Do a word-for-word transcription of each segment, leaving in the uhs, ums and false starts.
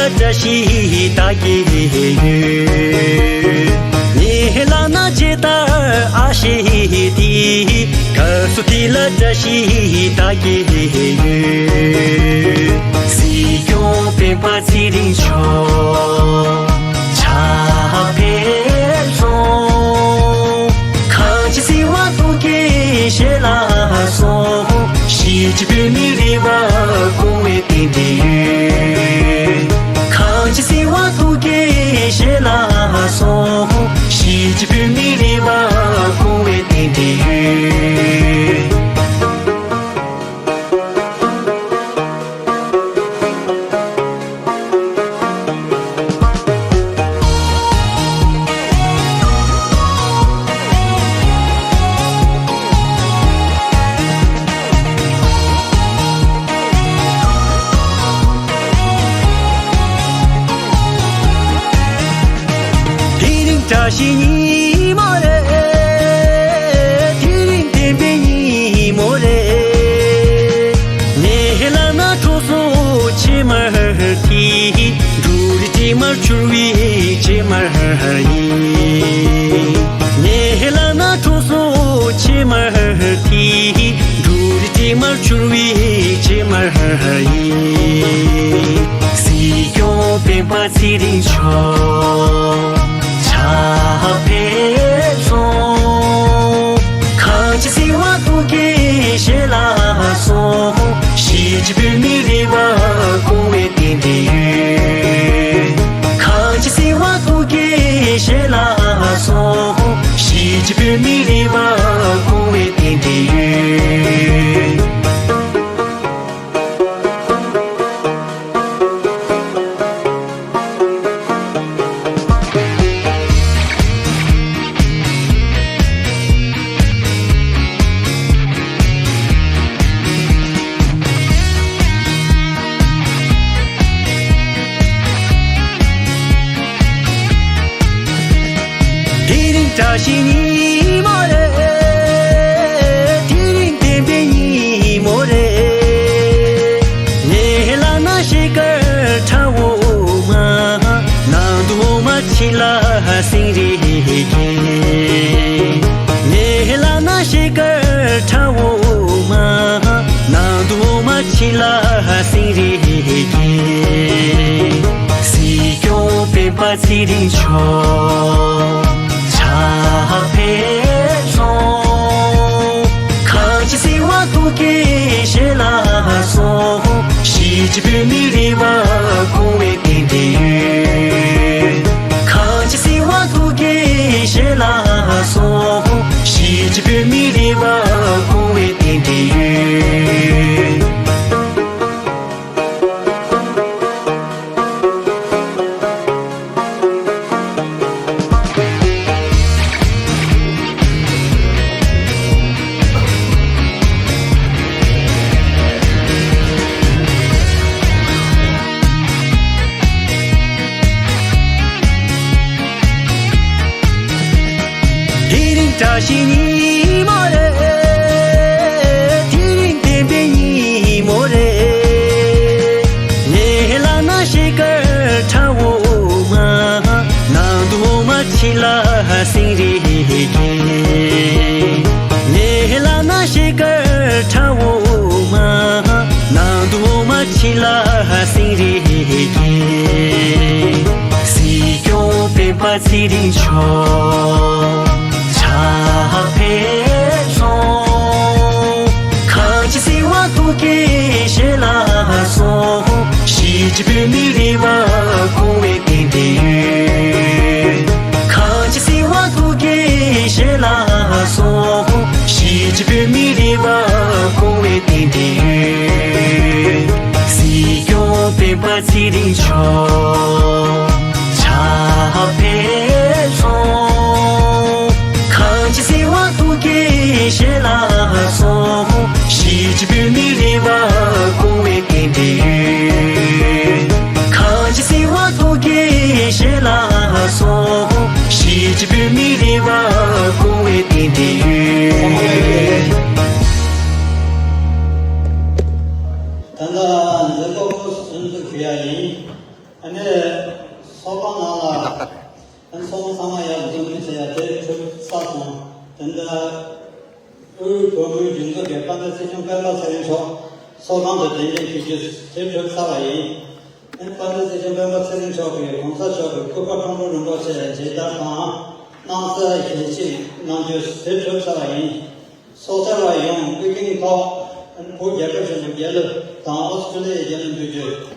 བཀྲ་ཤིས་རྟགས་བརྒྱད་ཡོད། ངའི་ལག་ན་ཇི་ལྟར་ཨ་ཤེ་དེ། སྐབས་སུ་དེ་ལ་བཀྲ་ཤིས་རྟགས་བརྒྱད་ཡོད། སྲིད་སྐྱོང་སྤེན་པ་ཚེ་རིང་མཆོག་ཕྱག་ཕེབས་སོང་། གངས་ཅན་སྲིད་དབང་ཐུགས་ཀྱི་ཞལ་ལ་སོང་། གཞིས་བྱེས་བོད་མིའི་རེ་བ་སྐོང་བའི་རྟེན་འབྲེལ་ཡོད། གངས་ཅན་སྲིད་དབང་ཐུགས་ཀྱི་ཞལ་ལ་སོང་། གཞིས་བྱེས་བོད་མིའི་རེ་བ་སྐོང་བའི་རྟེན་འབྲེལ་ཡོད། དེ་རིང་བཀྲ་ཤིས་ཉིན་མོ་རེད། དེ་རིང་བདེན་པའི་ཉིན་མོ་རེད། ངའི་ལག་ན་གྲོ་སོ་ཕྱེ་མར་དེ། འབྲུ་རིགས་དྲི་མར་གྱུར་བའི་ཕྱེ་མར་ཡིན། ངའི་ལག་ན་གྲོ་སོ་ཕྱེ་མར་དེ། འབྲུ་རིགས་དྲི་མར་གྱུར་བའི་ཕྱེ་མར་ཡིན། སྲིད་སྐྱོང་སྤེན་པ་ཚེ་རིང་མཆོག་ཕྱག་ཕེབས་སོང་། གངས་ཅན་སྲིད་དབང་ཐུགས་ཀྱི་ཞལ་ལ་སོང་། གཞིས་བྱེས་བོད་མིའི་རེ་བ་སྐོང་བའི་རྟེན་འབྲེལ་ཡོད། གངས་ཅན་སྲིད་དབང་ཐུགས་ཀྱི་ཞལ་ལ་སོང་། གཞིས་བྱེས་བོད་མིའི་རེ་བ་སྐོང་བའི་རྟེན་འབྲེལ་ཡོད། དེ་རིང་བཀྲ་ཤིས་ཉིན་མོ་རེད། དེ་རིང་བདེན་པའི་ཉིན་མོ་རེད། ངའི་ལག་ན་ཤེལ་དཀར་ཁྲ་འོ་མ། ནང་དུ་འོ་མ་ཕྱི་ལ་སེང་རེ་རྒྱན། ངའི་ལག་ན་ཤེལ་དཀར་ཁྲ་འོ་མ། ནང་དུ་འོ་མ་ཕྱི་ལ་སེང་རེ་རྒྱན། སྲིད་སྐྱོང་སྤེན་པ་ཚེ་རིང་མཆོག་ཕྱག་ཕེབས་སོང་། གངས་ཅན་སྲིད་དབང་ཐུགས་ཀྱི་ཞལ་ལ་སོང་། གཞིས་བྱེས་བོད་མིའི་རེ་བ་སྐོང་བའི་རྟེན་འབྲེལ་ཡོད། གངས་ཅན་སྲིད་དབང་ཐུགས་ཀྱི་ཞལ་ལ་སོང་། གཞིས་བྱེས་བོད་མིའི་རེ་བ་སྐོང་བའི་རྟེན་འབྲེལ་ཡོད། དེ་རིང་བཀྲ་ཤིས་ཉིན་མོ་རེད། དེ་རིང་བདེན་པའི་ཉིན་མོ་རེད། ངའི་ལག་ན་ཤེལ་དཀར་ཁྲ་འོ་མ། ནང་དུ་འོ་མ་ཕྱི་ལ་སེང་རེ་རྒྱན། ངའི་ལག་ན་ཤེལ་དཀར་ཁྲ་འོ་མ། ནང་དུ་འོ་མ་ཕྱི་ལ་སེང་རེ་རྒྱན། སྲིད་སྐྱོང་སྤེན་པ་ཚེ་རིང་མཆོག་ཕྱག་ཕེབས་སོང་། གངས་ཅན་སྲིད་དབང་ཐུགས་ཀྱི་ཞལ་ལ་སོང་། གཞིས་བྱེས་བོད་མིའི་རེ་བ་སྐོང་བའི་རྟེན་འབྲེལ་ཡོད། གངས་ཅན་སྲིད་དབང་ཐུགས་ཀྱི་ཞལ་ལ་སོང་། གཞིས་བྱེས་བོད་མིའི་རེ་བ་སྐོང་བའི་རྟེན་འབྲེལ་ཡོད། སྲིད་སྐྱོང་སྤེན་པ་ཚེ་རིང་མཆོག་ཕྱག་ཕེབས་སོང་། གངས་ཅན་སྲིད་དབང་ཐུགས་ཀྱི་ཞལ་ལ་སོང་། གཞིས་བྱེས་བོད་མིའི་རེ་བ་སྐོང་བའི་རྟེན་འབྲེལ་ཡོད། གངས་ཅན་སྲིད་དབང་ཐུགས་ཀྱི་ཞལ་ལ་སོང་། གཞིས་བྱེས་བོད་མིའི་རེ་བ་སྐོང་བའི་རྟེན་འབྲེལ་ཡོད། ད་ལྟ་ལས་ཀ་སྐོར་ཟུར་འཛུགས་ཞུ་ཡ་ཡིན། ཨ་ནི་ཚོགས་ཁང་ནང་ལ་ཨ་ནི་ཚོགས་མི་ཚང་མ་ཡར་འཛོམས་ནས་བྱས་ཡ་དེ་གྲུབ་ཚར་སོང་། དེ་འདྲ་དབུས་བོད་མིའི་སྒྲིག་འཛུགས་ཀྱི་དཔལ་ལྡན་སྲིད་སྐྱོང་སྤེན་པ་ཚེ་རིང་མཆོག་ཚོགས་ཁང་དུ་གདན་འདྲེན་ཞུ་རྒྱུ་དེ་གྲུབ་ཚར་བ་ཡིན། ཨ་ནི་དཔལ་ལྡན་སྲིད་སྐྱོང་སྤེན་པ་ཚེ་རིང་མཆོག་གིས་གོང་ས་མཆོག་གི་སྐུ་པར་ཁྲོམ་ར་རིན་པོ་ཆེ་མཇལ་དར་དང་སྣང་གསལ་ཞལ་ཕྱེ་གནང་རྒྱུ་དེ་གྲུབ་ཚར་བ་ཡིན། ཚོགས་བཅར་བ་ཡོངས་བཀའ་དྲིན་ཐོག་བོད་རྒྱལ་ཁབ་ཆེན་པོ་རྒྱལ་ལ་དང་ཨོ་སི་ཀྲི་ལི་ཡའི་རྒྱལ་ལ་འབུལ་རྒྱུ།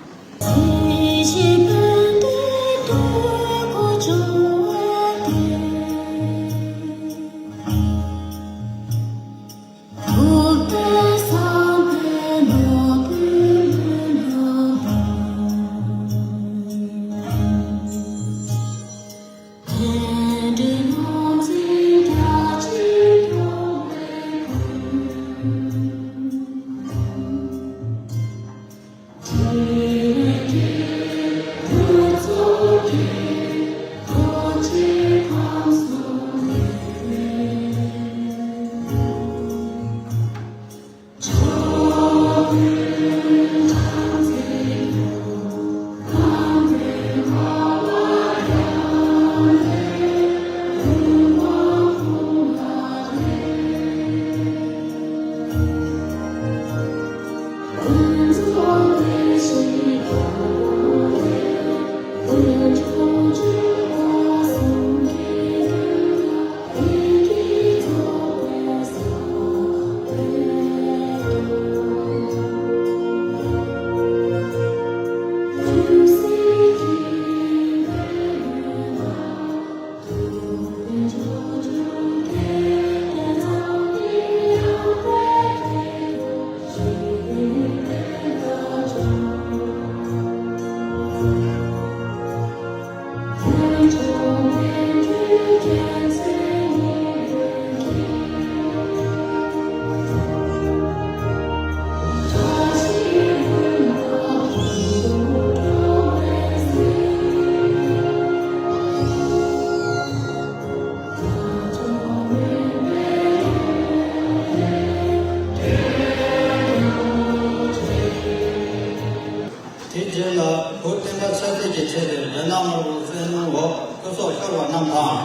དེ་རྗེས་ལ་བོད་བསྟན་པ་ཆབ་སྲིད་ཀྱི་ཆེད་དུ་རྒྱ་ནག་དམར་པོའི་བཙན་གནོན་འོག་སྐུ་སྲོག་ཤོར་བ་རྣམས་དང་།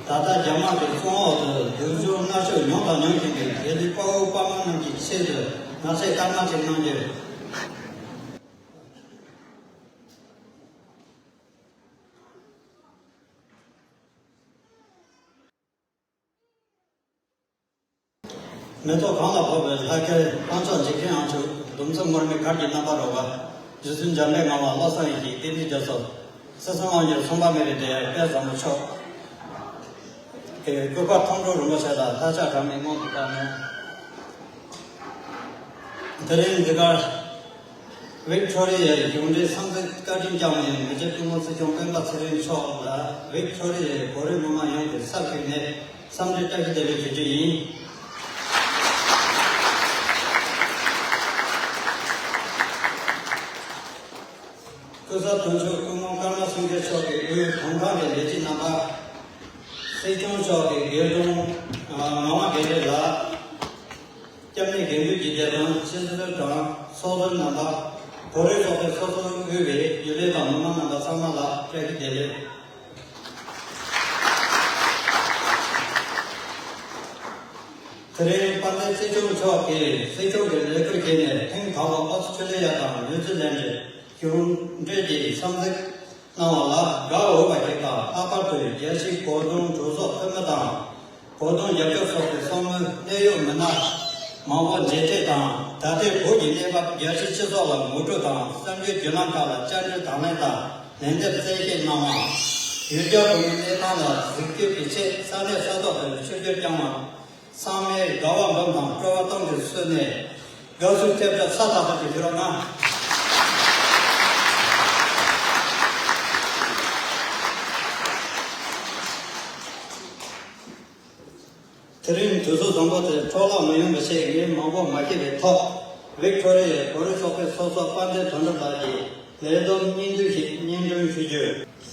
ད་ལྟ་རྒྱ་དམར་གྱི་བཙོན་འོག་ཏུ་སྡུག་སྦྱོང་མནར་གཅོད་མྱོང་དང་མྱོང་བཞིན་པའི་དགེ་ལྡན་དཔའ་བོ་དཔའ་མོ་རྣམས་ཀྱི་ཆེད་དུ་ང་ཚོས་སྐར་མ་གཅིག་གནང་རྒྱུ། མེ་ཏོག་གང་ལ་ཕོག་པའི་ལྷ་སྐལ་དཔལ་མཆོག་འཇིག་རྟེན་དབང་ཕྱུག་སྡོམ་བརྩོན་ངུར་སྨྲིག་གར་གྱི་རྣམ་པར་རོལ་པ། རྗེ་བཙུན་འཇམ་དཔལ་ངག་དབང་བློ་བཟང་ཡེ་ཤེས་བསྟན་འཛིན་རྒྱ་མཚོ། སྲིད་གསུམ་དབང་སྒྱུར་མཚུངས་པ་མེད་པའི་སྡེ་དཔལ་བཟང་པོ་མཆོག་གི་སྐུ་པར་ཁྲོམ་ར་རིན་པོ་ཆེ་ལ་ལྷ་ཕྱག་གྲངས་མེད་སྔོན་དུ་བཏང་ནས། དེ་རིང་འདི་གར་ཝིག་ཐོ་རི་ཡའི་གཞུང་འབྲེལ་གསང་གཟིགས་བཀའ་དྲིན་བསྐྱངས་པའི་མི་རྗེ་སྐུ་ངོ་སྲིད་སྐྱོང་སྤེན་པ་ཚེ་རིང་མཆོག་ལ་ཝིག་ཐོ་རི་ཡའི་བོད་རིགས་མི་མང་ཡོངས་ཀྱི་ཚབ་ཞུས་ནས་འཚམས་འདྲི་བཀྲ་ཤིས་བདེ་ལེགས་ཞུ་རྒྱུ་ཡིན། སྐུ་ཚབ་དོན་གཅོད་སྐུ་ངོ་ཀརྨ་སངས་རྒྱས་མཆོག་གིས་དབུས་དོན་ཁང་གི་ལས་བྱེད་རྣམ་པ། སྲིད་སྐྱོང་མཆོག་གིས་དགེ་སློང་ངག་དབང་དགེ་ལེགས་ལགས། སྐྱབས་གནས་དགེ་འདུན་གྱི་སྡེ་དང་ཕྱི་སྲོལ་དང་ཚོགས་སྡེ་རྣམ་པ། བོད་རིགས་ཚོགས་པའི་སོ་སོར་དབུས་པའི་རྒྱུན་ལས་དང་མི་མང་རྣམ་པ་ཚང་མ་ལ་བཀྲ་ཤིས་བདེ་ལེགས། དེ་རིང་དཔལ་ལྡན་སྲིད་སྐྱོང་མཆོག་གིས་སྲིད་སྐྱོང་གི་ལས་ཁུར་བཞེས་ནས་ཐེངས་དང་པོ་ཨོ་སི་ཁྲུ་ལི་ཡ་དང་ནིའུ་ཛི་ལན་གྱི་གཞུང་འབྲེལ་གྱི་འཚམས་གཟིགས་གནང་བ་ལ་དགའ་འོས་པ་ཞིག་དང་། ལྷག་པར་དུ་རྒྱལ་སྤྱིའི་གོ་དོན་གྲོས་ཚོགས་འཐུས་མི་དང་། གོ་དོན་རྒྱབ་སྐྱོར་ཚོགས་པའི་ཚོགས་མི་གནད་ཡོད་མི་སྣ་མང་པོ་མཇལ་འཕྲད་དང་། ད་ལྟའི་བོད་ཀྱི་གནས་བབ། རྒྱལ་སྤྱིའི་སྤྱི་ཚོགས་ལ་ངོ་སྤྲོད་དང་། གསར་འགྱུར་བརྒྱུད་ལམ་ཁག་ལ་བཅར་འདྲི་དང་ལེན་དང་ལན་འདེབས་གསལ་བཤད་གནང་བ། ཡུལ་གྱར་བོད་མིའི་གནས་སྟངས་ལ་གཟིགས་སྐྱོད་ཀྱི་ཆེད་ས་གནས་ས་ཐོག་ཏུ་ཆིབས་བསྒྱུར་བསྐྱངས་པ། ཚང་མས་དགའ་བ་འབུམ་དང་སྤྲོ་བ་སྟོང་གིས་བསུས་ནས་དགའ་བསུའི་ཐེབས་རྩ་ཚ་ཐག་ཐག་གིས་ཕུལ་རོགས་གནང་། དེ་རིང་དུས་ཚོད་བཟང་པོ་དེ་འཕྲོ་བརླག་མི་ཡོང་བའི་ཆེད་ངས་མང་པོ་མ་བཤད་པའི་ཐོག་ཝིག་ཐོ་རི་ཡའི་བོད་རིགས་ཚོགས་པའི་ཚོགས་གཙོ་དཔལ་ལྡན་དོན་གྲུབ་ལགས་ཀྱིས་ལས་བསྡོམས་སྙིང་བསྡུས་ཤིག་སྙན་སྒྲོན་ཞུ་རྒྱུ།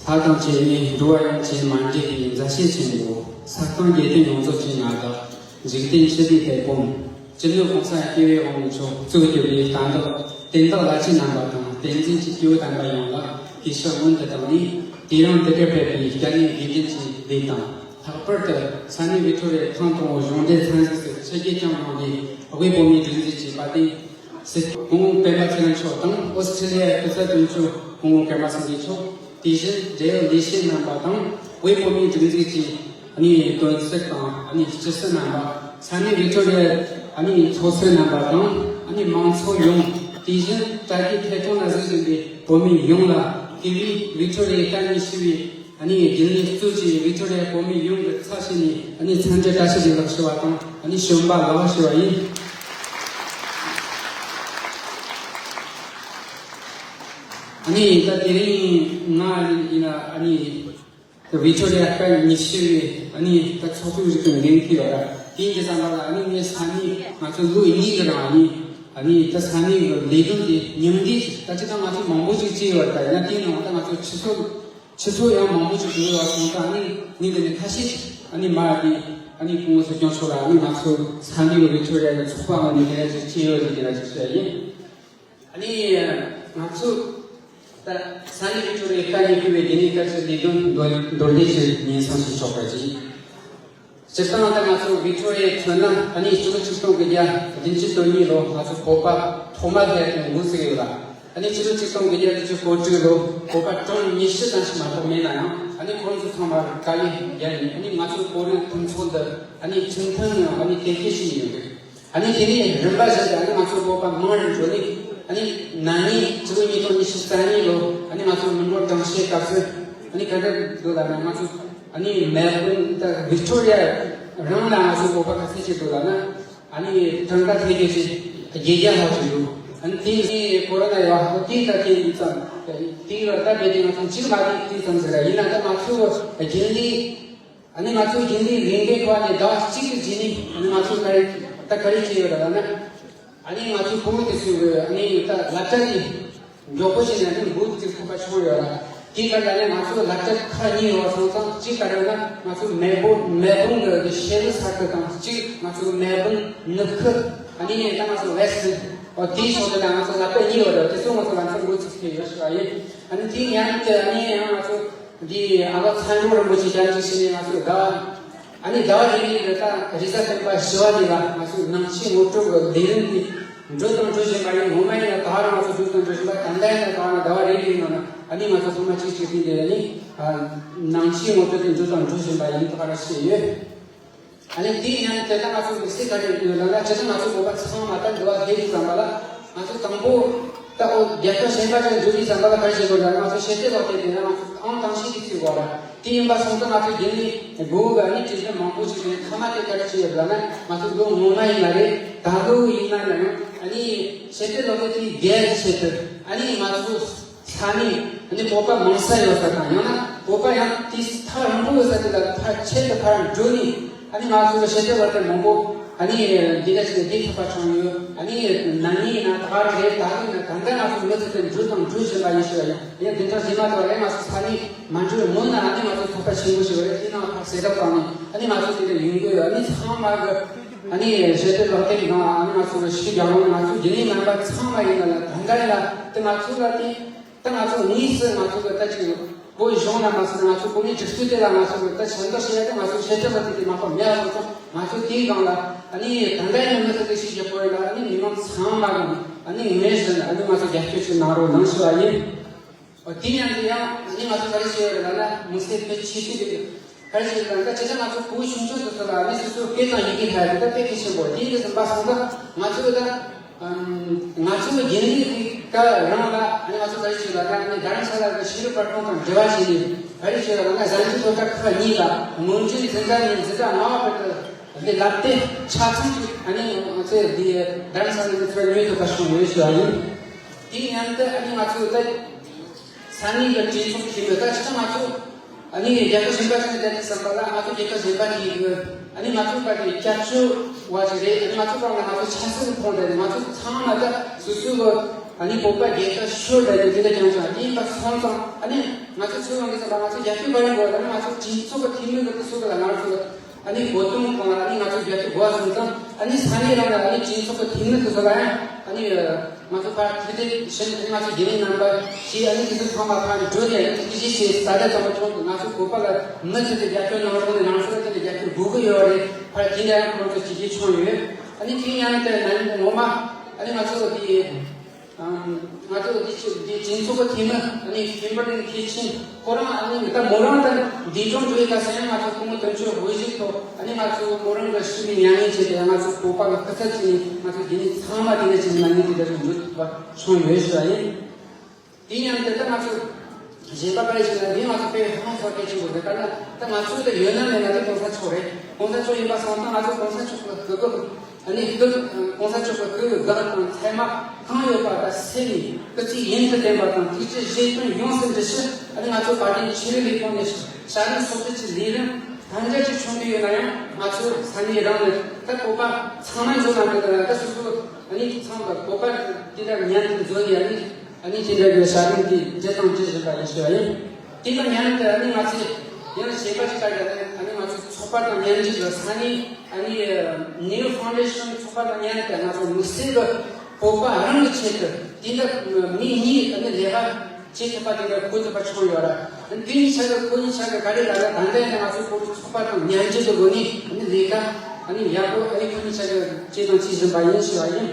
ལྷ་དང་བཅས་ནས་འགྲོ་བ་ཡོངས་ཀྱི་མ་འདྲིས་པའི་མཛའ་བཤེས་ཆེན་པོ། ས་སྟེང་རྒྱལ་བསྟན་ཡོངས་རྫོགས་ཀྱི་མངའ་བདག་འཇིག་རྟེན་ཞི་བདེའི་དེད་དཔོན། སྤྱི་ནོར་༸གོང་ས་༸སྐྱབས་མགོན་ཆེན་པོ་མཆོག་གཙོས་གྱུར་པའི་དཔལ་འབར་དོན་དག་བླ་སྤྱི་རྣམ་པ་དང་བསྟན་འཛིན་གྱི་སྐྱེ་བོ་དམ་པ་ཡོངས་ལ་ དེ་ཕྱིར་སྔོན་དུ་བཏང་ནས་དེ་རིང་འདི་གར་ཕེབས་པའི་སྐྱ་ནས་དགེ་རྒན་གྱི་ལས་དང་། ལྷག་པར་དུ་ས་གནས་ཝི་ཀྲོ་རི་ཡ་ཐེངས་དང་པོ་གཞུང་འབྲེལ་ཚན་རིག་སུ་ཕྱི་རྒྱལ་བསྐྱངས་གནང་བའི་དབུས་བོད་མིའི་སྒྲིག་འཛུགས་ཀྱི་པར་དེ་སྲིད་སྐྱོང་སྐུ་ངོ་སྤེན་པ་ཚེ་རིང་མཆོག་དང་། ཨོ་སི་ཁྲི་ལི་ཡའི་སྐུ་ཚབ་དོན་གཅོད་སྐུ་ངོ་ཀརྨ་སངས་རྒྱས་མཆོག། དེ་བཞིན་འབྲེལ་ཡོད་ལས་བྱེད་རྣམ་པ་དང་། དབུས་བོད་མིའི་སྒྲིག་འཛུགས་ཀྱི་ཨ་ནི་དོན་གཅོད་དང་། ཨ་ནི་སྤྱི་སྲིད་རྣམ་པ། ས་གནས་ཝི་ཀྲོ་རི་ཡའི་ཨ་ནི་ཚོགས་སྲིད་རྣམ་པ་དང་། ཨ་ནི་མང་ཚོགས་ཡོངས། དེ་བཞིན་དྲ་རྒྱའི་ཐད་གཏོང་ལ་གཟིགས་བཞིན་པའི་བོད་མི་ཡོངས་ལ། དགེ་བའི་ཝི་ཀྲོ་རི་ཡའི་སྐྱ་ནས་ཤི་བའི་ཨ་ནི་དགེ་ལས་གཙོས་ཀྱི་ཝི་ཀྲོ་རི་ཡའི་བོད་མི་ཡོངས་ཀྱི་ཚབ་བྱས་ནས། ཨ་ནི་འཚམས་འདྲི་བཀྲ་ཤིས་བདེ་ལེགས་ཞུ་བ་དང་། ཨ་ནི་བྱོན་པ་ལགས་ཞུ་བ་ཡིན། ཨ་ནི་ད་དེ་རིང་ང་ཡིན་ན། ཨ་ནི་ཝི་ཀྲོ་རི་ཡའི་སྐྱ་ནས་ཤི་བའི་ཨ་ནི་ད་ཚོགས་དྲུང་ཞིག་ཏུ་འགན་འཁྱེར་ཡོད་ར། དེ་ཡིན་གྱི་བསམ་པ་ལ། ཨ་ནི་ངས་ས་གནས་ང་ཚོ་ལོ་གཉིས་ཀྱི་རིང་། ཨ་ནི་ཨ་ནི་ད་ས་གནས་ཀྱི་ལས་དོན་དེ་ཉིན་བདུན་ཅིག་ད་ཅི་ད་ང་ཚོ་མང་པོ་ཞིག་བྱས་ཡོད་ར། ད་ཡིན་ན་དེའི་ནང་ད་ང་ཚོ་ཆུ་ཚོད་ཆུ་ཚོད་ཡང་མང་པོ་ཞིག་འགོར་ཡོད་སོང་ཙང་། ཨ་ནི་ངས་འདི་ནས་ཁ་ཤས། ཨ་ནི་མ་དེ་ཨ་ནི་སྐུ་ངོ་སྲིད་སྐྱོང་མཆོག་ལ། ཨ་ནི་ང་ཚོ་ས་གནས་ཀྱི་ཝི་ཀྲོ་རི་ཡ་གི་ཚོགས་པ་ངོས་ནས་དེ་འདྲ་ཞིག་བྱས་ཡོད་རེད། དེ་འདྲ་ཞིག་བཤད་ཡིན། ཨ་ནི་ང་ཚོ་ད་ས་གནས་ཀྱི་ཁྲོད་རེ་ཁ་ཉེ་ཁུལ་བའི་དེ་ནས་བཀའ་སྤྱི་ལས་དོན་མདོར་མདོར་བསྡུས་ཀྱི་སྙན་སེང་ཞིག་ཆོག་པ་ཅིག་སྤྱིར་བཏང་ད་ང་ཚོ་ཝི་ཀྲོ་རི་ཡའི་ཁྲོད་ན། ཨ་ནི་སྤྱི་ལོ་ཆིག་སྟོང་དགུ་བརྒྱ་བདུན་ཅུ་དོན་གཉིས་ལོ་ང་ཚོ་བོད་པ་ཐོག་མ་དེ་འགོ་ཚུགས་ཡོད་ལ། ཨ་ནི་སྤྱི་ལོ་ཆིག་སྟོང་དགུ་བརྒྱ་བདུན་ཅུ་གོ་དྲུག་ལོ་བོད་པ་གྲངས་ཉི་ཤུ་ཙམ་ཞིག་མ་གཏོགས་མེད་ན་ཡང་། ཨ་ནི་ཁོང་ཚོ་ཚང་མ་དཀའ་ལས་བརྒྱབ་ནས། ཨ་ནི་ང་ཚོའི་བོད་རིགས་མཐུན་ཚོགས་འདི་ཨ་ནི་ཁྲིམས་མཐུན་ངང་ཨ་ནི་དར་རྒྱས་ཕྱིན་ཡོད་རེད། ཨ་ནི་དེ་ནས་རིམ་པ་བཞིན་དུ་ཨ་ནི་ང་ཚོ་བོད་པ་མང་རུ་འགྲོ་ནས། ཨ་ནི་ན་ནིང་ཕྱི་ལོ་ཉིས་སྟོང་ཉི་ཤུ་རྩ་གཉིས་ལོ། ཨ་ནི་ང་ཚོ་མི་འབོར་གྲངས་བཤེར་སྐབས་སུ། ཨ་ནི་ག་འདྲ་འདུག་ལབ་ན། ང་ཚོ་ཨ་ནི་མེལ་བྷོན་དང་ཝིག་ཊོ་རི་ཡ་རང་ལ་ང་ཚོ་བོད་པ་ག་ཚད་ཅིག་འདུག་ལབ་ན། ཨ་ནི་གྲངས་ཀ་དེ་གའི་ཅིག་བརྒྱད་བརྒྱ་ལྷག་ཅིག་འདུག་ཨ་ནི་དེ་ནི་ཀོ་རོ་ན་ཡོད་པ་དེ་ད་དེ་ཙམ། དེ་ལ་ད་རྦད་དེ་ང་ཚོ་གཅིག་མ་དེ་དེ་ཙམ་ཟེར་ར། ཡིན་ན་ད་ང་ཚོ་རྒྱུན་ལས། ཨ་ནི་ང་ཚོ་རྒྱུན་ལས་རིམ་པའི་ཁ་ནས་ཟླ་བ་གཅིག་གི་རྗེས་ནས། ཨ་ནི་ང་ཚོ་ག་རེ་ད་ག་རེ་བྱས་ཡོད་རེད་ལབ་ན། ཨ་ནི་ང་ཚོ་བུ་མོ་དེ་ཚོས་ཨ་ནི་ད་སློབ་གྲྭ་དེ་མགྱོགས་པོ་བྱས་ནས་ཨ་ནི་འགོ་ཚུགས་ཐུབ་པ་བྱུང་ཡོད་ལ། དེའི་སྐབས་ལ་ནི་ང་ཚོ་སློབ་གྲྭ་ཁག་གཉིས་ཡོད་སོང་ཙང་། གཅིག་ག་རེ་ན་ང་ཚོ་མེལ་བྷོན་མེལ་བྷོན་གྱི་ཤེ་ལི་ས་ཁུལ་དང་། གཅིག་ང་ཚོ་མེལ་བྷོན་ནུབ་ཁུལ། ཨ་ནི་ད་ང་ཚོ་ཝེ་སི་ཊོན། འོ་དེའི་ཕྱོགས་དེ་ལ་ང་ཚོ་སློབ་གྲྭ་གཉིས་ཡོད་རེད། དེ་ཚོ་ང་ཚོ་ལམ་སང་འགོ་ཚུགས་ཐུབ་ཡོད་ཞུ་བ་ཡིན། ཨ་ནི་དེའི་མཉམ་དུ་ཨ་ནི་ཡང་ང་ཚོ་འདི་ཨ་བ་མཚན་སྦྱོར་རིན་པོ་ཆེ་བསྐྱར་བཅོས་བྱས་ནས། ང་ཚོ་ཟླ་བ་ཨ་ནི་ཟླ་བ་རེ་རེ་ལ་ད་རེས་གཟའ་སྤེན་པ་བཞི་བ་དེ་ལ་ང་ཚོ་ནང་ཆོས་ངོ་སྤྲོད་ཀྱི་ལས་རིམ་དེ་འགྲོ་དང་འགྲོ་བཞིན་པ་ཡིན། ངོ་མ་ཡིན་ན་ད་རང་ང་ཚོ་འགྲོ་དང་འགྲོ་བཞིན་པ། ད་ལྟ་ཡིན་ན་ད་རང་ཟླ་བ་རེ་རེའི་ནང་ན་ཨ་ནི་ང་ཚོ་ཚང་མ་གཅིག་གཅིག་བསྟུན་ཏེ་ཨ་ནི་ནང་ཆོས་ངོ་སྤྲོད་དེ་འགྲོ་དང་འགྲོ་བཞིན་པ་ཡིན། ད་རང་བཤད་ཡོད། ཨ་ནི་དེའི་མཉམ་དུ་ད་ང་ཚོ་དམིགས་བསལ་ག་རེ་ཡོད་ལབ་ན། སྤྱིར་བཏང་ང་ཚོ་བོད་པ་ཚང་མ་ད་འགྲོ་བ་སླེབས་དུས་ཙམ་པ་ལ། ང་ཚོ་དང་པོ་ད་འོ་རྒྱལ་ཁབ་གཞན་པ་ཅིག་འགྲོ་དུས་ཙམ་པ་ལ་ག་རེ་བྱེད་དགོས་ལབ་ན། ང་ཚོ་ཤེས་རྟོགས་ལག་དེབ་དེ་ལ་ང་ཚོ་ཨང་དང་ཤོས་དེ་བཙུགས་དགོས་ར། དེ་ཡིན་པ་སོང་ཙང་ང་ཚོ་རྒྱུན་ལས་སྒོ་ག་ནས་དྲི་བ་མང་པོ་ཞིག་ཡོད། མཐའ་མ་དེ་ག་རེ་བྱས་ཡོད་ལབ་ན། ང་ཚོ་ལོ་སྔོན་མ་ཡིན་ན་རེད། ད་ལོ་ཡིན་ན་ཡང་ཨ་ནི་ཤེས་རྟོགས་ལག་དེབ་དེ་རྒྱས་ཆེད་དུ། ཨ་ནི་ང་ཚོ་ས་གནས་ཨ་ནི་བོད་པ་མང་ས་ཡོད་ས་དང་། ཡང་ན་བོད་པ་ཡང་དེ་ཐག་རིང་པོ་ཡོད་ས་དེ་ལ་ཕར་ཆེད་དུ་ཕར་འགྲོ་ནས། ཨ་ནི་ང་ཚོ་ཤེས་རྟོགས་ལག་དེབ་མང་པོ་ཨ་ནི་འདི་འདྲ་ཞིག་ལ་བསྡུ་ཐུབ་པ་བྱུང་ཡོད། ཨ་ནི་ན་ནིང་ཡིན་ན་ད་རེས་ད་ལོ་ཡིན་ན་ད་ལྟ་ང་ཚོ་མུ་མཐུད་དུ་འགྲོ་དང་འགྲོ་བཞིན་པ་ཡིན་ཞུ་བ་ཡིན། ཡང་བདུན་ཕྲག་རྗེས་མ་དེ་བ་རེད། ང་ཚོ་ས་གནས་མ་འགྲོ་བའི་སྔོན་ན་ཨ་ནི་ང་ཚོ་ཚོགས་པ་ཆེན་པོ་ཞིག་རེད། དེ་ནང་ཕར་གསལ་བསྒྲགས་བཏང་ནས་ཨ་ནི་ང་ཚོ་དེ་ལ་ཡོང་གི་ཡོད། ཨ་ནི་ཚང་མ་གི་ཨ་ནི་ཤེས་རྟོགས་ལག་དེབ་ནང་ཨ་ནི་ང་ཚོ་གི་ཤིག་རྒྱག་རོགས་གནང་། ང་ཚོ་རྒྱུན་ལས་རྣམ་པ་ཚང་མ་ཡིན་ན་ལ་ད་ལྟ་ཡིན་ན་དེ་ང་ཚོ་ལ་དེ། ད་ང་ཚོ་དངོས་སུ་ང་ཚོ་གི་ད་ཅིག་བོད་གཞུང་ལ་མ་ཟེར་ན། ང་ཚོ་བོད་མིའི་སྒྲིག་འཛུགས་དེ་ལ་ང་ཚོ་གི་ད་ཞབས་འདེགས་ཞུ་ཡ་དེ། ང་ཚོ་ཤེས་རྟོགས་ལག་དེབ་དེ་མ་གཏོགས་མེད་པ་སོང་ཙང་། ང་ཚོ་དེའི་སྒང་ལ་ཨ་ནི་ད་ལྟ་ཡང་མུ་མཐུད་དུ་ཞིག་རྒྱག་དགོས་ཡོད་ལ། ཨ་ནི་མི་མང་ཚང་མ་གི་ཨ་ནི་ངོས་བཟུང་ཨ་ནི་ང་ཚོ་རྒྱབ་སྐྱོར་ཞིག་གནང་རོགས་གནང་ཞུ་བ་ཡིན། འོ་དེ་མཉམ་དུ་ཡང་ཨ་ནི་ང་ཚོ་ག་རེ་བྱས་ཡོད་རེད་ལབ་ན། མི་སེར་དཔེ་ཆེ་ཤོས་དེ་ག་རེ་བྱས་ཡོད་ལབ་ན། ད་ཁྱེད་ཚོ་ང་ཚོ་བོད་གཞུང་ཕྱོགས་སུ་སོ་ལ་ཨ་ནི་སོ་སོ་སྐད་དང་ཡི་གེ་ལྷག་ཡོད། ད་དཔེ་གལ་ཆེན་པོ་དེ་ཡིན་དུས་ཙམ་པ་སོང་ཙང་། ང་ཚོ་ད་ང་ཚོ་རྒྱུན་ལས་དེ་ག་རང་ལ་ཨ་ནི་ང་ཚོ་ག་རེ་བྱས་ཡོད་ལབ་ན། ཨ་ནི་རྡ་རམ་ས་ལ་གི་ཤེས་རིག་པར་ཁང་དང་འབྲེལ་བ་བྱས་ནས་ག་རེ་བྱས་ཡོད་ལབ་ན། གཟའ་མཇུག་སློབ་གྲྭ་ཁག་གཉིས་ལ་སྔོན་འགྲོའི་འཛིན་གྲྭ་ནས་འཛིན་གྲྭ་ལྔ་པ་བར་དུ་འདི་བསླབ་དེབ་ཆ་ཚང་ཅིག་ཨ་ནི་ང་ཚོས་འདི་རྡ་རམ་ས་ལ་ནས་ཚུར་ཉོ་ཐུབ་པ་བྱུང་ཡོད་ཞུ་བ་ཡིན། དེའི་མཉམ་དུ་ཨ་ནི་ང་ཚོ་ད་ས་གནས་ཀྱི་གྲོས་ཚོགས་འཐུས་མི་ད་ཅི་ད་ང་ཚོ་ཨ་ནི་རྒྱལ་ཁབ་གཞན་པ་ཞིག་ནས་བསྡད་དུས་ཙམ་པ་ལ། ང་ཚོ་རྒྱལ་ཁབ་གཞན་པ་ཞིག་གི་ཨ་ནི་ང་ཚོ་བར་གྱི་སྐྱབས་བཅོལ་བ་ཞིག་རེད། ཨ་ནི་ང་ཚོ་བར་ལ་ང་ཚོ་ཆབ་སྲིད་ཁོངས་དེ་ང་ཚོ་ཚང་མ་ད་སོ་སོ་གི་ཨ་ནི་བོད་པ་རྒྱལ་ཁབ་ཤོར་བསྡད་དེ་དེ་འདྲ་ཀྱང་ཀྱང་དེ་ཡིན་པ་སོང་ཙང་། ཨ་ནི་ང་ཚོ་ཚུར་ཡོང་དུས་ཙམ་པ་ང་ཚོ་རྒྱབ་སྐྱོར་ག་རེ་དགོས་ལབ་ན། ང་ཚོ་གྲོས་ཚོགས་ཀྱི་འཐུས་མི་གི་དེ་ཚོ་གི་ལ་ང་ཚོ་ཨ་ནི་བོད་དོན་སྐོར་ལ་ཨ་ནི་ང་ཚོ་རྒྱབ་སྐྱོར་དགོས་སོང་ཙང་། ཨ་ནི་ས་གནས་རང་ལ་ཨ་ནི་གྲོས་ཚོགས་ཀྱི་འཐུས་མི་དེ་ཚོ་ལ་ཡང་ ཨ་ནི་ང་ཚོ་ཕར་ཐུག་དེ་བཞིན་ང་ཚོ་རྒྱུན་ལས་རྣམ་པ་ཞིག་ཨ་ནི་དེ་ཚོ་ཚང་མ་ཕར་འགྲོ་ནས་ཨ་ནི་ཐུགས་རྗེ་ཆེ། ས་ཆ་ཚང་མ་ཁྱོད་ང་ཚོ་བོད་པ་ལ་མུ་མཐུད་དུ་རྒྱབ་སྐྱོར་གནང་རོགས་གནང་། རང་སོ་ར་དེ་ལ་རྒྱབ་སྐྱོར་དགོས་ཀྱི་ཡོད་རེད། ཕར་དེ་འདྲ་ཁོང་ཚོ་བྱེད་རྒྱུ་བྱུང་ཡོད། ཨ་ནི་དེ་མཉམ་དུ་ན་ནིང་ངོ་མ་ཨ་ནི་ང་ཚོ་དེ། ང་ཚོ་འདི་ཆུ་འདི་གྲོས་ཚོགས་ཀྱི་འཐུས་མི་ཨ་ནི་ཁེམ་བྷར་ལིན་མཁན་ཆེན་ཁོ་རང་ཨ་ནི་ད་མོ་རང་དང་འདས་གྲོངས་འགྲོ་ཡི་ད་ཟེར་ཡང་ང་ཚོ་སྐུ་ངོ་དོན་གཅོད་དབུ་བཞུགས་ཐོག་ཨ་ནི་ང་ཚོ་མོ་རང་གི་ཤི་བའི་མྱ་ངན་བྱས་ཏེ་ང་ཚོ་བོད་པ་གི་སྐུ་ཚབ་བྱས་ནས་ང་ཚོ་འདི་ནས་ཚང་མ་དེ་ནས་ཅིག་མྱ་ངན་དེ་འདྲ་ཞིག་འགྲོ་ཐུབ་པ་བྱུང་ཡོད་ཞུ་བ་ཡིན། དེ་མཉམ་དུ་ད་ང་ཚོ་གཞན་པ་ག་རེ་ཞིག་ན་འདི་ང་ཚོ་དཔེ་ཧང་སང་གལ་ཆེན་པོ་རེད། ད་ན་ད་ང་ཚོ་ད་ཡོད་ན་མེད་ན་ད་གོང་ས་མཆོག་རེད། གོང་ས་མཆོག་ཡིན་པ་སོང་ཙང་ང་ཚོ་གོང་ས་མཆོག་གི་སྐུ་སྐུ། ཨ་ནི་སྐུ་གོང་ས་མཆོག་གི་སྐུའི་དགའ་དང་མཚན་མ་གང་ཡོད་པ་དང་སེམས་ནས་སྐུ་ཚེ་ཡུན་དུ་བརྟན་པ་དང་ཐུགས་རྗེ་བཞེད་དོན་ཡོངས་སུ་འགྲུབ་ཕྱིར་ཨ་ནི་ང་ཚོ་བར་དེ་ཆོས་ལུགས་ལས་ཁུངས་ནས་ཞབས་རིམ་སོགས་ཀྱི་ལས་རིམ་གང་འདྲ་ཅིག་བྱུང་གི་ཡོད་ན་ཡང་ང་ཚོ་ས་གནས་རང་ནས་ད་བོད་པ་ཚང་མ་འཛོམས་ན་འདི་ལ་ད་སོ་སོ་ཨ་ནི་ཚང་མ་བོད་པ་དེ་འདྲ་མཉམ་དུ་འཛོམས་ནས་ཨ་ནི་ཨ་ནི་དེ་འདྲ་གི་ཞབས་རིམ་དེ་འདྲ་དང་འདྲ་བཞིན་པ་ཡིན་ཞུ་བ་ཡིན། དེ་དང་མཉམ་དུ་ཨ་ནི་ང་ཚོས་ཡང་གཞན་པ་ཞིག་ལ་ཡང་ཨ་ནི་ང་ཚོའི་ཚོགས་པ་དང་མཉམ་འབྲེལ་གྱི་ས་གནས་ཨ་ནི་ནེའུ་ཕའུན་ཌེ་ཤན་ཚོགས་པ་དང་མཉམ་དུ་ང་ཚོ་དམིགས་བསལ་གྱི་བོད་པ་རང་གི་ཆེད་དུ་དེ་འདྲ་མི་གཉིས་ཨ་ནི་ལས་ཀ་བྱེད་ཐུབ་པ་དེ་འདྲ་དགོས་ཐུབ་པ་བྱུང་ཡོད་ར། དེ་གཉིས་ཆ་གི་ཁོ་གཉིས་ཆ་གི་ག་རེ་ལ་ལ་ད་ལྟ་ཡང་ང་ཚོའི་བོད་ཚོགས་པ་དང་མཉམ་འབྲེལ་གྱི་སྒོ་ནས་ཨ་ནི་ལས་ཀ་ཨ་ནི་ཡག་པོ་ཨ་ནི་ཁོ་གཉིས་ཆ་གི་བྱེད་དང་བྱེད་བཞིན་པ་ཡིན་ཞུ་བ་ཡིན།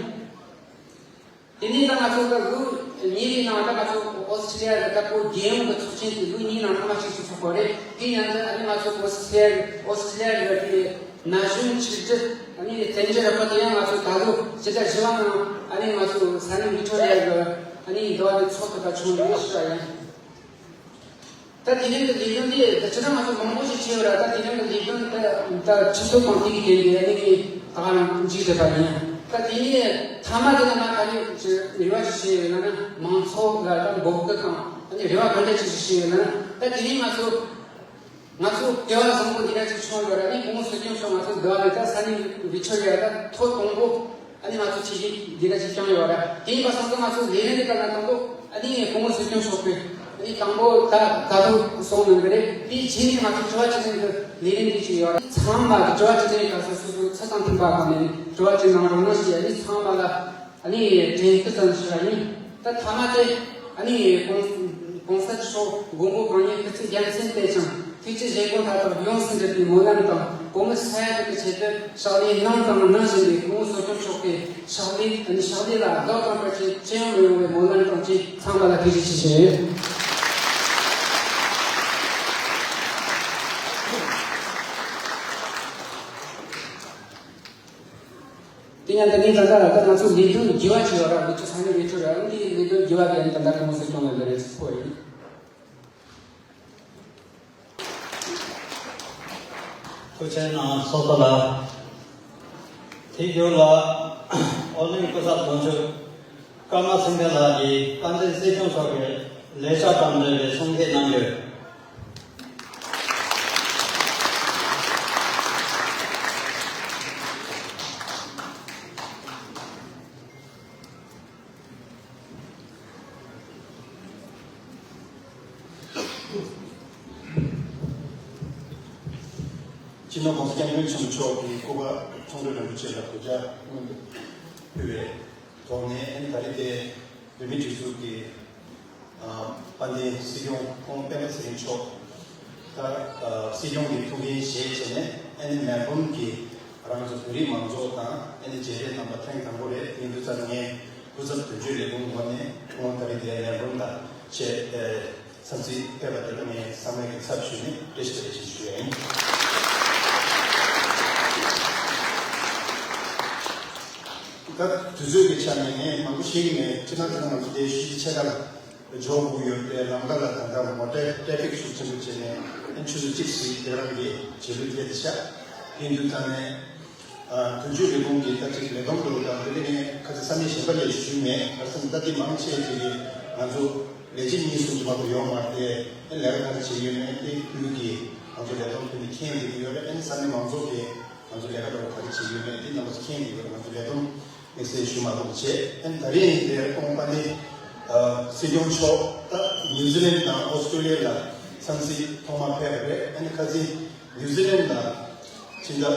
དེ་ནས་ད་ང་ཚོ་ད་ལོ་གཉིས་རེའི་ནང་ད་ང་ཚོ་ཨོ་སི་ཀྲི་ལི་ཡ་གི་ད་ཁོ་རྒྱལ་ཡོངས་ཀྱི་ཚོགས་ཆེན་དེ་ལོ་གཉིས་ནང་ཐེངས་མ་གཅིག་ཅིག་ཚོགས་པ་རེད། དེའི་ནང་དུ་ཨ་ནི་ང་ཚོ་ཨོ་སི་ཀྲི་ལི་ཡ་ཨོ་སི་ཀྲི་ལི་ཡ་གི་དེ་ན་གཞོན་ཆིག་སྒྲིལ་ཨ་ནི་བཙན་བྱོལ་ར་ཁོ་དེ་ཡང་ང་ཚོ་ད་ལོ་ཕྱི་ཟླ་བཞི་པ་ནང་ཨ་ནི་ང་ཚོ་ས་གནས་ཝི་ཀྲི་ཊོ་རི་ཡ་གི་ཨ་ནི་འདི་བ་དེ་ཚོགས་ཐུབ་པ་བྱུང་ཡོད་ཞུ་བ་ཡིན། ད་དེ་རིང་གི་ལས་དོན་དེ་ད་ཅི་ཐང་ང་ཚོ་མང་པོ་ཞིག་བྱས་ཡོད་ར། ད་དེ་རིང་གི་ལས་དོན་ད་ད་ཆུ་ཚོད་གང་དེ་གི་དེ་འདྲའི་ནི་ད་ག་རང་མཇུག་བསྒྲིལ་པ་ཡིན། ད་དེ་ནས་མཐའ་མ་དེ་ལ་ང་ད་ནི་རེ་བ་ཞིག་བྱས་ཡོད་ན་ན་མང་ཚོགས་ལ་ད་འབོད་སྐུལ་དང་ཨ་ནི་རེ་བ་ག་འདྲ་ཞིག་ཞིག་བྱས་ཡོད་ན་ན་ད་དེ་རིང་ང་ཚོ་ང་ཚོ་དེ་བ་བཟང་པོ་འདི་འདྲ་ཞིག་བྱུང་ཡོད་ར། ནི་སྐུ་ངོ་སྲིད་སྐྱོང་མཆོག་ང་ཚོ་འདི་བ་ནས་ད་ས་གནས་ཝི་ཀྲི་ཊོ་རི་ཡ་ད་ཐོག་དང་པོ། ཨ་ནི་ང་ཚོ་ཆེད་ཞིག་འདི་འདྲ་ཞིག་བསྐྱངས་ཡོད་ར། དེ་ཡིན་པ་སོང་ཙང་ང་ཚོ་ལས་རིམ་འདི་ག་ལ་དང་པོ་ཨ་ནི་སྐུ་ངོ་སྲིད་སྐྱོང་མཆོག་གིས་ཨ་ནི་དང་པོ་ད་ད་དུང་གསུང་གནང་གི་རེད། དེའི་རྗེས་ནས་ང་ཚོ་དྲི་བ་དྲིས་ལན་གྱི་ལས་རིམ་འདི་ཞིག་ཡོད་ར། ཚང་མ་གི་དྲི་བ་དྲིས་ལན་ག་ཚོད་སོ་སོའི་ཚུལ་དང་མཐུན་པ་གང་ནས་དྲི་བ་དྲིས་གནང་རོགས་གནང་ཞེས་ཨ་ནི་ཚང་མ་ལ་ཨ་ནི་དྲན་སྐུལ་ཙམ་ཞུ་བ་ཡིན། ད་མཐའ་མ་དེ་ཨ་ནི་གོང་གོང་ས་མཆོག་མགོན་པོ་གང་ཉིད་སྐུ་ཚེ་རྒྱལ་མཚན་དཔེ་ཅན། ཐུགས་རྗེ་བཞེད་དགོངས་མཐའ་དག་ཡོངས་སུ་འགྲུབ་པའི་སྨོན་ལམ་དང་། བོད་མི་ས་ཡ་དྲུག་གི་ཆེད་དུ་ཕྱག་ལས་གནང་དང་གནང་བཞིན་པའི་སྐུ་ངོ་སྲིད་སྐྱོང་མཆོག་གི་ཕྱག་ལས་ཕྱག་ལས་ལ་ལྡོག་དང་ཕལ་ཆེར་ཅི་ཡང་མི་ཡོང་བའི་སྨོན་ལམ་དང་བཅས་ཚང་མ་ལ་ཐུགས་རྗེ་ཆེ་ཞུ། དེ་ཡང་དེ་ནས་ད་ལྟ་ད་ང་ཚོ་ལས་དོན་རྒྱས་པ་ཅིག་ཡོད་ར། མི་ཚོ་ས་གནས་མི་ཚོ་ར་འདི་ལས་དོན་རྒྱས་པ་དེ་ད་ལྟ་སྐུ་ངོ་སྲིད་སྐྱོང་ལ་ལས་རེད་ཚོ་ཡིན། ཐུགས་རྗེ་གནང་། ཚོགས་གཙོ་ལགས། དེ་རྒྱུན་ལ་ཨོ་གླིང་སྐུ་ཚབ་དོན་གཅོད་ཀརྨ་སེང་གེ་ལགས་ཀྱིས་དཔལ་ལྡན་སྲིད་སྐྱོང་མཆོག་གི་ལས་བྱ་དང་འབྲེལ་བའི་གསུང་བཤད་གནང་ཡོད། སྤྱི་ནོར་༸གོང་ས་༸སྐྱབས་མགོན་ཆེན་པོ་མཆོག་གི་སྐུ་པར་མཚུངས་སྒྲོན་རིན་པོ་ཆེ་ལ་གུས་ཕྱག་སྔོན་དུ་ཕུལ་བའི་ཐོག་ནས། ཨ་ནི་ད་རེས་དེ་བོད་མིའི་སྒྲིག་འཛུགས་ཀྱི་ཨ་དཔལ་ལྡན་སྲིད་སྐྱོང་ཁོང་སྤེན་པ་ཚེ་རིང་མཆོག་ད་ཨ་སྲིད་སྐྱོང་གི་ཐུགས་འགན་བཞེས་བྱས་ནས། ཨ་ནི་མེལ་བྷོན་གྱི་རང་ཚོ་བོད་རིགས་མང་ཚོགས་དང་ཨ་ནི་མཇལ་འཕྲད་གནང་པ་ཐེངས་དང་པོ་རེད། ཡིན་དུས་ཙང་ངས་སྐུ་ཚབ་དོན་གཅོད་ལས་ཁུངས་ངོས་ནས་ཁོང་ད་རེས་དེ་མེལ་བྷོན་དང་བཅས་ཨ་འཚམས་གཟིགས་ཕེབས་པ་དེ་ལ་ངས་སྔ་མོ་གི་ཚབ་ཞུས་ནས་བཀྲ་ཤིས་བདེ་ལེགས་ཞུ་ཡ་ཡིན། ད་དུས་ཚོད་ཀྱི་ཆ་ནས་ངས་མང་པོ་ཤེས་ཀྱི་མེད། སྤྱིར་བཏང་དེ་ང་ཚོ་དེ་གཞིས་ཆགས་ལ་འཇོག་དགོས་ཡོད་པའི་ལམ་ཁ་ལ་ད་ལྟ་མོ་ཊ་ཊེ་ཕིག་ཤུགས་ཆེན་པོ་བྱས་ནས་ཆུ་ཚོད་གཅིག་ཙམ་དེ་རང་གི་བྱེད་ལུགས་སླེབས་ཤག་ཡིན་དུས་ད་ནས་དོན་གཅོད་ལས་ཁུངས་ཀྱི་ད་ཅིག་ལས་བསྡོམས་འགྲོ་དང་དེ་ནས་ངས་ཁ་ཚ་ས་གནས་གཞན་པ་ལས་ཞུས་མེད། ག་རེ་ཟེར་ན་ད་དེ་མང་ཆེ་ཅིག་གིས་ང་ཚོ་ལས་བྱེད་གཉིས་གསུམ་གྱིས་མ་གཏོགས་ཡོད་མ་རེད་དེ། ཨེ་ལས་ཀ་ག་རེ་བྱེད་ཀྱི་ཡོད་མེད་དེ་ཁུལ་གྱི་ང་ཚོ་ལས་བསྡོམས་ཐོན་ནས་མཁྱེན་བསྡད་ཀྱི་ཡོད་རེད། ཨེ་ས་གནས་མང་ཚོགས་ཀྱིས་ང་ཚོ་ལས་ཀ་འདྲ་བོ་ག་རེ་བྱེད་ཀྱི་ཡོད་མེད་དེ་རྣམ་པ་ཚོ་མཁྱེན་གྱི་ཡོད་རེད། ང་ཚོ་ལས་བསྡོམས་དམིགས་བསལ་ཞུ་མ་ཐུབ་པ་བྱས། ཨེ་ད་རེས་དེར་ཁོང་པ་ནི་སྲིད་སྐྱོང་མཆོག་ད་ནིའུ་ཛི་ལན་དང་ཨོ་སི་ཀྲོ་ལི་ཡ་ལ་འཚམས་གཟིགས་ཐོག་མ་ཕེབས་པ་རེད། ཨེ་ནི་ཁ་སང་ནིའུ་ཛི་ལན་ལ་ཕྱི་ཟླ་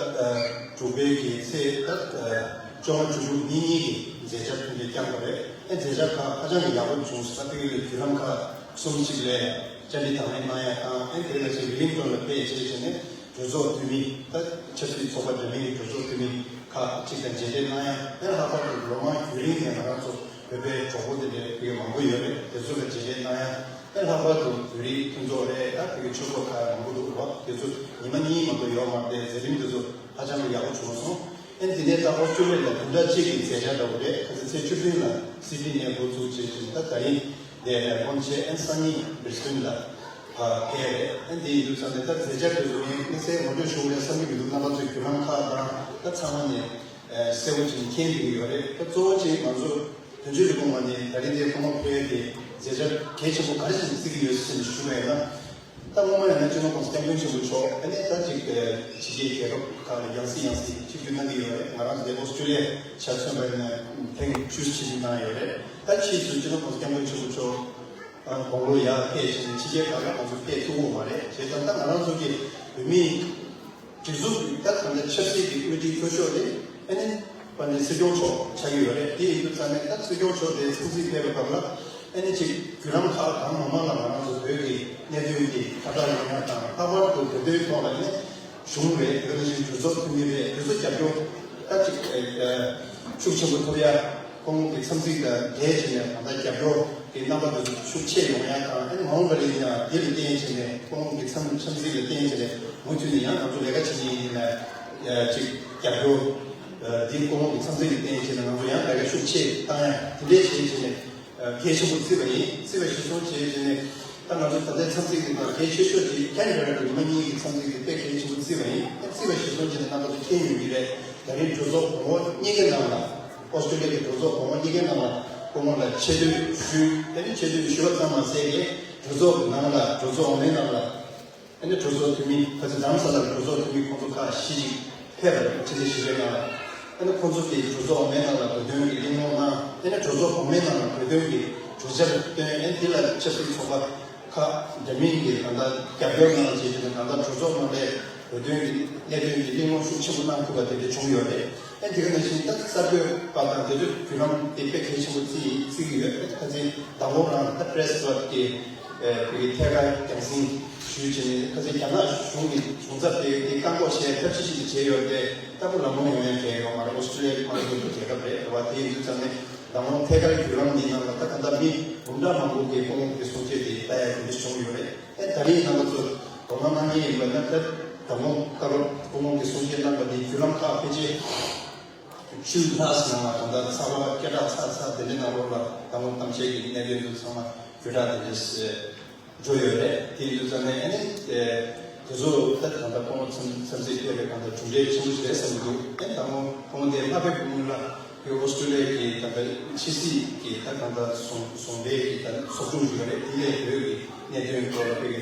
དྲུག་པའི་གི་ཚེས་ད་ བཅོ་ལྔ་བཅུ་དྲུག་ཉིན་གཉིས་ཀྱི་མཛད་འཆར་ཐོན་སྐྱེད་བསྐྱངས་པ་རེད། ཨེ་མཛད་འཆར་ཁག་ཧ་ཅང་གི་ཡག་པོ་བྱུང་སོང་། ད་དེ་གི་བརྒྱུད་རིམ་ཁག་གསུམ་གཅིག་ལ་བཅར་འདྲི་དང་ལེན་གནང་ཡ་དང་། ཨེ་དེ་ལ་ཅིག་ཝེལ་ལིང་ཊོན་ལ་ཕེབས་བྱས་བྱས་ནས་གྲོས་ཚོགས་འཐུས་མི། ད་ཆབ་སྲིད་ཚོགས་པ་འདྲ་མིན་གྱི་གྲོས་ཚོགས་འཐུས་མི་ཁག་ཅིག་དང་མཇལ་འཕྲད་གནང་ཡ། ཨེ་ལྷག་པར་དུ་ལོ་མང་རྒྱུན་རིང་ནས་ང་རང་ཚོ་བོད་པའི་གྲོགས་པོ་དེ་འདྲའི་ཕ་གི་མང་པོ་ཡོད་རེད། དེ་ཚོ་ལ་མཇལ་འཕྲད་གནང་ཡ། ཨེ་ལྷག་པར་དུ་བོད་རིགས་མཐུན་ཚོགས་རེད། ད་ཕ་གི་ཆོས་ཚོགས་ཁག་མང་པོ་འདུག་རེད་བ། དེ་ཚོ་ཉི་མ་གཉིས་མ་གཏོགས་ཡོད་མ་རེད། མཛད་རིམ་དེ་ཚོ་ཧ་ཅང་གི་ཡག་པོ་བྱུང་སོང་། ཨེ་འདི་ནས་ད་ཨོ་སི་ཀྲུ་ལི་ཡ་ལ་བདུན་ཕྲག་གཅིག་གི་མཛད་འཆར་འདྲ་བོ་རེད། ཁ་སང་ཚེས་བཅུ་བདུན་ལ་སིད་ནི་ནས་འགོ་བཙུགས་བྱས་བྱས། ད་ད་རིང་འདིར་མེལ་བོན་བྱས། ཨེ་སང་ཉིན་བྷི་རི་སི་བྷེན་ལ་ཕར་ཕེབས་རེད། ཨེ་འདི་ཡིན་དུས་ཙམ་ནས་ད་མཛད་འཆར་དེ་ཚོ་ངས་དམིགས་བསལ་ངོ་སྤྲོད་ཞུ་དགོས་ཡ་བསམ་གྱི་མི་འདུག་རྣམ་པ་ཚོས་བརྒྱུད་རིམ་ཁག་དང་ད་ཚང་མ་ནས་ཨེ་གསལ་པོ་ཅིག་མཁྱེན་བསྡད་ཀྱི་ཡོད་རེད། ད་གཙོ་བོ་ཅིག་ང་ཚོ་དོན་གཅོད་ལས་ཁུངས་ནས་ད་རིང་འདིར་སྐུ་ངོ་ཕེབས་ཏེ་མཛད་འཆར་གལ་ཆེན་པོ་ག་རེ་ཞིག་བརྩི་གི་ཡོད་ཟེར་ནས་ཞུ་བ་ཡིན་ན། ད་སྔོན་མ་ཡིན་ན་སྤྱི་ནོར་༸གོང་ས་༸སྐྱབས་མགོན་ཆེན་པོ་མཆོག་ཨ་ནི་ད་ཅིག་ཕྱི་རྒྱལ་རྒྱལ་ཁབ་ཁག་ལ་ཡང་སེ་ཡང་སེ་ཆིབས་བསྒྱུར་གནང་གི་ཡོད་རེད། ང་རང་ཚོ་ཨོ་སི་ཀྲུ་ལི་ཡ་ཆ་མཚོན་པ་ཡིན་ན་ཐེངས་བཅུ་ཆིབས་བསྒྱུར་གནང་ཡོད་རེད། ད་ཕྱིས་སུ་སྤྱི་ནོར་༸གོང་ས་༸སྐྱབས་མགོན་ཆེན་པོ་མཆོག་དགུང་ལོ་ཡར་འཕེལ་བྱས་ནས་ཕྱི་རྒྱལ་ཁག་ལ་ང་ཚོ་ཕེབས་ཐུབ་ཀྱི་ཡོད་མ་རེད། བྱས་ཙང་ད་ང་རང་ཚོ་གི་བོད་མིའི་སྒྲིག་འཛུགས་ཀྱི་ད་གང་ལྟར་ཆབ་སྲིད་ཀྱི་དབུ་ཁྲིད་མཐོ་ཤོས་དེ་ཨ་ནི་དཔལ་ལྡན་སྲིད་སྐྱོང་མཆོག་ཆགས་ཀྱི་ཡོད་རེད། དེ་ཡིན་དུས་ཙམ་ནས་ད་སྲིད་སྐྱོང་མཆོག་དེ་འཚམས་གཟིགས་ཕེབས་པའི་སྐབས་ལ་ཨ་ནི་ཅིག་བརྒྱུད་རིམ་ཁག་གང་མང་མང་ལ་ང་རང་ཚོ་བོད་ཀྱི་གནད་དོན་དེ་ཁ་བརྡ་ཡོང་ཡ་དང་། ལྷག་པར་དུ་བོད་དོན་ཐོག་ལ་ཨ་ནི་གཞུང་རེད། དེ་ནང་བཞིན་གྲོས་ཚོགས་འཐུས་མི་རེད། དེ་ཚོ་རྒྱབ་སྐྱོར་ད་ཅིག་ཤུགས་ཆེན་པོ་ཐོབ་ཡ། ཁོང་གི་འཚམས་གཟིགས་དང་འབྲེལ་བྱས་ནས་གང་ལྟར་རྒྱབ་སྐྱོར་གྱི་རྣམ་པ་དེ་ཚོ་ཤུགས་ཆེ་ཡོང་ཡ་དང་། ཨ་ནི་མ་འོངས་པ་ལ་ཡིན་ཡང་འདི་ལ་བརྟེན་བྱས་ནས་ཁོང་གི་འཚམས་འཚམས་གཟིགས་ལ་བརྟེན་བྱས་ནས་མུ་མཐུད་ནས་ཡང་ང་ཚོ་ལས་ཀ་བྱེད་མཁན་ཡིན་ན་ཅིག་རྒྱབ་སྐྱོར་འདི་ཁོང་གི་འཚམས་གཟིགས་ལ་བརྟེན་བྱས་ནས་ང་ཚོ་ཡང་ལས་ཀ་ཤུགས་ཆེ་བཏང་ཡ་དེ་འདྲས་བྱས་བྱས་ནས་གལ་ཆེན་པོ་བརྩིས་པ་ཡིན། བརྩིས་པ་གཞིར་བཟུང་བྱས་བྱས་ནས། ད་ང་ཚོ་ད་ལྟའི་འཚམས་གཟིགས་འདི་དང་གལ་ཆེ་ཤོས་དེ་ཁེན་བྷེ་ར་དང་ཉི་མ་གཉིས་ཀྱི་འཚམས་གཟིགས་དེ་དཔེ་གལ་ཆེན་པོ་བརྩིས་པ་ཡིན། བརྩིས་པ་གཞིར་བཟུང་བྱས་ནས་རྣམ་པ་ཚོ་མཁྱེན་ཡོང་གི་རེད། ད་རིང་གྲོས་ཚོགས་གོང་འོག་གཉིས་ཀའི་ནང་ལ། ཨོ་སི་ཀྲུ་ལི་ཡ་གི་གྲོས་ཚོགས་གོང་འོག་གཉིས་ཀའི་ནང་ལ་སྐུ་ངོ་ལ་ཆེ་བསྟོད་ཞུས། དེ་ནས་ཆེ་བསྟོད་ཞུས་པ་ཙམ་མ་ཟད་ཀྱི་གྲོས་ཚོགས་ཀྱི་ནང་ལ་གྲོས་ཚོགས་འོག་མའི་ནང་ལ་ཨ་ནི་གྲོས་ཚོགས་འཐུས་མི་ཁ་ཚིག་རྡ་རམ་ས་ལ་གི་གྲོས་ཚོགས་འཐུས་མི་ཁོང་ཚོ་ཁག་བཞི་ཅིག་ཕེབས་པ་རེད། ཕྱི་ཚེས་བཞི་པའི་ནང་ལ། ཨ་ནི་ཁོང་ཚོ་གིས་གྲོས་ཚོགས་འོག་མའི་ནང་ལ་བོད་དོན་གྱི་གླེང་སློང་གནང་། ཨ་ནི་གྲོས་ཚོགས་གོང་མའི་ནང་ལ་བོད་དོན་གྱི་གྲོས་འཆར་བཏོན། ཨ་ནི་དེ་ལ་ཆབ་སྲིད་ཚོགས་པ་ཁག་འདྲ་མིན་གྱིས་གང་ལྟར་རྒྱབ་སྐྱོར་གནང་བྱས་བྱས་ནས་གང་ལྟར་གྲོས་ཚོགས་ནང་ལ་བོད་དོན་གྱི་གནད་དོན་གྱི་གླེང་སློང་ཤུགས་ཆེན་པོ་གནང་ཐུབ་པ་དེ་འདྲ་བྱུང་ཡོད་རེད། ཨ་ནི་དེ་ག་ནང་བཞིན་ད་གསར་འགོད་པ་དང་དེ་ཚོའི་བརྒྱུད་རིམ་དེ་དཔེ་གལ་ཆེན་པོ་བརྩི་ཡིན། བརྩི་གི་ཡོད། ཨ་ནི་ཁ་སང་མདང་དགོང་རང་ད་པི་རེ་སི་ཀླབ་ཀྱི་ཨ་བོད་ཀྱི་ཐད་ཀར་རྒྱང་སྲིང་ཞུས་བྱས་ནས། ཁ་སང་རྒྱ་ནག་གཞུང་གི་གཞུང་ཚབ་དེ་དེ་བཀག་འགོག་བྱས་ཐབས་ཤེས་ཤིག་བྱས་ཡོད་པས་ལྟ་བུ་ལམ་ལྷོང་ཡོང་ཡ་གང་ཡང་ཡོད་མ་རེད། ཨོ་སི་ཀྲུ་ལི་ཡ་གི་དམངས་གཙོ་གི་རྒྱལ་ཁབ་རེད་བ། དེ་ཡིན་དུས་ཙམ་ནས་མདང་དགོང་ཐད་ཀར་བརྒྱུད་རིམ་འདིའི་ནང་ལ་ད་ག་འདྲ་མི་འབུམ་ཕྲག་མང་པོ་གིས་སྐུ་ངོ་གི་གསུང་བཤད་དེ་ལྟ་ཡ་དེ་འདྲ་བྱུང་ཡོད་རེད། ཨེ་ད་རེས་རྣམ་པ་ཚོ་དོ་སྣང་གནང་མཁན་ཡིན་པ་ན། ད་མདང་དགོང་སྐབས་སྐུ་ངོ་གི་གསུང་བཤད་གནང་པ་དེ་བརྒྱུད་རིམ་ཁག་ཕལ་ཆེར་བཅུ་ལྷག་ཙམ་ནང་ལ་གང་ལྟར་ཚགས་པར་སྐད་གྲགས་ཚ་ཚ་དེ་འདྲའི་ནང་ལོགས་ལ་མདང་དགོང་གཏམ་བཤད་ཀྱི་གནད་དོན་ཚོ་ཚང་མ་བརྒྱུད་བསྒྲགས་དེ་འདྲ་འགྲོ་ཡོད་རེད། དེ་ཡིན་དུས་ཙམ་ནས་ཨ་ནི་དེ་ཚོ་ད་གང་ལྟར་སྐུ་ངོ་འཚམས་འཚམས་གཟིགས་ཕེབས་པའི་གང་ལྟར་གྲུབ་འབྲས་ཆེན་པོ་ཞིག་རེད་བསམ་གྱི་འདུག་ཨ་ནི་མདང་དགོང་སྐུ་ངོ་དེ་ལྷག་པའི་སྐུ་ངོ་ལ་བོད་ཨོ་སི་ཀྲུ་ལི་ཡ་གི་ད་ལྟ་ཕྱི་སྲིད་ཀྱི་ད་གང་ལྟར་ཟུང་ཟུང་འབྲེལ་གྱི་ད་ཚོགས་ཆུང་ཞིག་ཡོད་རེད། དེ་ལས་བོད་ཀྱི་གནད་དོན་ཐོག་ལ་བོད་ཀྱི་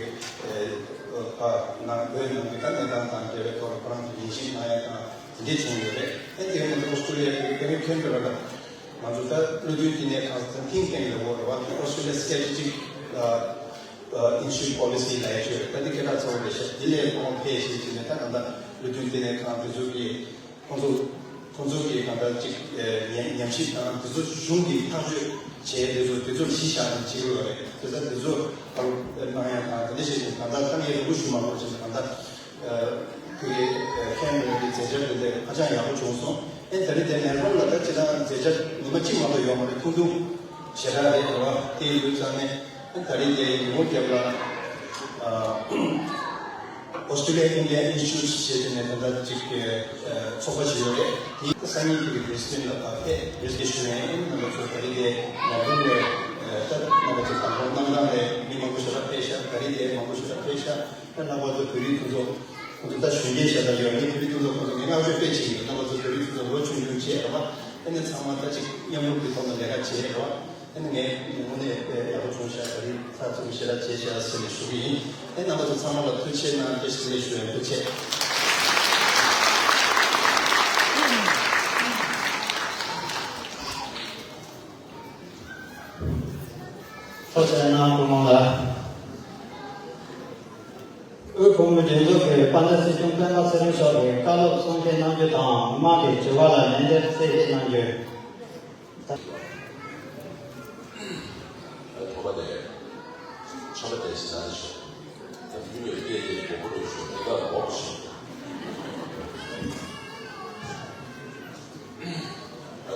ཨ་ནང་བོད་ནང་གི་ད་གནས་སྟངས་དང་འབྲེལ་བའི་ཐོག་ལ་ཁོ་རང་གིས་ཉན་ཞིབ་གནང་ཡ་དང་དེ་འདྲས་བྱུང་ཡོད་རེད། ཨ་ནི་དེ་ནས་ཨོ་སི་ཀྲུ་ལི་ཡ་གི་ད་རིང་ཁེན་བྷེ་ར་ལ་ང་ཚོ་ད་བློ་མཐུན་བསྟི་གནས་ཁང་ཚན་ཐིང་ཊེང་ཡོད་རེད་བ། ཨོ་སི་ཀྲུ་ལི་ཡ་སི་ཊེ་ཊི་ཇིག་ཨ་ཨ་ཨིན་སི་ཊི་ཊུཊ་པོ་ལི་སི་ལབ་ཡ་ཅིག་ཡོད་རེད། ད་དེ་སྐད་གྲགས་ཚ་བོ་རེད་ཤག་དེ་ལས་ཁོང་ཕེབས་བྱས་བྱས་ནས་ད་གང་ལྟར་བློ་མཐུན་བསྟི་གནས་ཁང་དེ་ཚོ་གི་ཁོང་ཚོ་ཁོང་ཚོ་གི་གང་ལྟར་ཅིག་ཨ་ཉམས་ཉམས་ཞིབ་དང་དེ་ཚོ་གཞུང་གི་ཐག་གཅོད་བྱས་དེ་ཚོ་དེ་ཚོར་གཞི་བཞག་ནས་བྱེད་ཀྱི་ཡོད་རེད། དེ་ཚོ་དེ་ཚོ་ཕར་གནང་ཡ་དང་དེ་འདྲ་བྱས་ནས་གང་ལྟར་ད་ངས་རེ་སྐུལ་ཞུ་མ་དགོས་བྱས་ནས་གང་ལྟར་ཨ་དེ་གི་ཨ་ཁེན་བྷེ་ར་གི་མཛད་འཆར་དེ་འདྲ་ཧ་ཅང་ཡག་པོ་བྱུང་སོང་། ཨེ་ད་རེས་དེ་མེལ་བོན་ལ་ད་ཅི་ད་མཛད་འཆར་ཉི་མ་གཅིག་མ་གཏོགས་ཡོད་མ་རེད། ཐུང་ཐུང་ཞེ་དྲག་རེད་རེད་བ། དེ་ཡིན་དུས་ཙང་ནས་ཨེ་ད་རེས་དེ་ཉི་ཧོང་རྒྱབ་ལ་ཨ་ཨོ་སི་ཀྲུ་ལི་ཡ་ཨིན་སི་ཊི་ཊུཊ་ཞེས་བྱས་ནས་ད་ལྟ་ཅིག་ཨ་ཚོགས་པ་ཞིག་ཡོད་རེད། དེ་སང་ཉིན་དེ་གི་བྷི་རི་སི་བྷེན་ལ་ཕར་ཕེབས། བྷི་རི་སི་བྷེན་ཞུ་ཡ་ཡིན། རྣམ་པ་ཚོ་ད་རེས་དེ་མེལ་བོན་ལ་ཨ་ད་རྣམ་པ་ཚོ་དང་པོ་གནང་སྟངས་ལ་མི་མང་པོ་ཞེ་དྲག་ཕེབས་ཤག་ད་རེས་དེ་མང་པོ་ཞེ་དྲག་ཕེབས་ཤག་ད་རྣམ་པ་ཚོ་བོད་རིགས་མཐུན་ཚོགས་ཁོང་ཚོ་ད་གཞོན་སྐྱེས་ཤ་སྟག་ཡོད་རེད། བོད་རིགས་མཐུན་ཚོགས་ཁོང་ཚོ་ངས་བསྔགས་བརྗོད་དཔེ་བྱེད་ཀྱི་ཡོད། རྣམ་པ་ཚོ་བོད་རིགས་མཐུན་ཚོགས་ལོ་ཆུང་ཆུང་བྱས་རེད་བ། ཨ་ནི་ཚང་མ་ད་ཅིག་མཉམ་རུབ་ཀྱི་ཐོག་ནས་ལས་ཀ་བྱས་རེད་བ། ཨ་ནི་ངས་དངོས་གནས་དཔེ་ཡག་པོ་བྱུང་ཤག་ད་རེས་ཚགས་ཚུད་པོ་ཞེ་དྲག་བྱས་ཤག་ཟེར་ནས་ཞུ་གི་ཡིན། ཨ་རྣམ་པ་ཚོ་ཚང་མ་ལ་ཐུགས་རྗེ་ཆེ་གནང་། བཀྲ་ཤིས་བདེ་ལེགས་ཞུ་ཡ། ཐུགས་རྗེ་ཆེ། ཐུགས་རྗེ་གནང་སྐུ་ངོ་ལགས། དབུས་བོད་མིའི་སྒྲིག་འཛུགས་ཀྱི་ ད་ལྟ་སྲིད་སྐྱོང་སྤེན་པ་ཚེ་རིང་མཆོག་གིས་བཀའ་སློབ་གསུང་བཤད་གནང་རྒྱུ་དང་། མི་མང་གི་དྲི་བ་ལ་ལན་འདེབས་གསལ་བཤད་གནང་རྒྱུ། ཐོག་མ་དེ་ཆོས་པ་དེ་ཟེར་ན་ཞིག་ད་བུད་མེད་སྐད་དེ་གོ་བོ་རུ་ཞུ་མི་དགའ་མོག་ཞིག་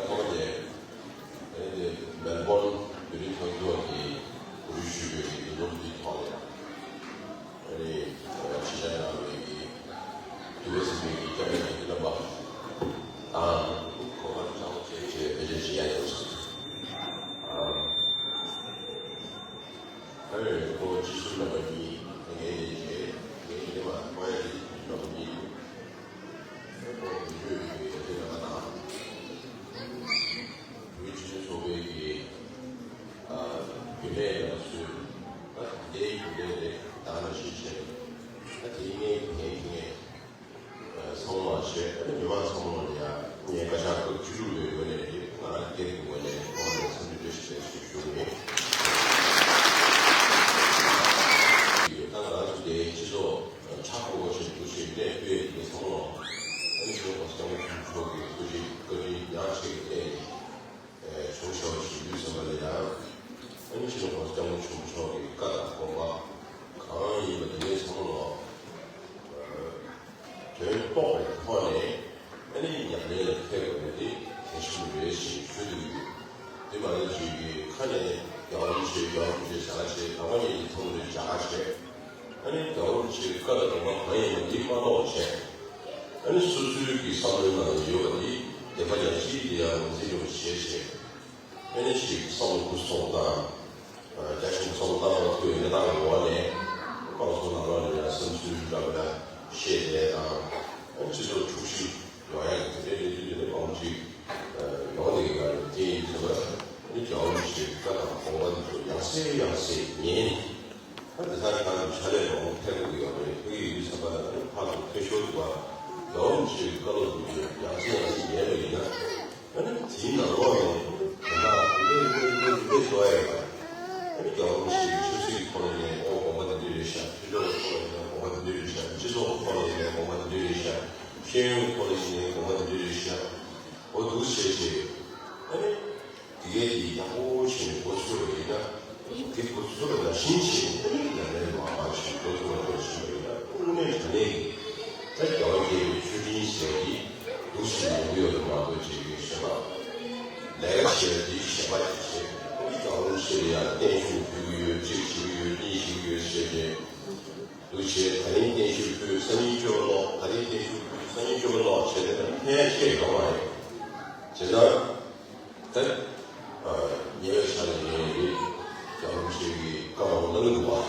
ཐོག་མ་དེ་དེ་མེལ་བོན་བོད་རིགས་མཐོང་རྒྱུ་བ་གི་གུ་རུ་ཞུ་བའི་གི་ལོ་འདི་ཐོག་ལ། ཨ་ནི་ཕྱི་རྒྱལ་ནང་ལ་ཡོད་པའི་དུས་བབ་ཟིན་པའི་སྐྱབས་གནས་ཀྱི་བསྟན་པ་དང་གོ་བ་གཙང་བོ་བཅས་ཀྱི་བེད་སྤྱོད་བྱེད་ཡ་ཡོད་ཟེར། ཨ་ནི་ཁོ་སྤྱི་ཟུར་རྣམ་པ་གཉིས་ངའི་ཡན་ཆད་ངའི་ཡིན་མ་ཁོ་ཡ་ཡིན་རྣམ་པ་གཉིས་ཁོ་བེད་སྤྱོད་ཡོད་པའི་བེད་སྤྱོད་རྣམ་པ་དང་། བོད་སྤྱི་མཐུན་ཚོགས་པའི་གི་ཨ་རྒྱུན་ལས་ལ་སུ་ད་དེའི་རྒྱུན་ལས་རེད། ད་ནང་བཞིན་བྱས་ད་དེའི་ངའི་ངའི་ངའི་ཚང་མ་བྱས་ཨ་ནི་མི་མང་ཚང་མ་ལ་ཡང་ངས་བཀའ་ཤག་སྐབས་བཅུ་དྲུག་པའི་ངོས་ནས་ང་རང་སྒེར་གྱི་ངོས་ནས་ཁོང་ལ་འཚམས་འདྲི་བཀྲ་ཤིས་བདེ་ལེགས་ཞུ་ཞུ་གི་ཡིན། ད་ང་རང་ཚོ་དེའི་སྤྱི་ཚོགས་ཕྱག་ཁོ་བོ་ཞིག་འདུ་ཤེས་གནས་སྤོས་ཀྱི་ཚང་མ་ཨ་ནི་ཆོས་པ་སྐྱབས་མགོན་ཆེན་པོ་མཆོག་གི་སྐུ་ཚེ་བཀའ་དྲིན་ཡང་ཆེ་གི་བརྟེན་ནས། བྱུང་ཤོག་ཞུ་རྒྱུའི་བསམ་པ་ལ་ཡང་། ཨ་ནི་ཕྱི་ལོ་ཁོང་སྐྱབས་མགོན་ཆེན་པོ་མཆོག་གི་བཀའ་དང་དགོངས་པ་གང་ཡིན་པ་དེ་ཚང་མ་ལོ། དོན་རྟོགས་པའི་ཐོག་ནས་ཨ་ནི་ཉམས་ལེན་ལ་ཕེབས་དགོས་པ་དེ་གལ་ཆེན་པོ་རེད་ཞེས་ཞུ་འདོད་ཡོད། དེ་མ་ཟད་ཅིག་གི་ཁ་ནས་རྒྱལ་བ་རིན་པོ་ཆེ་རྒྱལ་བ་རིན་པོ་ཆེ་བྱ་དགའ་བྱེད། ལག་པ་གཉིས་ཀྱིས་ཐོག་ནས་བྱ་དགའ་བྱེད། ཨ་ནི་རྒྱལ་བ་རིན་པོ་ཆེའི་བཀའ་དང་དགོངས་པ་གང་ཡིན་པ་འདི་མ་རྟོགས་བྱས། ཨ་ནི་སོ་སོའི་གི་བསམ་བློའི་ནང་ལ་ཡོད་པ་འདི་བདེན་པ་ཡང་ཅིག་དེ་ཡང་ངོས་འཛིན་ཡོང་བ་བྱས་བྱས། ཨ་ནི་ཅིག་བསམ་བློ་གུ་སོང་དང་། རྒྱ་ཆེན་བསམ་བློ་བཏང་བ་ཐུབ་པའི་གནས་སྟངས་ཀྱི་འོག་ནས་བསྐང་གསོ་ནང་ལོགས་ནས་ཡང་བསམ་ཚུལ་འདྲ་མི་འདྲ་བཤད་བསྡད་དང་། ཨ་ནི་སྤྱི་ཚོགས་འཁྲུག་གཞི་ཡོང་ཡག་གི་དེ་འདྲའི་གནས་ཚུལ་དེ་འདྲ་མང་པོ་ཅིག་ཡོང་བསྡད་ཀྱི་ཡོད་རེད། དེ་ཡིན་དུས་ཙམ་པ་ནི་རྒྱལ་བ་རིན་པོ་ཆེའི་བཀའ་དང་དགོངས་པ་འདི་ཚོ་ཡང་སེ་ཡང་སེ་ཉན་ནས། ད་འདི་ལྟར་གང་གི་ཕྱག་ལས་མང་པོ་ཕེབས་དགོས་ཀྱི་ཡོད་རེད། ཕ་གི་ཡུལ་ཚན་པ་ལ་ནི་ཕ་གི་འཕེལ་ཤོར་འདུག་པ། རྒྱལ་བ་རིན་པོ་ཆེའི་བཀའ་སློབ་འདི་ཚོ་ཡང་སེ་ཡང་སེ་ཉན་པ་ཡིན་ན། ཨ་ནི་དེའི་ནང་ལོགས་ནས་དོན་དག་དེ་འདྲའི་འདྲའི་འདྲའི་འདྲའི་འདྲའི་བཟོ་ཡ་ཡོད་པ། ཨ་ནི་རྒྱལ་བ་རིན་པོ་ཆེ་གི་ཆབ་སྲིད་ཀྱི་ཐོག་ནས་ཡིན་ནའི་ཨོ་དགོངས་པ་འདི་འདྲ་རེད་ཤག་ཆོས་ཕྱོགས་ཀྱི་ཐོག་ནས་ཡིན་ནའི་དགོངས་པ་འདི་འདྲ་རེད་ཤག་སྤྱི་ཚོགས་ཀྱི་ཐོག་ནས་ཡིན་ནའི་དགོངས་པ་འདི་འདྲ་རེད་ཤག་ཤེས་ཡོན་གྱི་ཐོག་ནས་ཡིན་ནའི་དགོངས་པ་འདི་འདྲ་རེད་ཤག་འོ་འདུག་བྱས་བྱས། ཨ་ནི་དེ་གས་དེ་ཡག་པོ་བྱས་ནས་འགོ་ཚུགས་པ་ཡིན་ན། དེ་འགོ་ཚུགས་པ་ནང་བཞིན་བྱས་ནས་ཨ་ནི་ལས་ལས་མང་མང་ཞིག་འགོ་ཚུགས་པ་འགྲོ་བཞིན་པ་ཡིན་ན། དངོས་གནས་དྲང་གནས་ཀྱི་ད་རྒྱལ་བ་དགྱེས་པའི་མཆོད་སྤྲིན་ཟེར་གྱི་འདུག་སེ་ཡོང་གི་ཡོད་པ་མ་གཏོགས་བྱེད་ཀྱི་ཞེ་དྲག་ལས་ཀ་བྱས་པ་དེ་ཞེ་དྲག་བྱས། ཨ་ནི་རྒྱལ་བ་རིན་པོ་ཆེ་ལ་ཡང་བརྟན་བཞུགས་ཕུལ་གྱི་ཡོད། གཅིག་བྱེད་ཀྱི་ཡོད། གཉིས་བྱེད་ཀྱི་ཡོད་ཟེར་བྱས། འདུག་བྱས། ད་རིང་བརྟན་བཞུགས་ཕུལ། སང་ཉིན་སྐྱོ་བ་ལོག་ད་རིང་བརྟན་བཞུགས་ཕུལ། སང་ཉིན་སྐྱོ་བ་ལོག་བྱས་ནས་ད་ཕན་ཆེ་ཡོང་བ་རེད། བྱས་ཙང་ད་ཉེ་བའི་ཆར་ནས་ངས་རེད་རྒྱལ་བ་རིན་པོ་ཆེ་གིས་བཀའ་མང་པོ་གནང་གི་འདུག་བ།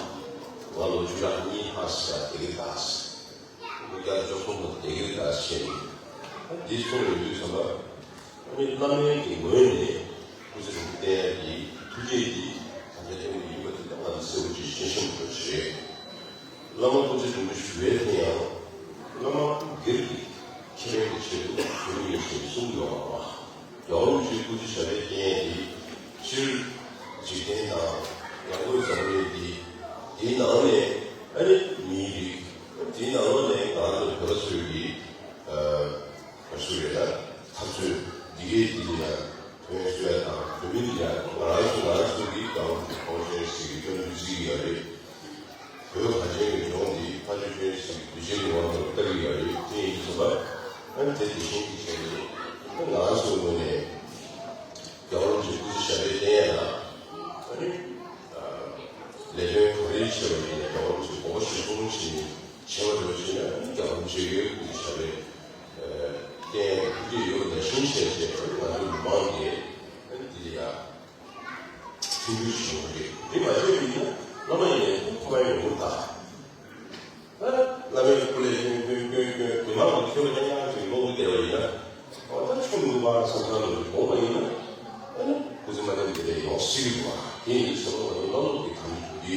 ང་ལོ་བཅུ་ཕྲག་གཉིས་ལྷག་ཙམ་བསྡད་ཀྱི་འདུག་སྐུ་བཅར་བཅུ་གསུམ་པ་བསྡད་ཀྱི་འདུག་བྱས་ནས་འདི་གསུངས་ཡོང་དུས་ཙམ་པ། ཨ་ནི་བླ་མའི་གི་ངོས་ནས་སྐུ་ཚེ་རིང་པོ་བསྟན་ཡ་གི་ཐུགས་རྗེ་འདི་ད་ལྟ་བསྟན་གྱི་ཡིན་པ་འདི་ད་ང་ཚོ་གསལ་པོ་ཅིག་ཤེས་བཞིན་པ་ཞིག་རེད། བླ་མ་སྐུ་ཚེ་རིང་པོ་ཞུ་བའི་ཐད་ཡང་བླ་མ་སྐུ་སྒེར་གྱི་ཁེ་ཕན་གྱི་ཆེད་དུ་ཞུ་གི་ཡིན་ཞེས་གསུངས་ཡོད་པ། རྒྱལ་བ་རིན་པོ་ཆེའི་སྐུ་ཚེ་ཞབས་པད་བརྟན་ཡ་འདི་སྤྱིར་འཇིག་རྟེན་དང་ཡང་སྒོས་འཛམ་བུ་གླིང་འདི་དེའི་ནང་ནས་ཨ་ནི་མིའི་རིགས་དེའི་ནང་ལོགས་ནས་ང་ཚོ་བོད་པ་ཚོའི་གི་ག་ཚོད་རེད་ན། འཐབ་རྩོད་འདི་གའི་འདི་ལ་ཡང་དོན་གསོལ་དང་བོད་མི་འདི་ཡང་ང་རང་ཚོ་ང་རང་ཚོ་གི་དགའ་བ་ཁོང་ཆེན་ཞིག་གི་སྐྱོན་བརྗོད་བརྩི་གི་ཡོད་རེད། བོད་གངས་ཅན་གྱི་ལྗོངས་འདི་ཕ་ཆོས་ཅན་ཞིག་གི་གདུལ་བྱའི་ངོ་བོ་ལྟ་གི་ཡོད་རེད། དེ་ཡིན་དུས་ཙམ་པ་ཨ་ནི་དེ་དེ་བཞིན་གྱི་བྱས་ནས་ང་རང་ཚོའི་ངོས་ནས་རྒྱལ་བ་རིན་པོ་ཆེའི་སྐུ་ཚེ་ཞབས་པད་བརྟན་ཡ་ལ་ཨ་ནི་ལས་དོན་ག་རེ་བྱས་པ་ཡིན་ན་རྒྱལ་བ་རིན་པོ་ཆེའི་དགོངས་པ་གཞིར་བཟུང་བྱས་ནས་བྱས་པ་འགྲོ་བྱས་ན་རྒྱལ་བ་རིན་པོ་ཆེ་གིས་སྐུ་ཚེ་ཞབས་པད་བརྟན་ཡ་གི་ཐུགས་རྗེ་ཡོད་པ་ནང་བཞིན་བྱས་བྱས་ང་ཚོ་མི་མང་གིས་འདི་ལ་ཡ་མཐུན་འགྱུར་བྱུང་བ་རེད། འདི་མ་བྱས་པ་ཡིན་ན་བླ་མ་ཡིན་ནའི་ཁོ་ཁོ་པའི་ངོ་བོ་དང་། ཨ་བླ་མའི་སྐུ་ལས་སྐྱོན་སྐྱོན་སྐྱོན་སྐྱོན་མི་མང་གི་ཁྱོད་ལ་ཡང་ཡང་ཅིག་སློབ་སྟེ་བསྡད་པ་ཡིན་ན། འོ་ད་ཆོ་མི་འདུག་པ་བསམ་བསམ་ལ་དགོངས་པ་ཡིན་ན། ཨ་ནི་སྐུ་ཚེ་མ་བརྟན་དེ་ལས་ཡོང་སྲིད་ཀྱི་འདུག་པ། དེ་ཡིན་ཙང་ང་ཚོ་བླ་སློབ་ཀྱི་དམ་འདི་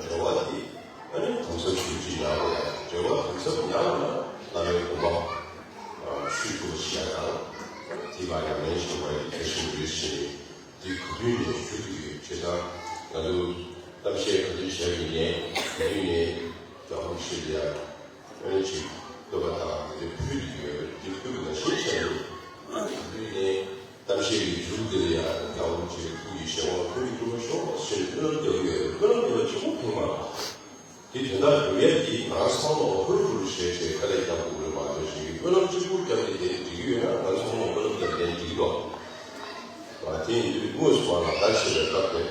སྦྱོར་བ་འདི་ཨ་ནི་དམ་ཟབ་ཞུ་ཅིག་ཉར་དགོས་ཡ། སྦྱོར་བ་དམ་ཟབ་ཉར་བ་ན་བླ་མའི་དགོངས་པ་ཆོས་སྒྲུབ་བྱེད་ཡ་དང་། དེ་བ་ཡང་ལན་ཞུ་བ་ཡི་གལ་ཆེན་པོ་རེད་ཟེར་ནས། དེ་ག་དུས་ནས་ཞུ་དགོས་ཡོད། བྱས་ཙང་ང་ཚོ་གཏམ་བཤད་ག་དུས་བྱས་ཡིན་ནའི་ག་དུས་ནས་རྒྱལ་བ་རིན་པོ་ཆེ་ལ་ཡང་ ཨ་ནི་ཅིག་བསྟོད་པ་དང་དེ་ཕུལ་གྱི་ཡོད། དེ་ཕུལ་བ་ནང་བཞིན་བྱས་ནས་དེ་ནས་གཏམ་བཤད་ཀྱི་མཇུག་དེ་ལ་ཡང་རྒྱལ་བ་རིན་པོ་ཆེའི་ཐུགས་ཀྱི་བཞེད་དགོངས་ཐུགས་ཀྱི་སྤྲུལ་པ་ཤོག་ཟེར་ནས་སྨོན་ལམ་རྒྱག་གི་ཡོད། སྨོན་ལམ་རྒྱག་པ་གཅིག་པོ་ཕན་མ་རེད། དེ་དོན་དག་སྒྲུབ་ཡས་དེ་ང་ཚང་མ་ཧུར་ཧུར་བྱས་བྱས་དཀའ་ལས་རྒྱག་དགོས་རེད་མ་གཏོགས། ཞིག་སྨོན་ལམ་གཅིག་པུ་བརྒྱབ་ནས་དེ་འགྲིག་གི་ཡོད་ན། ང་ཚང་མ་སྨོན་ལམ་བརྒྱབ་ནས་འགྲིག་གི་འདུག་ཨ་དེ་ཡིན་དུས་དངོས་སུ་མ་ལག་བསྟར་བྱེད་པའི་སྐབས་དེ།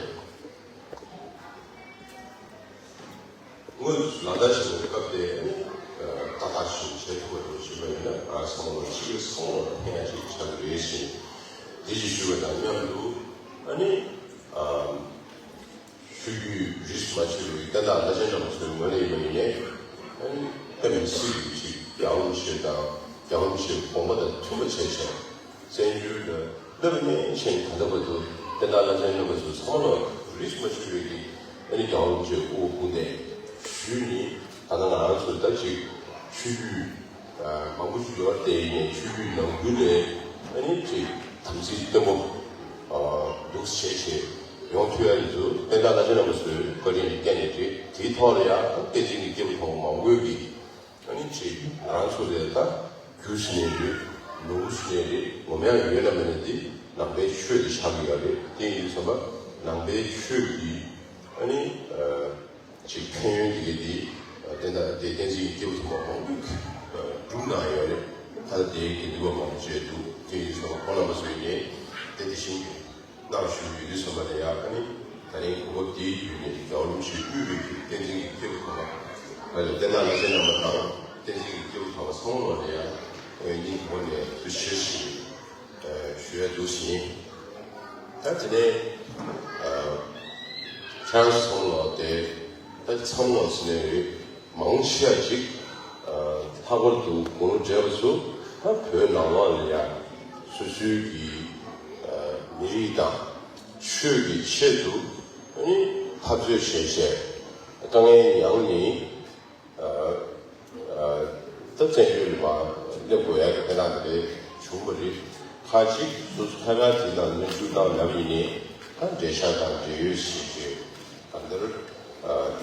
དངོས་སུ་ལག་བསྟར་བྱེད་པའི་སྐབས་དེ་ཏག་ཏག་ཞིག་བྱེད་ཐུབ་པ་འདྲ་ཞུས་པ་ཡིན་ན། ང་ཚང་མ་ལ་ཕྱི་རྒྱལ་ཚང་མ་ལ་ཕན་ཡག་ཅིག་ཆགས་ཀྱི་རེད་ཟེར། དེ་ཅིག་ཞུས་པ་དང་མཉམ་དུ་ཨ་ནི། ཆོས་བརྒྱུད་རིས་སུ་མ་ཆད་པའི་བསྟན་བདག་བླ་ཆེན་རྣམ་པ་ཚོའི་ངོས་ནས་ཡིན་པ་ཡིན་ནའི། ཨ་ནི་དཔེ་མི་སྲིད་པའི་ཅིག་རྒྱལ་བ་རིན་པོ་ཆེ་དང་རྒྱལ་བ་རིན་པོ་ཆེའི་དགོངས་པ་དང་མཐུན་པ་བྱས་བྱས། བཙན་བྱོལ་ལ་སླེབས་ནས་བྱས་ད་ལྟ་བར་དུ་བསྟན་བདག་བླ་ཆེན་རྣམ་པ་ཚོ་ཚང་མ་ལ་རིས་སུ་མ་ཆད་པའི་གི་ཨ་ནི་རྒྱལ་བ་རིན་པོ་ཆེའི་སྐུ་འོ་སྐུ་འདས་ཞུས་ནི། ད་ལྟ་ང་རང་ཚོ་ད་ཅིག་ཆོས་བརྒྱུད་མང་པོ་ཞིག་ཡོད་དེ་ཡིན་ནའི་ཆོས་བརྒྱུད་ནང་ཁུལ་ལས་ཨ་ནི་ཅིག་དམ་ཚིག་བརྟན་པོ་འདུག་བྱས་བྱས་ཡོང་ཐུབ་ཡ་ཡིན་ཚུལ་བསྟན་བདག་བླ་ཆེན་རྣམ་པ་ཚོའི་བཀའ་དྲིན་གྱི་རྐྱེན་ནས་རེད། དེའི་ཐོག་ལ་ཡང་བསྟན་འཛིན་གྱི་སྐྱེས་བུ་དམ་པ་མང་པོས་ཀྱིས་ཨ་ནི་ཅིག་ང་རང་ཚོ་ལས་ད་རྒྱུ་ཟེར་ནའི་རེད། ལུང་ཟེར་ནའི་རེད། ངོ་མ་ཡང་ཡོད་ན་མེད་ན་དེ་ནང་པའི་ཆོས་དེ་ཆགས་ཀྱི་ཡོད་རེད། དེ་ཡིན་དུས་ཙམ་པ་ནང་པའི་ཆོས་ཀྱི་ཨ་ནི། ཅིག་ཕན་ཡོན་དེ་གའི་དེ་བསྟན་བདག་དེ་བསྟན་འཛིན་གྱི་སྐྱེས་བུ་དམ་པ་མང་པོས་སྒྲུབ་གནང་ཡོད་རེད། ད་ལྟ་དེའི་དགེ་འདུན་པ་མང་པོ་བཅས་འདུག་དེ་ཡིན་ཙང་ཁོང་རྣམ་པ་ཚོས་ནས་དེ་དེ་བཞིན་གནང་ཞུ་ཡི་རེད། སོང་བ་ལ་ཡག་ཨ་ནི་ད་རིང་གོ་སྐབས་དེའི་བརྒྱུད་ནས་རྒྱལ་བ་རིན་པོ་ཆེས་དབུས་པའི་བསྟན་འཛིན་གྱི་སྐྱེས་བུ་དམ་པ་བསྟན་བདག་བླ་ཆེན་རྣམ་པ་དང་བསྟན་འཛིན་གྱི་སྐྱེས་བུ་དམ་པ་ཚང་མ་ལ་ཡག་སྙིང་ཐག་པ་ནས་ཐུགས་རྗེ་ཆེ་ཞུ་ཡི། ཞུ་ཡ་འདུག་ཟིན། ད་དེ་ནས་ཁྱེད་རང་ཚོ་ཚང་མ་ལ་དེ་ད་ཚང་མ་ཟིན་ནས་རེད། མང་ཆེ་བ་ཅིག་ལྷག་པར་དུ་དགུང་ལོ་བགྲེས་པ་ཚོ་ད་བོད་ནང་ལོགས་ལ་ཡ་སོ་སོའི་གི་མི་རིགས་དང་ཆོས་ཀྱི་ཆེད་དུ་ཨ་ནི་འཐབ་རྩོད་བྱས་བྱས་དཀའ་ངལ་མྱངས་ནས། ད་བཙན་བྱོལ་ལ་མར་སླེབས་དགོས་ཡག་གི་ཕན་ཐོགས་དེ་བྱུང་བ་རེད། ཁ་ཅིག་སོ་སོ་ཕ་མ་དེ་དང་མཉམ་ཞུགས་གནང་ཡག་ཡིན་ནའི་ད་འབྲེལ་ཤག་དང་འབྲེལ་ཡོད་བྱེད་ཀྱི་གང་ལྟར་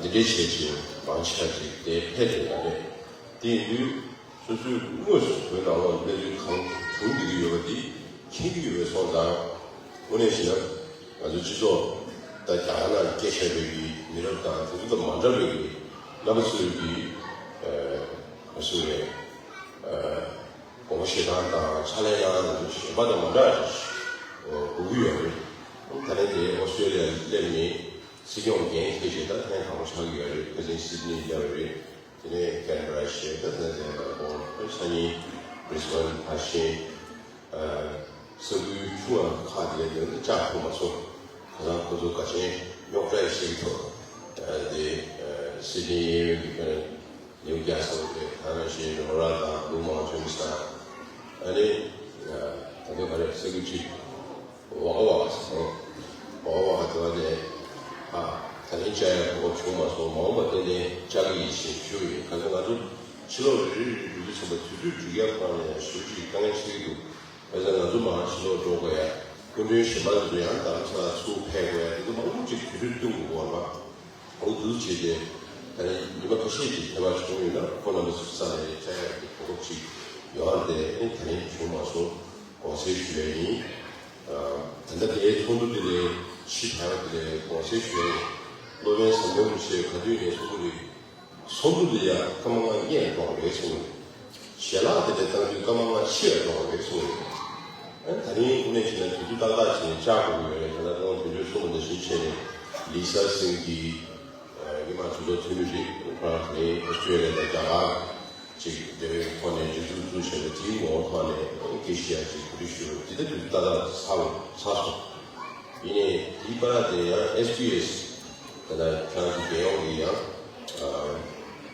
འདི་འདྲའི་བྱེད་ཀྱི་མང་ཆེ་བ་ཅིག་དེ་ཕེབས་ཡོད་ཡག་རེད། དེ་ཡིན་དུས་སོ་སོས་དངོས་སུ་བོད་ནང་ལ་གནས་ཚུལ་གང་བྱུང་བསྡད་ཀྱི་ཡོད་པ་འདི་མཁྱེན་གྱི་ཡོད་པའི་སོང་ཙང་། དངོས་གནས་བྱས་ན་ང་ཚོའི་སྤྱི་ཚོགས་ད་རྒྱ་གར་ནང་སྐྱེས་བཞག་པའི་གི་མི་རབས་དང་དེ་ཚོ་དང་མ་འདྲ་བའི་གི་རྣམ་པ་ཚོའི་གི་ཨ་ག་ཟེར་རེད། ཨ་དགོངས་པ་བཞེས་སྟངས་དང་ཕྱག་ལས་གནང་སྟངས་གཞན་པ་དང་མ་འདྲ་ཞིག་དགོས་ཀྱི་ཡོད་རེད། ད་ལན་དེ་ཨོ་སི་ཀྲེ་ལི་ཡ་སླེབས་ནས་སྲིད་སྐྱོང་འགན་འཁྱེར་བྱས་ད་ཐེངས་དང་པོ་ཆགས་ཀྱི་ཡོད་རེད། ཕལ་ཆེར་སིད་ནི་སླེབས་པ་རེད། དེ་ནས་ཀན་བྷ་ར་བཞེས། ད་དེ་ནས་དེ་ནས་ད་དགོང་སང་ཉིན་བྷི་རི་སི་བྷན་ཕར་ཕྱིན། ས་ཁུལ་ཆུང་བ་ཁག་དེ་ལ་དེ་ནས་བཅར་ཐུབ་མ་སོང་། ཁ་སང་ཁོ་ཚོ་ག་ཆེན་རྙོག་དྲ་ཞིག་ཐུག་དེ་སིད་ནི་གཡས་གཡོན་གྱི་ཁྱོན་ནས་ལེའུ་བརྒྱ་ཟེར་བ་དེ་ད་ནང་བཞིན་རོགས་རམ་དང་ལུང་མང་ཆུང་ས་ཨ་ནི་ད་དུང་ག་རེ་ས་ཁུལ་གཅིག་ཝ་ཀ་ཝ་ཀ་ཟེར། ཝ་ཀ་ཝ་ཀ་དེ་བ་ནས་ཨ་ད་ལན་བཅར་ཡག་གོ་སྐབས་བྱུང་མ་སོང་། མ་འོངས་པ་ཏན་ཏན་བཅར་གྱི་ཡིན་ཞེས་ཞུ་གི་ཡོད། གང་ལྟར་ང་ཚོ་ཕྱི་ལོགས་རེ་རེ་རེ་འགྲོ་དུས་ཙམ་པ་དུས་ཚོད་འགྲོ་ཡག་སྒང་ལ་ཡང་ཞེ་པོ་ཅིག་དཀའ་ངལ་འཕྲད་ཀྱི་འདུག་བྱས་ཙང་ང་ཚོ་མར་ཕྱི་ལོགས་འགྲོ་དགོས་ཡ། སྐུ་མགྲོན་གཞན་པ་ཚོ་ཡང་རྡ་རམ་ས་ལ་ཚུར་ཕེབས་དགོས་ཡ། དེ་ཚོ་མང་པོ་ཅིག་དུས་ཚོད་བསྟུན་དགོས་པ་རེད་པ། འོ་འདུག་བྱས་ཏེ་ད་རེས་ཉི་མ་ཁ་ཤས་ཅིག་ཐེ་བ་བྱུང་ཡོད་ན་ཁོང་རྣམ་པ་ཚོ་ས་ནས་བཅར་ཡག་གི་གོ་སྐབས་ཅིག་ཡོད་རེད་དེ། ཨ་ནི་ད་རིང་བྱུང་མ་སོང་། དགོངས་སེལ་ཞུ་ཡ་ཡིན། ད་ལྟ་དེའི་ཚོགས་འདུ་དེ་ལས་ཕྱི་དྲགས་དེ་ལས་དགོངས་སེལ་ཞུ་ཡ་ཡིན། སློབ་དཔོན་ཟམ་གདོང་རིན་པོ་ཆེ་ག་དུས་ནས་ཚོགས་འདུ་རེད། ཚོགས་འདུ་ལ་ཡ་སྐར་མ་ལྔ་སྔོན་འགྲོ་བ་རེད་གསུངས། ཞལ་ལག་དེ་ལས་བཏང་དུས་སྐར་མ་ལྔ་ཕྱི་ལ་འགྲོ་བ་རེད་གསུངས། ཨ་ནི་ད་རིང་དངོས་གནས་བྱས་ན་དུས་ཚོད་ཏག་ཏག་བྱས་ནས་བཅར་དགོས་ཀྱི་ཡོད་རེད། ད་ལྟ་ཁོང་དོན་གཅོད་གསུངས་པ་ནང་བཞིན་བྱས་ནས་ལི་ས་སིང་གིས་ཉི་མ་དུས་ཚོད་ཐོན་མི་རིགས་ཁོ་རང་དེ་ཨོ་སི་ཀྲེ་ལི་ཡ་དང་རྒྱ་གར་ཅིག་འབྲེལ་བའི་ཐོག་ནས་འབྲེལ་གཏུག་བཙུགས་བྱས་ནས་དེའི་ངོ་བོ་ཐོག་ནས་སྐད་ཆ་བཤད་ཡ་ཅིག་གོ་སྒྲིག་ཞུས་པ་འདི་ལྟ་དུས་ཏག་ཏག་ཚར་ཚར་སོང་། ཡིན་ནའི་དེའི་བར་དེ་ཡང་ཨེས་པི་ཨེས་ད་ལྟ་ཁྱེད་རང་ཚོ་རྒྱལ་ཡོངས་ཀྱི་ཡང་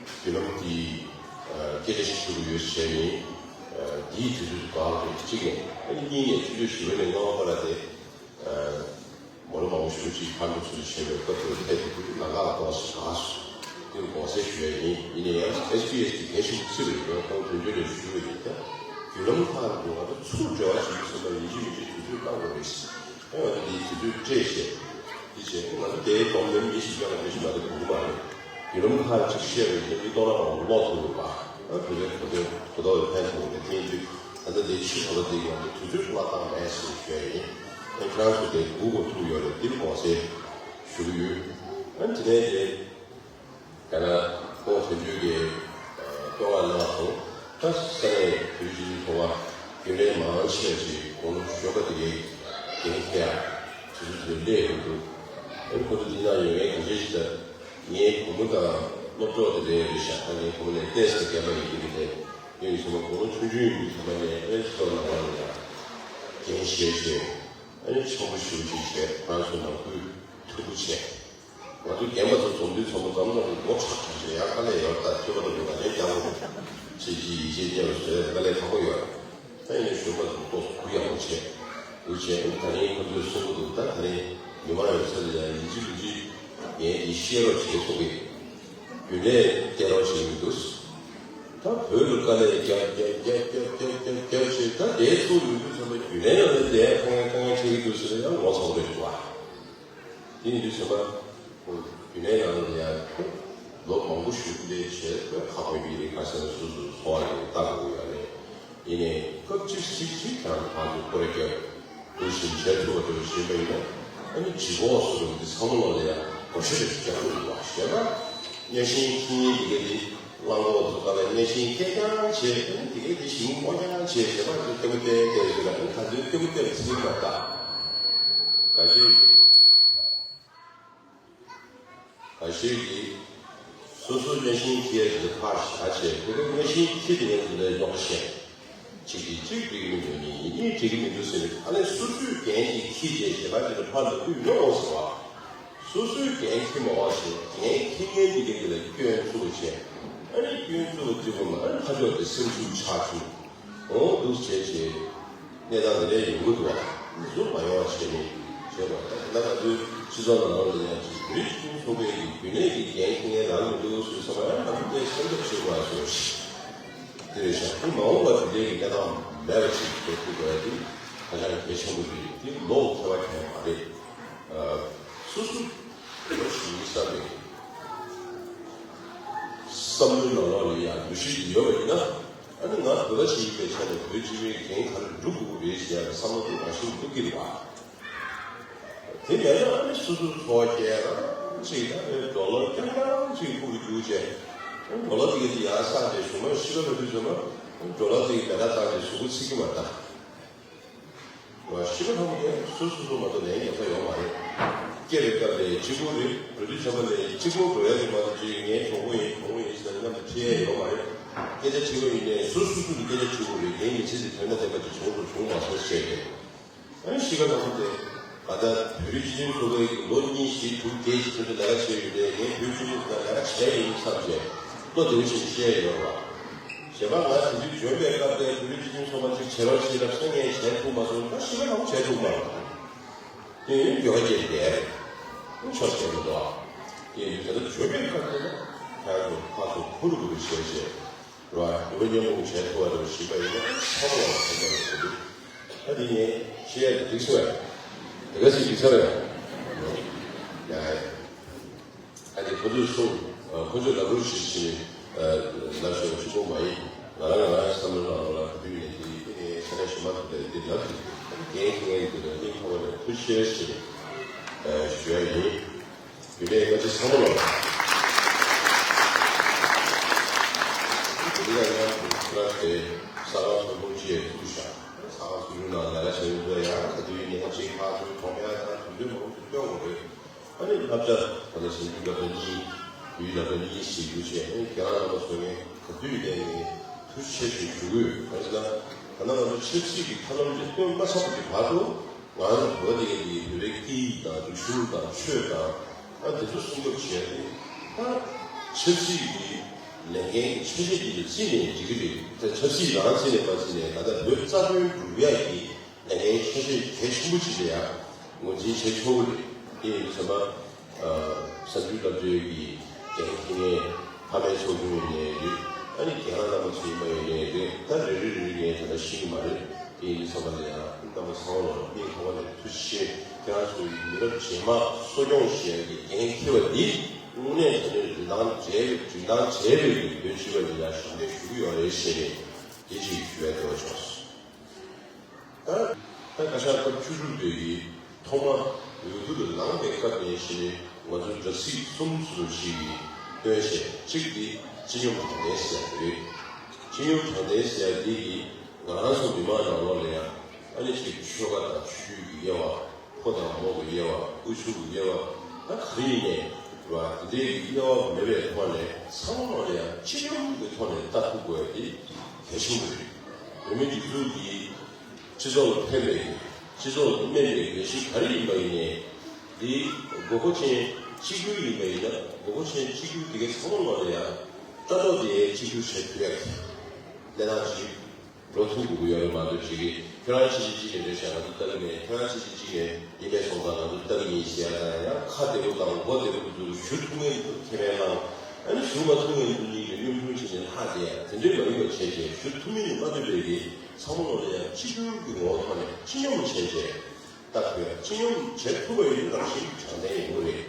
བརྒྱུད་ལམ་དེའི་སྐད་ཆ་ཞིག་ཞུ་གི་ཡོད་ཟེར་ནས་དེའི་དུས་ཚོད་དགའ་བ་གཅིག་ནས་ཨ་ནི་གཉིས་ནས་ཆུ་ཚོད་བཞི་པ་ནས་ལྔ་པ་བར་དེ། མོ་ལོ་མང་པོ་ཞེ་པོ་ཅིག་ཕར་འགྲོ་ཚུར་འགྲོ་བྱས་པའི་སྐབས་དེར་ཕེབས་པའི་དུས་ལམ་ཁ་ལ་ཏོག་ཙམ་དགའ་སོང་། དེ་རུ་དགོངས་སེལ་ཞུ་ཡ་ཡིན། ཡིན་ན་ཡང་ཨེས་པི་ཨེས་ཀྱི་གལ་ཆེན་པོ་བརྩི་བ་ཡིན་ན་ཁོང་དོན་གཅོད་ལས་ཞུ་བ་ཡིན་ཀྱང་བརྒྱུད་ལམ་ཁག་ལ་འགྲོ་བ་དང་ཚུར་འབྲེལ་བ་བྱེད་དུས་ཙམ་པ་ཡིན་གཅིག་མིན་གཅིག་དུས་ཚོད་བཏང་དགོས་རེད། ཨེ་ང་ཚོ་འདིའི་དུས་ཚོད་སྤྲད་བྱས་འདི་བྱས་ང་ཚོ་དེའི་སྡོམ་ལྡན་མི་ཞིག་ཀྱང་མི་ཞིག་མ་གཏོགས་དགོས་ཀྱི་མ་རེད། བརྒྱུད་ལམ་ཁག་ཅིག་བཤད་པ་ཡིན་ན་མི་སྟོང་ཕྲག་མང་པོ་ཀློག་ཐུབ་ཡོད་པ། ཨ་བོད་པའི་གོ་ཐོས་གོ་རྟོགས་ལ་ཕན་ཐོགས་པའི་ཐེངས་འདི་ད་ལྟ་དེ་ཕྱི་བོ་ལ་དེ་ཡོང་དུས་དུས་ཚོད་ཁོ་ལ་བཏང་མེད་ཟེར་ཞུ་ཡ་ཡིན། ཨ་ཁྱེད་རང་ཚོ་དེ་སྒུག་དགོས་ཐུག་ཡོད་རེད། འདི་དགོངས་སེལ་ཞུ་གི་ཡོད། ཨ་དེ་ནས་དེ་ཡང་ན་ཁོང་དོན་གཅོད་ཀྱི་ལྟོ་བ་གནང་སོང་། ད་ས་གནས་བོད་རིགས་སྤྱི་མཐོང་བ་རྒྱུན་ལས་མང་ཆེ་བ་ཞིག་དགུང་ལོ་གཞོན་པ་དེ་གའི་འགན་འཁྱེར་ཡ་དུས་ཚོད་དེ་སླེབས་ཡོང་འདུག་ཨ་ཁོ་ཚོ་འདི་ན་ཡོད་མཁན་གང་ཅི་ཞིག་ད། ངའི་བུ་མོ་དང་སློབ་གྲོགས་དེ་འདྲ་རེད་ཤག་ད་ངའི་བུ་མོ་ལས་ཏོག་ཙམ་རྒན་པ་ཡིན་གྱི་རེད་དེ། ངས་ཚང་མ་དགུང་ལོ་ཆུང་ཆུང་ཡིན་དུས་ཚང་མ་ནས་ཨེ་ཕྱི་ལོགས་ནང་ལ་ཡང་འགན་བཞེས་བྱས། ཨ་ནི་ཆེན་པོ་ཞེ་པོ་ཅིག་བྱས། ང་ཚོ་ནང་ཁུལ་མཐུན་པོ་བྱས། ང་ཚོ་རྒན་པ་ཚོ་འཛོམས་དུས་ཚང་མ་འཛོམས་ཚང་མ་མགོ་ཁྲག་ཁྲག་བྱས། ཡང་དཀའ་ལས་ཡོད་ད། ཁྱོད་པ་ལ་མི་དང་ལས་རྒྱག་དགོས་ཅིག་ཅིག་ཡིད་ཆེས་རྙེད་པ་བཟོས་དཀའ་ལས་ཁག་པོ་ཡོད། ད་ཡིན་ནའི་གཞོན་པ་ཚོ་ཏོག་ཙམ་གུ་ཡངས་པོ་བྱས། འུ་ཆེ་ད་རིང་ཁོ་ཚོས་གསུང་གི་འདུག་ད་ད་རིང་མི་མང་ཡོད་ས་ལ་ཡང་ཡིན་གཅིག་མིན་གཅིག་ངས་འདི་བཤད་རོགས་བྱེད་གསུང་གི། རྒྱུན་ལས་བསྟེན་རོགས་བྱེད་ཀྱི་འདུག་ད་བོད་ལ་དཀའ་ལས་རྒྱབ་རྒྱབ་རྒྱབ་རྒྱབ་རྒྱབ་རྒྱབ་རྒྱབ་བྱས། ད་དེ་ཚོ་ཡོད་དུས་ཚང་མ་རྒྱུན་ལས་ལ་ལས་དེ་དཀའ་ངལ་དཀའ་ངལ་འཕྲད་ཀྱི་འདུག་ཟེར་ན་ཡང་ངོ་ཚ་པོ་རེད་འདུག་བ། དེ་ཡིན་དུས་ཚང་མ་རྒྱུན་ལས་ནང་ལ་ཡང་ལོ་མང་པོ་བཞུགས་ཏེ་བྱས་ཁག་པོ་ཡིན། ཁ་སང་སོ་སོའི་འཚོ་བ་ལ་ལྟ་དགོས་ཡོད་རེད། ཡིན་ནའི་སྐབས་གཅིག་གཅིག་གཅིག་ཀྱང་ཕར་ཚུར་སྐོར་ར་བརྒྱབ་འདུག་བཞིན་བྱས་ཐུབ་པ་འདུག་བཞིན་པ་ཡིན་ན། ཨ་ནི་ལྗིད་ཁོག་སོགས་འདི་ཚང་མ་ལོག་ལ་ཡང་བགོ་བཤའ་རེ་རྒྱག་དགོས་འདུག་བ། བྱས་ན་གཉའ་ཤིང་འཁྱེར་མཁན་འདི་ག་འདི་གླང་གོག་ཚོ་ག་ལ་གཉའ་ཤིང་སྐད་རྐྱང་བྱས། ཨ་ནི་འདི་ག་འདི་ཞིང་སྔོ་རྐྱང་བྱས། བྱས་པ་ཚོ་སྐད་པོ་བསྟན་བསྟན་ཟེར་ལ། ཨ་ནི་ག་ཚོད་སྐད་པོ་བསྟན་ཟིན་མ་ད་ག་ཤེད་ག་ཤེད་ཀྱིས་སོ་སོ་གཉའ་ཤིང་འཁྱེར་ཡ་དེ་ཕར་བཞག་བྱས། ཁོ་ཚོ་གཉའ་ཤིང་འཁྱེར་དེ་ངས་འདི་ལས་ལོག་བཤད། གཅིག་གིས་གཅིག་འགྲིག་གི་མི་འདུག་གཉིས་ཀྱིས་གཉིས་འགྲིག་གི་མི་འདུག་ཟེར་ནས། ཨ་ལས་སོ་སོའི་འགན་གྱིས་འཁྱེར་བྱས་བྱས་པ་དེ་ལ་ཕར་ལ་དུས་ཡོང་འོང་ཟེར་བ། སོ་སོའི་འགན་འཁྱེར་མ་བ་ཞིག་འགན་འཁྱེར་མཁན་དེ་གའི་དེ་ལ་སྐྱོན་བཙུགས་བྱས། ཨ་ནི་སྐྱོན་བཙུགས་པ་དེ་བོ་མ་ཨ་ནི་ཁ་ཕྱོགས་དེ་སེམས་ཤུགས་ཆག་བཅུག་འོང་འདུག་བྱས་བྱས། གནས་སྟངས་དེ་འདྲ་ཡོང་གི་འདུག་བ། འདི་ཚོ་མ་ཡོང་བ་བྱས་ནས་བྱས་པ། ད་ད་ང་ཚོའི་སྤྱི་ཚོགས་ནང་ལ་ཡང་ཅིག་བོད་རིགས་སྤྱི་མཐུན་ཚོགས་པའི་གི་རྒྱུན་ལས་ཀྱི་འགན་འཁྱེར་མཁན་རང་མི་འདུག་ཟེར་བསམ་པ་ཡང་ང་ཚོ་དེ་སེམས་འཚབ་བྱེད་དགོས་པ་བཟོ་ཞིག་དེ་རེད་ཤག་དེ་མ་འོངས་པ་དེ་འདྲའི་གི་གནས་སྟངས་མེད་པ་ཅིག་བཟོ་ཐུབ་དགོས་ཡ་དེ་ཧ་ཅང་གལ་ཆེན་པོ་རེད། དེ་ལོག་ཐེ་བ་གང་ཡང་མ་རེད། སོ་སོ་ལོ་ཞིག་ཡིན་བསམ་པའི་བསམ་བློའི་ནང་ལོགས་ལ་ཡང་འདུ་ཤེས་ཅིག་ཡོད་པ་ཡིན་ན། ཨ་ནི་ང་བོད་པ་ཞིག་ཡིན་པའི་ཆ་ནས་བོད་སྤྱི་པའི་འགན་ག་རེ་སྒྲུབ་དགོས་ཀྱི་རེད་ཟེར་ཡ་བསམ་བློ་དེ་རང་བཞིན་འདུག་གི་རེད་བ། དེ་མེད་ན་ཨ་ནི་སོ་སོའི་འཚོ་བ་སྐྱེལ་རང་ཅིག་ད་ཨེ་ཌོ་ལར་རྐྱང་རྐྱང་ཅིག་ཁུག་ཏུ་རྒྱུག་བྱས། ཨ་ཌོ་ལར་དེ་ག་དེ་ཡར་བསགས་ཏེ་གཞུག་མ་ཤི་ཁ་ལ་དུས་ཚོད་མ་ཌོ་ལར་དེ་གི་ལས་ཀ་བཏང་སྟེ་གཟུགས་པོ་ཚིག་གི་མ་ད། ཤི་ཁ་ལྷ་མོ་དེ་སོ་སོ་སོ་མ་གཏོགས་ལན་ཡོད་ས་ཡོད་མ་རེད། སྐྱེ་བའི་སྐབས་ལས་གཅིག་པོ་རེད། འགྲོ་དུས་ཙམ་པ་ལས་གཅིག་པོ་འགྲོ་ཡ་རེད་མ་གཏོགས་ཅིག་ངའི་གྲོགས་པོ་ཡིན་གྲོགས་པོ་ཡིན་ཟེར་མཉམ་དུ་ཁྲིད་ཡ་ཡོད་མ་རེད། སྐད་ཆ་གཅིག་པོ་ཡིན་ནའི་སོ་སོ་སོ་གི་སྐད་ཆ་གཅིག་པོ་རེད། ངའི་མི་ཚེ་འདི་དོན་དང་ལྡན་པ་ཅིག་བྱུང་དང་བྱུང་མ་སོང་ཟེར་ཏེ། ཨ་ནི་ཤི་ཁ་ལྷ་མོ་དེ་ད་ལྟ་བོད་རིགས་སྤྱི་མཐུན་ཚོགས་པའི་ལོ་གཉིས་བཞི་དྲུག་བརྒྱད་ཅིག་དེ་འདྲ་ལས་ཀ་བྱས་ཡོད་དེ། ངས་བོད་སྤྱི་མཐུན་ཚོགས་ལས་ཀ་བྱས་ཡིན་བསམ་བྱས་བློ་བདེ་པོ་ཞིག་བཤད་ཡོད་རེད་བ། གཞན་པ་ང་དེ་དུས་འཇོན་པའི་སྐབས་དེ་བོད་རིགས་སྤྱི་མཐུན་ཚོགས་པ་ཅིག་བྱེད་རོགས་བྱེད་ལབ་སོང་། ངས་བྱས་ཐུབ་མ་སོང་། ད་ཤི་ཁ་ལྷ་མོ་བྱས་ཐུབ་མ་རེད། དེ་ཡིན་འགྱོད་པ་སྐྱེས་ཏེ་ཆོག་ཆོག་མི་འདུག་ཨ། དེ་ཡིན་དུས་ད་ལྟ་འཇོན་པའི་སྐབས་དེ་ལ་ཁྱེད་རང་ཚོ་ཕར་ཚུར་ཁུ་རུ་ཁུ་རུ་བྱས་བྱས། རོ། ཨ་ནི་མཉམ་སྤུངས་བྱས་ཐུབ་པ་དང་ཞིབ་པ་ཡིན་ན་ཚང་མ་ལ་ཕན་ཐོགས་ཡོང་གི་འདུག་ད་འདི་ངས་བཤད་ཡ་དེ་འགྲིག་སོང་ཡ། དེ་ག་ཚོད་འགྲིག་ས་རེད། ཡ་ཡ། ཨ་ནི་ཁོ་ཚོས་གསུངས། ཁོ་ཚོས་ལབ་རོགས་བྱེད་ཅེས་ལབ་ཤོག་གཅིག་པོ་མ་ཡིན། ང་རང་ང་རང་བསམ་བློ་ནང་ལ་ག་དུས་ནས་དེ་ས་གནས་གཞན་པ་ཚོ་ལ་འདི་ལབ་ཀྱི་འགན་འཁྱེར་མཁན་དེ་ལ་སྙིང་ཐག་པ་ནས་ཐུགས་རྗེ་ཆེ་ཞེས་ཞུ་ཡ་ཡིན། རྒྱུན་ལས་སྔ་ཕྱི་ཚང་མ་ལ། དེ་རིང་ཡང་ཡང་དུ་ཁོ་རང་ཚོའི་ས་ཁང་སོ་སོ་ཅེས་ཐུག་ཤག་ས་ཁང་སོ་སོའི་ནང་ལས་ཀ་བྱེད་མཁན་ཚོ་ཡང་ག་དུས་ཡིན་ནའི་ཅིག་ཕར་ཚུར་གྲོང་ཡ་དང་དུས་ཚོད་མང་པོ་ཞིག་སྟོན་དགོས་རེད། ཨ་ནི་བསླབ་བྱ་ད་ལྟ་ཞིབ་འཇུག་བསླབ་བྱ་གཉིས། ཡུལ་བསླབ་བྱ་གཉིས་ཞིག་ཡོད་བྱས། ཨ་ནི་རྒན་ལགས་རྣམ་པ་ཚོ་ངས་ག་དུས་ཡིན་ནའི་ངས་ཐུགས་རྗེ་ཆེ་ཞུ་གི་ཡོད། གང་ཡིན་ཟེར་ན་ད་ལྟ་ང་ཚོ་ཆབ་སྲིད་ཀྱི་ཐབས་ལམ་དེ་སྟོན་མ་ཚར་བ་གི་བར་དུ། ང་རང་བོད་དེ་གའི་བོད་པའི་སྐད་ཡིག་དང་རིག་གཞུང་དང་ཆོས་དང་ཨ་དེ་ཚོ་སྲུང་སྐྱོབ་བྱས་ཏེ། ད་ཆབ་སྲིད་ཀྱི་ལས་འགན་གྱི་ཆ་ཤས་ཅིག་ལ་བརྩིས་ནས་འགྲིག་གི་རེད། ད་ཆབ་སྲིད་རང་བརྩིས་ནས་མ་བརྩིས་ནས་ད་ལྟ་བོད་རྩ་དོན་སྒྲུབ་ཡག་གི་ལས་འགན་ཆ་ཤས་གལ་ཆེན་པོ་ཅིག་ལ་ཡང་ངོས་འཛིན་བྱེད་ཆོག་གི་རེད། དེ་ཡིན་དུས་ཙམ་པ། གསར་འགྱུར་ལྟ་བུའི་གི་འགན་འཁྱེར་མཁན་ཕ་མའི་ཚོགས་ཆུང་ཡིན་ནའི་རེད། ཨ་ནི་རྒན་ལགས་རྣམ་པ་ཚོ་ཡིན་པ་ཡིན་ནའི་རེད། ད་རེ་རེ་རེ་རེ་ངས་ད་ལྟ་ཤེས་ཀྱི་མ་རེད། དེ་ཡིན་དུས་ཚང་མ་ལ་ཡང་རྣམ་པ་ཚང་མ་ལ་སྙིང་ཐག་པ་ནས་ཐུགས་རྗེ་ཆེ། ཁྱེད་རང་ཚོའི་མི་རབས་རྗེས་མ་གསོ་སྐྱོང་བྱེད་ཡག་གི་འགན་འཁྱེར་བ་འདི་ དངོས་གནས་དྲང་གནས་རིན་ཐང་བྲལ་བའི་རིན་ཐང་བྲལ་བའི་གི་བོད་སྤྱི་པ་ཡིན་ན་ཞབས་འདེགས་ཞུ་གི་ཡོད་རེད་ཞེས་ནས་དེ་ཅིག་ཞུ་བའི་འདོད་བྱུང་། ད་ད་བཀའ་ཤག་སྐབས་བཅུ་དྲུག་པའི་གི་ཐོག་མ་འོས་བསྡུ་ལ་ལངས་པའི་སྐབས་ནས་བྱས་ནས་ང་ཚོའི་སྦྲག་སྲིད་གསུམ་ཚུལ་ཞིག་གིས་བཏོན་བྱས། གཅིག་དེ་སྤྱི་སྙོམས་དྲང་བདེན་ཟེར་ཡ་རེད། སྤྱི་སྙོམས་དྲང་བདེན་ཟེར་ཡ་དེ་གིས་ང་རང་ཚོ་མི་མང་ནང་ལོགས་ལ་ཡང་ཨ་ནི་ཅིག་ཆོལ་ཁ་དང་ཆོས་བརྒྱུད་ཀྱི་དབྱེ་བ། ཕོ་དང་མོ་གི་དབྱེ་བ། དབུལ་ཕྱུག་གི་དབྱེ་བ། ད་ག་རེ་ཡིན་ནའི་རེད་བ། དེ་འདྲའི་གི་དབྱེ་བ་མེད་པའི་ཐོག་ནས་ཚང་མ་ལ་ཡང་སྤྱི་སྙོམས་ཀྱི་ཐོག་ནས་ལྟ་ཐུབ་དགོས་ཡ་དེ་གལ་ཆེན་པོ་རེད། བོད་མི་སྒྲིག་འཛུགས་ཀྱི་སྤྱི་ཚོགས་ལ་ཕན་པའི་སྤྱི་ཚོགས་ལ་སྨན་པའི་འགན་འཁྲི་ག་རེ་ཡིན་པ་ཡིན་ནའི་འདི་དགོས་མཁོ་ཅན་གཅིག་གྱུར་ཡིན་པ་ཡིན་ན་དགོས་མཁོ་ཅན་གཅིག་གྱུར་དེ་གའི་ཚང་མ་ལ་ཡང་ལྟ་རྟོག་དེ་གཅིག་གྱུར་བྱེད་ཐུབ་ཡ་གི་གནས་སྟངས་ཅིག་འགྲོ་ཐུབ་དགོས་ཀྱི་ཡོད་རེད་མ་གཏོགས་ཅིག་གིས་ཁྱོད་རང་ཕྱི་ཕྱི་གཅིག་ནས་རེད་ཤག་ང་ཚོ་ལྟ་གི་མེད། ཁྱོད་རང་ཕྱི་ཕྱི་གཅིག་ནས་ཡིན་པས་སོང་ཙང་ང་ཚོ་ལྟ་གི་ཡིན་ཟེར་ཡ་དང་ཡང་ཁ་བདེ་པོ་དང་མགོ་བདེ་པོ་ཚོ་ཞུ་ཐུབ་མཁན་ཚོ་ཁས་ལེན་གནང་། ཨ་ནི་ཞུ་མ་ཐུབ་མཁན་ཚོ་གཉིས་ཀྱིས་གཡུག་གཡུག་བྱས་ནས་ལྷག་བསྡད་ཡ་དེ་འདྲའི་མ་ཡིན་པ་བྱས་བྱས་ཞུ་ཐུབ་མིན་ནི་མ་ཐུབ་པའི་གི་ཚང་མ་ལོག་ལ་ཡང་གཅིག་གྱུར་གྱི་ངོ་བོ་ཐོག་ནས་སྤྱི་སྙོམས་བྱས་བྱས་ལྟ་དགོས། སྤྱི་སྙོམས་བྱེད་ཐུབ་པ་ཡིན་ན་རང་བཞིན་དྲང་བདེན་ཡིན་དགོས་རེད།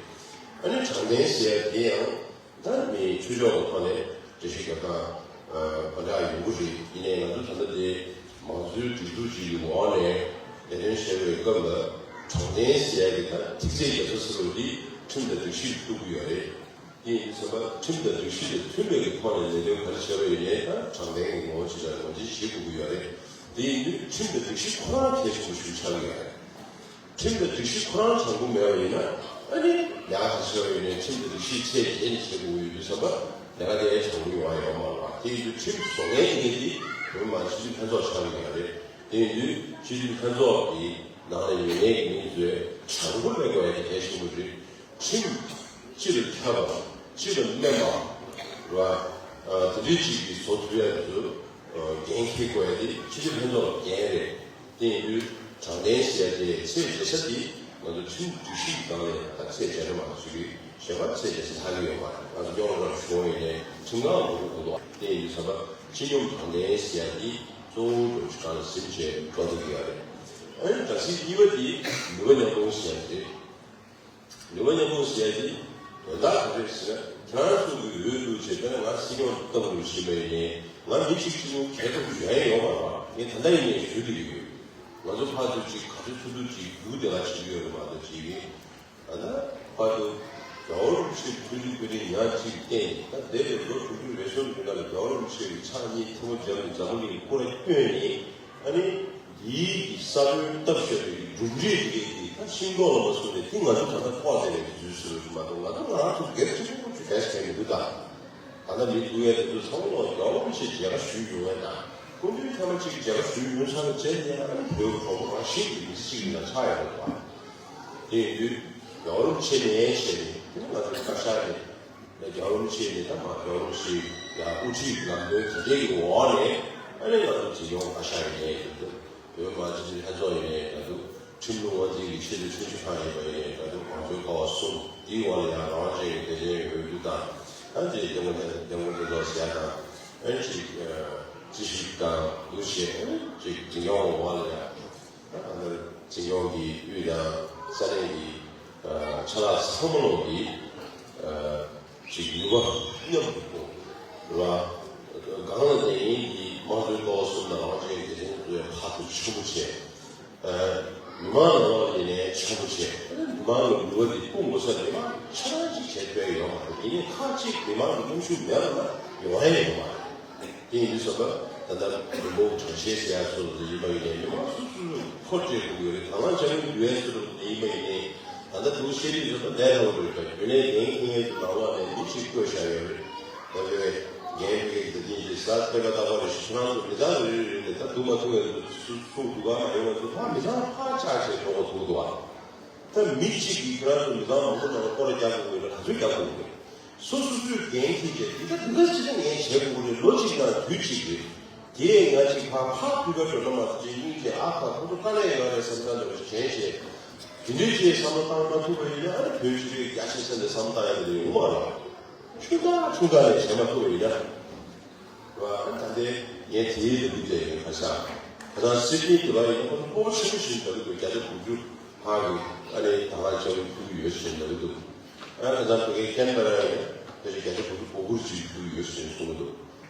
ཨ་ནི་དྲང་བདེན་ཟེར་ཡ་དེ་ཡང་ད་མི་ཆོས་ཕྱོགས་ཀྱི་ཐོག་ནས་འགྲེལ་བཤད་རྒྱབ་སྟངས་ག་འདྲ་ཡོང་གི་རེད། ཡིན་ནའི་ང་ཚོ་ད་ལྟ་དེ་མང་གཙོའི་སྒྲིག་འཛུགས་ཅིག་གི་འོག་ནས་ལས་དོན་བྱེད་པའི་སྐབས་ལ་དྲང་བདེན་ཟེར་ཡ་གི་ད་ཐིག་ཚད་རྒྱབ་ས་ཟེར་བ་འདི་ཁྲིམས་དང་སྒྲིག་གཞི་གཏུག་གི་ཡོད་རེད། དེ་ཡིན་དུས་ཙམ་པ་ཁྲིམས་དང་སྒྲིག་གཞི་དང་མཐུན་པའི་གི་ཐོག་ནས་ལས་དོན་ག་རེ་བྱས་པ་ཡིན་ནའི་ད་དྲང་བདེན་གྱི་ངོ་བོ་ཅིག་ལ་ངོས་འཛིན་བྱེད་དགོས་ཀྱི་ཡོད་རེད། དེ་ཡིན་དུས་ཁྲིམས་དང་སྒྲིག་གཞི་ཁོ་རང་གལ་ཆེན་པོ་ཞིག་ཆགས་ཀྱི་ཡོད་རེད། ཁྲིམས་དང་སྒྲིག་གཞི་ཁོ་རང་དྲང་པོ་མེད་པ་ཡིན་ན་ཨ་ནི་ལས་ཀ་ག་ཚོད་བྱས་པ་ཡིན་ནའི་ཁྲིམས་དང་སྒྲིག་གཞི་ཚད་འཛིན་བྱེད་དགོས་ཀྱི་ཡོད་དུས་ཙམ་པ་ལས་ཀ་དེ་དྲང་པོ་ཡོང་བ་ཡོད་མ་རེད་བ། དེ་ཡིན་དུས་ཁྲིམས་བཟོ་མཁན་ཡིན་མཁན་དེ་བོད་མི་མང་སྤྱི་འཐུས་ལྷན་ཚོགས་ཆགས་ཀྱི་ཡོད་རེད། དེ་ཡིན་དུས་སྤྱི་འཐུས་ལྷན་ཚོགས་ཀྱི་ནང་ལ་ཡོད་མཁན་གྱི་མི་ཚོས་དྲང་པོ་སླེབས་དགོས་ཡ་དེ་གལ་ཆེན་པོ་རེད། ཁྲིམས་སྤྱི་ལ་ཁྱབ་པ། སྤྱི་ལ་སྨན་པ། རེད་བ། དེ་འདྲའི་ཅིག་གིས་བཟོ་ཐུབ་ཡ་དེ་ཚོ་འགན་འཁྱེར་དགོས་ཡ་དེ་སྤྱི་འཐུས་ལྷན་ཚོགས་ལ་འགན་རེད། དེ་ཡིན་དུས་དྲང་བདེན་ཟེར་ཡ་དེ་ཚད་འཇལ་ས་དེ་ང་ཚོ་ཁྲིམས་སྒྲིག་གཞི་གི་སྒང་ལ་ད་ཚད་འཇལ་རེད་མ་གཏོགས་ཅིག་གཞན་པ་ཚད་འཇལ་ས་ལྷག་གི་ཡོད་མ་རེད། ང་ཚོ་རྙོག་དྲ་བྱུང་བ་ཡིན་ནའི་ཁྲིམས་ཁང་ལ་འགྲོ་དགོས་འདུག་དེ་ཡིན་དུས་ཙམ་པ་སྤྱི་སྙོམས་དྲང་བདེན་ཟེར་ཡ་དེ་གཙོ་བོ་འགྲོ་ཆུ་སྒང་ལ་ཟིན་བྱས་འགྲོ་ཐུབ་ཀྱི་ཡོད་རེད། ཨ་ནི་དྲག་ཤོས་གཉིས་པ་དེ་ནུས་པ་མཉམ་སྤུངས་ཟེར་ཡ་དེ་རེད། ནུས་པ་མཉམ་སྤུངས་ཟེར་ཡ་དེ་དོན་དག་ག་རེ་རེད་ཟེར་ན། ཁྱེད་རང་ཚོ་གི་འོས་བླུགས་བྱས་དཔེར་ན་ང་སྲིད་སྐྱོང་བཏང་དགོས་བཞིན་པ་ཡིན་ནའི་ང་མི་གཅིག་གཅིག་པོ་གལ་ཐུབ་ཡོང་ཡ་ཡོད་མ་རེད་བ། ངས་ད་ལྟ་ཡིན་ནའི་ཞུ་གི་ཡོད། ང་ཚོ་ཕར་ཚུར་གཅིག་ག་ཚོད་ཐུབ་ཐུབ་ཅིག་རྒྱུགས་དེ་ག་བྱེད་ཀྱི་ཡོད་རེད་མ་གཏོགས་ཅིག་གིས། ད་ལྟ་ཕར་ཚུར་རྒྱལ་བ་རིན་པོ་ཆེའི་མཐུན་སྒྲིལ་བར་ཐག་ཉག་གཅིག་བརྟེན་ནས་ད་འདས་པའི་ལོ་དྲུག་ཅུ་རེ་གསུམ་གྱི་ནང་ལ་རྒྱལ་བ་རིན་པོ་ཆེ་གི་ཕྱག་གཉིས་ཐལ་མོ་སྦྱར་ནས་འཛམ་བུ་གླིང་སྐོར་བསྐྱོད་ནས། ཨ་ནི། འདིའི་གི་ས་བོན་བཏབ་བཞག་པའི་གི་གྲུབ་འབྲས་དེ་གའི་གི་ད་ཤིང་ཏོག་ལ་མ་སོང་ནས་དེ་ང་ཚོ་ད་ལྟ་ཕོག་བསྡད་པའི་གི་དུས་ཚོད་རེད་མ་གཏོགས་ང་ཚོ་ང་རང་ཚོ་སྒེར་གཅིག་པུ་ཅིག་བས་བྱས་མི་འདུག་ད། ད་ལྟ་མི་ཐུག་ཡས་དེ་ཚོ་ཚང་མ་རྒྱལ་བ་རིན་པོ་ཆེ་མཇལ་ཁ་ཞུས་ཡོང་བས་ད། སྐུ་མདུན་ཐེངས་མ་གཅིག་མཇལ་ཁ་ཞུས་ཡོང་ཚར་བའི་རྗེས་ནས་ཨ་ནི་བོད་གྲོགས་པོ་རང་བཞིན་གྱི་མི་ཚེ་གཅིག་ཡིན་ན་ཆགས་ཡོང་འདུག་བ། དེ་ཡིན་དུས་རྒྱལ་བ་རིན་པོ་ཆེ་ནས་བྱས་ནས་དེ་ནི་ང་ཚོའི་བཀའ་ཤག་ནས། རྒྱལ་བ་རིན་པོ་ཆེ་ནས་ད་མར་རྒྱལ་བ་རིན་པོ་ཆེ་ཡང་དབུ་ཁྲིད་ལམ་སྟོན་དེ་འདྲའི་གི་འོག་ནས་ཨ་ནི་ང་ཚོ་འཛིན་སྐྱོང་བཀའ་ཤག་ཡིན་ནའི་འདུག་བོད་མི་མང་སྤྱི་འཐུས་ལྷན་ཚོགས་ཡིན་ནའི་འདུག་ཁྲིམས་ལུགས་དབང་འཛིན་གྱི་ཆེས་མཐོའི་ཁྲིམས་ཞིབ་ཁང་ཡིན་པ་ཡིན་ནའི་འདུག་གོང་ཞུས་ཀ་བ་གསུམ་དེའི་འོག་ལ་ཡང་རང་དབང་ཅན་གྱི་སྡེ་ཚན་ཡོད་རྒྱུ་དང་། ཨ་ནི་དེ་འདེམས་བསྐོ་འདེམས་བསྐོ་འདེམས་ཚོགས་ཟེར་ཡ་དང་། ཨ་ནི་ཅིག་རྩིས་ཞིབ་དང་འདུ་ཤེས། ཨ་ནི་ཅིག་འཛིན་སྐྱོང་འོག་ལ་ཡང་། ད་ལྟ་འཛིན་སྐྱོང་གི་དབུས་དང་ས་གནས་ཀྱི་ཨ་ཆ་ལག་ཚང་མ་ལོག་གི་ཨ་ཅིག་ནུས་པ་མཉམ་དུ་སྤུངས་རེད་བ། སྒང་ལ་གནས་ཡིན་གྱི་དམངས་གཙོའི་ལྟ་བ་གསུམ་དང་རང་དབང་ཅན་གྱི་སྡེ་ཚན་ཚོའི་ཕར་ཚུར་ཆེན་པོ་བྱས། ཨ་མི་མང་ནང་ལོགས་ཡིན་ནའི་ཆེན་པོ་བྱས། མི་མང་གི་ནུས་པ་འདི་སྤུངས་དགོས་ས་མི་མང་ཆ་ཚང་ཅིག་བྱས་ཐུབ་ཡ་ཡོད་མ་རེད། ཡིན་ནའི་ཁག་ཅིག་མི་མང་གི་མཉམ་ཞུགས་མེད་པ་ན་ཡོང་ཡ་ཡོད་མ་རེད། དེ་ཡིན་དུས་ཙམ་པ་ད་ལྟ་མི་འབོར་གྲངས་བཤེར་ཟེར་ཡ་སོགས་ཡིན་པ་ཡིན་ནའི་མི་མང་སོ་སོ་སོ་ཐོ་སྤྲད་དགོས་ཀྱི་རེད། དང་བླངས་བཅའ་ཁྲིམས་བསྡུ་ཡ་སོགས་ཡིན་པ་ཡིན་ནའི་ད་ལྟ་འདུག་བཤད་དུས་ཙམ་པ་ལས་སླ་པོ་རེད། ད་རྒྱུན་ལས་འགན་འཁྱེར་མཁན་ཚོ་ནང་ལོགས་ནས་མི་གཅིག་བསྐོས་བཞག་ཡོད་རེད། ད་དེ་བས་འགན་འཁྱེར་མཁན་གྱི་ད་ཐེངས་ཅིག་གཟའ་སྤེན་པ་རྟག་པ་རེ་ཞིག་ཁྱེད་རང་ཚོ་མི་ཚང་རེ་རེ་རེ་ནས་ད་འདུག་མ་ཐུབ་པའི་ཚོ་ཚུར་འདུག་ག་མ་ཡོང་བའི་ཚོ་ཕར་མི་ཚང་ཕར་བཅར་བྱས་འགྲོ་དགོས་ཐུག་འདུག་ཨ། ད་མི་གཅིག་གིས་ཁྱེད་རང་ཚོ་མི་ཚང་མང་པོ་ནང་ལ་སྐོར་ར་རྒྱག་དགོས་ཀྱི་རེད། ག་ཚོད་རྒྱག་དགོས་ཀྱི་རེད། སོ་སོ་སོས་འགན་འཁྱེར་བྱས་འདི་ལྟ་འདི་ལྟ་ཅི་ལྟ་ངས་བྱེད་དགོས་ཀྱི་རེད། ལོ་གཅིག་ནང་དུས་གཅིག་རེད། དེ་ང་ཅིག་ཕར་ཕར་ཕུད་པ་འགྲོ་ན་མ་གཏོགས་ཅིག་སྙིང་རྗེ་ཨ་ཁ་ཁོ་ཚོ་དཀའ་ལས་ཡོད་རེད་བསམ་ས་འདྲ་བོ་ཞིག་དྲན་བྱས། དེ་འདྲའི་ཅིག་བསམ་བློ་བཏང་མ་ཐུབ་པ་ཡིན་ན་ཨ་ནི་བོད་སྤྱི་པའི་རྒྱ་ཆེ་ས་འདི་བསམ་བློ་བཏང་ཡ་འདི་ཡོང་མ་རེད། ཆུང་ཐག་ཆུང་ཐག་ནས་བྱེད་མ་ཐུབ་པ་ཡིན་ན། རེད་བ། ད་ལྟའི་ངས་དེའི་ལས་འགུལ་དེ་ཡིན་ཁ་ཤག་ད་ལྟ་སིད་ནི་དེ་བ་ཡིན་ན་ཁོ་ཚོ་སྤོབས་པ་ཆེན་པོ་ཞིག་འདྲ་གི་འདུག་བརྒྱ་ཆ་དགུ་བཅུ་ལྷག་གི་ཨ་ནི་ད་ག་ཅིག་ཐུག་གི་ཡོད་ཞེས་འདྲ་གི་འདུག་ཨ་ཁ་སང་བོད་སྐད་ཁྱད་པར་ཡང་ཕལ་ཆེར་བརྒྱ་ཆ་དགུ་བཅུ་གོ་དགུ་ཅིག་ཐུག་ཡོད་ཟེར་གསུངས་འདུག་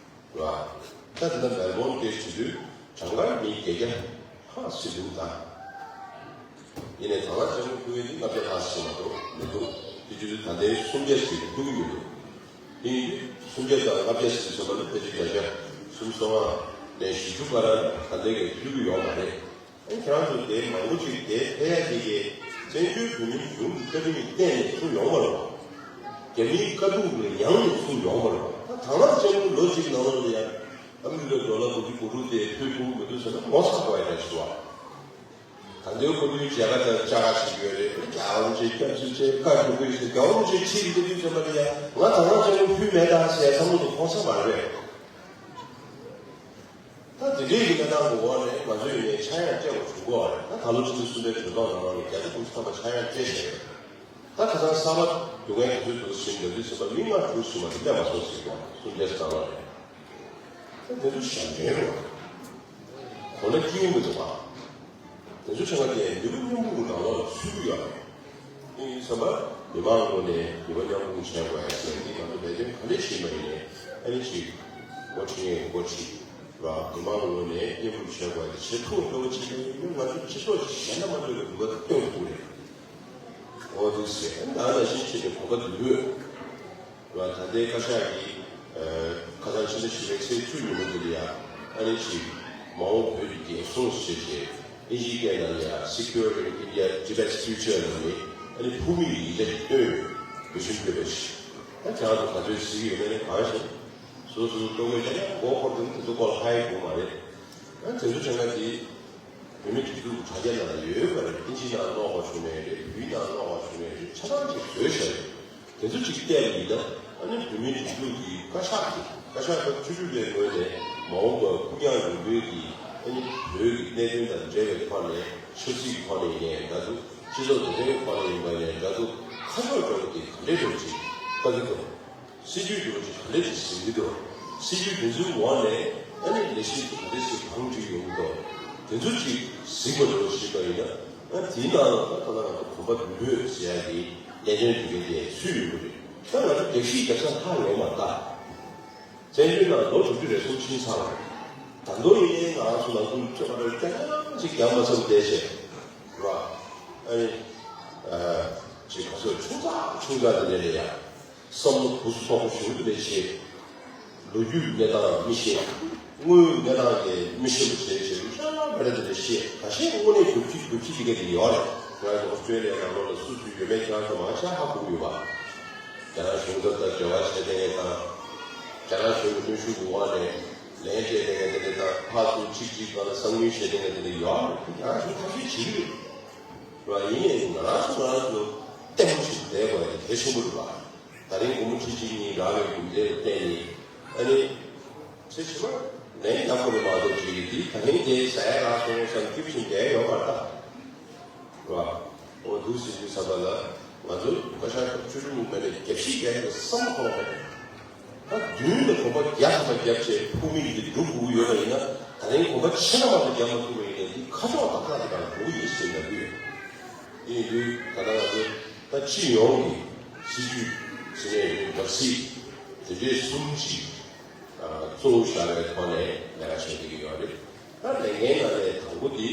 ར། ད་དེ་ལྟར་མེལ་བོན་དེ་བྱེད་དུས་གྲངས་ཀ་མི་བརྒྱད་བརྒྱ་ཧ་སི་འདུག་ད། ཡིན་ནའི་དང་བླངས་ཅན་ཁུལ་དེ་ལྔ་བརྒྱ་ལྷག་ཟིན་མ་གཏོགས་མི་འདུག་དེ་བྱེད་དུས་ད་ལྟའི་སུམ་བརྒྱ་ཟིན་ཐུག་གི་ཡོད་འདུག་དེ་ཡིན་དུས་སུམ་བརྒྱ་དང་ལྔ་བརྒྱ་ཟིན་ཟེར་བ་ནི་ཕལ་ཆེར་བརྒྱ་ཆ་སུམ་ཅུ་སོ་ལྔ་ནས་བཞི་བཅུ་བར་ལ་ད་ལྟའི་གི་ཐུག་གི་ཡོད་མ་རེད། ཨ་ཁྱེད་རང་ཚོ་དེ་མང་པོ་ཅིག་དེ་ཕལ་ཡ་དེ་གས་བཙན་བྱོལ་བོད་མིའི་གཞུང་གི་བཀའ་དྲིན་གྱི་རྟེན་ནས་ཚུར་ཡོང་བ་རེད་བ། རྒྱ་མིའི་དཀའ་སྡུག་གི་མྱང་ནས་ཚུར་ཡོང་བ་རེད་བ། ད་དང་བླངས་ཅན་ལོ་གཅིག་ནང་ལོགས་ལ་ཡ་ཨ་མི་རི་ཀའི་ཌོ་ལར་དགུ་བཅུ་གོ་དྲུག་དེ་ཕུལ་ཐུབ་མི་འདུག་ཟེར་ན་ངོ་ཚ་དགོས་ཡ་ད་ཞུ་བ། ད་ལྟའི་ཁོ་ཚོའི་མཇལ་ཁ་དང་བཅར་ཁ་ཞིག་ཡོད་རེད། རྒྱལ་བ་རིན་པོ་ཆེ་སྐྱབས་སུ་མཆི་བཀའ་བཞུགས་དགོས་ཟེར། རྒྱལ་བ་རིན་པོ་ཆེ་ཁྲིད་ཀྱི་འདུག་ཟེར་བ་ལ་ཡ་ང་དང་བླངས་ཅན་ལོ་ཕུལ་མེད་ད་ཟེར་བསམ་བློ་དང་ཕོག་ས་མ་རེད། ད་དེ་འདྲའི་གི་གནས་སྟངས་ཀྱི་འོག་ནས་ང་ཚོས་ཡིན་ནའི་ཆག་ཡང་སྤྲད་དགོས་བྱུང་གི་ཡོད་རེད། ད་ད་ལོ་ཕྱི་ཚེས་གསུམ་པའི་གྲོས་ཚོགས་ནང་ལོགས་ནས་བརྒྱ་ཆ་དགུ་བཅུ་ཐམ་པ་ཆག་ཡང་སྤྲད་བཞག་ཡོད། ད་ཁ་སང་གསར་པ་སྡུག་བསྔལ་ག་ཚོད་འདུག་ཟིན་འདོད་དུས་ཟིན་པ་མི་ལྔ་དྲུག་ཟིན་པ་དེ་སླེབས་མ་སོང་ཟེར་གྱི་ཡོད་རེད། གསུམ་བརྒྱ་ཙམ་ལ་རེད། ད་དེ་ཚོ་ཞབས་འདྲེན་རེད་བ། གོ་ལ་སྐྱིད་པོ་མི་འདུག་བ། དེ་ཚོ་བྱས་ན་དེ་མི་ལོ་མཉམ་པོ་ནང་ལོགས་ལ་ཚུད་ཀྱི་ཡོད་རེད། དེ་ཡིན་ཙམ་པ་མི་མང་ངོས་ནས་མི་མང་མཉམ་སྤུངས་བྱས་དགོས་ཡ་ཟེར་ཡ་འདི་ང་ཚོ་ལས་དོན་ག་འདྲས་བྱེད་པ་ཡིན་ནའི་ཨ་ནི་ཅིག་འགོ་ཁྲིད་མཁན་འགོ་ཁྲིད་ར་མི་མང་ངོས་ནས་མཉམ་སྤུངས་བྱས་དགོས་ཡ་དེ་བྱེད་ཐུབ་འགྲོ་བ་བྱེད་པ་ཡིན་ན་ང་ཚོ་སྤྱི་ཚོགས་ཀྱི་གཞན་དང་མ་འདྲ་བའི་འགྱུར་བ་དེ་སྟོན་ཐུབ་རེད། འོ་འདུག་ཟེར་ད་ནང་བཞིན་བྱས་ནས་གོམ་པ་འདུག་ཡོད། ད་ལྟའི་བཀའ་ཤག་གིས་ཁ་སང་ཕྱི་ཟླ་བཞི་པའི་ཚེས་བཅུ་ཉིན་མོ་འདི་ལ་ཡ་ཨ་ནི་ཅིག་མ་འོངས་བོད་ཀྱི་རྒྱལ་སྲུང་ཞེས་བྱས་ཨིན་ཇིའི་སྐད་ནང་ལ་ཡ་Securing India Tibet's Future ལབ་ནས་ཨ་ནི་ཕུ་མི་ཡི་ཡིག་ཆ་ཞིག་བཏོན་ཡོད། བོད་གཞུང་སྐྱོབ་པ་ཞིག་ད་ཁྱེད་རང་ཚོ་ག་ཚོད་གཟིགས་ཡོད་མེད་ནི་གང་ཤེས། སོ་སོ་ལྟོ་གོས་ཀྱང་མགོ་འཁོར་དུས་དེ་ཚོ་སྐོར་ལ་ཧ་ཡེ་གོ་མ་རེད། ཨ་དེ་ཚོ་བྱས་ན་དེ། བོད་མི་སྒྲིག་འཛུགས་དྲ་རྒྱ་ནང་ལ་ཡོད་པ་རེད། ཨིན་ཇི་ནང་ཀློག་པ་བྱུང་ནའི་རེད། བོད་ཡིག་ནང་ཀློག་པ་བྱུང་ནའི་རེད། ཆ་ཚང་ཅིག་བཟོས་བཞག་ཡོད། དེ་ཚོ་ཅིག་བལྟས་པ་ཡིན་ན་ཨ་ནི་བོད་མི་སྒྲིག་འཛུགས་ཀྱི་བཀའ་ཤག་གི་བཀའ་ཤག་སྐབས་བཅུ་དྲུག་པའི་ངོས་ནས་མ་འོངས་པར་ཕུགས་རྒྱང་རིང་པོའི་གི་ཨ་ནི་བོད་ཀྱི་གནད་དོན་དང་འབྲེལ་བའི་ཐོག་ནས་ཆབ་སྲིད་ཀྱི་ཐོག་ནས་ཡིན་ནའི་འདྲ་འདུག་སྤྱི་ཚོགས་འདུ་འཛོམས་ཀྱི་ཐོག་ནས་ཡིན་པ་ཡིན་ནའི་འདྲ་འདུག་ཁ་ཕྱོགས་འདྲ་བོ་དེ་ག་འདྲས་འདྲ་བོ་ཅིག་ལྟ་གི་འདུག་སྲིད་ཇུས་འདྲ་བོ་ཅིག་ག་འདྲས་ཅིག་ཟིན་གྱི་འདུག་སྲིད་ཇུས་དེ་ཚོའི་འོག་ནས་ཨ་ནི་ལས་གཞི་ག་འདྲས་ཅིག་གང་བསྒྲུབས་ཡོང་གི་འདུག་དེ་ཚོ་ཅིག་གཟིགས་པ་འདྲ་བོ་ཞིག་ཡིན་ན་ཨ་དེའི་ནང་ལ་ད་ལྟ་ང་ཚོ་གོམ་པ་མདུན་སྤོས་ཟེར་ཡ་གི་ལས་དོན་དེ་གའི་དེ་ཚུད་ཡོང་གི་རེད། ད་ང་ཚོ་རྒྱབ་བཤིག་རྒྱབ་ས་ལྷག་ཡོད་མ་རེད་ད། བཙན་བྱོལ་ནང་ལོ་དྲུག་ཅུ་རེ་གསུམ་ཕྱིན་ཚར་བ་རེད། ད་དུང་ཡིན་ནའི་ང་རང་ཚོ་ནང་ཁུལ་ཚོད་ཁ་རེ་རྐྱང་རྐྱང་ཅིག་རྒྱབ་མ་ཚར་བསྡད་བྱས་ར། ཨ་ནི་ཨ་ཅིག་ག་ཚོད་ཆུང་ཙག་ཆུང་ཙག་དེ་འདྲ་རེད་ཡ། བསམ་བློ་གུ་སུ་ཚོགས་པ་གཞུང་དུ་ལས་བྱེད། ལོ་རྒྱུས་གནས་སྟངས་མི་ཤེས། དངོས་ཡོད་གནས་སྟངས་ཀྱི་མི་ཤེས་པ་བྱས་བྱས་རུ་ཤ་ལ་བ་རེ་དེ་འདྲ་ཤེས། ད་ཤེས་དངོས་གནས་རྒྱུག་ཁྱི་རྒྱུག་ཁྱི་དེ་ག་དེ་ཡོད་རེད། ང་ཚོ་ཨོ་སི་ཀྲེ་ལི་ཡ་ནང་ལོགས་ལ་སུ་སུ་ཡོད་མེད་ཁྱེད་རང་ཚོ་མང་ཆེ་ཧ་གོ་གི་ཡོད་པ། རྒྱ་ནག་གཞུང་ཚབ་དང་འབྲེལ་བ་བྱས་བསྡད་མཁན་དང་། རྒྱ་ནག་གཞུང་གི་གནོན་ཤུགས་ཀྱི་འོག་ནས་ལན་སྤྲད་བསྡད་མཁན་དེ་འདྲ་དང་ཕར་ཚུར་གཅིག་གཅིག་སྒང་ལ་གསང་མྱུལ་བྱས་བསྡད་མཁན་དེ་འདྲ་ཡོད་རེད། རྒྱ་ནག་གཞུང་ཐབས་ཤེས་བྱེད་ཀྱི་རེད། རེད་བ། ཡིན་ནའི་ང་རང་ཚོ་ང་རང་ཚོ་ལྟད་མོ་བྱེད་བསྡད་དགོས་ཡ་དེ་གལ་ཆེན་པོ་རེད་བ། ད་རིང་སྒོར་མོ་ཁྲི་གཅིག་གཉིས་རག་པའི་རྒྱུ་མཚན་ལ་བརྟེན་ནས་ཨ་ནི། ཚེ་ཕྱི་མ་ལན་རྒྱག་དགོས་རེད་མ་གཏོགས་ཅིག་གིས་འདི་ད་ཐེངས་དེ་ཟ་ཡ་རག་སོང་བསམ་སྐྱིད་པོ་བྱུང་བསྡད་ཡོད་མ་རེད་ད། རེད་བ། འོ་འདུག་ཟེར་དུས་ཙམ་པ་ལ་ང་ཚོ་བཀའ་ཤག་སྐབས་བཅུ་དྲུག་མ་ནས་རྒྱབ་བཤིག་རྒྱག་ཡ་ལ་བསམ་བློ་གཏོང་དགོས། ད་མདུན་ལ་གོམ་པ་བརྒྱ་ཐམ་པ་བརྒྱབ་བྱས་ཕུགས་མིང་འདི་སྒྲུབ་དགོས་ཀྱི་ཡོད་པ་ཡིན་ན་ད་རིང་གོམ་པ་ཕྱེད་ཀ་མ་གཏོགས་བརྒྱབ་མ་ཐུབ་པ་ཡིན་ནའི་འདི་ཁ་ཕྱོགས་ཏག་ཏག་ཅིག་གང་དགོས་ཡིན་ཟེར་ལབ་ཀྱི་ཡོད། དེ་ཡིན་དུས་ད་ལྟ་ང་ཚོ་ད་སྤྱི་ཡོངས་ཀྱི་སྲིད་ཇུས་ཟེར་ནས་ཡོད་པ་སྲིད་དེ་འདྲའི་གསུམ་ཅིག་གཙོ་བོ་བཞག་པའི་ཐོག་ནས་ལས་ཀ་བྱེད་ཀྱི་ཡོད་རེད། ད་ལས་འགན་ནང་ནས་དང་པོ་དེ་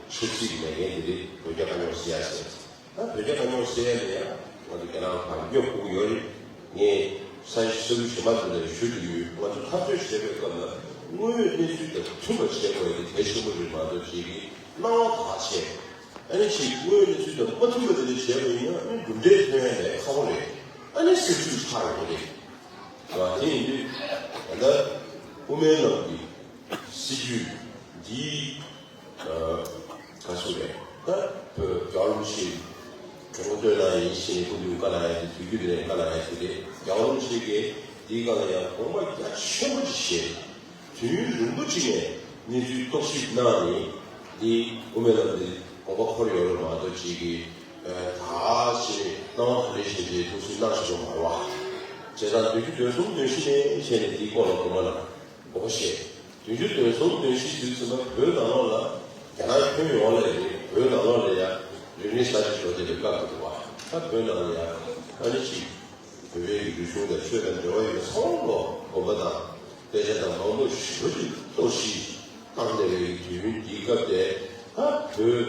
ཆབ་སྲིད་ཀྱི་ལས་འགན་དེ་རེད། བོད་རྒྱ་དཀའ་རྙོག་སེལ་ཡ་ཟེར། ད་བོད་རྒྱ་དཀའ་རྙོག་སེལ་ཡ་ལ་ཡང་ང་ཚོ་རྒྱ་ནག་ཕར་སྙོབ་དགོས་ཀྱི་ཡོད་རེད། ངས་ས་ས་ཁུལ་གཞན་པ་ཚོ་ལ་ཞུ་གི་ཡོད། ང་ཚོ་འཐབ་རྩོད་བྱེད་པའི་སྐབས་ལ་དངོས་ཡོད་གནས་ཚུལ་དང་མཐུན་པ་བྱེད་དགོས་ཡ་དེ་གལ་ཆེན་པོ་རེད་མ་གཏོགས་ཅིག་གིས་སྣང་བ་བག་བྱས། ཨ་ནི་ཅིག་དངོས་ཡོད་གནས་ཚུལ་དང་མ་མཐུན་པ་དེ་འདྲ་བྱས་པ་ཡིན་ན་ཨ་ནི་གྲུབ་འབྲས་ཐོན་ཡ་ལས་ཁག་པོ་རེད། ཨ་ནི་སྲིད་ཇུས་ཆགས་ཡོང་གི་རེད། དེ་ཡིན་དུས་ད་ལྟ་དབུ་མའི་ལམ་གྱི་སྲིད་ཇུས་འདིའི་ཨ་ག་ཚོད་རེད། ད་བོད་རྒྱལ་བ་རིན་པོ་ཆེ་གྲོས་འགོ་བཏོན་གནང་ཡིན་ཞེས་སྐུ་མདུན་བཀའ་གནང་ཡ་དེ་དུས་རྒྱུན་དུ་ནས་བཀའ་གནང་ཡ་དེ་རེད། རྒྱལ་བ་རིན་པོ་ཆེ་གིས་འདིའི་སྒང་ལ་ཡང་དགོངས་པ་རྒྱ་ཆེན་པོ་ཅིག་བཞེས། དུས་ཡུན་རིང་པོ་ཅིག་ནས་གནས་ཚུལ་རྟོག་ཞིབ་གནང་ནས་འདི་དབུ་མའི་ལམ་འདི་དགོངས་པ་འཁོར་ཡོད་རེད་མ་གཏོགས་ཅིག་གིས་ད་ཞེས་སྣང་བ་ག་འདྲ་ཞིག་རེད་ཐུགས་སུན་སྣང་ཞིག་འགྲོ་མ་རེད་བ། བྱས་ཙང་བདུན་ཅུ་དོན་གསུམ་དོན་བཞི་ནས་བྱས་ནས་འདིའི་སྐོར་ལ་དགོངས་པ་ལ་དགོངས་པ་བཞེས། བདུན་ཅུ་དོན་གསུམ་དོན་བཞི་དུས་ཙམ་པ་བོད་ནང་ལོགས་ལ་རྒྱ་ནག་ཁྱོན་ཡོངས་ལ་རེད། བོད་ནང་ལོགས་ལ་ཡ་རིག་གནས་གསར་བརྗེ་འགྲོ་བསྡད་པའི་སྐབས་དེ་རེད་བ། ད་བོད་ནང་ལ་ཡ་ ཨ་ནི་ཅིག་བོད་པའི་རིག་གཞུང་དང་ཆོས་དང་འབྲེལ་བ་ཡོད་པ་ཚང་མ་ལ་དགོངས་པ་དང་དཔེ་ཆ་དང་མང་པོ་ཞེ་པོ་ཅིག་གཏོར་བཤིག་བཏང་བསྡད་པའི་དུས་ཡུན་འདིའི་སྐབས་དེ། ད་བོད་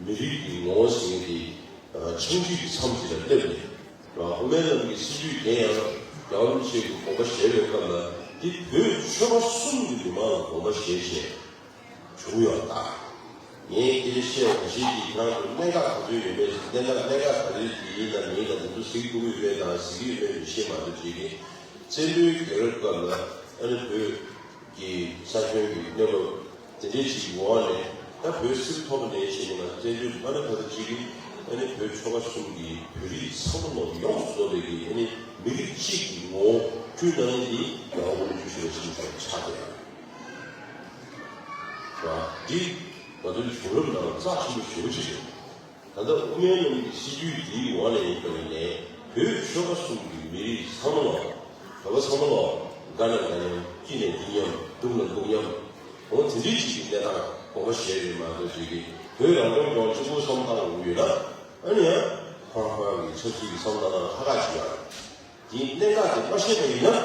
མི་རིགས་ཀྱི་ངོ་བོ་ཟེར་མཁན་དེ་ཆགས་འཇིག་གི་མཚམས་ཅིག་ལ་སླེབས་ནས། དབུ་མའི་ལམ་གྱི་སྲིད་བྱུས་དེ་ཡང་རྒྱལ་བ་རིན་པོ་ཆེ་གི་དགོངས་པ་བཞེས་པའི་སྐབས་ལ་འདི་བོད་ཆོལ་ཁ་གསུམ་གྱི་མི་མང་ལ་དགོངས་པ་བཞེས་བྱས་བྱུང་ཡོད་ད། ངས་སྐད་ཆ་བཤད་པ་ཞིག་གིས་ཁྱེད་རང་ཚོ་གནད་འགག་ག་ཚོད་ཡོད་མེད་ཀྱི་གནད་འགག་གནད་འགག་ག་ཚོད་ཀྱི་ཡིན་དང་མིན་དང་དེ་ཚོ་གཟིགས་ཐུབ་ཀྱི་ཡོད་མེད་དང་གཟིགས་ཀྱི་ཡོད་མེད་མི་ཤེས་མ་གཏོགས་བྱེད་ཀྱི། བཙན་པོའི་རྒྱལ་རབས་སྐབས་ལ་ཨ་ནི་བོད་ཀྱི་ས་ཁྱོན་གྱི་གནས་བབ་དེ་འདྲའི་ཞིག་འོག་ནས་ད་བོད་སིལ་ཐོག་ནས་བྱས་ནས་ང་ཚོ་བཙན་བྱོལ་མ་ནས་ཕ་ཚ་གཅིག་གིས་ཨ་ནི་བོད་ཆོལ་ཁ་གསུམ་གྱི་བོད་རིགས་ཚང་མ་ལོ་ཡོངས་སུ་རྫོགས་པའི་གི་ཨ་ནི་མི་རིགས་གཅིག་གི་ངོ་བོ་བསྐྲུན་གནང་ཡས་འདི་རྒྱལ་བ་དགུང་ལོ་བཅུ་བཞི་པ་ཆིངས་སུ་ཆགས་བསྡད་ཡོད་རེད། འདི་ང་ཚོའི་བྱུང་རབས་ནང་རྩ་ཆེན་པོ་ཞེ་པོ་ཅིག་རེད། ད་ལྟ་དབུ་མའི་ལམ་གྱི་སྲིད་བྱུས་འདིའི་འོག་ལ་ཡིན་པ་ཡིན་ནའི་བོད་ཆོལ་ཁ་གསུམ་གྱི་མི་རིགས་ཚང་མ་ལ་བོད་པ་ཚང་མ་ལ་དགའ་ན་དགའ་མཉམ་སྐྱིད་ན་སྐྱིད་མཉམ་སྡུག་ན་སྡུག་མཉམ་འོ་དེ་འདྲའི་ཅིག་གི་གནས་སྟངས་དགོངས་པ་བཞེས་རེད་མ་གཏོགས་ཅིག་གི་བོད་རང་སྐྱོང་ལྗོངས་གཅིག་པུ་བསམ་བཏང་དགོས་ཡོད་ན་ཨ་ནི་ཡང་ཁོ་རང་ཁོ་རང་གི་ཆབ་སྲིད་ཀྱི་བསམ་བཏང་ན་ཁག་ཁག་ཅིག་ཡོད་རེད། དེའི་གནད་འགག་དེ་མ་ཤེས་པ་ཡིན་ན་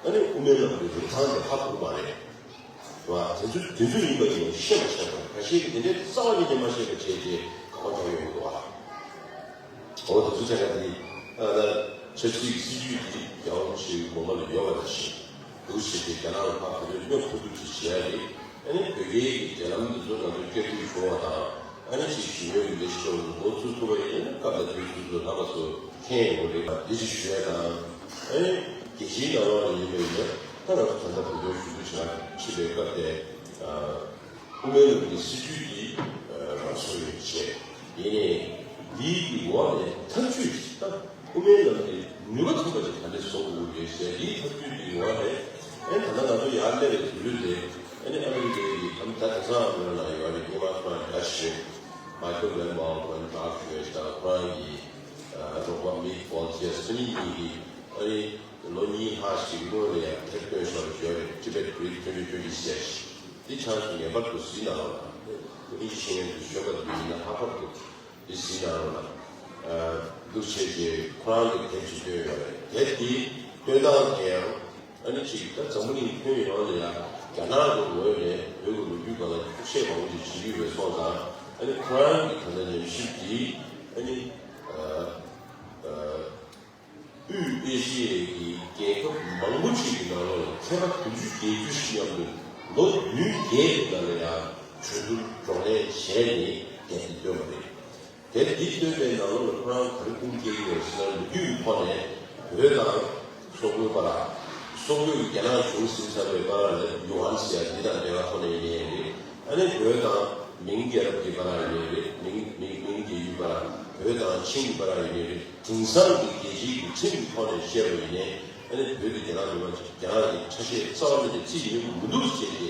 ཨ་ནི་དབུ་མའི་ལམ་གྱི་རིན་ཐང་དེ་ཧ་གོ་མ་རེད། བ། དེ་ཚོ་དེ་ཚོ་ཡིན་པ་ཡིན་ཤེས་པ་བྱས་པ་ཁ་ཤས་ཀྱིས་དེ་འདྲའི་རྩ་བ་ཉིད་ནས་མ་ཤེས་པ་བྱས་རྗེས་ག་པར་འགྲོ་ཡོང་གི་འདུག་ཨ། འོ་དེ་ཚོ་བྱས་ན་དེ་ཨ་ན་ཆབ་སྲིད་ཀྱི་སྲིད་ཇུས་དེ་རྒྱལ་བ་རིན་པོ་ཆེའི་དགོངས་པ་ལ་ཡོད་པ་ལ་ཞིག་འདུག་བྱས་ཏེ་རྒྱ་ནག་ལ་ཕར་ག་ཚོད་སྙོབ་ཐུབ་ཐུབ་ཅིག་བྱེད་ཡ་རེད། ཨ་ནི་བོད་རྒྱའི་གི་འབྲེལ་ལམ་འདི་ཚོ་ང་ཚོས་བསྐྱར་ཟློས་བྱུང་བ་དང་། ཨ་ནི་ཅིག་ཞུ་ཡོད་ཀྱི་ལས་ཤོར་འགོ་ཚུགས་ཐུབ་པ་ཡིན་ན་སྐབས་དང་དུས་ཚོད་ཚོ་རྣམ་པ་ཚོ་མཁྱེན་ཡོང་གི་རེད་པ། འདི་ཅིག་ཞུ་ཡ་དང་། ཨ་ནི་རྒྱལ་སྤྱིའི་ནང་ལོགས་ལ་ཡིན་པ་ཡིན་ན་ད་ང་ཚོ་ད་ལྟ་བོད་དོན་ཞུ་གཏུག་བྱ་ཕྱིན་པའི་སྐབས་དེ། དབུ་མའི་ལམ་གྱི་སྲིད་བྱུས་འདི་རང་སོར་ཡོད་བྱས་ཡིན་ནའི་འདིའི་གི་འོག་ནས་ཐབས་ཇུས་ད་དབུ་མའི་ལམ་གྱི་ནུས་པ་ཐོན་པ་ཅིག་ག་འདྲས་བཟོ་དགོས་ཀྱི་རེད་ཟེར་འདིའི་ཐབས་ཇུས་འདིའི་འོག་ནས་ཨ་ནི་ད་ལྟ་ང་ཚོ་ཡར་སླེབས་པའི་དུས་ཚོད་དེ། ཨ་ནི་ཨ་མི་རི་ཀའི་གི་ད་ད་དེང་སང་ཨ་མི་རི་ཀ་ནང་ཡོད་རེད། སྔོན་མ་ཁོ་རང་འདྲ་ཞིག་མ་ཁྱོད་ལན་མའོ་ཁོ་རང་འདྲ་ཞིག་ཡོད་ཤག་ཁོ་རང་གི་རོགས་པ་མིག་ཝོལ་ཅེ་སི་ཁོ་གཉིས་གཉིས་ཀྱིས་ཨ་ནི་ལོ་གཉིས་ལྷག་ཞིག་སྔོན་ལ་ཡང་དེབ་བཏོན་ཤོར་ཡོད་རེད། Tibet Bridge twenty twenty་ཟེར་ཞིག་འདི་ཆ་ཚང་མེད་པར་དུ་གཟིགས་གནང་རོགས་གནང་། ཨིན་ཇི་ཤེས་མཁན་དེ་གཞོན་པ་དེ་ཡིན་ན་ལྷག་པར་དུ་འདི་གཟིགས་གནང་རོགས་གནང་། འདུག་བྱས་རྗེས་ཁོ་རང་གིས་དེབ་ཅིག་བཏོན་ཡོད་རེད། དེབ་འདི་བཏོན་སྟངས་དེ་ཡང་ཨ་ནི་ཅིག་ད་འཛམ་བུ་གླིང་ཁྱོན་ཡོངས་ལ་ཡང་རྒྱ་ནག་གི་ངོས་ནས་བོད་ཀྱི་ལོ་རྒྱུས་སྒང་ལ་འཁྱོག་བཤད་མང་པོ་ཅིག་བྱེད་ཀྱི་ཡོད་པའི་སོང་ཙང་ཨ་ནི་ཁོ་རང་གི་ད་ལྟ་ཉམས་ཞིབ་འདི་ཨ་ནི་ཨ་ཨ། དབུས་ཨེ་ཤི་ཡའི་གི་རྒྱལ་ཁབ་མང་པོ་ཅིག་གི་ནང་ལོགས་ལ་མཁས་པ་བདུན་ཅུ་བརྒྱད་ཅུ་ཞིག་མཉམ་དུ་ལོ་བདུན་བརྒྱད་ཀྱི་ནང་ལ་ཡང་གྲོས་བསྡུར་གྲོས་གླེང་བྱས་ནས་དེབ་འདི་བཏོན་པ་རེད། དེབ་འདི་བཏོན་པའི་ནང་ལོགས་ལ་ཁོ་རང་ག་རེ་ཁུངས་སྐྱེལ་གྱི་ཡོད་ཟེར་ན། ལོ་རྒྱུས་ཀྱི་ཐོག་ནས་བོད་དང་སོག་པོའི་བར། སོག་པོས་རྒྱ་ནག་གཞུང་ཟིན་ཚར་བའི་བར་ལ་ཡུའན་ཟེར་ཡ་འདི་དང་འབྲེལ་བ་ཐོག་ནས་ཡིན་ནའི་རེད། ཨ་ནི་བོད་དང་མིང་རྒྱལ་རབས་ཀྱི་བར་ཡིན་ནའི་རེད། མིང་མིང་མིང་རྒྱལ་ཡུལ་བར། བོད་དང་ཆིང་གི་བར་ཡིན་ནའི་རེད། དེང་སང་གི་རྒྱལ་སྤྱིའི་གི་ཁྲིམས་ཀྱི་ཐོག་ནས་བཤད་པ་ཡིན་ནའི་ཨ་ནི་བོད་དེ་རྒྱ་ནག་མི་དམངས་རྒྱ་ནག་གི་ཆ་ཤས་རྩ་བ་ཉིད་ནས་བརྩི་ཡི་མི་འདུག་ཟེར་ཏེ་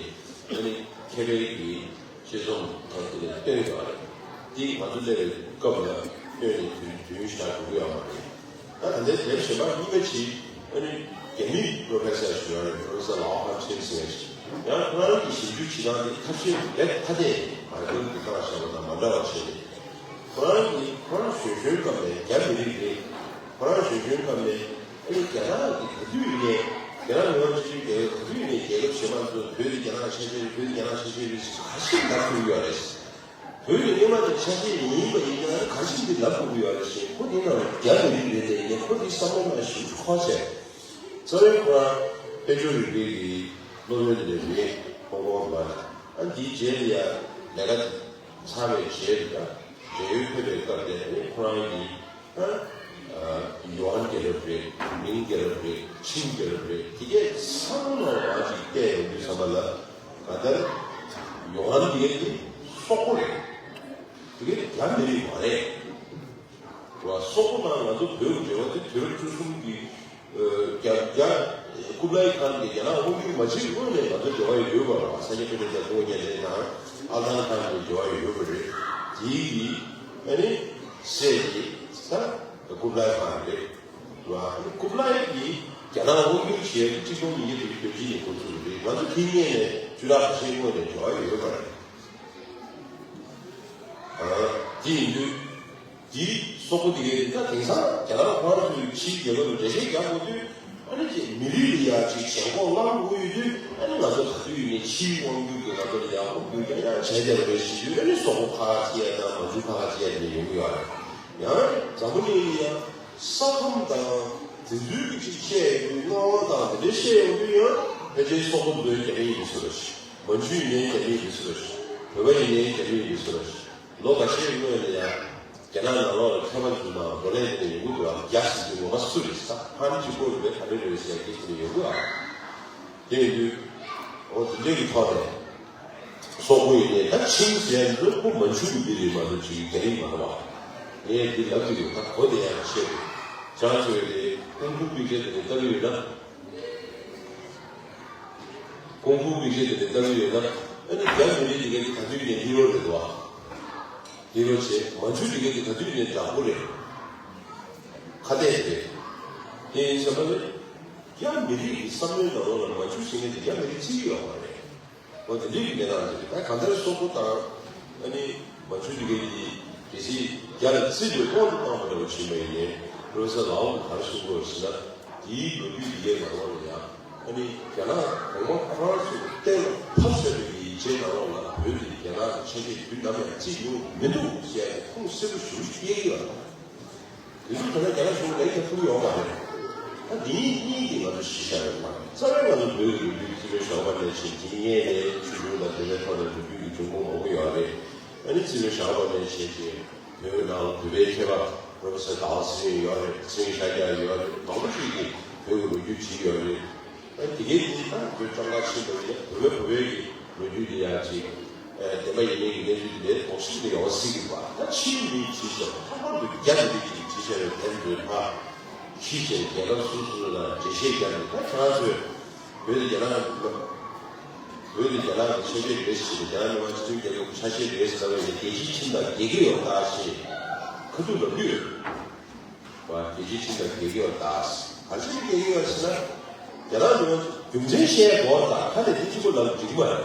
ཨ་ནི་མཁས་པའི་གི་ཤེས་ཚོམས་ཐོག་དེ་ལ་བཏོན་ཡོད་རེད། དེ་ང་ཚོ་སླེབས་པའི་སྐབས་ལ་བཏོན་ནས་དུས་དུས་ཤར་འགྲོ་གི་ཡོད་མ་རེད། ད་ད་ལྟའི་དེབ་གཞན་པ་གཉིས་པ་ཅིག་ཨ་ནི་རྒྱ་མིའི་པོ་རོ་ཕེ་སར་ཞིག་ཡོད་རེད། པོ་རོ་ཕེ་སར་ལའོ་ཧན་ཆེན་ཟེར་བ་ཞིག་ཡང་ཁོ་རང་གི་ཞིབ་འཇུག་བྱེད་སྟངས་དེ་ཐབས་ཤེས་ལས་ཐ་དད་མ་རེད། ཁོ་རང་གི་བཀའ་བཞག་པ་དང་མ་འདྲ་བ་བྱས་ནས། ཁོ་རང་གི་ཁོ་རང་གཞོན་གཞོན་སྐབས་ནས་རྒྱ་མི་རིགས་རེད། ཁོ་རང་གཞོན་གཞོན་སྐབས་ནས་ཨ་ནི་རྒྱ་ནག་གི་ག་དུས་ཡིན་ནའི་རྒྱ་ནག་མི་དམངས་སྤྱི་མཐུན་རྒྱལ་ཁབ་ག་དུས་ཡིན་ནའི་རྒྱལ་ཁབ་གཞན་མ་ཚོ་བོད་དེ་རྒྱ་ནག་ཆ་ཤས་རེད། བོད་དེ་རྒྱ་ནག་ཆ་ཤས་རེད་ཟེར་ག་ཤེད་ལབ་ཐུབ་ཡོད་རེད། བོད་ཀྱི་སྔོན་མ་དེ་ཆ་ཤས་ཡིན་པ་ཡིན་ན་ག་ཤེད་འདི་ལབ་དགོས་ཀྱི་ཡོད་རེད་ཞེས། ཁོ་དེ་ནང་རྒྱ་མི་རིགས་རེད་དེ་ཡིན་ན་ཁོ་དེ་བསམ་བློ་ནང་ཞིབ་ཏུ་འཁོར་བྱས། རྩ་བའི་ཁོ་རང་དཔལ་འབྱོར་རིག་པའི་གི་སློབ་ཡོན་དེ་མེད། ཧོང་ཀོང་མ་རེད། ཨ་འདིའི་རྗེས་ལ་ཡ་ལས་ཀ་ཚར་བའི་རྗེས་ལ་ཡ་འབྲེལ་ཡོད་ཕེབས་པའི་སྐབས་དེ་ནས་ཁོ་རང་གིས་ཨ་ཡུའན་རྒྱལ་རབས་རེད། མིང་རྒྱལ་རབས་རེད། ཆིང་རྒྱལ་རབས་རེད། དེ་གས་ཚང་མ་ལ་ཅིག་བལྟས་ཡོང་དུས་ཙམ་པ་ལ་ག་ལྟར་ཡུའན་དེ་གས་དེ་སོག་པོ་རེད། དེ་གས་རྒྱ་མི་རིགས་མ་རེད། བ། སོག་པོ་དང་ང་ཚོ་བོད་ཀྱི་འབྲེལ་བ་དེ་དུས་རབས་བཅུ་གསུམ་གྱི་རྒྱ་རྒྱ་ཀུབ་ལའི་ཁཱན་གྱིས་རྒྱ་ནག་དབང་བསྒྱུར་མ་བྱས་སྔོན་ནས་ང་ཚོ་འབྲེལ་བ་ཡོད་པ་རེད། ས་སྐྱ་པཎྜི་ཏ་སྐུ་ངོ་མཉམ་འབྲེལ་དང་ཨལ་ཐང་ཁཱན་གྱི་འབྲེལ་བ་ཡོད་པ་རེད། དེའི་གི་ཨ་ནི་སྲས་དེ་ད་ཀུབ་ལའི་ཁཱན་རེད། བ། ཀུབ་ལའི་གིས་རྒྱ་ནག་དབང་བསྒྱུར་བྱས་ཏེ་གཅིག་སྟོང་ཉིས་བརྒྱ་དྲུག་ཅུ་དོན་གཅིག་ནས་འགོ་བཙུགས་པ་རེད། ང་ཚོ་དེ་སྔོན་ནས་བཅུ་ཕྲག་ཁ་ཤས་སྔོན་ནས་འབྲེལ་བ་ཡོད་པ་རེད། ཨ། དེ་ཡིན་དུས། དེའི་ སོག་པོ་དེ་གའི་ད་དེང་སང་རྒྱ་ནག་ཁོ་རང་ཚོའི་ཕྱིའི་རྒྱལ་ཁབ་ལ་འགྲེལ་བཤད་རྒྱག་དགོས་དུས། ཨ་ནི་ཅིག་མི་རིགས་ལ་ཡ་ཅིག་ཞེན་ཁོག་བསླངས་དགོས་ཡོད་དུས། ཨ་ནི་ང་ཚོ་ག་དུས་ཡིན་ནའི་ཕྱིའི་དབང་སྒྱུར་གྱི་ལམ་ཁ་ལ་ཡ་དབང་སྒྱུར་རྒྱག་ཡ་བྱས་བསྡད་པ་རེད་ཞུ་དུས། ཨ་ནི་སོག་པོ་ཁ་ཁ་ཅིག་ཡ་དང་མན་ཇུ་ཁ་ཁ་ཅིག་ཡ་དེ་ཡོང་གི་ཡོད་རེད། ཡང་འཛམ་བུ་གླིང་ལ་ཡ་ས་ཁམས་དང་དེ་ཚོའི་གི་ཅིག་བཤད་ཡོད་དུས། མངའ་དབང་དང་དེ་འདྲ་བཤད་ཡོང་དུས། ཡང་ཕལ་ཆེར་སོག་པོ་ཚོས་རྒྱ་མི་ཡིན་ཟེར་རོ་ཞིག་མན་ཇུ་ཡིན་ནའི་རྒྱ་མི་ཡིན་ཟེར་རོ་ཞིག་བོད་པ་ཡིན་ནའི་རྒྱ་མི་ཡིན་ཟེར་རོ་ཞིག་ལོ་འགའ་ཤས་སྔོན་ལ་ཡ། རྒྱ་ནག་ནང་ལོགས་ལ་ཁྱད་པར་དུ་ན་བགྲོ་གླེང་དེ་ཡོང་གི་འདུག་ཨ། རྒྱ་ཟེར་དུས་ངོ་མ་སུ་རེད་ཟེར། ཕ་ནི་གཅིག་པོ་རེད་པས། ག་རེ་རེད་ཟེར་ཡ་སྐད་ཆ་ནི་ཡོང་གི་ཨ། དེ་ཡིན་དུས་འོ་དེ་འདྲའི་གི་ཐོག་ནས་སོག་པོ་ཡིན་ནའི་ད་ཆིང་ཟེར་ཡ་འདི་ཁོ་མན་ཇུ་གི་མི་རེད་མ་གཏོགས་ཅིག་རྒྱ་རིགས་མ་རེད་པ། ངས་འདི་ལབ་ཀྱི་འདུག་ད་གོ་བདེ་ཡག་བཤད་དགོས། ཁྱེད་རང་ཚོས་དེ་ཀུང་ཧྥུ་དམིགས་བསལ་དེ་ནས་ལྟ་གི་ཡོད་ན། ཀུང་ཧྥུ་དམིགས་བསལ་དེ་ནས་ལྟ་གི་ཡོད་ན། ཨ་ནི་རྒྱ་མི་རིགས་དེ་ག་གི་ག་དུས་ནས་ཧི་རོ་རེད་དོ། ཧི་རོ་བྱས། མན་ཇུ་དེ་ག་གི་ག་དུས་ནས་དྲག་པོ་རེད། ཁ་གཏད་རེད། དེ་ཡིན་ཙང་ཨ་ནི་རྒྱ་མི་རིགས་ཀྱི་བསམ་བློའི་ནང་ལོགས་ལ་མན་ཇུ་ཟེར་མཁན་དེ་རྒྱ་མི་རིགས་བརྩི་གི་ཡོད་མ་རེད། འོ་དེ་འདྲའི་གི་གནས་སྟངས་རེད། ད་གང་ལྟར་སོག་པོ་དང་ཨ་ནི་མན་ཇུ་དེ་ག་གི་གལ་སྲིད་རྒྱ་ལ་བརྩི་དགོས་དབང་དུ་བཏང་བ་འདྲ་བོ་བྱུང་བ་ཡིན་ནའི། པོ་རོ་ཕེ་སར་ལའོ་གིས་ག་རེ་གསུང་གི་ཡོད་ཟེར་ན། དེའི་ལོ་རྒྱུས་དེ་གའི་ནང་ལོགས་ལ་ཡང་ཨ་ནི་རྒྱ་ནག་གོང་མ་ཁོ་རང་ཚོ་གཏན་ལ་ཕབ་བཞག་པའི་ཡིག་ཆའི་ནང་ལོགས་ལ་བོད་དེ་རྒྱ་ནག་གི་ཆ་ཤས་དུས་ནམ་ཡང་བརྩིས་མྱོང་མི་འདུག་ཟེར་ཡ་དེ་ཁུངས་གསལ་པོ་ཞེ་པོ་ཅིག་སྙན་གྱི་ཡོད་རེད། དེ་ཚོ་ད་ལྟ་རྒྱ་ནག་གཞུང་ལ་ལན་ཐེབས་ཐུབ་ཡོད་མ་རེད། ད་འདི་གཉིས་གཉིས་ཀྱིས་ང་ཚོ་གཞི་བཞག་ཡོད་མ་རེད། རྩ་བའི་ང་ཚོ་བོད་ཀྱི་ལོ་རྒྱུས་རྩིས་མེད་ཞོགས་པ་ནས་བྱས། དེ་སྔས་ནས་ཆོས་འབྱུང་དང་དེ་འདྲའི་ཐོག་ནས་ལོ་རྒྱུས་ཀྱི་འབྱུང་ཁུངས་མང་པོ་ཡོད་རེད། ཨ་ནི་རྩིས་མེད་ཞོགས་པ་ནས་བྱས་ཏེ། བོད་ནང་བོད་པའི་མཁས་པ་པོ་རོ་ཕེ་སར་ཟླ་བ་ཚེ་རིང་ཡོད་རེད། ཚེ་རིང་ཤཱཀྱ་ཡོད་རེད། མང་པོ་ཞིག་གིས་བོད་ཀྱི་ལོ་རྒྱུས་བྲིས་ཡོད་རེད། ཨ་དེ་གའི་དེ་ད་བོད་བཀྲ་མངའ་ཆེན་པོ་ཡིན་ན་བོད་པའི་བོད་པའི་གི་ལོ་རྒྱུས་དེ་ཡང་ཅིག་ཨ་བདེན་པ་ཡིན་མིན་གྱི་གནས་ཚུལ་དེ་འདྲའི་དོགས་གཞི་དེ་ཡོང་སྲིད་ཀྱི་པ། ད་ཕྱིའི་མིས་བྲིས་ཤག་ལྷག་པར་དུ་རྒྱ་མི་རིགས་ཀྱིས་བྲིས་ཤག་ཡོད། དེ་ཚོས་ཕར་ཕྱིས་བྱས་རྒྱལ་ཁབ་སོ་སོ་ལ་འགྲེལ་བཤད་རྒྱག་ནས། ད་ཁྱེད་རང་ཚོས་བོད་དེ་རྒྱ་ནག་བོད་དེ་རྒྱ་ནག་གི་ཆ་ཤས་རེད་ཟེར་ཏེ། རྒྱ་ནག་མི་དམངས་སྤྱི་མཐུན་རྒྱལ་ཁབ་ཀྱི་ཆ་ཤས་རེད་ཟེར་ལབ་པ་ཡིན་ན། རྒྱལ་སྤྱིའི་ཁྲིམས་དང་འགལ་གྱི་ཡོད་ད་ཞེས་ཁ་ཐུག་ལབ་ཀྱི་ཡོད་པ། རྒྱལ་སྤྱིའི་ཁྲིམས་དང་འགལ་གྱི་ཡོད་ད། ག་རེ་བྱས་ནས་འགལ་གྱི་ཡོད་ཟེར་ན། རྒྱ་ནག་མི་དམངས་རྒྱུ་མཚན་བཤད་དགོས་ད། ཁ་ནས་འདི་གཅིག་པོ་ལབ་འགྲིག་གི་མ་རེད།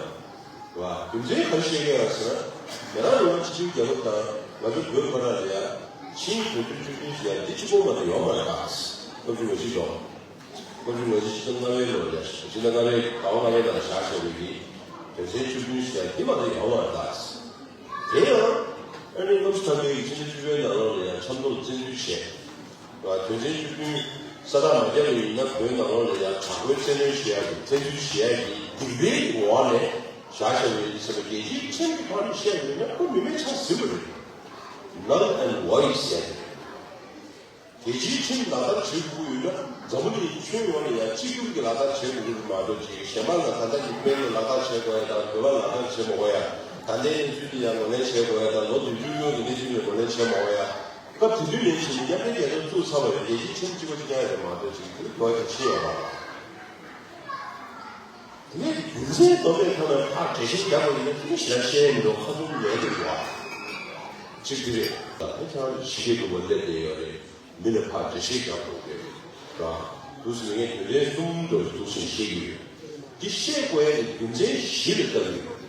རྒྱུ་མཚན་ག་རེ་བཤད་ཀྱི་ཡོད་ཟེར་ན། རྒྱ་ནག་མི་དམངས་སྤྱི་མཐུན་རྒྱལ་ཁབ་དང་ང་ཚོ་བོད་ཁོ་ན་ལ་ཡ་ཆིང་བོད་ཀྱི་བཅུ་བདུན་ཟེར་ཡ་འདི་གཅིག་པོ་མ་གཏོགས་ཡོད་མ་རེད་ད། སྐབས་བཅུ་ང་གཅིག་ལོ། སྐབས་བཅུ་ང་གཅིག་ཕྱི་ཟླ་ལྔ་པའི་ལོ་ལ་ཡ། ཕྱི་ཟླ་ལྔ་པའི་ཟླ་བ་ལྔ་པའི་ནང་བཞག་བཞག་པའི་གི་དོན་ཚན་བཅུ་བདུན་ཟེར་ཡ་འདི་མ་གཏོགས་ཡོད་མ་རེད་ད། དེ་ཡང་ཨ་ནི་སྐབས་སུ་ཐ་མའི་ཕྱི་ཟླ་བཅུ་པའི་ནང་ལོགས་ལ་ཡང་ཆབ་མདོར་བཙན་འཛུལ་བྱས། དོན་ཚན་བཅུ་བདུན་ས་རྟགས་མ་བརྒྱབ་པ་ཡིན་ན། བོད་ནང་ལོགས་ལ་ཡང་དྲག་པོའི་བཙན་གནོན་བྱེད་ཡག་གི་བཙན་འཛུལ་བྱེད་ཡག་གི་སྡིགས་རའི་འོག་ནས་བཞག་བཞག་པ་ཡིན་ཟེར་བ། རྒྱལ་སྤྱིའི་ཁྲིམས་ཀྱི་ཐོག་ནས་བཤད་པ་ཡིན་ན་ཁོ་མི་མེད་ཆགས་ཟིན་པ་རེད། Null and void་ཟེར་ཏེ། རྒྱལ་སྤྱིའི་ཁྲིམས་ལག་བསྟར་བྱེད་དགོས་ཀྱི་ཡོད་ན། འཛམ་བུ་གླིང་ཁྱོན་ཡོངས་ལ་ཡང་གཅིག་གྱུར་གྱི་ལག་བསྟར་བྱེད་དགོས་ཀྱི་རེད་མ་གཏོགས་ཅིག་གཞན་པ་ལ་ད་ལྟ་ཉིན་དཔེ་ལ་ལག་བསྟར་བྱེད་དགོས་ཡ་དང་། བོད་པ་ལ་ལག་བསྟར་བྱེད་མ་དགོས་ཡ། ད་ལྟའི་གནས་ཚུལ་འདི་ཡང་ངོས་ལེན་བྱེད་དགོས་ཡ་དང་། ལོ་བདུན་ཅུ་སྔོན་གྱི་གནས་ཚུལ་ལ་ངོས་ལེན་བྱེད་མ་དགོས་ཡ། སྐབས་དེ་དུས་ནས་བྱས་ནས་མཉམ་འབྲེལ་རྒྱལ་ཚོགས་བཙུགས་ཚར་བ་རེད། རྒྱལ་སྤྱིའི་ཁྲིམས་གཅིག་པ་གཅིག་རྐྱང་རེད་མ་གཏོགས་ཅིག་དེ་ལ་འགྱུར་བ་གལ་ཆེ་ཡོད་མ་རེད། དེ་ནས་རྒྱུ་མཚན་མདོ་སྨད་ཁ་ན་ཕར་འགྲེལ་བཤད་རྒྱག་པ་ཡིན་ན། དེ་ནི་ཞེ་དྲག་བཤད་ཡ་མི་འདུག་ཁ་ཚུར་ཉན་གྱི་འདུག་ཨ། གཅིག་དེ་རེད། ད་ནི་ཁྱེད་རང་ཚོ་ཕྱི་རྒྱལ་དུ་མ་སླེབས་བསྡད་ཡོད་རེད། མི་ལ་ཕར་འགྲེལ་བཤད་རྒྱག་དགོས་རེད། ར། འདུག་སེ་མི་ངན་དོན་ཚན་གསུམ་འདྲ་བོ་འདུག་སེ་བཤད་ཀྱི་ཡོད། འདི་བཤད་དགོས་ཡ་གི་རྒྱུ་མཚན་བཞི་ལ་ལྟ་གི་ཡོད།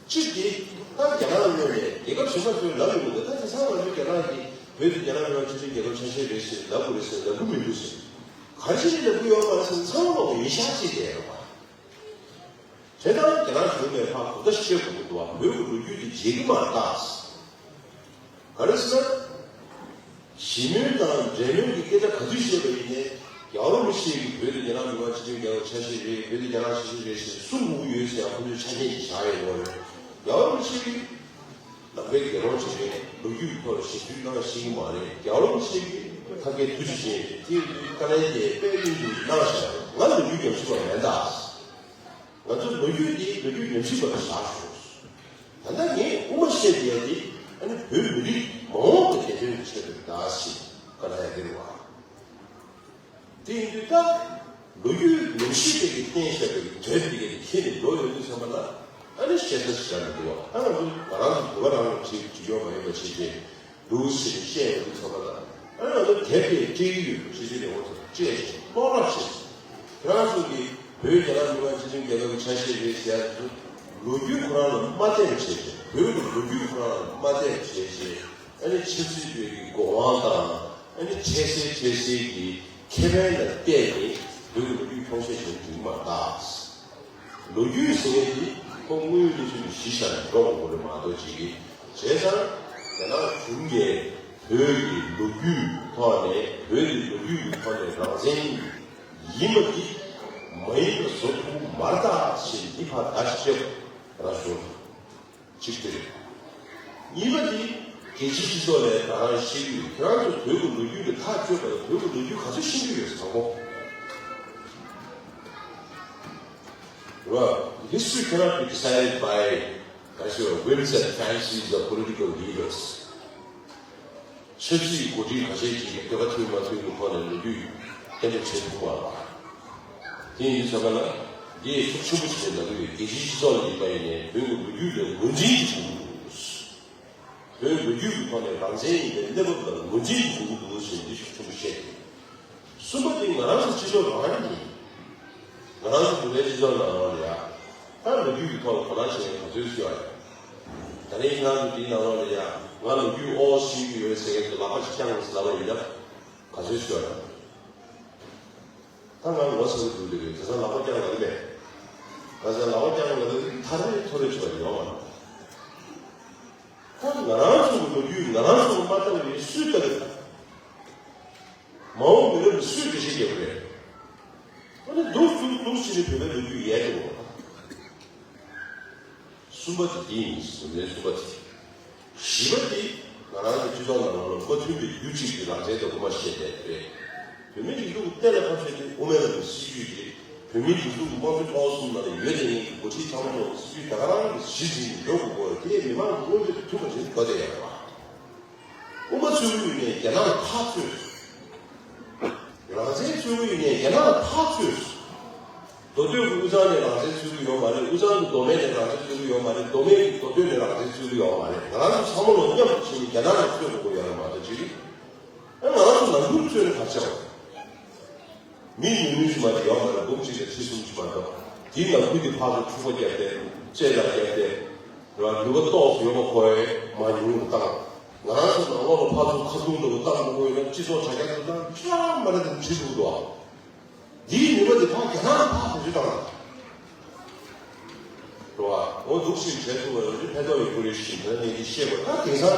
གཅིག་དེ་ད་རྒྱ་ནག་ངོས་ནས་རྒྱལ་ཁབ་གཞན་པ་ཚོས་ལབ་ཡོང་གི་འདུག་ད་དེང་སང་ང་ཚོས་རྒྱ་ནག་གིས་བོད་དེ་རྒྱ་ནག་མི་དམངས་སྤྱི་མཐུན་རྒྱལ་ཁབ་ཆ་ཤས་རེད་ཟེར་ལབ་དགོས་རེད་ཟེར། ལབ་གི་མི་འདུག་ཟེར། ག་རེ་བྱས་ནས་ལབ་གི་ཡོད་མ་རེད་ཟེར་ན། ཚང་མ་ལོག་ཡིན་ཤག་ཅེས་བསྡད་ཡོད་པ། དེ་ལྟར་རྒྱ་ནག་གཞུང་ནས་ཕར་གོ་བརྡ་བཤད་དགོས་ཀྱི་འདུག་བ། བོད་ཀྱི་ལོ་རྒྱུས་དེ་བརྗེད་ཀྱི་མ་རེད་ད། ག་རེ་ཟེར་ན། ཞི་མོལ་དང་འབྲེལ་མོལ་གྱི་སྐད་ཆ་ག་ཚོད་བཤད་པ་ཡིན་ནའི། རྒྱལ་བ་རིན་པོ་ཆེ་གིས་བོད་དེ་རྒྱ་ནག་མི་དམངས་སྤྱི་མཐུན་རྒྱལ་ཁབ་ཆ་ཤས་རེད། བོད་དེ་རྒྱ་ནག་ཆ་ཤས་རེད་ཟེར་གསུང་དགོས་ཀྱི་ཡོད་ཟེར་ཡང་ཁོ་ཚོས་ཆ་རྐྱེན་ཅིག་བཞག་ཡོད་ནོ་རེད། རྒྱལ་བ་རིན་པོ་ཆེ་གིས་ནམ་མཁའི་རྒྱལ་རོང་ཅིག་རེད། ལོ་རྒྱུས་ཀྱི་ཐོག་ལ་ཞེ་ཚུལ་གནང་ཤེས་ཀྱི་མ་རེད། རྒྱལ་བ་རིན་པོ་ཆེ་གིས་ཐབས་མཁས་ཐུགས་རྗེ་ཅན་རེད། དེ་ཡིན་དུས་བཀའ་ལན་དེ་དཔེ་ཡིན་དུ་གནང་བཞག་རེད། ང་ལོ་རྒྱུས་ཉམས་ཞིབ་པ་མེད་ད། ང་ཚོ་ལོ་རྒྱུས་འདི་ལོ་རྒྱུས་ཉམས་ཞིབ་པ་ལ་བཞག་ཤོག་ད་ལྟ་ངས་དབུ་མ་བཤད་བསྡད་ཡ་འདི་ཨ་ནི་བོད་མི་རིགས་མ་འོངས་པའི་བདེ་དོན་གྱི་ཆེད་དུ་ད་ཞེས་བཀའ་གནང་ཡ་འདི་རེད་བ། དེ་ཡིན་དུས་ད་ལོ་རྒྱུས་ཉམས་ཞིབ་པའི་གི་བསྟན་བཞག་པའི་གི་དོན་འདི་ག་ནས་ཁྱེར་ནས་འགྲོ་ཡོང་དུས་ཙམ་པ་ལ། ཨ་ནི་བཤད་ས་ཞིག་ཡང་མི་འདུག་བ། ད་ང་ཚོ་ང་རང་ཚོ་བོད་པ་རང་ལ་བྲིས་བྲིས་ཡོད་མ་ཡིན་པ་བྱས་རྗེས། འདུག་སེ་བཤད་ཡོང་དུས་ཙམ་པ་ལ། ཨ་ནི་ང་ཚོ་དེབ་དེ་སྤྲད་ཀྱི་ཡོད་པ་ཕྱི་རྒྱལ་ལས་ཁུངས་ཚོར་སྤྲད་བྱས་ཀློག་རོགས་བྱས། ཁྱེད་རང་ཚོ་གིས་བོད་རྒྱ་ནག་མི་དམངས་སྤྱི་མཐུན་རྒྱལ་ཁབ་ཀྱི་ཆ་ཤས་རེད་ཟེར་ཡ་ཚོ་ལོ་རྒྱུས་ཁོ་རང་ལ་མ་བལྟས་བྱས་བྱས། བོད་ཀྱི་ལོ་རྒྱུས་ཁོ་རང་ལ་མ་བལྟས་བྱས་བྱས། ཨ་ནི་ཆབ་སྲིད་པའི་གི་དགོས་དབང་དང་ཨ་ནི་འཕྲལ་སེལ་འཕྲལ་སེལ་གྱི་ཁེ་ཕན་ལ་བལྟས་ནས་བོད་ཀྱི་ལོ་རྒྱུས་འཁྱོངས་བཤད་བྱེད་འགྲིག་མ་རེད། ལོ་རྒྱུས་ཟེར་མཁན་དེ་ཁོ་དངོས་ཡོད་གནས་ཚུལ་གྱི་གཞི་བཞག་ནས་འགྲོ་དགོས་རེད་མ་གཏོགས་ཅིག་གིས་བྱས་ཙང་རྒྱ་ནག་གཞུང་གིས་བོད་ཀྱི་ལོ་རྒྱུས་ཐོག་ནས་བོད་ཀྱི་ལོ་རྒྱུས་ཀྱི་ཐོག་ནས་རང་བཙན་ཡིན་པ་འདི་མ་ཡིན་པ་བཟོ་ཐུབ་མ་རེད་ད་ཞེས་འདི་ཕར་ད་ཞིབ་ར་ཞུ། གཅིག་དེ་རེད། གཉིས་པ་དེ་རྒྱལ་སྤྱིའི་སྤྱི་ཚོགས་ལ་ད་རང་ཤེས་ཀྱི་ཡོད། ཁྱེད་རང་ཚོ་བོད་ཀྱི་ལོ་རྒྱུས་ལ་ཐག་གཅོད་པ་ལ་བོད་ཀྱི་ལོ་རྒྱུས་ག་ཚོད་ཤེས་ཀྱི་ཡོད་ཟེར་གོ། རེད་བ། History cannot be decided by, as your whims and fancies of political leaders. ཆབ་སྲིད་འགོ་ཁྲིད་ཁ་ཤས་ཀྱིས་བོད་པ་མཐུན་མ་མཐུན་གྱི་ཐོག་ནས་ལོ་རྒྱུས་གཏན་འབེབས་བྱེད་ཐུབ་པ་རེད། དེ་ཡིན་དུས་ཙམ་པ་ལ་འདི་ཤུགས་ཆེན་པོ་ཞིག་ལ་ལབ་ཀྱི་ཡོད། རྒྱལ་སྤྱིའི་སྤྱི་ཚོགས་ལ་ཡིན་པ་ཡིན་ནའི་བོད་ཀྱི་ལོ་རྒྱུས་ལ་ངོས་འཛིན་ཞིག་དགོས་ཀྱི་འདུག་བོད་ལོ་རྒྱུས་ཀྱི་ཐོག་ནས་རང་བཙན་ཡིན་པའི་གནས་བབ་ལ་ངོས་འཛིན་དགོས་ཀྱི་འདུག་ཟེར་འདི་ཤུགས་ཆེན་པོ་བཤད་ཀྱི་ཡོད། གསུམ་པ་དེ་ང་རང་ཚོ་སྤྱི་ཚོགས་རང་ཡིན། ང་རང་ཚོ་བོད་པའི་སྤྱི་ཚོགས་ནང་ལོགས་ལ་ཡ། ད་ལོ་རྒྱུས་ཀྱི་ཐོག་ལ་དོ་སྣང་བྱེད་མཁན་ག་ཚོད་ཤོད་ཨ། ད་ནི་ཁྱེད་རང་ཚོ་དེའི་ནང་ལོགས་ལ་ཡ། ང་ལོ་རྒྱུས་ཨོ་ཤེས་ཀྱི་ཡོད་ཟེར་མཁན་གྱི་ལག་པ་ཅིག་བརྐྱངས་ཟེར་ལབ་པ་ཡིན་ན། ག་ཚོད་ཤོད་ཨ། ད་ང་ངོ་ཚ་གི་འདུག་ལེ་རེད། དེ་ཚོ་ལག་པ་བརྐྱངས་ལ་རེད་པས། ང་ཚོ་ལག་པ་བརྐྱངས་ལ་རེད། ཐར་རེད་ཐོར་རེད་ཆོག་ཡོང་བ། ད་ང་རང་ཚོ་གི་ལོ་རྒྱུས་ང་རང་ཚོ་གི་མ་ལྟ་བའི་སུས་ལྟ་གི་ད། མ་འོངས་མི་རབས་ལ་སུས་འགྲེལ་བཤད་རྒྱག་གི་རེད། ཨ་ནི་འདུག་འདུག་འདུག་བྱས་ནས་བོད་པའི་ལོ་རྒྱུས་ཡལ་འགྲོ་གི་རེད། གསུམ་པ་དེ་འདི་ཡིན། གསུམ་པ་དེ། བཞི་པ་དེ་ང་རང་གི་སྤྱི་ཚོགས་ནང་ལ་མ་མཐུན་པའི་རྒྱུ་གཅིག་གི་རང་བཙན་དང་དབུ་མ་བཤད་བསྡད་རེད། བོད་མི་རིགས་གཅིག་གཏན་ལ་ཕབ་བྱས་ཏེ་དབུ་མའི་ལམ་གྱི་སྲིད་ཇུས་དེ་བོད་མིའི་སྒྲིག་འཛུགས་ཀྱི་དམངས་གཙོའི་ཚོགས་པ་གསུམ་ནང་ལ་ཡོད་དེ་ངེས་ཀྱི་འགོ་ཁྲིད་ཚང་མ་ལ་སྲིད་ཇུས་ད་ག་རང་གི་གཞི་འཛིན་ནས་འགྲོ་དགོས་སྐོར་དེ་མི་མང་གི་མངོན་འདོད་དང་མཐུན་པ་ཞིག་འགྲོ་བསྡད་ཡོད་རེད་བ། དབུ་མ་རྩོད་ཀྱི་ཡོད་ནའི་རྒྱ་ནག་ལ་ཕར་རྩོད། རང་བཙན་རྩོད་ཀྱི་ཡོད་ནའི་རྒྱ་ནག་ལ་ཕར་རྩོད། མདོ་སྟོད་ཀྱི་དབུས་གཙང་ནས་རང་བཙན་རྩོད་ཀྱི་ཡོད་མ་རེད། དབུས་གཙང་གི་མདོ་སྨད་ནས་རང་བཙན་རྩོད་ཀྱི་ཡོད་མ་རེད། མདོ་སྨད་ཀྱི་མདོ་སྟོད་ནས་རང་བཙན་རྩོད་ཀྱི་ཡོད་མ་རེད། ང་རང་ཚོ་ཚང་མ་ལོ་མཉམ་དུ་ཕྱིན་ནས་རྒྱ་ནག་ལ་རྩོད་དགོས་ཀྱི་ཡོད་རེད་མ་གཏོགས་ཅི་རེད། ཨ་ང་རང་ཚོ་ནང་ཁུལ་རྩོད་ནས་ག་རེ་བྱ་བ། མི་ཉུང་ཉུང་ཞིག་མ་གཏོགས་ཡོད་མ་རེད། འབུམ་གཅིག་དང་ཁྲི་གསུམ་ཞིག་མ་གཏོགས། དེའི་ནང་ཁུལ་དེ་ཕར་ཚུར་འཁྲུག་པ་བརྒྱབ་སྟེ་རྩོད་དང་བརྒྱབ་སྟེ། ར་ལུང་པ་ཏོག་ཙམ་ཡོད་པ་ཁོ་ཡས་མ་ཉུང་རུ་བཏང་། ང་རང་ཚོ་ནང་ལོགས་ལ་ཕར་ཚུར་ཁ་རྡུང་འདྲ་པོ་བཏང་དགོས་ཀྱི་ཡོད་ན་སྤྱི་ཚོགས་དྲ་རྒྱ་དུ་བཏང་ཁྱོད་རང་མ་རེད་དེ་བྲིས་འདུག་དོ། འདིའི་ནུས་པ་དེ་ཕར་རྒྱ་ནག་ལ་ཕར་བེད་སྤྱོད་བཏང་། རེད་བ། འོ་འདུག་ཞིག་བྱས་ཐུབ་པ་ཡོད་ན་ཕན་ཐོགས་ཡོད་ཁུལ་རེད་ཞིག་ད་ངས་འདི་བཤད་པ་ད་དེང་སང་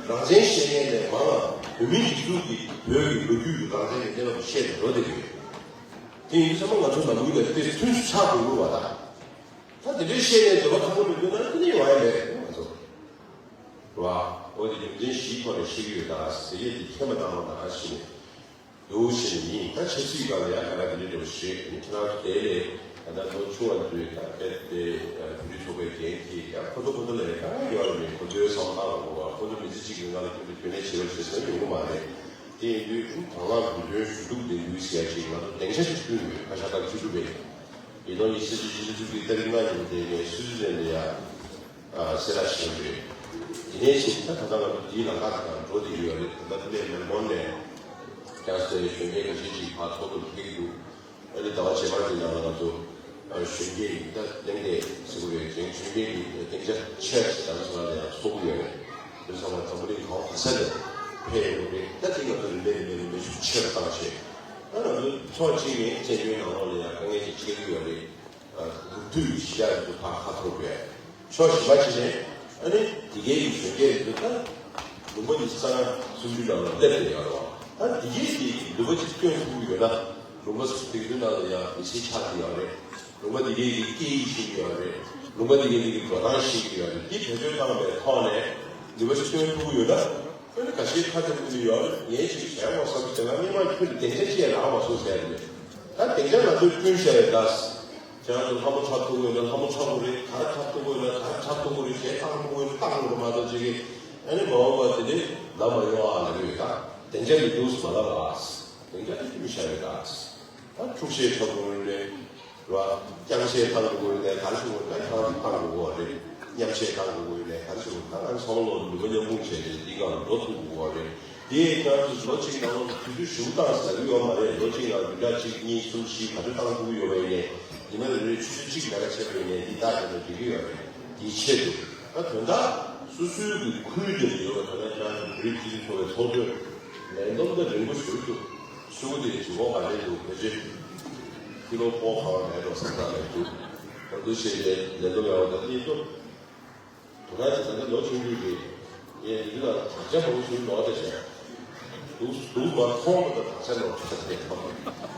རང་བཙན་བཤད་མཁན་ལས་མང་ལ་བོད་མིའི་སྒྲིག་འཛུགས་ཀྱི་བོད་ཀྱི་ལོ་རྒྱུས་ཀྱི་རང་བཙན་གྱི་གནས་བབ་བཤད་ནས་འགྲོ་བསྡད་ཀྱི་ཡོད། དེ་ཡིན་དུས་ཚང་མ་ང་ཚོ་ནང་ཁུལ་ལ་དེ་མཐུན་སུ་ཆགས་དགོས་ཀྱི་རེད་བ་ད། ད་དེ་འདྲའི་བཤད་ནས་འདོད་པ་ཁ་པོ་མི་འདུག་ན་དེ་ནི་ཡོང་ཡ་མེད་རེད་ང་ཚོ། རེད་བ། འོ་དེ་རྒྱུ་མཚན་བཞིའི་ཐོག་ནས་བཤད་ཀྱི་ཡོད་ད་ཟེར་ཡས་དེ་མཁྱེན་པ་གནང་རོགས་གནང་ཞེས་ནས། འདུག་ཞེས་ནས་ཡིན། ད་ཆབ་སྲིད་སྒང་ལ་ཡང་ག་ལ་དེ་འདྲ་འདྲ་བོ་ཞིག་རེད། ཁྱེད་རང་ཚོ་དེ་ལས་ད་ལྟ་ལོ་ཆུང་བ་ཚོས་ད་དཔེ་དེ་བོད་རིགས་ཚོགས་པའི་འགན་འཁྱེར་ཡང་ཁོ་ཚོ་ཁོ་ཚོ་ལ་ཡང་གང་ཡང་ཡོད་རེད་མེད་ཁོ་ཚོའི་བསམ་བློ་བཏང་དགོས་པ། ཁོ་ཚོ་མི་ཚེ་གཅིག་གི་ནང་ལ་ཁྱོད་ཚོ་རྒྱུན་ལས་བྱེད་པ་བྱེད་ས་ཡོང་གི་མ་རེད། དེ་ཡིན་དུས་དང་བླངས་བོད་དོན་ཞུ་གཏུག་ལས་འགུལ་ཟེར་ཡ་ཅིག་ང་ཚོ་སྡིངས་ཆ་ཅིག་བསྐྲུན་ཡོད། ཁ་ཤ་ཁ་བཅུ་དྲུག་པའི་ཉིས་སྟོང་ཉི་ཤུ་རྩ་གཅིག་ཕྱི་ཟླ་བཅུ་གཅིག་ཏ་རིག་ལྔ་ཉིན་དེ་ངས་སུའུ་ཙི་ལན་ལ་ཡ། གསལ་བསྒྲགས་བྱས་ཡོད་རེད། དེ་ནས་བྱས་ད་ད་ལྟ་ང་ཚོ་འདིའི་ལམ་ཁ་དེ་དང་འགྲོ་བསྡད་ཀྱི་ཡོད་རེད། ད་ལྟ་ལྟེ་མེལ་བོན་ནས་ཀྱང་སའི་གཞོན་སྐྱེས་ཁ་ཤས་ཅིག་ཕར་ཚོགས་འདུར་ཕེབས་ཀྱི་འདུག་ཨ་ནི་ཟླ་བ་རྗེས་མ་དེ་ནང་ལ་ང་ཚོ་གཞོན་སྐྱེས་ད་གླེང་སྟེགས་ཟེར་དགོས་རེད། དེང་གཞོན་སྐྱེས་ཀྱི་སྡིངས་ཆ་ཆེ་ཞིག་ད་ལྟ་ཚོ་ལ་ཡང་ཚོགས་ཀྱི་ཡོད་རེད། དེ་ཚང་མ་འཛམ་བུ་གླིང་གང་ག་ས་ནས་ཕེབས་ཡོང་གི་རེད། ད་དེ་ང་ཚོ་རིམ་པས་རིམ་པས་རིམ་པས་ཤུགས་ཆེ་རུ་བཏང་བྱས། ད་ང་ཚོ་ཕྱོགས་གཅིག་ནས་བཙན་བྱོལ་ནང་ལོགས་ལ་ཡང་དཀའ་ངལ་ཅིག་འཕྲད་ཀྱི་ཡོད་རེད། ལུགས་མཐུན་གྱི་གཞི་བཞག་ཡོད་པ་ཁག་ཐོག་པས། ཕྱོགས་བཞི་པ་ཅིག་ནས་ཨ་ནི་དེ་གའི་གི་གཞོན་སྐྱེས་རེད་འདུག་ད་ལུང་པ་ཉི་ཤུ་རྩ་ལྔ་སུམ་ཅུ་ནང་ལ་སླེབས་བསྡད་ཡོད་རེད་བ། ད་དེ་གའི་གི་ལུང་པ་ཅིག་སྟོན་ཐུབ་ཀྱི་ཡོད་ན་ལུང་པ་དེ་ཚོའི་ནང་ལ་ཡང་མི་ཚེ་ཆགས་ཀྱི་ཡོད་རེད། ལུང་པ་དེ་གའི་གི་སྐད་ཡིག་ཤེས་ཀྱི་ཡོད་རེད། ལུང་པ་དེ་གའི་གི་འགྲོ་སྟངས་ཤེས་ཀྱི་ཡོད་རེད། དེ་བེད་སྤྱོད་བཏང་བའི་ཐོག་ནས་ལུང་པ་ཅིག་སྟོན་ཐུབ་ཀྱི་ཡོད་ན། ཨ་ནི་ཁ་ཤས་ཁ་གཏད་ཀྱི་ཡོད་རེད། ངས་ཅིག་བྱས་མ་བསམ་ཟེར་ན་སྔོན་མ་ཁྱོད་ཀྱི་སྡིངས་ཆ་ཅིག་རག་མ་སོང་ཟེར་ནས། ད་སྡིངས་ཆ་ང་ཚོས་བསྐྲུན་བཞག་ཡོད་ད། ཁྱེད་རང་ཚོ་ལྷ་མོ་འཁྲབ་ཐུབ་ཀྱི་ཡོད་ན་ལྷ་མོ་འཁྲབ་དགོས་རེད། ག་རེ་འཁྲབ་ཐུབ་ཀྱི་ཡོད་ན་ག་རེ་འཁྲབ་ཐུབ་ཀྱི་རེད། གཞས་བཏང་ཐུབ་ཀྱི་ཡོད་ན་བཏང་དགོས་རེད་མ་གཏོགས་ཅིག་གིས་ཨ་ནི་མ་འོངས་པ་དེ་ནས་ལབ་མ་ཡོང་ཨ་ལབ་ཀྱི་ཡོད་ད། སྡིངས་ཆ་འདི་འདུག་སེ་མ་ལབ་ཨ། སྡིངས་ཆ་འདི་བསྐྲུན་བཞག་ཡོད་ད། ད་འཁྲུག་གཞས་འཁྲབ་དགོས་རེད། ར། རྐྱང་གཞས་བཏང་དགོས་ནས་ག་རེ་བྱེད་དགོས་ན་ཁྱེད་རང་ཚོ་བཏང་དགོས་ཀྱི་རེད། མཉམ་གཞས་བཏང་དགོས་ནས་ག་རེ་བྱེད་དགོས་ན་ང་ཚོ་ཚང་མ་ལོ་ལུང་པ་མཉམ་སྤུངས་བྱས་ཏེ་འདི་སྒང་ལ་འགྲོ་ཐུབ་དགོས་ཀྱི་རེད། དེ་ཡིན་ན་ང་ཚོ་ལོ་གཅིག་ནང་ལོགས་དུས་ཚོད་ཞིབ་བཏང་ཟེར་གྱི་ཡོད་མ་རེད། ལོ་གཅིག་ནང་བདུན་ཕྲག་གཅིག་གཉིས་གསུམ་བཞི་ག་ཚོད་བཏང་ཐུབ་ཀྱི་ཡོད་པ་ཡིན་ནའི་ཉི་མ་རེ་རེ་ཆུ་ཚོད་གཅིག་ལས་ཀ་བྱས་པ་ཡིན་ནའི་འདི་ལྟ་བྱས་ན་འགྲིག་གི་ཡོད་རེད། དེའི་ཆེད་དུ་ད་དོན་དག་སོ་སོའི་གི་ཁུལ་དེར་ཡོད་པ་དང་། ན་ཁྱེད་རང་ཚོ་བོད་རིགས་སྤྱི་མཐུན་ཚོགས་པའི་ཚོགས་གཙོས་ལས་བསྡོམས་ད་རིང་པོ་ཞིག་འདུག་ཤོག་གུ་དེ་ལྗིད་ཁོག་ག་ནས་འདུག་ཕལ་ཆེར་ཀི་ལོ་ཕོར་གང་མེད་འགྲོ་བསམ་སྟངས་ལ་འདུག་ད་དུ་ཞིག་ལས་ལས་བསྡོམས་ཡག་པོ་ད་གནས་ཐུབ། དོ་སྣང་བྱེད་ས་འདི་ལོ་ཆུང་ཆུང་གི་ངས་འདི་ལ་དྲག་ཆ་མང་པོ་ཞིག་ལོག་བསྡད་བྱས། སྡུག་སྡུག་མ་མཐོང་བ་དང་དྲག་ཆ་ལོག་བསྡད་བྱས།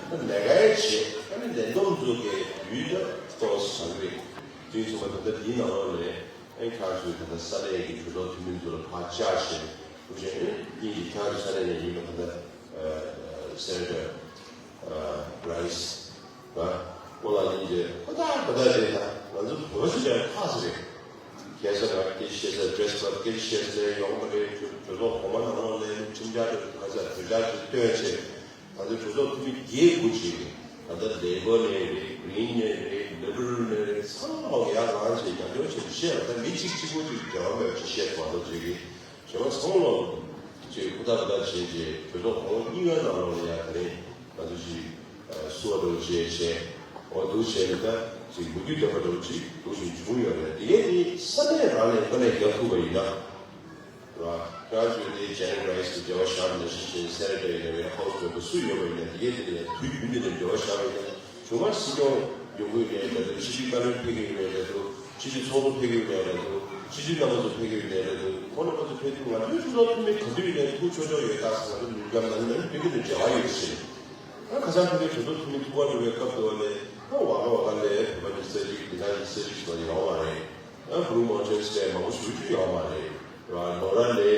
ད་ལས་ཀའི་བྱེད་ཨ་ནི་ལས་བསྡོམས་ཚོ་གི་ཡུལ་ད་ཏོག་ཙམ་བྱ་གི་རེད། དུས་ཚོད་མ་ད་ལྟ་འདིའི་ནང་ལོགས་ལས། ཨེ་ཁྱེད་རང་ཚོའི་ད་ལྟ་ས་གནས་ཀྱི་གྲོས་ཚོགས་འཐུས་མི་ཚོ་ལ་ཕར་བཅར་བྱས། ཐུགས་རྗེ་ཆེ། ཨེ་གཉིས་ཀྱིས་ཁྱེད་རང་ཚོའི་ས་གནས་ནས་ཡིན་པ་ད་ལྟ་ཨ་སེ་ནེ་ཊར་ཨ་རའི་སི་ཨ་སྨོན་ལམ་གླིང་གི་ཁོ་ཐག་ཁོ་ཐག་རེད། ད་ང་ཚོ་བོད་ཆེ་ལ་ཁག་ཅིག་རེད། རྒྱལ་ས་ལ་སྐད་ཆ་བཤད་ས། ཌི་རེ་སི་ཁོཌ་སྐད་ཆ་བཤད་ས་ཡོང་གི་རེད། གྲོས་ཚོགས་གོང་མ་ནང་ལོགས་ནས་ཁྲིམས་འཆར་དེ་ག་ས་གྲོས་འཆར་དེ་བཏོན་བྱས། ང་ཚོའི་གྲོས་ཚོགས་འཐུས་མི་བརྒྱད་དགུ་ཅིག་རེད། ད་ལྟ་ལེ་པར་ནས་རེད། གི་རིན་ནས་རེད། ལི་བར་ནས་རེད། ཚང་མ་ཡར་ལངས་བྱས་རྒྱབ་སྐྱོར་བྱས་བཤད་ཡོད། ད་མི་གཅིག་གཅིག་པོ་ཅིག་འབྲེལ་བ་མེད་པ་ཅིག་བཤད་མ་གཏོགས་ཅིག་གིས་གཞན་པ་ཚང་མ་ཅིག་ཧུར་ཐག་ཧུར་ཐག་བྱས་རྗེས་གྲོས་ཚོགས་གོང་གཉིས་པའི་ནང་ལོགས་ལ་ཡ་དེ་རིང་ང་ཚོ་ཅིག་བསུ་བ་འདྲ་བོ་བྱས་བྱས། འོ་འདུག་བྱས་ནས་ད་ཅིག་མུ་མཐུད་ལྡན་པ་འདྲ་བོ་ཅིག་འདུག་བཞིན་བྱུང་ཡོད་རེད། དེ་གས་དེ་ས་གནས་རང་ནས་དཀའ་ལས་རྒྱག་ཐུབ་པ་ཡིན་ན། ར། ཁྱེད་རང་ཚོས་དེ་ཇེ་ནི་རའི་སི་གི་འབྲེལ་བ་བཞག་ནས་ཤེས་བཞིན་སེ་ནེ་ཊར་ཡིན་ན་རེད། ཧའུ་སི་མེམ་བར་སུ་ཡོད་པ་ཡིན་ན། དེ་གའི་དེ་ལ་དུས་རྒྱུན་དུ་ནས་འབྲེལ་བ་བཞག་པ་ཡིན་ན། བྱུང་བ་སྲིད་སྐྱོང་ཡོང་གི་ཡོད་ནའི་འདྲ་འདུག་སྤྱི་འཐུས་བཀའ་བློན་ཕེབས་ཀྱི་ཡོད་ནའི་འདྲ་འདུག་སྤྱི་འཐུས་ཚོགས་གཙོ་ཕེབས་ཀྱི་ཡོད་ནའི་འདྲ་འདུག་སྤྱི་འཐུས་རྣམ་པ་ཚོ་ཕེབས་ཀྱི་ཡོད་ནའི་འདྲ་འདུག་ཁོང་རྣམ་པ་ཚོ་ཕེབས་དུས་ང་ཚོའི་གྲོས་ཚོགས་འཐུས་མི་ག་དུས་ཡིན་ནའི་ཐུག་ཆོག་ཆོག་ཡོད། ད་ང་ཚོ་མི་རྒྱ་ནང་ནས་ཕེབས་ཀྱི་ནས་འབྲེལ་བ་ཡོད་ཟེར། ད་ཁ་སང་ཕ་གིའི་གྲོས་ཚོགས་འཐུས་མི་ཐུག་ག་འགྲོ་བའི་སྐབས་དུ་བ་ནས་ད་ཝ་ག་ཝ་ག་ལས་བོད་པ་ཉི་ཤུ་རྩ་གཅིག་འདི་ན་ཉི་ཤུ་རྩ་གཅིག་ཟེར་བ་ཡོད་མ་རེད། ཨ་བུ་རུ་མོན་ཊེན་ཟེར་མང་པོ་ཞེ་པོ་ཅིག་ཡོད་མ་རེད། ར་ནོ་ར་ལས་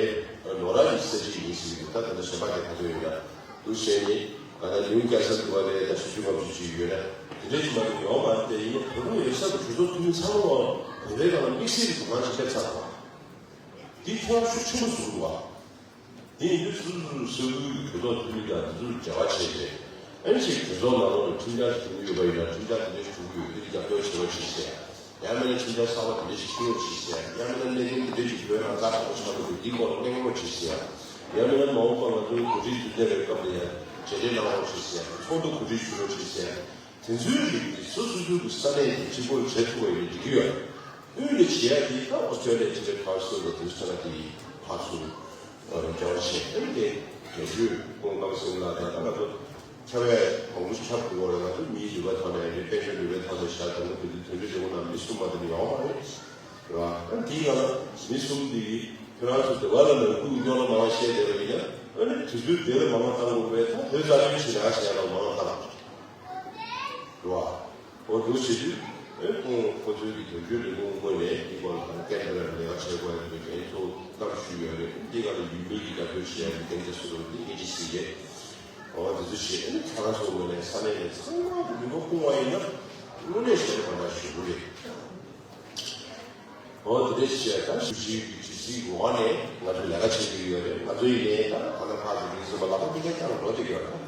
ཨ་ནོ་ར་ཉི་ཤུ་རྩ་གཅིག་ཡིན་ཟེར་གྱི་འདུག་ད་ད་ལྟ་གཞན་པ་དེ་ག་ཚོད་ཡོད་ན་འདུག་བྱས་ནས་ད་ལྟ་ནིའུ་ཀེ་སལ་དུ་བ་ལས་ད་ཆུ་ཆུ་ངམ་ཆུ་ཅིག་ཡོད་ན་དེ་འདྲ་ཅིག་མ་གཏོགས་ཡོད་མ་རེད། དེ་ཡིན་ན་བོད་པ་ཡོད་ས་གི་གྲོས་ཚོགས་འཐུས་མི་ཚང་མ་བོད་པའི་སྒང་ལ་དམིགས་བསལ་གྱི་དོ་སྣང་ཅིག་སླེབས་ཚར་བ། འདི་ཁྱོད་ཤུགས་ཆེན་པོ་བཟོ་དགོས་པ། དེ་ཡིན་དུས་སོ་སོ་སོ་སོའི་གྲོས་ཚོགས་འཐུས་མི་དང་དེ་ཚོར་འབྲེལ་བ་བྱས་ཏེ། ཨ་ནི་ཅིག་གྲོས་ཚོགས་ནང་ལོགས་ལ་ཁྲིམས་འཆར་ཞིག་བྱུང་གི་ཡོད་པ་ཡིན་ན། ཁྲིམས་འཆར་དེ་འདྲ་ཞིག་བྱུང་གི་ཡོད། དེ་རྒྱབ་སྐྱོར་བྱེད་རོགས་བྱེད་ཟེར། ཡང་མིན་ན་ཁྲིམས་འཆར་གསར་པ་དེ་འདྲ་ཞིག་བྱུང་རོགས་བྱེད་ཟེར། ཡང་མིན་ན་གནད་དོན་དེ་འདྲ་ཞིག་བོད་ནང་ཛ་དྲག་པོ་ཆགས་འདུག་དེའི་སྐོར་ལ་གླེང་རོགས་བྱེད་ཟེར། ཡང་མིན་ན་མ་འོངས་པ་ང་ཚོའི་འགོ་ཁྲིད་འདི་འདེམས་པའི་སྐབས་ལ་ཡང་མཇལ་འཕྲད་གནང་རོགས་བྱེད་ཟེར། ཚོགས་འདུ་གོ་སྒྲིག་ཞུ་རོགས་བྱེད་ཟེར། དེ་ཚོའི་རིགས་དེ་སོ་སོ་སོའི་གི་ས་གནས་དེ་གཅིག་པོར་བྱེད་ཐུབ་པ་ཡིན་ན་འགྲིག་གི་ཡོད། དབུས་ལ་བྱེད་ཡ་དེ་ད་ཨོ་སི་ཀྲོ་ལི་ཡ་ཅིག་རེད། ཕར་སོ་ལ་དེ་ཚོ་ཆ་ལ་དེ་ཕར་ཚུར་འབྲེལ་བ་བྱེད། ཨ་ནི་དེ་རྒྱལ་ཇུས་སྐུ་ངོ་ཀརྨ་སེང་ལགས་དང་ད་ང་ཚོ་ཁྱབ་པའི་མང་པོ་ཞིག་ཁྱབ་དགོས་པ་རེད། ང་ཚོ་མིའི་ནུས་པའི་ཐོག་ནས་རེད། དཔལ་འབྱོར་ནུས་པའི་ཐོག་ནས་བཞག་དང་། དེ་ཚོ་དོན་གཅོད་ལས་ཁུངས་ནང་མི་གསུམ་མ་གཏོགས་ཡོད་མ་རེད། རེད་བ། ཨ་ནི་དེའི་ནང་ལ་མི་གསུམ་དེ་ཁྱོད་རང་ཚོ་དེ་བ་ལ་ནང་ཁུག་རྙོག་གླེང་མང་བ་བཤད་བསྡད་པ་ཡིན་ན། ཨ་ནི་དུས་ཚོད་དེ་ལས་མང་བ་བཏང་དགོས་པས། ད་དུས་རྩ་དོན་ཞིག་ལ་ཞེ་དྲག་མང་བ་བཏང་། རེད་བ། འོ་འདུག་བྱེད་དུས་ཨེ་ཁོང་ཁོ་ཚོའི་གི་དོན་གཅོད་ལས་ཁུངས་ངོས་ནས་འདི་སྐོར་ལ་ད་ཀན་བྷེ་ར་ལ་ལས་ཀ་བྱེད་དགོས་ཡ་དེ་འདྲ་འགན་ཐོག་བཀའ་ཞུས་ཡོད་རེད། འདི་ག་ལ་ཡུལ་མི་གི་བརྡ་སྤྲོད་བྱེད་ཡ་གི་སྡིངས་ཆ་བཟོ་དགོས་འདི་ངེས་ཅིག་གཟིགས་རེད། འོ་འདི་ཚོ་བྱེད། ཨ་ནི་ཁྱེད་རང་ཚོ་ངོས་ནས་ས་གནས་ནས་ཚང་མ་གི་ནུས་པ་སྤུངས་པ་ཡིན་ན་དངོས་གནས་ཞེ་དྲག་པ་འདྲ་ཞུ་གི་རེད། འོ་དེ་འདྲ་བྱས་ད་ཞུ་ཞིག་གི་ཇི་སྲིད་འོག་ནས་ང་ཚོས་ལས་ཀ་བྱེད་ཀྱི་ཡོད་རེད། ང་ཚོ་ཡིན་ནའི་ད་ག་ན་ཕར་ཚུར་མི་སེམས་པ་ལག་པ་མི་འགྲོ་ཀྱང་འགྲོ་བསྡད་ཡོད་རེད།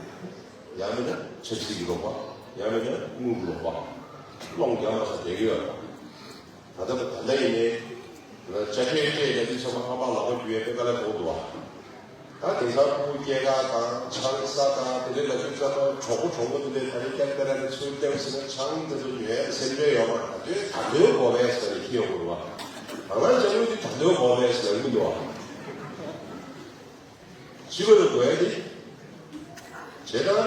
ཡང་མིན་ན་ཆབ་སྲིད་ཀྱི་རོགས་པ། ཡང་མིན་ན་དངུལ་གྱི་རོགས་པ། སློང་རྒྱག་མ་ཚར་བསྡད་ཀྱི་ཡོད་རེད། ད་ལྟ་ད་ལྟ་ཡིན་ནའི་ཅ་ཁའི་སྤྲད་ཡ་དེ་ཚང་མ་ཧ་པ་ལག་པ་འཇུ་ཡའི་དཔེ་དཀའ་ལས་ཁག་པོ་འདུག་བ། ད་དེང་སང་ཕྲུ་གུ་སྐྱེས་སྐར་དང་ཆང་ས་དང་དེ་འདྲའི་ལ་ཆུ་ཚ་དང་གྲོགས་པོ་གྲོགས་མོ་དེ་འདྲའི་ད་རེས་ཀན་པེ་ར་ནས་ཚུར་བསྟན་ཟིན་ན་ཆང་དེ་ཚོ་ཉོ་ཡ་སེམས་ཁྲལ་ཡོད་མ་རེད། ད་དུང་ད་དུང་དགོས་པས་ཟེར་ནས་ཁྱི་ཡོང་གི་འདུག་བ། ང་རང་ཅག་ལུས་དེ་ད་དུང་དགོས་པས་ཟེར་ནས་སྐུ་འདུག་བ། ཕྱི་པ་ལ་དགོས་ཡ་དེ། བྱས་ཙང་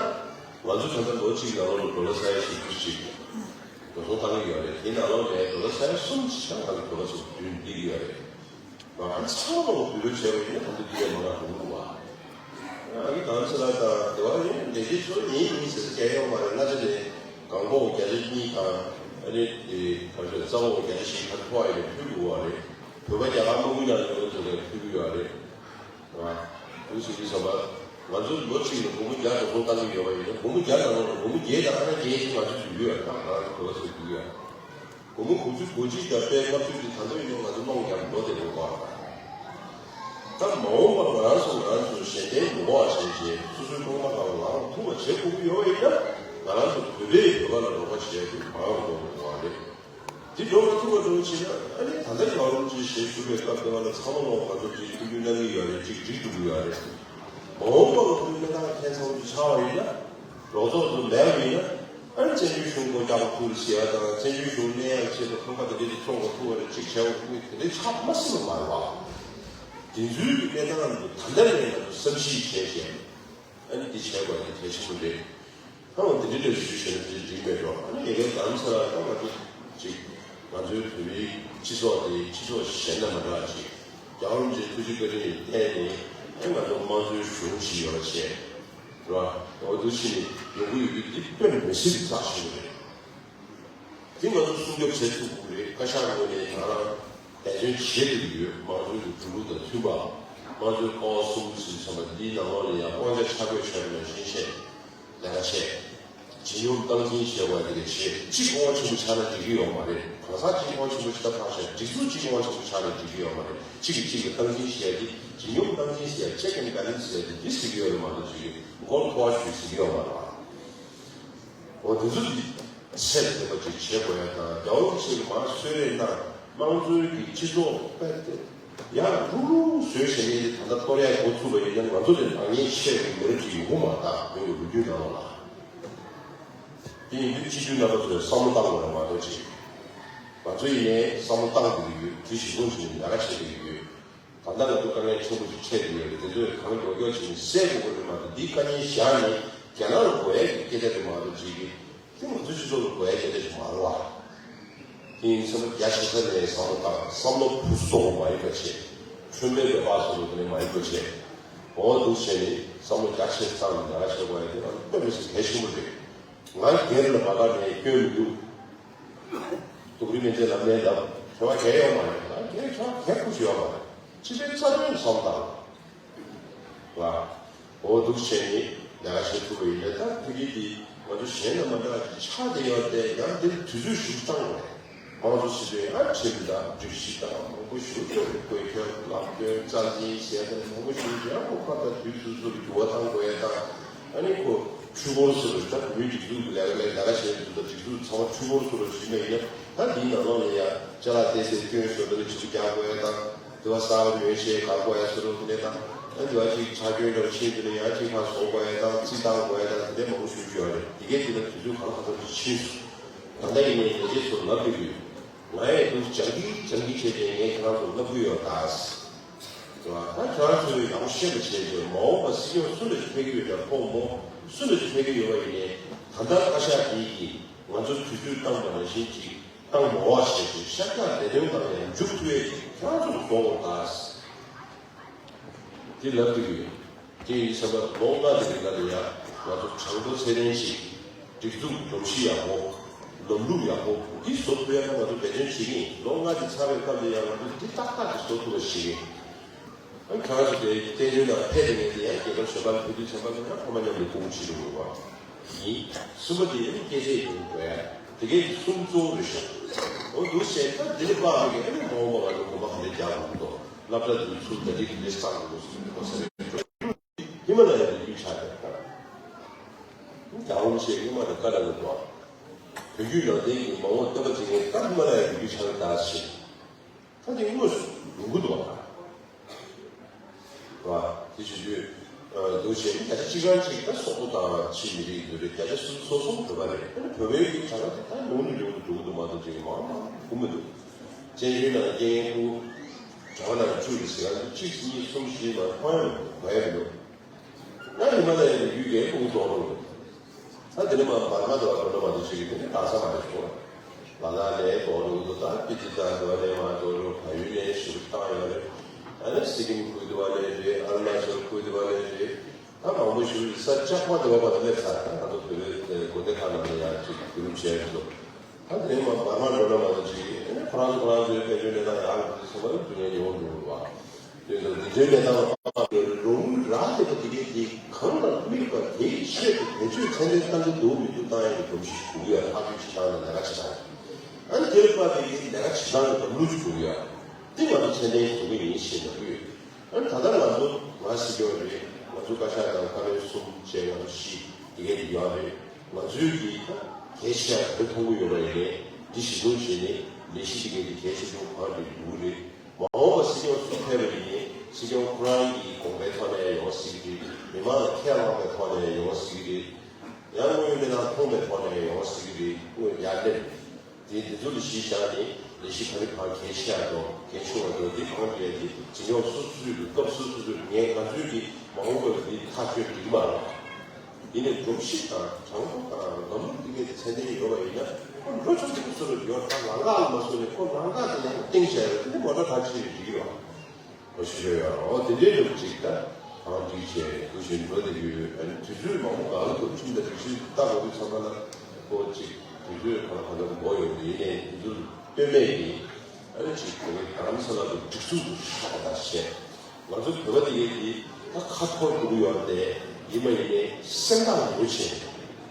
ང་ཚོ་ད་ལྟ་ལོ་གཅིག་ནང་ལོགས་ལ་ཌོ་ལར་ས་ཡ་བཞི་བཅུ་ཞིག་འགྲོ་སོང་བཏང་གི་ཡོད་རེད། དེའི་ནང་ལོགས་ནས་ཌོ་ལར་ས་ཡ་གསུམ་ཞིག་ད་ང་ཚོ་ཌོ་ལར་ཚོ་བདུན་སླེབས་ཀྱི་ཡོད་རེད། ང་ཚང་མ་ལ་བུ་ལོན་བྱས་པ་ཡིན་ན་ད་ལྟ་འདི་ལས་མང་བ་འགྲོ་གི་འདུག་བ། ཨ་ནི་གང་ཟེར་ན་ད་དེ་བ་ཡིན་ལས་བྱེད་ཚོ་ཡིན་ཡིན་ཟེར་སྐད་ཡོད་མ་རེད། གནའ་རྫས་ནས་གང་པོ་བརྒྱ་ཆ་གཉིས་དང་། ཨ་ནི་དེ་གང་ཟེར་རྩ་བོ་བརྒྱ་ཆ་བཞི་ཁ་ཐོ་བ་ཡིན་ནས་ཕུལ་དགོས་བ་རེད། བོད་པ་རྒྱ་གར་དམག་མི་ནང་ཡོད་པ་ཚོ་ལ་ཕུལ་གི་ཡོད་རེད། རེད་བ། འདུག་སེ་འདི་བསམ་པ། ང་ཚོ་ལོ་གཅིག་ལ་སྒོར་མོ་བརྒྱ་འགྲོ་སོང་བཏང་གི་ཡོད་པ་ཡིན་ན། སྒོར་མོ་བརྒྱ་ནང་ལོགས་ལ་སྒོར་མོ་བརྒྱད་དང་ཨ་ན་བརྒྱད་དེ་ང་ཚོ་འཇུག་གི་ཡོད་རེད། ང་རང་གི་གོ་བ་ཚོད་འཇུག་གི་ཡོད་རེད། སྒོར་མོ་དགུ་བཅུ་གོ་གཅིག་དང་པའི་ལྔ་བཅུ་དེ་ད་དུང་ཡིན་ནོ་ང་ཚོ་སྣོང་རྒྱག་འགྲོ་བསྡད་ཡོད་པ། ད་མ་འོངས་པར་ང་རང་ཚོ་ང་རང་ཚོ་གཞན་བརྟེན་མི་དགོས་པ་བྱས་རྗེས་སོ་སོའི་རྐང་པ་སྒང་ལ་ལངས་ཐུབ་པ་བྱེད་དགོས་ཀྱི་ཡོད་པ་ཡིན་ན། ང་རང་ཚོ་བོད་པས་བོད་པ་ལ་རོགས་པ་བྱེད་ཡ་དེ་མ་འོངས་པ་དགོས་པ་རེད། དེ་འགྲོ་མ་ཐུབ་པ་འགྲོ་བྱས་ན། ཨ་ནི་ད་ལྟ་ཡང་རུང་ཅིག་ཞེས་ཞུ་བའི་སྐབས་དེ་བ་ལ་ཚང་མ་ལོག་ང་ཚོ་གཅིག་ཐུགས་རྒྱུས་གནང་གི་ཡོད་རེད། གཅིག་འགྲིག་འགྲོ་གི་ཡོད་རེད། མ་འོངས་པ་ལ་ཁོང་གནས་སྟངས་ཁྱད་མཚར་པོ་ཅིག་ཆགས་པ་ཡིན་ན། རོགས་ཚོགས་ཚོ་མེད་པ་ཡིན་ན། ཨ་ནི་བཙན་བྱོལ་གཞུང་སྒོ་རྒྱག་པ་ཐུབ་རེད་ཟེར་ཡ་དང་བཙན་བྱོལ་གཞུང་གནས་ཡག་ཆེད་དུ་ཁང་པ་དེ་འདྲ་ཅིག་བཙོང་དགོས་ཐུབ་པ་རེད་ཅིག་བྱས་པ་ཐུབ་མིན་དེ་འདྲའི་ཆགས་མ་སྲིད་པ་མ་རེད་བ། དེ་ཚོའི་གི་གནས་སྟངས་ལ་ད་ལྟ་ནས་ང་ཚོ་བསམ་གཞིག་བྱས་བྱས་ཨ་ནི་འདི་བྱས་དགོས་ནི་གལ་ཆེན་པོ་རེད། ཨ་འོ་འདི་འདྲ་འདྲ་ཞུ་ཞུ་ན་འདི་འགྲིག་མེད་འགྲོ། ཨ་ནི་ཡ་གིའི་གང་ཚ་ལ་ད་ང་ཚོ་ཅིག་ང་ཚོའི་བོད་མིའི་སྤྱི་ཚོགས་དེ་སྤྱི་ཚོགས་གཞན་དང་མ་འདྲ་བ་ཅིག་རྒྱལ་བ་རིན་པོ་ཆེའི་ཐུགས་རྗེ་བཀའ་དྲིན་ལ་བརྟེན་ནས་ཨ་ང་ཚོ་དམངས་གཙོའི་གཞུང་ཞིག་ཡོད་པ་བྱས། རེད་བ། འོ་འདུག་ཕྱིན་ནས་ཡོང་གི་ཡོད་དུས་འདི་དཔེ་མི་སྲིད་པའི་རྩ་ཆེན་པོ་རེད། འདི་ང་ཚོ་སྲུང་སྐྱོབ་བྱེད་ཐུབ་དགོས་རེད། བཀའ་ཤག་ངོས་ནས་ང་རང་འབད་བརྩོན་བྱེད་དགོས་ཀྱི་ཡོད། དམངས་གཙོའི་གི་འགྲོ་ལུགས་དང་མཐུན་པ། དམངས་གཙོའི་ཀ་བ་གསུམ་ཟེར་བསམ་པ་འདིའི་ནང་ལོགས་ལ་ཡང་དབང་ཆ་ཆ་བགོས་བྱས་པ་ནང་བཞིན་བྱས་ལས་ཀ་བྱས། ཇི་སྙོམས་སྟངས་འཛིན་བྱས་པ་དེ་ག་བྱས། གཅིག་དབང་ཆེན་པོ་ཆགས་ན་འགྲིག་གི་ཡོད་མ་རེད། གང་ཟག་གཅིག་དབང་ཆེན་པོ་ཆགས་ཐག་ཆོད། སྒྲིག་འཛུགས་གཅིག་དབང་ཆེན་པོ་ཆགས་ན་འགྲིག་གི་ཡོད་མ་རེད། གཅིག་གིས་གཅིག་ལ་སྟངས་འཛིན་བྱས་ཏེ་ཇི་སྙོམས་སྟངས་འཛིན་ཟེར་ཡ་check and balance ཟེར་ཡ་དེ་འདི་ཟེར་གི་ཡོད་རེད་མ་གཏོགས་ཅིག་མགོ་ལ་ཐོ་བ་གཞུས་ཟེར་གི་ཡོད་མ་རེད་བ། འོ་དེ་ཚོ་གི་ཚད་ལ་ལྡན་པ་ཅིག་བྱེད་དགོས་ཡ་དང་། རྒྱལ་བ་རིན་པོ་ཆེ་གིས་མར་གསོལ་རས་གནང་། དམངས་གཙོའི་གི་སྤྱི་ཚོགས་དཔེ་དེ་ཡར་ལྷུག་ལྷུག་བཟོས་བཞག་མཁན་དེ་ད་ལྟ་གཏོར་ཡ་འགོ་ཚུགས་པ་ཡིན་ན་ང་ཚོ་ལས་ལངས་མཁན་ཆེ་བའི་མི་རབས་ཅིག་ཡོང་གི་མ་རེད་ད། བོད་ཀྱི་ལོ་རྒྱུས་ནང་ལོགས་ལ། དེ་ཡིན་དུས་སྤྱི་འཐུས་རྣམ་པ་ཚོས་བསམ་བློ་བཏང་དགོས་རེད་མ་གཏོགས་ཅིག་ང་ཚོ་ཡིན་ནའི་བསམ་བློ་བཏང་དགོས་ཀྱི་ཡོད། དེ་གཞི་བཟུང་བྱས་ནས་ལས་ཀ་བྱེད་དགོས་ཀྱི་ཡོད། ད་ལྟ་ང་ཚོ་དཀའ་ངལ་ཆེན་པོ་ཞིག་འཕྲད་བསྡད་ཡོད་རེད། དེ་ཚོས་གང་མགྱོགས་མགྱོགས་བྱས་ནས་སེལ་དགོས་ཀྱི་རེད་མ་གཏོགས། འདིའི་དཀའ་ངལ་བཞག་ནས་རྒྱ་ནག་ལ་རྒོལ་ཡག་གི་སྐད་ཆ་རེད་མ་གཏོགས་ཅིག་གི་དེ་ང་ཚོའི་སྤྱི་ཚོགས་ལ་རྒོལ་ཡག་སྐད་ཆ་ཞིག་མ་རེད་བ། དེ་ཡིན་ཙང་རྒྱ་ཆེ་ས་ནས་བསམ་བློ་བཏང་། བསམ་བློ་བུ་སོགས་མ་ཡིན་པ་བྱས། ཁྲོན་པའི་འབད་པ་སོགས་དེ་ནས་མ་ཡིན་པ་བྱས། འོ་འདུག་བྱས་ནས་བསམ་བློ་རྒྱ་ཆེ་ས་བཏང་ནས་ལས་ཀ་བྱེད་དགོས་ཡག་དེ་ང་ཚོ་དཔེ་མི་སྲིད་གལ་ཆེན་པོ་རེད། ང་སྒེར་ལ་མ་དགའ་ནས་སྐྱོན་མི་འདུག་སྡུག་རུས་མེད་ཚེ་ལབ་ནས་ལབ་དྲི་བ་གལ་ཡོད་མ་རེད། ང་སྒེར་ཁྱོད་གལ་ཁུར་ཞིག་ཡོད་མ་རེད། སྤྱི་པའི་རྩ་དོན་བསམ་དང་། ལ། འོ་འདུག་བྱས་ནས་ལས་ཀ་བྱེད་ཐུབ་པ་ཡིན་ན་ད་ཕ་གི་འདི་ང་ཚོ་གཞན་དང་མ་འདྲ་བ་ཅིག་ཆགས་བསྡད་ཡོད་དེ། ཡང་འདིར་དུས་ཚོད་ཞིག་བཏང་བ་རེད། དམངས་གཙོ་ཟེར་དུས་ཡང་ཁྲིམས་དང་སྒྲིག་གཞི་དང་མང་པོ་ཞིག་ཡོད་རེད། བཀོད་ཁྱབ་ལམ་སྟོན་རྩ་འཛིན་ཟེར་དང་མང་པོ་ཞིག་ཡང་ཁོ་ཁ་དང་དུས་སོ་སོར་འགྱུར་བ་གཏང་དགོས་ཡ་དང་། ཨ་ནི་ཁོ་འཕྲུལ་འཁོར་སོ་སོར་ད་བོད་མིའི་སྒྲིག་འཛུགས་ཀྱི་ལས་ཀ་ལས་ལས་ཀ་བྱེད་འདུག་ད་སྒྲིག་འཛུགས་ཚང་མ་འཕྲུལ་འཁོར་སོ་སོར་ཞིག་མེད་ཡིན་ན། ད་འདིའི་ནང་ལོགས་ལ་ཡ་ཅ་ལག་བལྟས་ཚེ་སྐྱོན་ཤོར་དེ་ལ་ཅིག་རྒྱག་དགོས་ཡ་དང་། དེ་བ་གསར་པ་ཉོས་བྱས་ག་དགོས་ཡ་སོ་སོ་དེ་ནས་དང་། ཨ་དེ་བ་ཅིག་ཆ་སྐྱོན་འདྲ་བ་ཕྱིན་དེ་ནས་ཡང་ཅིག་ཕར་བཟོ་དགོས་ཡ་དང་རྩིས་བཏང་དགོས་ཡ་དང་དེ་འདྲ་མང་པོ་ཞིག་ཡོད་རེད། དེ་གས་དེ་ལ་དུས་ཚོད་གང་ལ་གང་འཚམ་ཞིག་ཕྱིན་སོང་། ད་ལྟ་ཡིན་ནའི་ལས་བྱེད་ཚོར་ལབ་དགོས་ཀྱི་ཡོད། ང་ཡང་དུ་སྦྱང་གི་སྦྱང་གི་བྱས་ཏེ་ངས་ཁྱེད་རང་ཚོར་ལབ་ཀྱི་ཡོད་ད། རེད་བ། ད་ཁྱེད་རང་ཚོས་ཡག་པོ་ཤེས་པ་བྱས་ཏེ་མ་འོངས་པ་སྲིད་སྐྱོང་སུ་ལ་ཕེབས་ཀྱི་ཡོད་ཀྱང་ཕོག་མོ། སུ་ལ་ཕེབས་ཀྱི་ཡོད་པ་ཡིན་ནའི་ད་ལྟ་བཀའ་ཤག་འདི་གིས་ང་ཚོ་དུས་ཚོད་བཏང་པ་ནང་བཞིན་གྱིས་བཏང་མ་བ་བྱས་ཏེ་ཤར་རྒྱག་ལས་དོན་སྒང་ཡང་མཇུག་མཐུད་ཡས་ཀྱི་ཁྱེད་རང་ཚོ་ལ་དགོངས་པ་དང་། དེ་ལབ་དགོས་ཀྱི་ཡོད། དེ་ཡིན་ཙང་ལོ་ལྔ་དེ་རིང་ལ་ཡ་ང་ཚོ་དྲང་པོ་ཚད་ལྡན་ཞིག་སྒྲིག་འཛུགས་སྒྲོམ་གཞི་ཡག་པོ། ལམ་ལུགས་ཡག་པོ་འདི་བཟོ་ཐུབ་ཡ་ལ་ང་ཚོ་འབད་བརྩོན་བྱེད་ཀྱི་ཡིན། ལོ་ལྔ་དེ་ཚར་བའི་སྐབས་ལ་ཡ་ང་ཚོ་འདི་ཏག་ཏག་ཅིག་བཟོ་ཐུབ་པ་བྱེད་ཀྱི་ཡིན། ཨ་གང་ཞིག་དེ་བསྟན་འཛིན་དང་ཕེབས་པའི་ངེས་དེ་ཡང་རྒྱལ་ཁབ་གཞན་པ་ལ་ཕེབས་དུས་ཚན་པ་ལ་ཡང་ཕ་མ་མཉམ་དུ་སྐུ་ངོ་ཕྱིར་འགྲོ་དགོས་པ་ཡིན། གསུམ་པ་དེ་ཡང་སྐད་ཆ་ཡིན་དགོས་ཡ། དེ་གའི་གསུམ་གཙོ་བོ་རེད་ཤག་འོ་འདུག་བྱས་ད་འདི་ལ་དཔག་པའི་ཨ་ནི་མ་འོངས་པ་ང་ཚོ་གོམ་པ་ག་འདྲ་རྒྱག་དགོས་འདུག་སློབ་གྲྭ་དེ་ཚུར་ད་ལྟའི་དེ་འདྲའི་བསགས་དགོས་སུ་འདུག་ཟེར་ནས་ཧི་མ་ལ་ཡའི་རི་རྒྱུད་ཆགས་ཡོད་ད། རྒྱལ་བ་རིན་པོ་ཆེ་སྔོན་མ་ནས་བཀའ་གནང་གི་འདུག་བོད་བརྒྱུད་ནང་བསྟན་གྱི་མ་འོངས་བསྟན་པ་འཛིན་མཁན་ད་ཧི་མ་ལ་ཡའི་རི་རྒྱུད་ཆགས་ཡོད་ད་ཟེར། ད་དེ་དངོས་སུ་ཡོང་གི་འདུག་བ། རེད་བ། དེ་བྱེད་དུས་འདུག་བྱས་ནས་བརྒྱ་ཆ་གཅིག་གང་གཅིག་ད་སོག་པོ་དང་ཕྱི་མི་རིགས་འདུག་རེད། བརྒྱ་ཆ་སོ་སོ་བོད་པ་རེད། ཨ་ནི་བོད་པའི་གི་གྲངས་ཀ་དེ་ད་ཉུང་ནས་ཉུང་དུ་འགྲོ་གི་འདུག་མ་གཏོགས་ཅིག་མང་མང་གོ་མི་འདུག་བཙན་བྱོལ་ནང་སྐྱེས་མཁན་ཕྲུ་གུ་གྲངས་ནང་བཅུ་རེད་ཟེར་ཡང་གཅིག་གཉིས་གསུམ་བཞི་ནང་མཐོང་ཡང་མི་འདུག་གོ་ཡང་མི་འདུག་ང་ཧི་མ་ལ་ཡའི་རི་རྒྱུད་ཀྱི་ཕྲུ་གུ་རྫོགས་འགྲོ་གི་འདུག་ད་དེ་ནས་མར་འབར་མ་འདྲ་བ་འགྲོ་ན་མ་གཏོགས་ཅིག་གི་དེ་ནས་འདང་ས་མ་རེད་ཤོར། ལ་ལ་ལས་དོ་རུ་དུ་ད་པི་ཏི་ད་དུ་ལས་མ་དོ་རུ་བལ་ཡུལ་ནས་ཞུ་བཏང་ཡོད་རེད། ཨ་ནི་སི་ཀིམ་ཁུལ་དུ་བ་ལས་རེད། ཨ་རུ་ན་ཅལ་ཁུལ་དུ་བ་ལས་རེད། ད་མང་པོ་ཞུ་ས་ལྕགས་མ་དུ་བ་བ་དུ་སླེབས་ཚར། ད་ང་ཚོ་བོད་པའི་སྒོ་སྡེ་ཁག་ནང་ནས་ཡང་ཅིག་བརྒྱུད་རིམ་བྱས་ཡོད་འདུག་ད་དེ་ནས་མ་འབར་མ་འགྲོ་ན་མ་གཏོགས་ཅིག་ཨ་ནི་ཁོ་རང་ཚོ་ཁོ་རང་ཚོའི་དཔལ་འབྱོར་གནས་སྟངས་ཡག་རུ་ཚང་མ་རུ་དུ་ནས་ཡོང་འགྲོ་གི་རེད་བ། དེ་ཚོ་འདི་འདྲའི་གནས་སྟངས་ལ་ལོ་ངོ་རག་ལས་པ་དེ་གས་དེ་གང་ལ་དམིགས་པ་དེའི་ཆེད་དུ་བེད་སྤྱོད་ཚད་ལྡན་གཏང་གི་འདུག་མི་འདུག་བཏང་ཡག་གི་སྒྲོམ་གཞི་ཞིག་དགོས་ཀྱི་ཡོད། ཐག་གཅོད་བྱེད་སྟངས་དང་ལས་ཀ་བྱེད་སྟངས། ཨ་ནི་དེར་དཔག་པའི་ལས་ཀ་བྱེད་སྟངས་ཀྱི་ལམ་ལུགས་ཤིག་དགོས་ཀྱི་ཡོད། དེ་ང་ཚོ་ཚད་ལྡན་ཞིག་དགོས་ཀྱི་ཡིན་ཞེས་ལབ་ཀྱི་ཡོད། ཨ་ནི་ད་ལྟ་ང་ཚོ་ང་སྲིད་སྐྱོང་རེད། ང་ཚོ་བཀའ་ཤག་དང་བཀའ་བློན་གསུམ་བཅས་ང་ཚོ་བཞི་དེ་གས་དེ་ཡོད་རེད། ང་ཚོའི་གི་གལ་ཆེ་ཡག་དེ་མཐོང་གི་ཡོད་པ་ཡིན་ནའི་འདི་གཞི་བཟུང་བྱས་ནས་ལས་གཞི་དེ་གས་དེ་གལ་ཆེ་ཆུང་གང་རེད་ཡོད་རེད། མ་འོངས་པ་སྲིད་སྐྱོང་སུ་ཕེབས་པ་ཡིན་ནའི་སྲིད་སྐྱོང་ཁོ་རང་གི་དགོངས་པའི་ཐོག་ནས་ཡོང་སྲིད་ཀྱི་རེད། མི་མང་ལ་ཁས་བླངས་པའི་ཐོག་ནས་ཡོང་སྲིད་ཀྱི་རེད། ཡང་དངོས་ཡོད་གནས་སྟངས་མཐོང་པའི་ཐོག་ནས་ཡོང་བ་ཞིག་རེད། དངོས་ཡར་སླེབས། དེ་འདི་ཚོ་ལ་གཞི་བཞག་ནས་ལས་གཞི་ག་རེ་ཕར་གལ་ཆེ་ཡག་དང་གལ་ཆུང་བ་དང་དེ་གང་གལ་དེ་ཇེ་ཉུང་སུ་སུ་ལ་སྐབས་སུ་སུ་སུ་ངས་ང་ཚོའི་གི་མ་འོངས་པ་ལ་འདི་ཐག་གཅོད་འགྲིག་མ་རེད། ཡིན་ནའི་སྒྲོམ་གཞི་དང་གྲངས་ཐོ་དང་ལམ་ལུགས་འདི་གའི་ཚད་ལྡན་ཡོད་པ་ཡིན་ན་ཁོ་འགྲོ་ཆོག་ཆོག་སུ་ལ་ཡོད། ད་ལམ་ཁ་ལ་མ་སོང་ནས་ཁོ་ལམ་ཁ་དེ་ནས་ཏིང་ཞག་ཡོད་དེ་མོ་ཊ་ཐག་ཆོད་རེད་འགྲིག་གི་རེད། ཨོ་ཞུ་ཡོད་ཡ། ཨོ་དེ་འདྲའི་ལུགས་ཅིག་ད་གང་འགྲིག་བྱས་འདུག་བཞིན་འགྲོ་བསྡད་ཀྱི་ཡོད། ཨ་ནི་དུས་ཚོད་མང་པོ་གང་ལ་འདུག་ཁྲིམས་དང་སྒྲིག་གཞི་ལྟ་དགོས་དུས་ཚང་མ་ལ་ཁོ་ཅིག་དུས་ཚོད་གང་ལ་གང་འདྲ་འགོར་ཡོང་གི་ཡིན་ནའི་དུས་ཚོད་སྟོན་མེད་ཀྱི། ཨ་ནི་ཅིག་དེ་ནི་རྡ་རམ་ས་ལ་དུ་སྒྲིག་འཛུགས་དུ་ཤོག་པ་དང་བཤད། ང་ཚོ་བོད་པ་དེ་གའི་དེ་ད་ཁ་འཐོར་འགྲོ་གི་ཡོད་རེད་དེ། ཡིན་མ་ཡིན་ནའི་སེམས་ཐག་ཉེ་པོ་བྱས་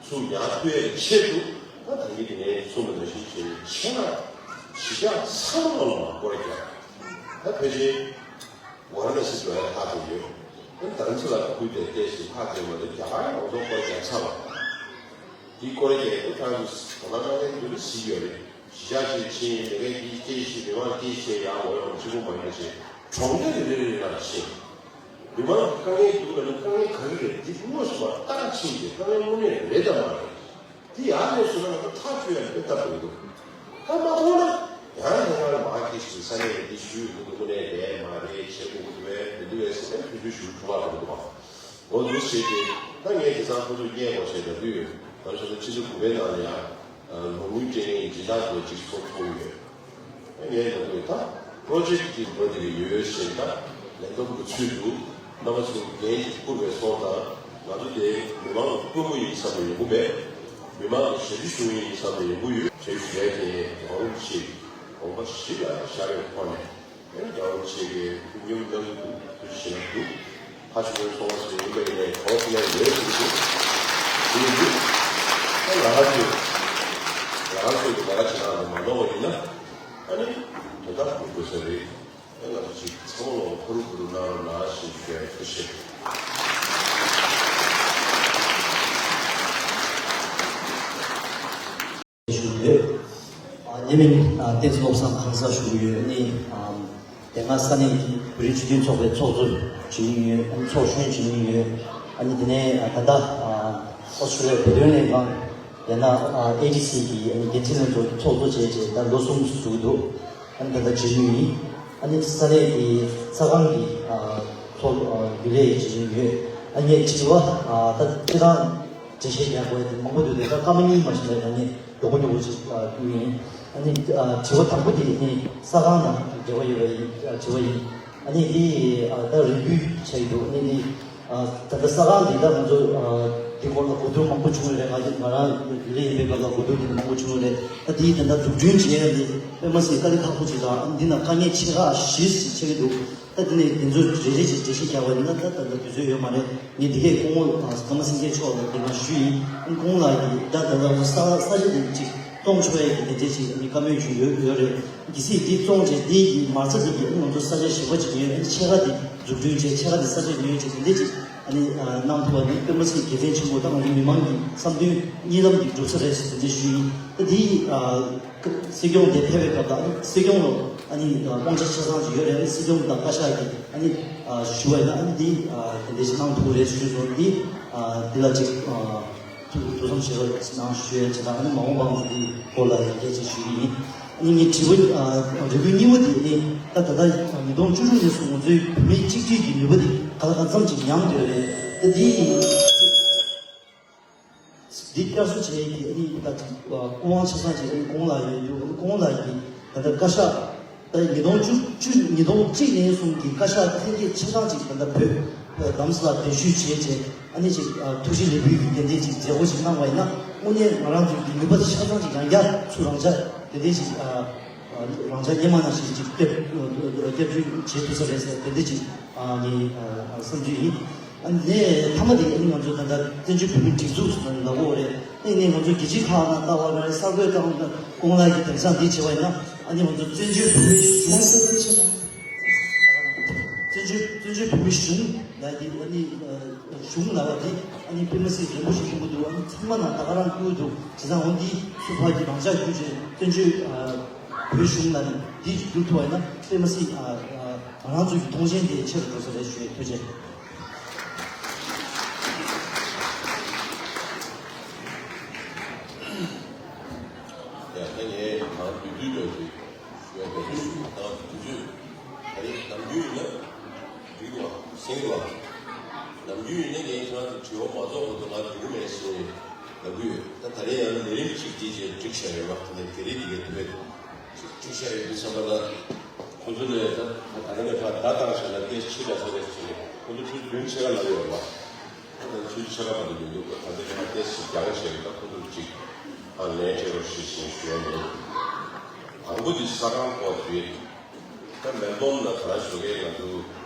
ཚུར་ཡར་ཐུག་ཡས་ཀྱི་ཆེད་དུ་ད་ད་གིན་དེ་ནས་གསུངས་པ་ནང་བཞིན་བྱས་ནས་ཆེད་མངགས་གཞིས་ཆགས་ཚང་མ་ལ་སྐོར་རྒྱག་ད་ཕལ་ཆེར་ཝཱ་ར་ཎ་སི་འགྲོ་ཡ་ལྷག་ཙམ་ཡོད། ཨ་ནི་རྡ་རམ་ས་ལ་ཁུལ་དེ་བལྟས་ཤིང་ལྷག་ཙམ་མ་གཏོགས་རྒྱ་གར་ཡོངས་རྫོགས་སྐོར་རྒྱག་ཚར་བ། དེའི་སྐོར་རྒྱག་ཡ་དེ་ཁྱེད་རང་ཚོ་དོ་སྣང་གནང་མཁན་དེ་ཚོ་གཟིགས་ཡོད་རེད། གཞིས་ཆགས་ཤིག་ཕྱིན་མི་རེ་གིས་སྐད་ཤིག་མི་མང་སྐད་ཤིག་ཡག་འོ་ཡོང་གཅིག་པུ་མ་ཡིན་པ་བྱས་གྲོང་སྡེ་རེ་རེ་རེ་ལ་ཕྱིན། མི་མང་གི་དཀའ་ངལ་འདུག་ལ་ནི་དཀའ་ངལ་ག་རེ་རེད་འདི་དངོས་སུ་མ་ལྟ་ཕྱིན་ཏེ་དཀའ་ངལ་དངོས་གནས་རེད་དམ་མ་རེད། དེ་ཡར་སླེབས་སོང་ན་ང་ཚོ་ཐག་གཅོད་ཡ་དཔེ་སྟབས་མི་འདུག་ད་མ་མཐོང་ན་ཡང་ཡང་ཡང་མ་སྐད་ཤིག་ས་གནས་འདི་ཞུས་འདུག་དངོས་གནས་རེད་མ་རེད་བྱེད་དགོས་ཀྱི་འདུག་བས་མི་འདུག་བས་ཟེར་ནས་ཐུགས་རྒྱུས་ཞུ་ཐུབ་པ་མི་འདུག་བ། འོ་འདུག་བྱས་ཏེ་ད་ངས་དེང་སང་ཁོ་ཚོ་སྙད་གོ་བྱས་ད་དུས་ཡོད། ད་ཆ་ཚང་ཕྱི་ཚེས་དགུ་པའི་ནང་ལ་ཡང་ལོ་ངོའི་སྤྲད་མཁན་གྱི་སྦྱིན་བདག་ཚོ་གཅིག་ཚོགས་ཚོགས་ཡོད། ངས་ལབ་དགོས་ད་པྲོ་ཇེཀ་གི་འགྲོ་དེ་གི་ཡོད་ཞེས་ད་ལས་བསྡོམས་ཀྱི་ཚུལ་དུ་རྣམ་པ་ཚོ་འགན་གཅིག་བསྐུར་བའི་སོང་ཙང་ང་ཚོ་དེ་མི་མང་ལ་སྐུལ་མ་ཡིན་བསམ་པ་ཡོང་གི་མེད། མི་མང་ལ་ཞབས་ཕྱི་ཞུ་ཡིན་བསམ་པ་ཡོང་གི་ཡོད། བྱས་བྱས་ཏེ་རྒྱལ་བ་རིན་པོ་ཆེ་དགོངས་པ་གཞི་ལ་བཞག་པའི་ཐོག་ནས། ཨེ་རྒྱལ་བ་རིན་པོ་ཆེ་གིས་ཐུགས་མཉེས་པོ་གནང་གི་འདུག་ཐུགས་རྗེ་ཆེ་གནང་གི་འདུག་ཕ་ཆོས་ཚོང་བ་ཞིག་ཡིན་པ་ཡིན་ནའི་གོ་ཐུབ་ཡ་ཡོད་ཟེར་གི་འདུག་དེ་ཡིན་དུས་ཨ་ལ་ཧ་ཅིག་ལ་ཧ་ཅིག་ལ་ཧ་ཅིག་ནང་ལ་མ་ནོར་བ་ཡིན་ན་ཨ་ནི་དོན་དག་ཐུག་དགོས་ས་རེད། ཨེ་ང་ཚོ་ཅིག་ཚང་མ་ལོ་ཕ་རུ་ཕུ་རུ་གནང་རོགས་གནང་ཞེས་ཞུ་ཡ་ཐུགས་རྗེ་ཆེ། ཞུ་ཡོད། ཨ་ཉེ་མིང་ཨ་བསྟན་འཛིན་བློ་བཟང་ཁང་གསར་ཞུ་གི་ཡོད། ཨ་ནི་ཨ་དེ་སྔ་ས་གནས་ཀྱི་བོད་རིགས་སྤྱི་མཐུན་ཚོགས་པའི་ཚོགས་གཙོ་བྱེད་མྱོང་ཡོད། ཨ་ནི་ཚོགས་གཞོན་བྱེད་མྱོང་ཡོད། ཨ་ནི་དེ་ནས་ཨ་ད་ལྟ་ཨ་ཨོ་སི་ཀྲོ་ལི་ཡ་བོད་དོན་ལྷན་ཁང་ཡང་ན་ཨ་ཨེ་ཌི་སི་གི་ཨ་ནི་འགན་འཛིན་ལྷན་ཚོགས་ཀྱི་ཚོགས་གཙོ་བྱས་བྱས་ད་ལོ་གསུམ་ཞུ་གི་འདུག་ཨ་ནི་ད་ལྟ་བྱེད་མྱོང་ཡིན། ཨ་ནི་ས་གནས་ཀྱི་ས་ཁང་གི་ཨ་ཚོགས་ཨ་རྒྱུན་ལས་བྱེད་མྱོང་ཡོད། ཨ་ནི་དྲི་བ་ཨ་ད་སྤྱིར་བཏང་འགྲེལ་བཤད་རྒྱག་དགོས་དེ་མང་པོ་འདུག་དེ་ད་སྐར་མ་གཉིས་མ་ཞིག་ལ་ད་ངས་མགྱོགས་པོ་མགྱོགས་པོ་ཅིག་ཨ་ཡིན། ཨ་ནི་ཨ་དྲི་བ་དང་པོ་དེ་ནི་ས་ཁང་དང་འབྲེལ་བ་ཡོད་པའི་ཨ་དྲི་བ་ཡིན། ཨ་ནི་འདི་ཨ་ད་རེ་སྐུལ་བྱས་ཡོད་འདུག་ཨ་ནི་འདི་ཨ་ད་ལྟ་ས་ཁང་འདི་ད་ང་ཚོ་ཨ་འདི་སྐོར་ལ་གོ་བསྡུར་མང་པོ་བྱུང་ཡོད་རེད། ང་ང་རང་ཡུལ་ལས་ཡིན་པའི་སྐབས་ལ་གོ་བསྡུར་འདི་མང་པོ་བྱུང་ཡོད་རེད། ད་འདི་ད་ལྟ་འཛུགས་སྐྲུན་བྱེད་ཡ་འདི་དཔེ་མ་སྲིད་དཀའ་ལས་ཁག་པོ་ཅིག་དང་ཨ་ནི་འདི་ན་དཀའ་ངལ་ཆེ་ཁག་བཞི་ཞིག་ཆགས་ཀྱི་འདུག་ད་དེ་ནས་དེ་ཚོ་རེ་རེ་བྱས་འགྲེལ་བཤད་རྒྱག་པ་ཡིན་ན་ད་ད་ལྟ་དུས་ཚོད་ཡོད་མ་རེད། ངས་འདི་གས་སྐུ་ངོ་ཨ་ཀརྨ་སེང་གེ་མཆོག་ལ་དེ་སྒང་ཞུས་ཡིན། ཨ་ནི་སྐུ་ངོ་ལགས་ཀྱིས་ད་ད་ལྟ་ས་ས་ཆ་དེ་ཅིག་སྟོང་ཆོག་ཡས་ཀྱི་དེ་འདྲས་ཅིག་ཨ་ནི་བཀའ་མོལ་ཞུས་ཡོད་ཡོད་རེད། གལ་སྲིད་འདི་བཙོང་བྱས་འདི་ཡི་མ་རྩ་འདི་གི་ཨ་ནི་ང་ཚོ་ས་ཆ་གཞན་པ་ཅིག་ཡོད། ཨ་ནི་ཕྱེད་ཀ་འདི་འཛུགས་སྐྲུན་བྱས་ཕྱེད་ཀ་འདི་ས་ཆ་ཉོས་བྱས་དེ་འདྲས་ཅིག་ཨ་ནི་ཨ་གནང་ཐུབ་པ་ནི་དཔེ་མ་སྲིད་དགེ་མཚན་ཆེན་པོ་ད་ང་ཚོ་མི་མང་གི་བསམ་དོན་གཉིས་ལམ་འདི་འགྲུབ་ས་རེད་ཟེར་དེ་འདྲས་ཞུས་ཡིན། ད་འདི་ཨ། སྲིད་སྐྱོང་དེ་ཕེབས་པའི་སྐབས་ལ་ཨ་ནི་སྲིད་སྐྱོང་ལ་ཨ་ནི་དབང་ཆ་ཆ་ཚང་ཅིག་ཡོད་རེད། ཨ་ནི་སྲིད་སྐྱོང་དང་བཀའ་ཤག་གིས་ཨ་ནི་ཞུ་བ་ཡིན་ན་ཨ་ནི་འདི་དེ་འདྲ་ཞིག་གནང་ཐུབ་རེད་ཞུས་སོང་། འདི་འདི་ལ་ཅིག་ཐུགས་ཐུགས་བསམ་བཞེས་རོགས་གནང་ཞུ་ཡ་བྱེད་དང་། ཨ་ནི་མ་འོངས་པའང་འདི་སྐོར་ལ་ཡང་སྐད་ཆ་ཞུ་གི་ཡིན། ཨ་ནི་ངའི་དྲི་བ་རེ་སྐུལ་གཉིས་པ་དེ་ནི་ད་ད་ལྟ་ཉིས་སྟོང་བཅུ་དྲུག་ནས་བཟུང་ང་ཚོའི་བོད་མིའི་གཅིག་སྒྲིལ་གྱི་ནུས་པ་དེ་ག་ལ་གང་འཚམ་ཅིག་ཉམས་བསྡད་ཡོད་རེད། ད་འདི་འདི་བསྐྱར་གསོ་བྱེད་ཡས་ཀྱི་ཨ་ནི་ད་ཅིག་སྐུ་དབང་ཆ་ཚང་ཅིག་ཨ་ནི་སྐུ་ངོ་ལགས་ཡོད་འདུག་ཨ་ནི་སྐུ་ངོ་ལགས་ཀྱིས་ད་ལྟ་བཀའ་ཤག་ད་ཉིས་སྟོང་བཅུ་བཅུ་ཉིས་སྟོང་གཅིག་ནས་བཟུང་གི་བཀའ་ཤག་ལྷན་རྒྱས་ཆ་ཚང་ཅིག་ད་ལྟ་བོད་རྡ་རམ་ས་ལ་གདན་ཞུས་བྱས་རྗེས་ཨ་ནི་ཅིག་ཐུགས་རྗེ་ལེགས་འབུལ་གྱི་དེ་འདྲས་ཅིག་མཛད་སྒོ་ཅིག་གནང་བ་ཡིན་ན་དངོས་གནས་ང་རང་ཚོའི་གི་ནུས་པ་དེ་ཆ་ཚང་ཅིག་ཡང་བསྐྱར་ཚུར་རང་འཇགས་དེ་འདྲས་ཅིག་རང་འཇགས་སྔོན་མ་ནང་བཞིན་ཅིག་བསྐྱར་བསྐྱར་སྐྲུན་བྱེད་ཐུབ་ས་རེད་ཟེར་དེ་འདྲས་ཅིག་ངའི་བསམ་ཚུལ་ཡིན། ཨ་ནི་མཐའ་མ་དེ་ཨ་ནི་ང་ཚོ་ད་ལྟ་བཙན་བྱོལ་བོད་མིའི་སྒྲིག་འཛུགས་ཟེར་ན་ལབ་དགོས་རེད། ཨ་ནི་ང་ཚོ་རྒྱལ་སྤྱིའི་ཁག་ནང་ལྟ་བ་རེད། གསར་འགོད་བཏང་ན་སྐུ་ངོ་ལགས་ཀྱིས་དེང་སང་འདི་བྱས་པ་ཡིན་ན་ཨ་ནི་ང་ཚོ་བཙན་བྱོལ་བོད་མིའི་གཞུང་བཙན་བྱོལ་བཙན་བྱོལ་བོད་མིའི་གཞུང་ལ་འདི་ཨ་ནི་གཞུང་ལ་བ་འདི་ཨ་ནི་དཔེ་མ་སྲིད་རིན་པོ་ཆེ་ཆེན་པོ་འདུག་ཨ་ནི་ཚང་མ་ནང་ད་ག་རང་བསྐུལ་འདུག་བྱས་ཙང་འོ་འདི་སུ་ཕར་གྱི་རང་འཇགས་བསྐུལ་བྱས་བཙན་བྱོལ་བོད་གཞུང་ལ་ནི་འདི་བསྒྱུར་ཐུབ་པ་ཡིན་ན་དཔེ་མ་སྲིད་ང་རང་ཚོའི་གི་མཐོང་ཆེན་དེ་ཆེ་རུ་འགྲོ་ས་རེད་ཞུ་ཡས། ཐུགས་རྗེ་ཆེ། ཐེངས་ལ། ནམ་རྒྱུན་ཡིན་ན་ངས་ཁྱེད་རང་གི་དྲི་བ་མ་རྫོགས་བར་དུ་ང་འགྲོ་གི་མེད་ཟེར་ལབ་གི་ཡོད། ད་ད་རེས་ཡང་ལས་རིམ་གཅིག་དེ་རྗེས་བསྒྲིགས་བཞག་ཡོད་པ། ད་ནས་དེ་རིང་འདི་གའི་ཐོད་བསྒྲིགས་བཞག་ཡོད་པའི་བསམ་པ་ལ། ཁོ་ཚོ་ལས་ད་ད་རེས་ནས་ཕར་བརྡ་བཏང་བཞག་ན་ཏོག་ཙམ་ཕྱི་ལ་ས་རེད་ཟེར་ནས་ཁོ་ཚོ་ཚུར་བདུན་ཕྱེད་ཀ་ལབ་ཡོད་པ། ད་ལྟ་ཚུལ་ཆེ་བ་མ་གཏོགས་མི་འདུག་ད་ལྟ་ང་ཏོག་ཙམ་རྒྱང་བཤད་ཡོད། ད་ཁོ་ཚོར་ཅིག་ཨ་ལན་སྤྲད་རོགས་ཞེས་ཞེས་ཞུ་ཡ་ཡིན། དང་པོ་འདི་ས་ཁང་སྐོར་རེད། ད་མེལ་བོན་ལ་ག་རེ་ཞུ་གི་ང་ཚོ་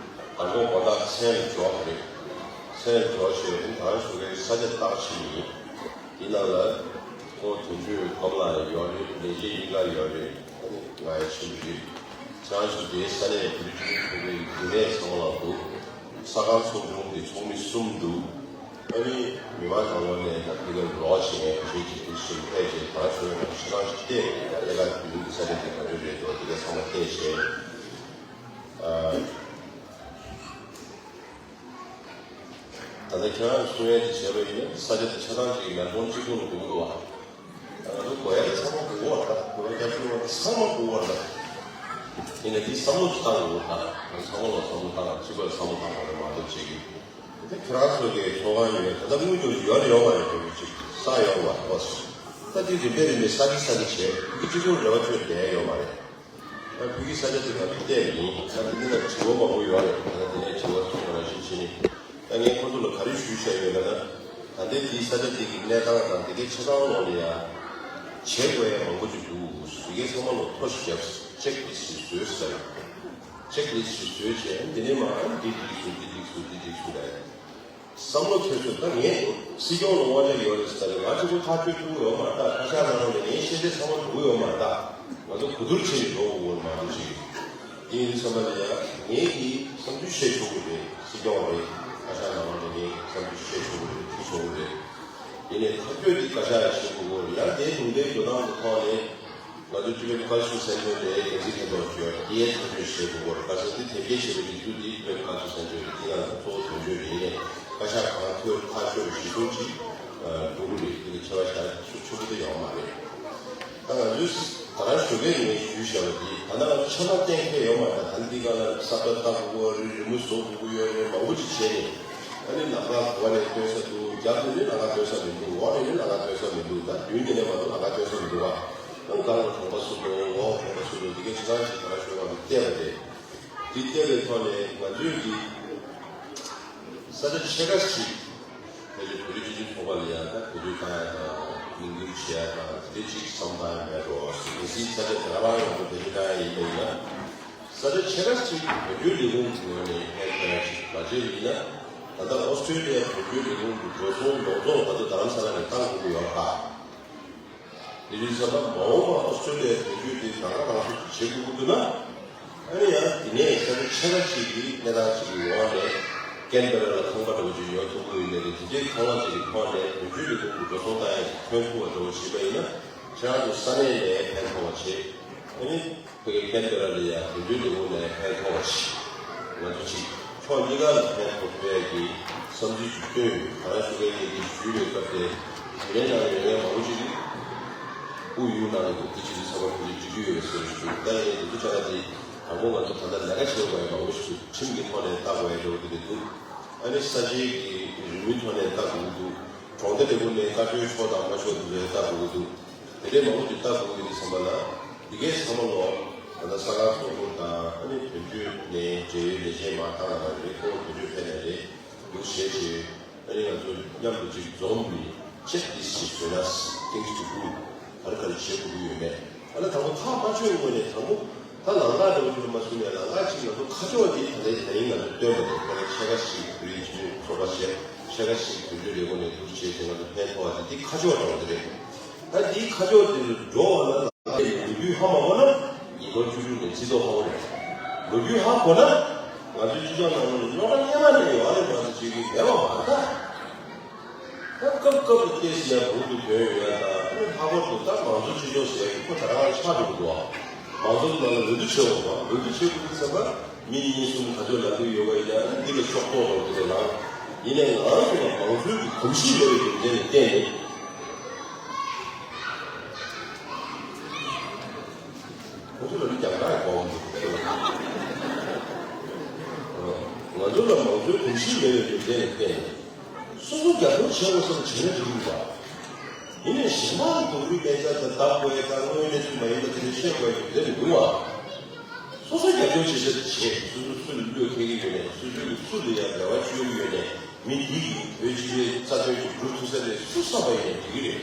དང་པོ་དགོང་དག་མཚན་ལ་འབྱོར་རེད། མཚན་ལ་འབྱོར་ཞེས་ད་ག་རེ་ཞུ་གི་ས་ཆ་བརྟག་ཞིག་ཡིན། འདི་ནང་ལ་ཁོ་དོན་གཅོད་ཀོམ་ལགས་ཡོད་རེད། ལས་བྱེད་གཉིས་ཀ་ཡོད་རེད། ང་ཡང་ཕྱིན་རེད། ཁྱེད་རང་ཚོ་དེའི་ས་གནས་བོད་རིགས་སྤྱི་མཐུན་ཚོགས་པའི་རྒྱུན་ལས་ཚང་མ་ལ་འདུག་ས་ཁང་ཚོགས་ཆུང་གི་ཚོགས་མི་གསུམ་འདུག་ཨ་ནི་མི་མང་ནང་ལོགས་ནས་ད་ཕ་གིར་ལོག་བྱས་ནས་ག་ཚོད་ཅིག་དེ་བཞིན་ཕེབས་བྱས་ད་ཚོད་ཆ་ཚང་ཞིག་བལྟས་ནས་ད་ལས་ཀ་བདུན་གྱི་ས་ཆ་དེ་ག་ཚོད་རེད་འདུག་དེ་ག་ཚང་མ་བལྟས་བྱས། ཨ། ད་ལྟ་ཁྱེད་རང་གསུང་ཡས་དེ་བྱས་པ་ཡིན་ན་ས་ཆ་དེ་ཆ་ཚང་ཅིག་མེལ་བོན་གཅིག་པུ་ལ་དགོས་ཀྱི་འདུག་བ། ང་ཚོ་དགོས་ཡ་ཚང་མ་དགོས་པ་རེད། དགོས་ཡ་ཚང་མ་ཚང་མ་དགོས་པ་རེད། ཡིན་ནའི་འདི་བསམ་བློ་ཅིག་བཏང་དགོས་ད། ང་ཚང་མ་ལ་བསམ་བློ་བཏང་། གཅིག་པ་ལ་བསམ་བློ་བཏང་དགོས་རེད་མ་གཏོགས་བྱེད་ཀྱི། དེ་ཁྱེད་རང་ཚོ་གི་ཚོགས་ཁང་ཡོད་ད་ལྟ་དངུལ་ཀྱང་ཡོད་རེད་ཡོད་མ་རེད། དེ་ཅིག་ས་ཡོད་མ་རེད། ད་དེ་རིམ་པས་རིམ་པས་ས་ཁྲི་ས་ཁྲི་བྱས་འདི་སྤྱི་ཚོགས་རེ་བ་བཅོལ་བསྡད་ཡོད་མ་རེད། ད་བོད་ཀྱི་ས་ཆ་དེ་ང་ཚོ་བལྟས་ཡིན། ད་འདི་ནང་དྲི་བ་མང་པོ་ཡོད་རེད། ད་ལྟ་དེ་ནས་དྲི་བ་ཐོན་པ་རང་བཞིན་བྱས་ནས། ད་ངས་ཁོ་ཚོ་ལ་ག་རེ་ཞུས་བཞག་ཡོད་ལབ་ན། ད་ལྟའི་དེའི་ས་ཆ་དེ་གི་གནས་སྟངས་དང་དེ་གའི་ཆ་ཚང་ལོག་ལ་ཡ། བྱེད་དགོས་ཡ་མང་པོ་ཅིག་འདུག་དེ་གའི་ཚང་མ་ལོག་ཐོ་ཞིག་བརྒྱབ། ཅེག་ལིསི་ཞིག་བཟོས་ཟེར། ཅེག་ལིསི་ཞིག་བཟོས་བྱས་འདི་ནས་མར་འདི་འགྲིག་སོང་འདི་འགྲིག་སོང་འདི་འགྲིག་སོང་ལབ། བསམ་བློ་འཁྱེར་ཚུལ་ད་ངས་སྲིད་སྐྱོང་ལ་དབང་ཆ་ཡོད་རེད་ཟེར་ནས་ང་གཅིག་པུ་ཐག་གཅོད་ཐུབ་ཀྱི་ཡོད་མ་རེད་ད། བཀའ་ཤག་ནང་ལ་ངའི་ཤེས་ཚད་ཚང་མ་འགྲོ་གི་ཡོད་མ་རེད་ད། ང་ཚོ་གོ་བསྡུར་བྱས་ནས་འགྲོ་དགོས་ཀྱི་ཡོད་རེད་མ་གཏོགས་ཅིག་དེ་ཡིན་དུས་ཙམ་པ་ལ་ཡ་ངས་ཀྱིས་བསམ་ཚུལ་བཤད་ཆོག་གི་རེད། སྲིད་སྐྱོང་རེད། བཀའ་ཤག་ནང་ལ་ངས་བསམ་ཚུལ་བཤད་ཆོག་གི་རེད། དྲི་ཆོག་གི་རེད། ཡིན་ནའི་ཐག་གཅོད་དེ་བཀའ་ཤག་ལ་བྱེད་དགོས་ཀྱི་ཡོད་རེད། ཡང་དེའི་ལུང་པའི་འགྲོ་སྟངས་ཀྱི་ཐོག་ནས། ང་ཚོའི་སྤྱི་པའི་བཀའ་ཤག་སེང་གེ་ལས་འགན་འཛིན་ལྷན་ཚོགས་ཀྱི་དེའི་ཐག་གཅོད་བྱེད་དགོས་སྐོར་བཀའ་ཤག་འདི་དེབ་སྐྱེལ་བྱེད་པའི་སྒྲིག་འཛུགས་འདི་སྤྱི་པའི་བཀའ་ཤག་སེང་གེ་འདི་ང་ཚོ་གཙོ་བོ་དོན་གཅོད་རེད། ཡིན་ནའི་བཀའ་ཤག་གང་ཐོས་ཐག་ཆོད་ཞུ་ཚུལ་གྱི་འགྲོ་གི་རེད། འདི་ལ་ཁྱད་པར་བྱ་ཆོག་ཆོག་གི་ཡོད་མ་རེད། ད་ང་ཚོས་ད་རང་ཞོགས་ཀས་ངས་ཞུས་བཞག་པ་འདི་ད་ལྟ་ང་ཚོ་ཆ་ཚང་གཏན་འཁེལ་ཡོད་མ་རེད། ད་འདི་ག་ལ་ས་བཀྲ་བཏགས་དགོས་རེད། རི་མོ་བཟོ་དགོས་ཡོད་རེད། མང་པོ་ཅིག་བྱས་ནས་ཨ་ནི་ལམ་ཁ་འོག་ནས་སྟོན་ས་འདུག་རྒྱབ་ནས་ནི་ལམ་ཁ་སྟོན་ས་མི་འདུག་འོག་ནས་ནི་ལམ་ཁ་སྟོན་ས་མི་འདུག་ད་མདུན་ནས་ནི་མ་གཏོགས་ལམ་ཁ་སྟོན་ས་མི་འདུག་བ། ཨང་གང་ལ་གྲོང་པ་སུ་འགྲོ། འོག་གྲོང་པ་སུ་འགྲོ། འདི་གའི་ཆ་ཚང་ཞིག་ག་རེ་ཤོད་པ་འདི་བལྟས་པ་རེད། འདི་བལྟས་པའི་ཐོག་ནས་ང་ཚོས་ཀྱི་ས་ཆ་ཕྱེད་ཀ་ཞིག་ཕལ་ཆེར་བོད་རིགས་སྤྱི་མཐུན་ཚོགས་པ་ལ་ཡང་ད་བེད་སྤྱོད་བཏང་ཡ་དང་མིང་བསྒྱུར་བྱེད་ཡ་དང་དེ་འདྲ་ཅིག་བསམ་བཏང་ཡ་མེད་འགྲོ། གལ་སྲིད་ས་ཆ་དེ་ག་རང་ཡོང་དུ་བེད་སྤྱོད་བཏང་ཡ་ཡིན་པ་ཡིན་ན། ས་ཆ་ཕྱེད་ཀ་ཅིག་བོད་བརྒྱུད་ལས་ཁུངས་ཀྱི་ངོས་ནས་ཕན་ཐོགས་ཡ་ཅིག་མ་བྱས་པ་ཡིན་ན། ད་ལྟ་ཨོ་སི་ཀྲེ་ལི་ཡ་བོད་བརྒྱུད་ལས་ཁུངས་ཀྱི་འགྲོ་སོང་ལོ་ཐོག་ད་ལྟ་རྡ་རམ་ས་ལ་ནས་བཏང་དགོས་ཀྱི་ཡོད་པ། དེ་རིང་ཚང་མ་མ་འོངས་པ་ཨོ་སི་ཀྲེ་ལི་ཡའི་དོན་གཅོད་དེ་རང་ཁ་རང་གསོ་བྱེད་དགོས་ཀྱི་འདུག་ན། ཨ་ནི་ཡང་དེ་ནས་ས་ཆ་ཕྱེད་ཀ་ཅིག་གི་གནས་སྟངས་ཅིག་གི་འོག་ནས་ཀན་བེ་ར་ལ་ཁང་པ་འདྲ་བོ་ཅིག་ཉོ་ཐུབ་ཀྱི་ཡོད་ནའི་དེ་འདྲའི་ཁང་གླ་ཅིག་གི་ཐོག་ནས་དོན་གཅོད་ཀྱི་ཐོག་ཏུ་འགྲོ་སོང་བཏང་ཡས་ཐོན་ཐུབ་པ་འདྲ་བོ་བྱེད་པ་ཡིན་ན་ཁྱེད་རང་ཚོ་ས་གནས་ནས་ཕན་ཐོགས་པ་བྱེད། ཨ་ནི། ཕ་གིའི་ཀན་བེ་ར་ལ་ཡང་དོན་གཅོད་ལས་ཁུངས་ནས་ཕན་ཐོགས་པ་ཞིག་ང་ཚོ་ཅིག་ཕྱོགས་གཉིས་ཀ་ལ་ཕན་ཐོགས་ཐུབ་ཡས་ཀྱི་བསམ་ཚུལ་ཅིག་བཏོན་ཡོད། ག་རེ་ཞུ་གི་ཡིན་ཞུས་པའི་སྐབས་དེ་དེ་རིང་ནང་ལ་ཡོད་མཁན་མང་པོ་ཅིག་གིས་དབུ་ཡུག་ནང་ལ་འདུག་དེ་ཅི་ཞིག་ཚང་མ་ཕུལ་ཏེ་འགྲིག་གི་ཡོད་པའི་བཟོ་ཞིག་འདུག་ད་ཡིན་ནའི་འདི་ཚོ་ཆ་ཚང་དེ་དང་པོ་ང་ཚོ་ད་ལྟ་ལས་ཀ་བྱེད་དགོས་ཡ་མང་པོ་ཞིག་འདུག་ཁྲིམས་ཀྱི་ཐོག་ནས་ལྟ་དགོས་ཡ་འདྲ་བོ་དེ་འདྲ་འདུག་ཨ་ནི་ས་ཆའི་གི་རིན་མེད་ཐོག་ནས་ལྟ་དགོས་ཀྱི་འདུག་གྲོང་སྡེ་ལས་ཁུངས་ནས་བཀའ་འཁྲོལ་ཆོག་དང་མ་ཆོག་དེ་ཚོ་ལྟ་དགོས་ཀྱི་འདུག་དེ་འདྲའི་མང་པོ་ཅིག་ལྟ་དགོས་ཀྱི་འདུག་བསམ་པ་ལ། འདི་གའི་ཚང་མ་ལོ། ད་ལྟ་ས་ཁང་ཚོགས་གཙོ་དང་ཨ་ནི་དོན་གཅོད་ནས་འབྲེལ་ཡོད་ལས་བྱེད་མང་དག་ལ་རེད། ཁོང་དོན་གཅོད་ཕེབས་ནས་རེད། འདུག་བྱས་བྱས་ཨ་ནི་ང་ཚོ་མཉམ་དུ་ཅིག་འཛོམས་ནས་ཅེག་ལིསི་ཅིག་བཟོས་ན་things to do ག་རེ་ག་རེ་བྱེད་དགོས་ཀྱི་ཡོད་མེད། ཨ་ནི་དང་པོ་ཐག་མ་ཆོད་སྔོན་ནས་དང་པོ་ད་ལམ་ཁ་འདྲ་བོ་ཅིག་ལ་མ་བཟུང་ནས་ལམ་ཁ་ཅིག་ང་ཚོ་ཁ་ཕྱོགས་དེ་ད་ལྟའི་ད་རིང་ང་ཚོ་སྟོན་པ་དང་ཁོ་ནས་ཕྱེད་ཀ་ཞིག་བོད་རིགས་སྤྱི་མཐུན་ཚོགས་པ་བྱས་ཕྱེད་ཀ་ཞིག་དོན་གཅོད་ལས་ཁུངས་ནས་འདུག་བྱས་བྱས་ང་ཚོ་ཕན་ཐོགས་པ་དེ་དེ་ཁ་ཕྱོགས་འདྲ་བོ་དེ་རེད། ད་འདིའི་ཁ་ཕྱོགས་དེ་ལ་འགྲོ་བ་ན་ལ་ལོ་རྒྱུས་ཧ་མ་གོ་ན་ཉིས་སྟོང་བཅུ་དྲུག་ནས་སྤྱི་ཚོགས་ཧ་གོ་རེད། ལོ་རྒྱུས་ཧ་གོ་ན་ང་ཚོའི་སྤྱི་ཚོགས་ནང་ལ་རྙོག་དྲ་སྔོན་མ་ནས་ཡོད་རེད་མ་གཏོགས་བྱེད་ཀྱི་མེད་པ་མ་རེད་ད། ད་སྐབས་སྐབས་སུ་བལྟས་ཟིན་ཡང་འབུར་དུ་ཐོན་ཡོད་ཡ་ད་ཨ་ནི་ལྷག་པར་དུ་ད་མང་གཙོ་སྤྱི་ཚོགས་ཟེར་ཡ་ཁོ་ད་རང་ཆགས་འགྲོ་གི་འདུག་ཨ། མང་གཙོ་ནང་ལ་འོས་བསྡུ་བྱེད་དགོས་པ་འོས་བསྡུ་བྱེད་དགོས་ཀྱི་ཚེ་ད། མི་གཉིས་གསུམ་ག་ཚོད་ལབ་ཀྱི་ཡོད་པ་ཡིན་ན་འདི་ལ་ཤོག་ཐོག་རོགས་ཀྱི་རེད་ལ། ཡིན་ནའི་ང་རང་ཚོ་ལ་མང་གཙོའི་གི་གོམས་གཤིས་མེད་པའི་རྒྱུ་མཚན་ལ་བརྟེན་ནས། ཁོ་ཚོ་ལ་ནི་རྒྱང་གྲགས་གོམ་འདུག་ཁོ་ཚོ་ལ། ང་ ང་ཚོ་ལ་མང་གཙོའི་གོམས་གཤིས་མེད་པའི་རྒྱུ་མཚན་ལ་བརྟེན་ནས། སོ་སོ་རྒྱབ་སྐྱོར་བྱེད་དགོས་བསམ་བྱས་ན་འགྲིག་གི་རེད་པ། ཡིན་ནའི་གཞན་དག་ལ་སྡུག་རུས་མེད་ཚ་དང་བདག་དགོས་དང་དངོས་གནས་ཚུལ་མ་ཡིན་པ་དེ་འདྲ་བཤད་དགོས་རྒྱུ་མཚན་མི་འདུག་བ། སོ་སོ་རྒྱབ་སྐྱོར་བྱེད་ཆེད་བྱེད། སོ་སོ་སུ་ལ་བློས་འཁེལ་གྱི་ཡོད་ནའི། སོ་སོའི་སུ་ལ་ཡང་རེ་བ་བཅོལ་གྱི་ཡོད་ནའི། མི་འདི་གིས་བོད་སྤྱི་པའི་རྩ་དོན་ཅིག་སྒྲུབ་ཐུབ་ས་རེད། སུ་བསམ་པ་ཡིན་ནའི་འགྲིག་གི་རེད།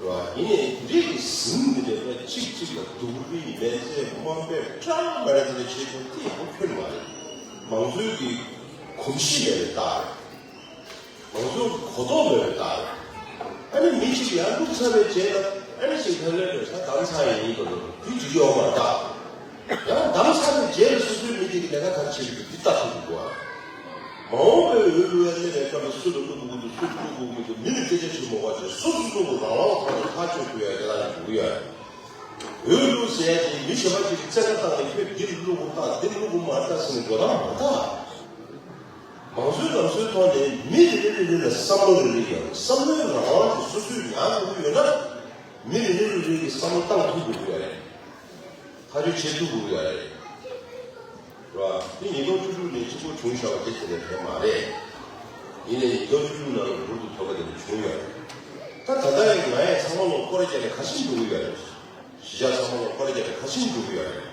རེད་བ། ཡིན་ནའི་འདི་འདྲའི་གི་ཟིང་འདི་འདྲ་གཅིག་གཅིག་ལ་སྡུག་རུས་མེད་ཚེ་དམའ་འབེབས་སྐྲག་མ་རེད། འདི་འདྲ་བྱེད་དགོས་དེ་ཡག་པོ་ཁྱོན་མ་རེད། མང་གཙོའི་གི་གོམས་གཤིས་མེད་པའི་རྟགས་རེད། མང་གཙོའི་གོ་རྟོགས་མེད་པའི་རྟགས་རེད། ཨ་ནི་མི་གཅིག་ཡར་བླུགས་ཚར་བའི་རྗེས་ལ་ཨ་ནི་ཅིག་ལྷོད་ལྷོད་རེད། ད་བདམས་ཚར་ཡིན་གོ། དེ་འགྲིག་གི་ཡོད་མ་རེད་ད། ཡང་བདམས་ཚར་བའི་རྗེས་ལ་སོ་སོའི་མི་དེ་གི་ལས་ཀ་ག་རེ་བྱེད་ཀྱི་འདུག་འདི་ལྟ་ཐུབ་དགོས་པ། མ་འོངས་པའི་འོས་བླུག་ཡ་སླེབས་པའི་སྐབས་ལ་སུ་ལ་བླུག་དགོས་ཀྱི་འདུག་སུ་ལ་བླུག་དགོས་ཀྱི་འདུག་མི་ལ་སྐད་ཆ་དྲི་མ་དགོས་བྱས་སོ་སོ་སོ་གི་རང་དབང་ཐོག་ནས་ཐག་གཅོད་ཐུབ་ཡ་དེ་ལ་འགྲོ་གི་ཡོད་རེད། འོས་བླུག་ཟེར་ཡ་དེ་མི་གཞན་པ་ཅིག་གིས་བཙན་བཀའ་བཏང་ནས་ཁྱོད་འདི་ལ་བླུག་དགོས་ད། འདི་ལ་བླུག་དགོས་མ་རེད་ད་ཟེར་ནས་འགྲོ་སྟངས་མ་རེད་ད། མང་གཙོའི་ལམ་སྲོལ་ཐོག་ནས་མི་རེ་རེ་རེ་རེ་ལ་བསམ་བློ་རེ་རེ་ཡོད་རེད། བསམ་བློའི་རང་དབང་དེ་སོ་སོས་ཉར་དགོས་ཀྱི་ཡོད་ན། མི་རེ་རེ་རེ་རེ་གིས་བསམ་བློ་བཏང་ཐུབ་དགོས་ཀྱི་ཡོད་རེད། ཐག་གཅོད་བྱེད་ཐུབ་དགོས་ཀྱི་ཡོད་རེད། རེད་བ། འདི་ཉིས་སྟོང་བཅུ་དྲུག་ནས་གཅིག་པོ་བྱུང་བཞག་པ་དེ་དེ་ལས་དོན་མ་རེད། ཡིན་ནའི་ཉིས་སྟོང་བཅུ་དྲུག་ནང་ལ་འབུར་དུ་ཐོན་པ་དེ་འདྲ་བྱུང་ཡོད་རེད། ད་ད་ལྟ་ཡང་ང་ཡང་ཚང་མ་ལོ་སྐོར་ར་རྒྱག་ནས་ཁ་ཞིམ་འགྲོ་གི་ཡོད་རེད། གཞིས་ཆགས་ཚང་མ་ལོ་སྐོར་ར་རྒྱག་ནས་ཁ་ཞིམ་འགྲོ་གི་ཡོད་རེད། དེ་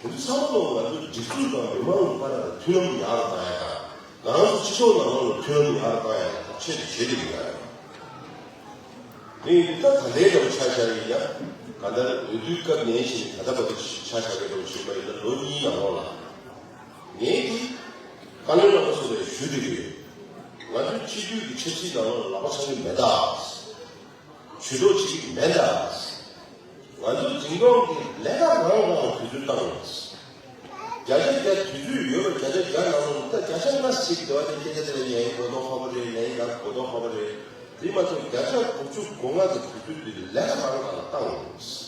ཚོ་ཚང་མ་ལོ་ང་ཚོ་སྒྲིག་འཛུགས་དང་མི་མང་གི་བར་ལ་མཐུན་ལམ་ཡག་རུ་བཏང་ཡ་དང་། ང་རང་ཚོ་སྤྱི་ཚོགས་ནང་ལོགས་ལ་མཐུན་ལམ་ཡག་རུ་བཏང་ཡ་ཆེད་དུ་བྱེད་བསྡད་ཀྱི་ཡོད་རེད། དེ་ཡིན་དུས་ད་ད་ལྟའི་འདྲ་བོ་ཆ་བཞག་ཡིན་ན། གང་ལྟར་འོས་བསྡུའི་སྐབས་ནས་བྱས་ནས་ད་ལྟ་བར་དུ་ཆ་བཞག་པའི་འདྲ་བོ་བྱས་པ་ཡིན་ན། ལོ་གཉིས་ནང་ལོགས་ལ་ངས་དེ་བཀའ་བློན་རྣམ་པ་ཚོ་ལ་ཞུ་བསྡད་ཀྱི་ཡོད། ང་ཚོའི་སྤྱི་འཐུས་ཀྱི་ཆབ་སྲིད་ནང་ལོགས་ལ་ལག་པ་འཆང་གི་མེད་ད། ཇུས་གཏོགས་བྱེད་ཀྱི་མེད་ད། ང་ཚོ་འཛིན་སྐྱོང་གི་ལས་ཀ་རང་རང་དུས་ཚོད་བཏང་ཡོད། བརྒྱ་ཆ་བརྒྱ་དུས་ཚོད་ཡོད་པ་བརྒྱ་ཆ་བརྒྱ་ནང་ལོགས་ད་བརྒྱ་ཆ་ལྔ་ཞིག་དེ་བ་དེ་སྐད་ཆ་དེ་ལ་ཉན་གོ་དོ་ཧ་པ་རེད། ལན་ཡང་གོ་དོ་ཧ་པ་རེད། དེ་མ་གཏོགས་བརྒྱ་ཆ་དགུ་བཅུ་གོ་ལྔ་གི་དུས་ཚོད་དེ་ལས་ཀ་རང་རང་ལ་བཏང་ཡོད།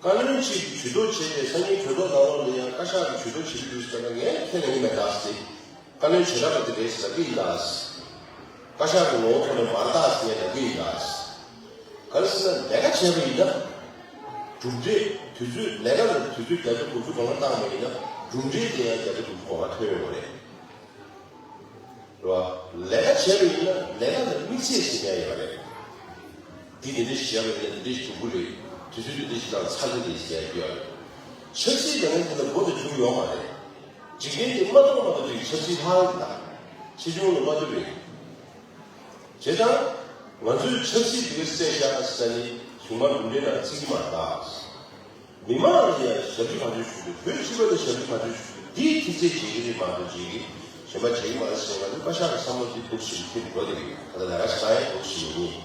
བཀའ་བློན་གཅིག་གིས་ཇུས་གཏོགས་བྱས་ཏེ་སང་ཉིན་གྲོས་ཚོགས་ནང་ལོགས་ལ་ཡང་བཀའ་ཤག་གིས་ཇུས་གཏོགས་བྱེད་ཀྱི་འདུག་ཟེར་ན་ངས་ཁས་ལེན་གྱི་མེད་ད་ཟེར། བཀའ་བློན་བྱེ་བྲག་པ་དེ་རེད་ཟེར་ལབ་ཀྱི་ཡིན་ད་ཟེར། བཀའ་ཤག་གི་ངོ་བོ་ཐོག་ནས་མ་རེད་ད་ཟེར་ངས་ལབ་ཀྱི་ཡིན་ད་ཟེར། ག་རེ་ཟེར་ན་ལས་ཀ་བྱས་པ་ཡིན་ན། གྲུབ་འབྲས་དུས་ཚོད་ལས་ཀ་ལ་དུས་ཚོད་བརྒྱ་ཆ་དགུ་བཅུ་གོ་ལྔ་བཏང་བ་ཡིན་ན་གྲུབ་འབྲས་དེ་ཡང་བརྒྱ་ཆ་དགུ་བཅུ་གོ་ལྔ་ཐོན་ཡོང་གི་རེད། རེད་བ། ལས་ཀ་བྱས་པ་ཡིན་ན་ལས་ཀ་ལ་དམིགས་ཚད་ཟེར་ཡ་ཡོད་རེད། འདི་འདི་འདྲ་ཞིག་བྱས་པ་ཡིན་ན་འདི་འདྲ་ཞིག་འགྲུབ་ཀྱི་རེད། དུས་ཚོད་འདི་འདྲ་ཞིག་ནང་ཚར་གྱི་རེད་ཟེར་ཡ་ཡོད་རེད། ཆབ་སྲིད་ལས་ཀ་འདི་ལ་མགོ་དང་མཇུག་ཡོད་མ་རེད། འཇིག་རྟེན་འདི་མ་གཏོགས་མ་གཏོགས་ཅིག་ཆབ་སྲིད་ལྷག་ཡོད་ད། ཆེ་ཆུང་ལ་མ་ལྟོས་པའི། བྱས་ཙང་། ང་ཚོས་ཆབ་སྲིད་འདི་ག་བསད་བཞག་ཟེར་ནི་གཞུང་མ་གྲུབ་འབྲས་ནང་བརྩི་གི་མ་རེད་ད། མི་མང་ལ་ཡང་ཞབས་ཕྱི་ག་ཚོད་ཞུ་དགོས། བོད་སྤྱི་པ་ལ་ཞབས་ཕྱི་ག་ཚོད་ཞུ་དགོས། འདིའི་ཐིག་ཚད་འཇལ་གྱི་རེད་མ་གཏོགས་འཇལ་གྱི། གཞན་པ་འཇལ་གྱི་མ་རེད་ཟེར་ང་ཚོའི་བཀའ་ཤག་གི་བསམ་བློ་འདི་འདུག་ཞིག་འཁྱེར་འགྲོ་བསྡད་ཀྱི་ཡོད། ད་ལྟ་ལས་ཀ་བྱེད་སྟངས་ཡང་འདུག་ཞིག་ཡིན།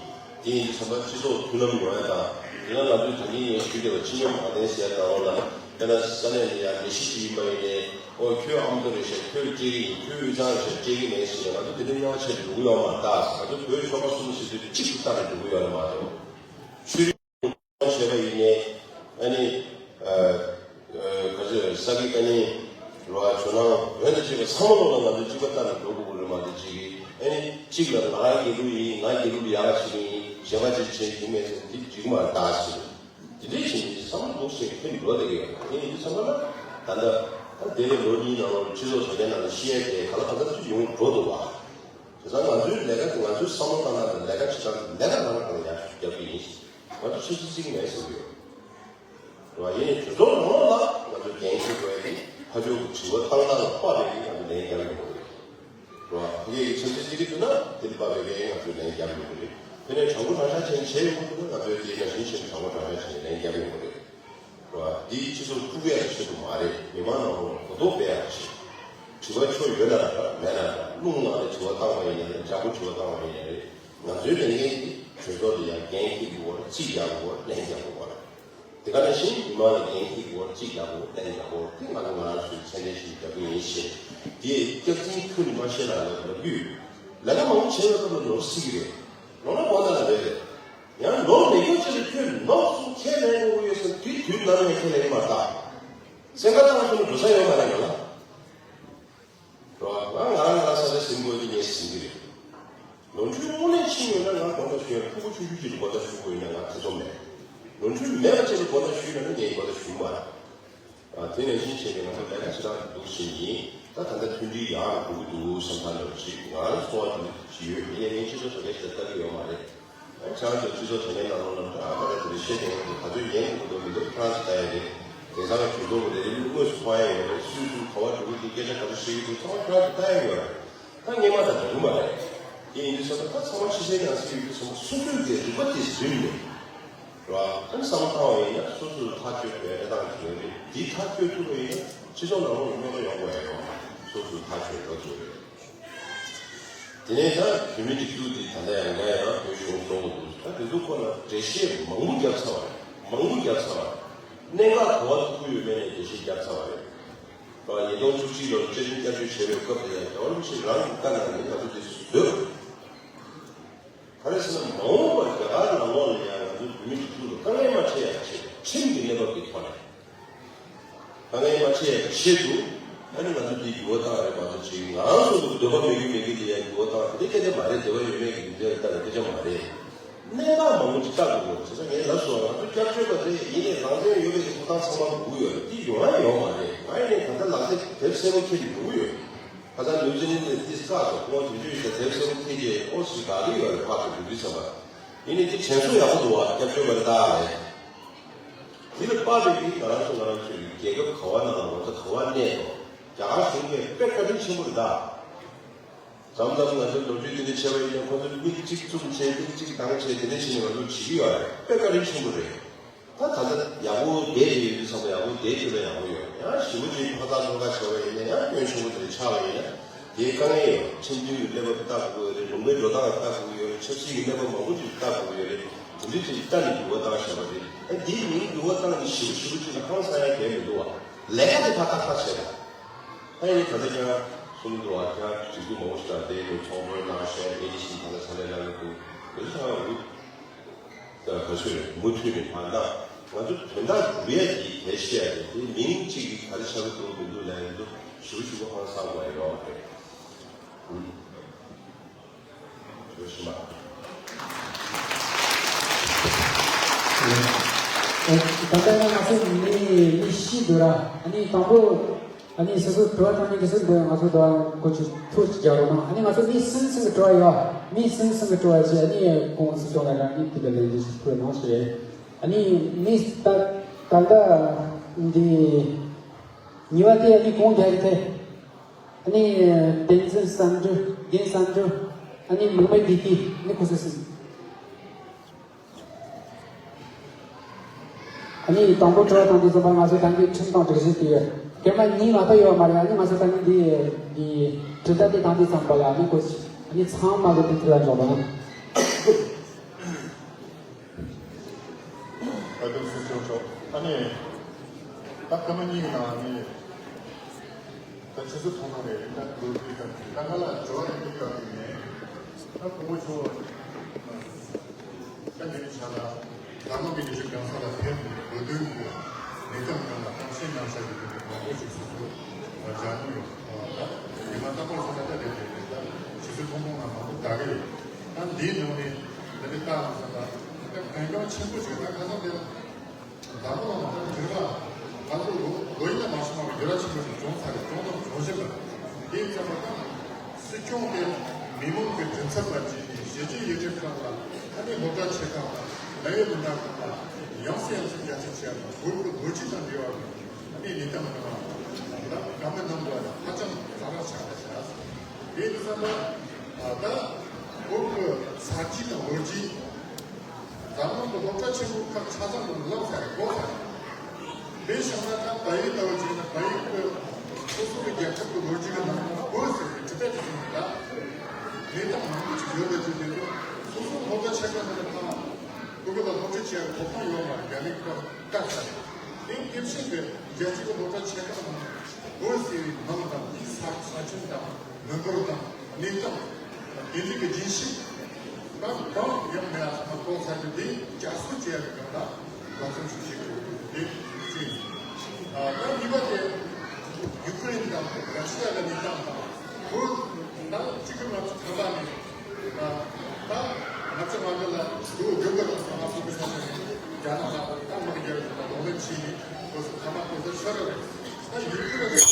དེ་ཡིན་དུས་ཙམ་པ་སྤྱི་ཚོགས་མཐུན་ལམ་ཡོང་ཡ་དང་། དེ་ནང་ང་ཚོས་ད་གིན་ངས་ཞུས་བསྡད་པ་སྤྱི་མཉམ་དགའ་ལྡན་ཟེར་ཡ་དང་། འོ་ན་དཔེར་ན་ས་གནས་ལ་ཡ་ལས་གཞི་ཅིག་ཡིན་པ་ཡིན་ནའི། ཨོ་ཁྱོད་ཨ་མདོ་རེད་ཤག་ཁྱོད་སྐྱེ་གི་ཡིན། ཁྱོད་དབུས་གཙང་རེད་ཤག་སྐྱེ་གི་མེད་ཟེར་ནས་ང་ཚོ་དེ་འདྲའི་དབྱེ་བ་ཕྱེ་འགྲོ་གི་ཡོད་མ་རེད་ད། ང་ཚོ་བོད་ཆོལ་ཁ་གསུམ་ཟེར་དུས་གཅིག་ཏུ་ལྟ་ནས་འགྲོ་གི་ཡོད་རེད་མ་གཏོགས། ཆོས་རིག་བྱས་པ་ཡིན་ནའི། ཨ་ནི། ཨ། ཨ། ག་ཚོད་ས་དགེ་བཀའ་རྙིང་། རེད་བ། ཇོ་ནང་འོན་ཏེ་བྱས་པ་ཚང་མ་ལོག་ལ་ང་ཚོ་གཅིག་པ་ལྟ་ནས་འགྲོ་དགོས་ཀྱི་རེད་མ་གཏོགས་གཅིག་གིས་ཨ་ནི་གཅིག་ལ་ང་རང་དགེ་ལུགས་ཡིན། ང་དགེ་ལུགས་ལ་ཡག་ག་བྱེད་ཀྱི་ཡིན། གཞན་པ་ཅིག་བྱེད་ཀྱི་མེད་ཟེར་འདི་འགྲིག་མ་རེད་ད་ཟེར། དེ་འདྲའི་བྱས་ནས་བསམ་བློ་འདུག་སེ་ཁྱོན་འགྲོ་བསྡད་ཀྱི་ཡོད། དེ་ཡིན་དུས་ཙམ་པ་ལ་ད་ལྟ་ད་དེ་ནས་ལོ་གཉིས་ནང་ལོགས་སྤྱི་ཚོགས་དྲ་རྒྱ་ནང་ལ་བཤད་ཡ་དེ་ག་ལ་ག་ལ་ཅིག་ཡོང་འགྲོ་འདུག་བ། དེ་ཙང་ང་ཚོའི་ལས་ཀ་དེ་ང་ཚོའི་བསམ་བློ་བཏང་སྟངས་དང་ལས་ཀ་བྱེད་སྟངས་དེ་ལས་ཀ་རང་རང་ཡར་རྒྱབ་ཀྱི་ཡིན། ང་ཚོ་ཆབ་སྲིད་བརྩི་གི་མེད་ཟེར་གྱི་ཡོད། རེད་བ། ཡིན་ནའི་གྲོས་ཚོགས་ནང་ལོགས་ལ་ང་ཚོ་འགན་འཁྱེར་དགོས་ཡ་དེ་ཕར་ཕྱོགས་ཀྱི་དྲི་བ་བཏང་སྟངས་ལ་དཔག་པའི་གི་ང་ཚོ་ལན་རྒྱབ་ཡོང་དགོས་རེད། རེད་བ། ཕ་གིའི་ཆབ་སྲིད་བརྩི་གི་འདུག་ན་དེ་ལ་དཔག་པའི་གི་ང་ཚོས་ལན་རྒྱབ་ཡོང་དགོས་རེད། དེ་ནས་དྲང་པོ་དྲང་བཞག་བྱས་ནས་བྱས་ཡོང་དགོས་འདུག་ན་ང་ཚོས་དེ་ནང་བཞིན་བྱས་ནས་དྲང་པོ་དྲང་བཞག་བྱས་ནས་ལན་རྒྱབ་ཡོང་དགོས་རེད། རེད་བ། འདི་སྤྱི་ཚོགས་དཀྲུག་ཡག་ཆེད་དུ་མ་རེད། མི་མང་ནང་ལོགས་གོ་རྟོགས་སྤེལ་ཡག་ཆེད། དྲི་བ་ཁྱོན་ཡོད་ན་འདྲ་མེད་ན་འདྲ། རླུང་ནང་ནས་དྲི་བ་བཏང་བ་ཡིན་ན་རེད། ལྗགས་པོ་དྲི་བ་བཏང་བ་ཡིན་ན་རེད། ང་ཚོའི་ལས་འགན་འདི་གྲོས་ཚོགས་ལ་ཡང་འགན་འཁྱེར་དགོས་རེད། རྩིས་རྒྱག་དགོས་རེད། ལན་རྒྱག་དགོས་རེད། དེ་ག་ནང་བཞིན་མི་མང་ལ་འགན་འཁྱེར་དགོས་རེད། རྩིས་རྒྱག་དགོས་རེད། ལན་རྒྱག་དགོས་རེད། དེ་ང་ཚོ་ང་རང་ཚོའི་མཚན་ལས་ཤིག་རྒྱག་གི་ཡིན་ཞེས་འདི་སྐྱག་རྫུན་ཁྱོན་ནས་མ་བཤད་ལ་ལབ་ཡོད། ལས་ཀ་མང་པོ་བྱས་པའི་སྐབས་ལ་ནོར་སྲིད་ཀྱི་རེད། ནོར་ན་དགོངས་དག་ལ་རེད་རེད། ཡང་ནོར་མེད་སྐྱོན་ཅི་ལ་ཁྱོད་ནོར་སོང་ཁས་ལེན་དགོས་ཀྱི་ཡོད་ཟེར་དུས་དུས་ནམ་ཡང་ཁས་ལེན་མ་བཏང་། སེམས་ཁ་བཏང་ཤོར་ན་འགྲོ་ས་ཡོད་མ་རེད་ང་ལ། རེད་བ། ང་ང་རང་ང་རང་ས་ཆ་ཟིན་དགོས་ཀྱི་ངས་ཟིན་གྱི་རེད། ནོར་འཁྲུལ་དངོས་གནས་ཕྱིན་ཡོད་ན་ང་དགོངས་དག་ཞུ་ཡ། ཕྲུ་གུ་ཆུང་ཆུང་ཅིག་ལ་དགོངས་དག་ཞུ་དགོས་ཡིན་ན་ང་ཐེ་ཚོམ་མེད། ནོར་འཁྲུལ་མེད་པ་ཅིག་ལ་དགོངས་དག་ཞུས་ན་ནི་ངས་དགོངས་དག་ཞུ་གི་མ་རེད། ཨ། དེ་ནང་བཞིན་བྱས་ནས་ང་ཚོ་ལས་ཀ་བྱེད་སྟངས་འདུག་ཟིན་ཡིན། ད་ ད་ད་ལྟ་མཐུན་སྒྲིལ་ཡག་རུ་འགྲོ་གི་འདུག་བསམ་ཐག་ཉེ་པོ་ཅིག་ང་རང་ཚོར་བ་དེ་ཅིག་ཡོད། ཡིན་ནའི་ངས་སྤྱི་ཚོགས་དྲ་རྒྱ་ཞིག་ལ་ལྟ་གི་ཡོད་མ་རེད། ཨ་ཁྱེད་རང་ཚོ་སྤྱི་ཚོགས་དྲ་རྒྱའི་ནང་ལོགས་ལ་འདྲ་མ་འདྲ་དེ་འདྲ་བཤད་མཁན་དེ་ག་ཚོད་ཡིན་དགོས་འདུག་མི་འདུག་ཁྱེད་རང་ཚོ་ལྟ་ཡ་རེད། དེང་སང་གི་གྲོས་ཚོགས་ཀྱི་ལས་རིམ་དངོས་སུ་མཐོང་ཡ་ཡོད་རེད། སུས་སུ་ག་པར་འགྲོ་གི་འདུག་སྐད་ཆ་ག་ཚོད་བཤད་ཀྱི་འདུག་ཚང་མ་ཁྱེད་རང་ཚོ་ལྟ་ཡ་ཡོད་རེད། ད་སྔོན་མ་དང་འདྲ་གི་མ་རེད། དེ་ཡིན་དུས་ཙམ་པ་ད་ཚང་མ་ཕྱི་གསལ་ནང་གསལ་ཡོད་དུས་ཙམ་པ་སོ་སོའི་གི་རིག་པ་དེ་རིམ་ནས། རེད་བ། ཨ་ནི་བསམ་བློ་བཏང་བ་ཡིན་ན་སོ་སོས་ཐག་གཅོད་པའི་གནས་སྟངས་ཤིག་ཡོད་རེད། དེ་ཐག་གཅོད་ཐུབ་པ་ཡིན་ན་སྤྱི་ཚོགས་ནང་ལོགས་ལ་རྙོག་དྲ་ཡོང་དགོས་ཡ་ཡོད་མ་རེད། སོ་སོས་ཐག་གཅོད་འགྲོ་ཐུབ་རེད། དེ་ནས་ད་བོད་མི་སྒྲིག་འཛུགས་དེ་ད་ལྟ་ཡང་ང་ཡང་བོད་གཞུང་སྐྱོང་གི་འདུག་ད་དེ་ཚོ་སྐོར་ལ་འགྲེལ་བཤད་མང་པོ་བརྒྱབ་ཚར་བ་རེད། མང་པོ་བརྒྱབ་ཚར་བ་རེད། གནད་འགག་ག་པར་ཐུག་གི་ཡོད་མེད་ནས་འགྲེལ་བཤད་བརྒྱབ་ཚར་བ་རེད། ད་ཉིས་སྟོང་བཅུ་གཅིག་ལོར་བཅའ་ཁྲིམས་བསྐྱར་བཅོས་བྱས་པའི་སྐབས་དེ་ཡང་རྒྱལ་བ་རིན་པོ་ཆེ་རང་གི་བཀའ་གནང་ནས་ང་ཚོ་དེ་བཟོས། ག་རེ་ཟེར་ན་མ་འོངས་པར་རྒྱ་གར་ནང་ལོགས་ལ་ཡང་ང་ཚོའི་བོད་མི་སྒྲིག་འཛུགས་ལ་དཀའ་ངལ་མ་འཕྲད་ཡག་ཆེད་ཁྲིམས་ཀྱི་གནས་བབ་ཀྱི་ཐོག་ནས་དཀའ་ངལ་མ་འཕྲད་ཡག་ཆེད་དུ་ཨ་ནི་ང་ཚོ་འདི་འགྱུར་བ་བཏང་རེད་མ་གཏོགས་ཅིག་ང་རང་ཚོ་གི་འདོད་པ་མེད་རྒྱུ་མེད་རྒྱུ་དེ་ཡང་འགྱུར་བ་བཏང་དེ་སྐད་ཆ་མ་རེད། འདོད་པ་ཡོད་མེད་ཀྱི་འདི་འདྲ་ལྟ་ལ་སྐད་ཆ་མ་རེད། གནད་འགག་མང་པོ་ཅིག་ལྟ་དགོས་པ་རེད། བྱས་ཙང་ངས་ལབ་སོང་། ང་ཚོ་སྐྱབས་བཅོལ་བ་རེད། ཡིན་ནའི་རང་དོན་ཡོད་པའི་ཐོབ་ཐང་ཚང་མ་དགོས་ཡོད་རེད། འདི་ཡོང་ཡ་ཡོད་མ་རེད། ང་ཡིན་ནའི་ད་ལྟ་ལག་ཆ་དེབ་སེར་པོ་འཁྱེར་ནས་འགྲོ་གི་ཡོད་རེད། ཁ་སང་ནིའུ་ཛི་ལན་ནས་ཏིས་ཀ་སོགས་ཁོང་དུས་ཚོད་ཡིན་ཙང་དེབ་གསལ་པོ་ཐེ་ཅེ་ཨོ་སི་དགའ་གི་ཡོད་རེད། ཕར་ཚུར་འགྲོ་དུས་ཙམ་པ། ཡིན་ནའི་དེ་དྲན་གསོ་ཡག་པོ་འདུག་བ། སྐྱབས་བཅོལ་བ་རེད་ད་ལས། དེ་ལ་དཔག་པའི་གི་ང་རང་ཚོ་ང་རང་ཚོའི་རྒྱལ་ཁབ་ག་བ་ནང་ལ་ང་ཚོ་ག་བ་གནས་དང་རྒྱ་གར་གཞུང་གིས་དཔེ་བཀའ་དྲིན་ཆེན་པོ་རེད་ད། མཚམས་མཚམས་ང་ཚོའི་ལོ་རྒྱུས་དེ་འདྲ་བྱས་པ་ཡིན་ན་ཁོ་ཚོས་མིག་གཅིག་བཙུམ་བྱས་མིག་གཅིག་གདངས་བྱས་དེ་འདྲ་བྱས་ནས་ང་ཚོ་བྱེད་ཀྱི་ཡོད་རེད། དཔེ་བཀའ་དྲིན་ཆེན་པོ་རེད། ད་ད་ལྟ་ཡག་པོ་བསྡད་ཡོད་དུས་ཙམ་པ་ཡག་པོ་བསྡད་ཐུབ་པ་ཡག་པོ་ཡོད། ཡང་ཞེ་པོ་ཅིག་ཕར་ཚུར་ལྷོད་ཁ་བྱས་པ་ཡིན་ན་ཡང་སྐྱོན་ཆེན་པོ་དེ་འདྲ་ཆགས་པ་ཡིན་ན་དེའི་དཀའ་ངལ་ཡོད། ཁྲིམས་མཐུན་གྱི་གནས་བབ་དེ་ལྟ་དགོས་ཀྱི་ཡོད་རེད། ལུང་པའི་འགྲོ་སྟངས་ལྟ་དགོས་ཀྱི་ཡོད་རེད། ཆབ་སྲིད་ཀྱི་གནས་བབ་མང་པོ་ཅིག་ལྟ་དགོས་ཀྱི་ཡོད་རེད། དེ་འདྲ་ཅིག་ལྟ་ནས་འགྱུར་བ་བཏང་བཞག་པ་རེད། ཨ་འདིའི་མིང་འགྱུར་བ་བཏང་ནས་ཞེ་པོ་ཞེ་པོ་ཅིག་ལ་ཧང་སང་ཡ་གང་ཡང་མི་འདུག་བ། ལས་ཀ་དེ་ཕར་ཏག་ཏག་བྱས་པ། ཨ་ཡིན་ད་ལྟ་ཁྱེད་རང་གསུང་གི་འདུག་བ། ཁྱེད་རང་སྒྲིག་འཛུགས་མང་པོ་ཞིག་དང་འབྲེལ་ནས་ཚོགས་འཁོར་གནང་བཞག་ཨེ་ཌི་སི་ད་ལྟ་ཕྱག་ལས་གནང་གི་འདུག་དེ་ཚོ་ཚང་མ་འུ་ད་ག་ཚོད་རེད། མུ་མཐུད་ནས་ཕར་གནང་། ང་ཚོ་དོན་དག་སྒྲུབ་ཡ་གི་གལ་ཆེ་ཡ་རེད། དེ་མིང་གཅིག་གིས་ག་རེ་ཆགས་ཀྱི་འདུག་མི་འདུག་ལབ་ཡ་འདུག་ཞུ་ཞུ་བ་ཧང་སང་དགོས་ཡ་ཡོད་མ་རེད། ཨུམ། ཞུ་ཞུ་མ། ད་ལྟ་ང་ཚོ་མི་མི་བཞི་འདུག་ར། ཨ་ནི་དང་པོ། ཨ་ནི་སོ་སོ་དྲི་བ་བཏང་མཁན་གྱི་སུ་འདུག་ང་ཚོ་དང་གོ་ཆོད་ཐུགས་རྗེ་ཆེ་གནང་། ཨ་ནི་ང་ཚོ་མི་གསུམ་གསུམ་གྱི་དྲི་བ་ཡོད། མི་གསུམ་གསུམ་གྱི་དྲི་བ་བྱས། ཨ་ནི་ཁོང་སུ་སྐྱོང་ལ་རང་ཉིད་དེ་ལ་ལན་འདེབས་ཤིག་ཐུགས་གནང་ཞུ་རེད། ཨ་ནི་མི་ད་ད་ལྟ་འདི་ཉི་མ་དེ་ཨ་ནི་གོང་རྒྱལ་རེད་དེ། ཨ་ནི་བསྟན་འཛིན་བསམ་གྲུབ། རྒན་བསམ་གྲུབ། ཨ་ནི་ལུགས་མེད་བདེ་སྐྱིད། ཨ་ནི་ཁོ་ཚོ་གསུམ། ཨ་ནི་དང་པོ་དྲི་བ་དང་དེ་ཚོ་བར་ང་ཚོ་ད་གིན་ཁྲིམས་དང་སྒྲིག་གཞི་དེ་སྐར་མ་གཉིས་མ་གཏོགས་ཡོད་མ་རེད། ཨ་ནི་ང་ཚོ་ད་གིན་འདི་འདི་དྲི་ལྟ་དེ་དང་དེ་ཚང་པ་ལ་ཨ་ནི་ཁོ་ཨ་ནི་ཚང་མ་གི་དེ་ཐུགས་ལ་འཇོག་པ་ན། ཨ་དུ་སུ་ཆོག་ཆོག་ཨ་ནི་ད་སྐར་མ་གཉིས་ཀྱི་ནང་ཨ་ནི། ད་ཆུ་ཚོད་ཐོག་མ་རེད། ད་ལོ་རྒྱུས་དང་ད་ང་ལ་འབྱོར་རེ་ཡོད་ཀྱང་ཡིན་ནས། ད་ཕུང་པོ་ཆུ་བོ་ད་འདི་ནི་ཆ་ལ་ད་ལོ་གི་ཉི་ཤུ་རྩ་གསུམ་ལ་ཕེབས་ནས་ལོ་དོན་གྱི་ལས་ཀ་ནང་ལ་གཏམ་བཤད་གནང་བཞག་གི་དེ་མང་པོ་ཞིག་སོ་སོ་སྦྱར་ནས་ཡོད། ད་ཉི་མ་རྟག་པར་སོང་ན་ད་དེ་དེ་རེད། ད་ཆུ་ཚོད་ཐུང་ཐུང་ང་མང་པོ་ད་གི་རེད། ད་འདིའི་ནང་ནས་ད་ནི་ལྟ་ཡོང་ས་ད་ད་གལ་འགངས་ཆེན་པོ་ཞིག་ད་ཁ་སང་དེ་ལ། དང་པོ་ལ་ང་ཚོ་དུས་རབས་ང་ཚོ་ལོ་ལོ་ཡིན་ན་མ་སོང་བ་གི་འགྱུར་བ་ཆེན་པོ་ཞིག་བྱུང་ཚར་རེད། བྱུང་དང་འབྱུང་བཞིན་པ། དེ་ཡིན་ཙང་མ་ཐག་སྲིད་སྐྱོང་དེ་མི་མང་གི་མགྲིན་ཚབ་པ་བྱས་ནས་ཞལ་གྱིས་ཡིད་ཆེས་ཁག་ལ་ཨ་ནི་སློབ་གྲྭ་ཆེ་ཁག་ལ་ལས་ཡོད་མི་སྣ་ཁག་ལ་ཡང་སེ་ཡང་སེ་རྒྱ་ཆེ་ཆེ་བ་དང་བོད་ཀྱི་ལོ་རྒྱུས་དང་འབྲེལ་བ་ཨ་ནི་ལས་དང་འབྲེལ་བ་ལ་བཀའ་མོལ་གནང་དགོས་པ་ཧ་ཅང་གཙང་མ་ཆགས་པ་ཞིག་རེད། དེ་ཡིན་ཙང་མ་ད་བོད་ཀྱི་ས་རྒྱུས་དང་ལོ་རྒྱུས། འཛམ་གླིང་གི་སློབ་གྲྭ་ཆེན་པོ་ཁག་ཆ་ཚང་གི་ལམ་ཁ་རེད། གོ་ས་རེད། དེ་བཞག་ན་ད་བལ་ཡུལ་ལྟ་བུ་བྱས་ན་བལ་ཡུལ་གྱི་སོ་སོ་གི་རྒྱལ་ཁབ་ཀྱི་ལོ་རྒྱུས་ཀྱི་ནང་ན་བོད་ཟེར་བའི་དྲི་བ་དེ་ཟིན་ད་གནས་སྟངས་མང་པོ་ཅིག་ཡོད་པ་བྱས་ཏེ་སོ་སོའི་སློབ་གྲྭ་ཆེ་ཁག་ནང་ལ་ཕར་བོད་སྐད་ལ་སློབ་ཁྲིད་བྱེད་ཡག་གོ་སྐབས་ཡོད་མ་རེད། རྒྱ་མིའི་སྐབས་སྐབས་ས་རེད། དེ་དེ་བཞིན་དུ་རྒྱལ་སྤྱི་གི་སློབ་གྲྭ་ཆེ་ཁག་ནང་བོད་ཟེར་བའི་མིང་དང་དེའི་ས་ས་ཁྱོན་དང་མི་འབོར་དང་། གནས་སྟངས། དེ་འདྲའི་གི་རྒྱུན་ཤེས་གང་གང་ཡང་མེད་པ་ཚང་མ་ལྐོག་ཟ་རྒྱུ་དེ་བསྐྱར་གསོ་བྱེད་ཡག་གི་སྒང་ལ་འབད་བརྩོན་ཞིག་བྱེད་དགོས་ཀྱི་ཡོད་དེ་གཅིག་ཡིན། ཨ་ད་གཉིས་པ་དེ་ཡུ་ཀེ་རེན་དང་ར་ཤི་ཡ་གི་གནས་སྟངས་དང་བོད་ད་གཅིག་གི་ང་ཚོ་ཐང་ལ་ནས་ད་ད་ང་ཚོ་ང་ཚོ་ལ་ལོ་རྒྱུན་གི་རང་ས་ང་ཚོ་གི་ས་ཆ་ནས་རྒྱ་ནག་ལ་ད་དམག་རྒྱག་གི་ད་གདོང་ལེན་བྱས་ནས་ཁོ་ཚོ་ཐ་མག་ཁོ་ཚོ་ཤོར་ར་རེད། ད་ཡུ་ཀེ་རེན།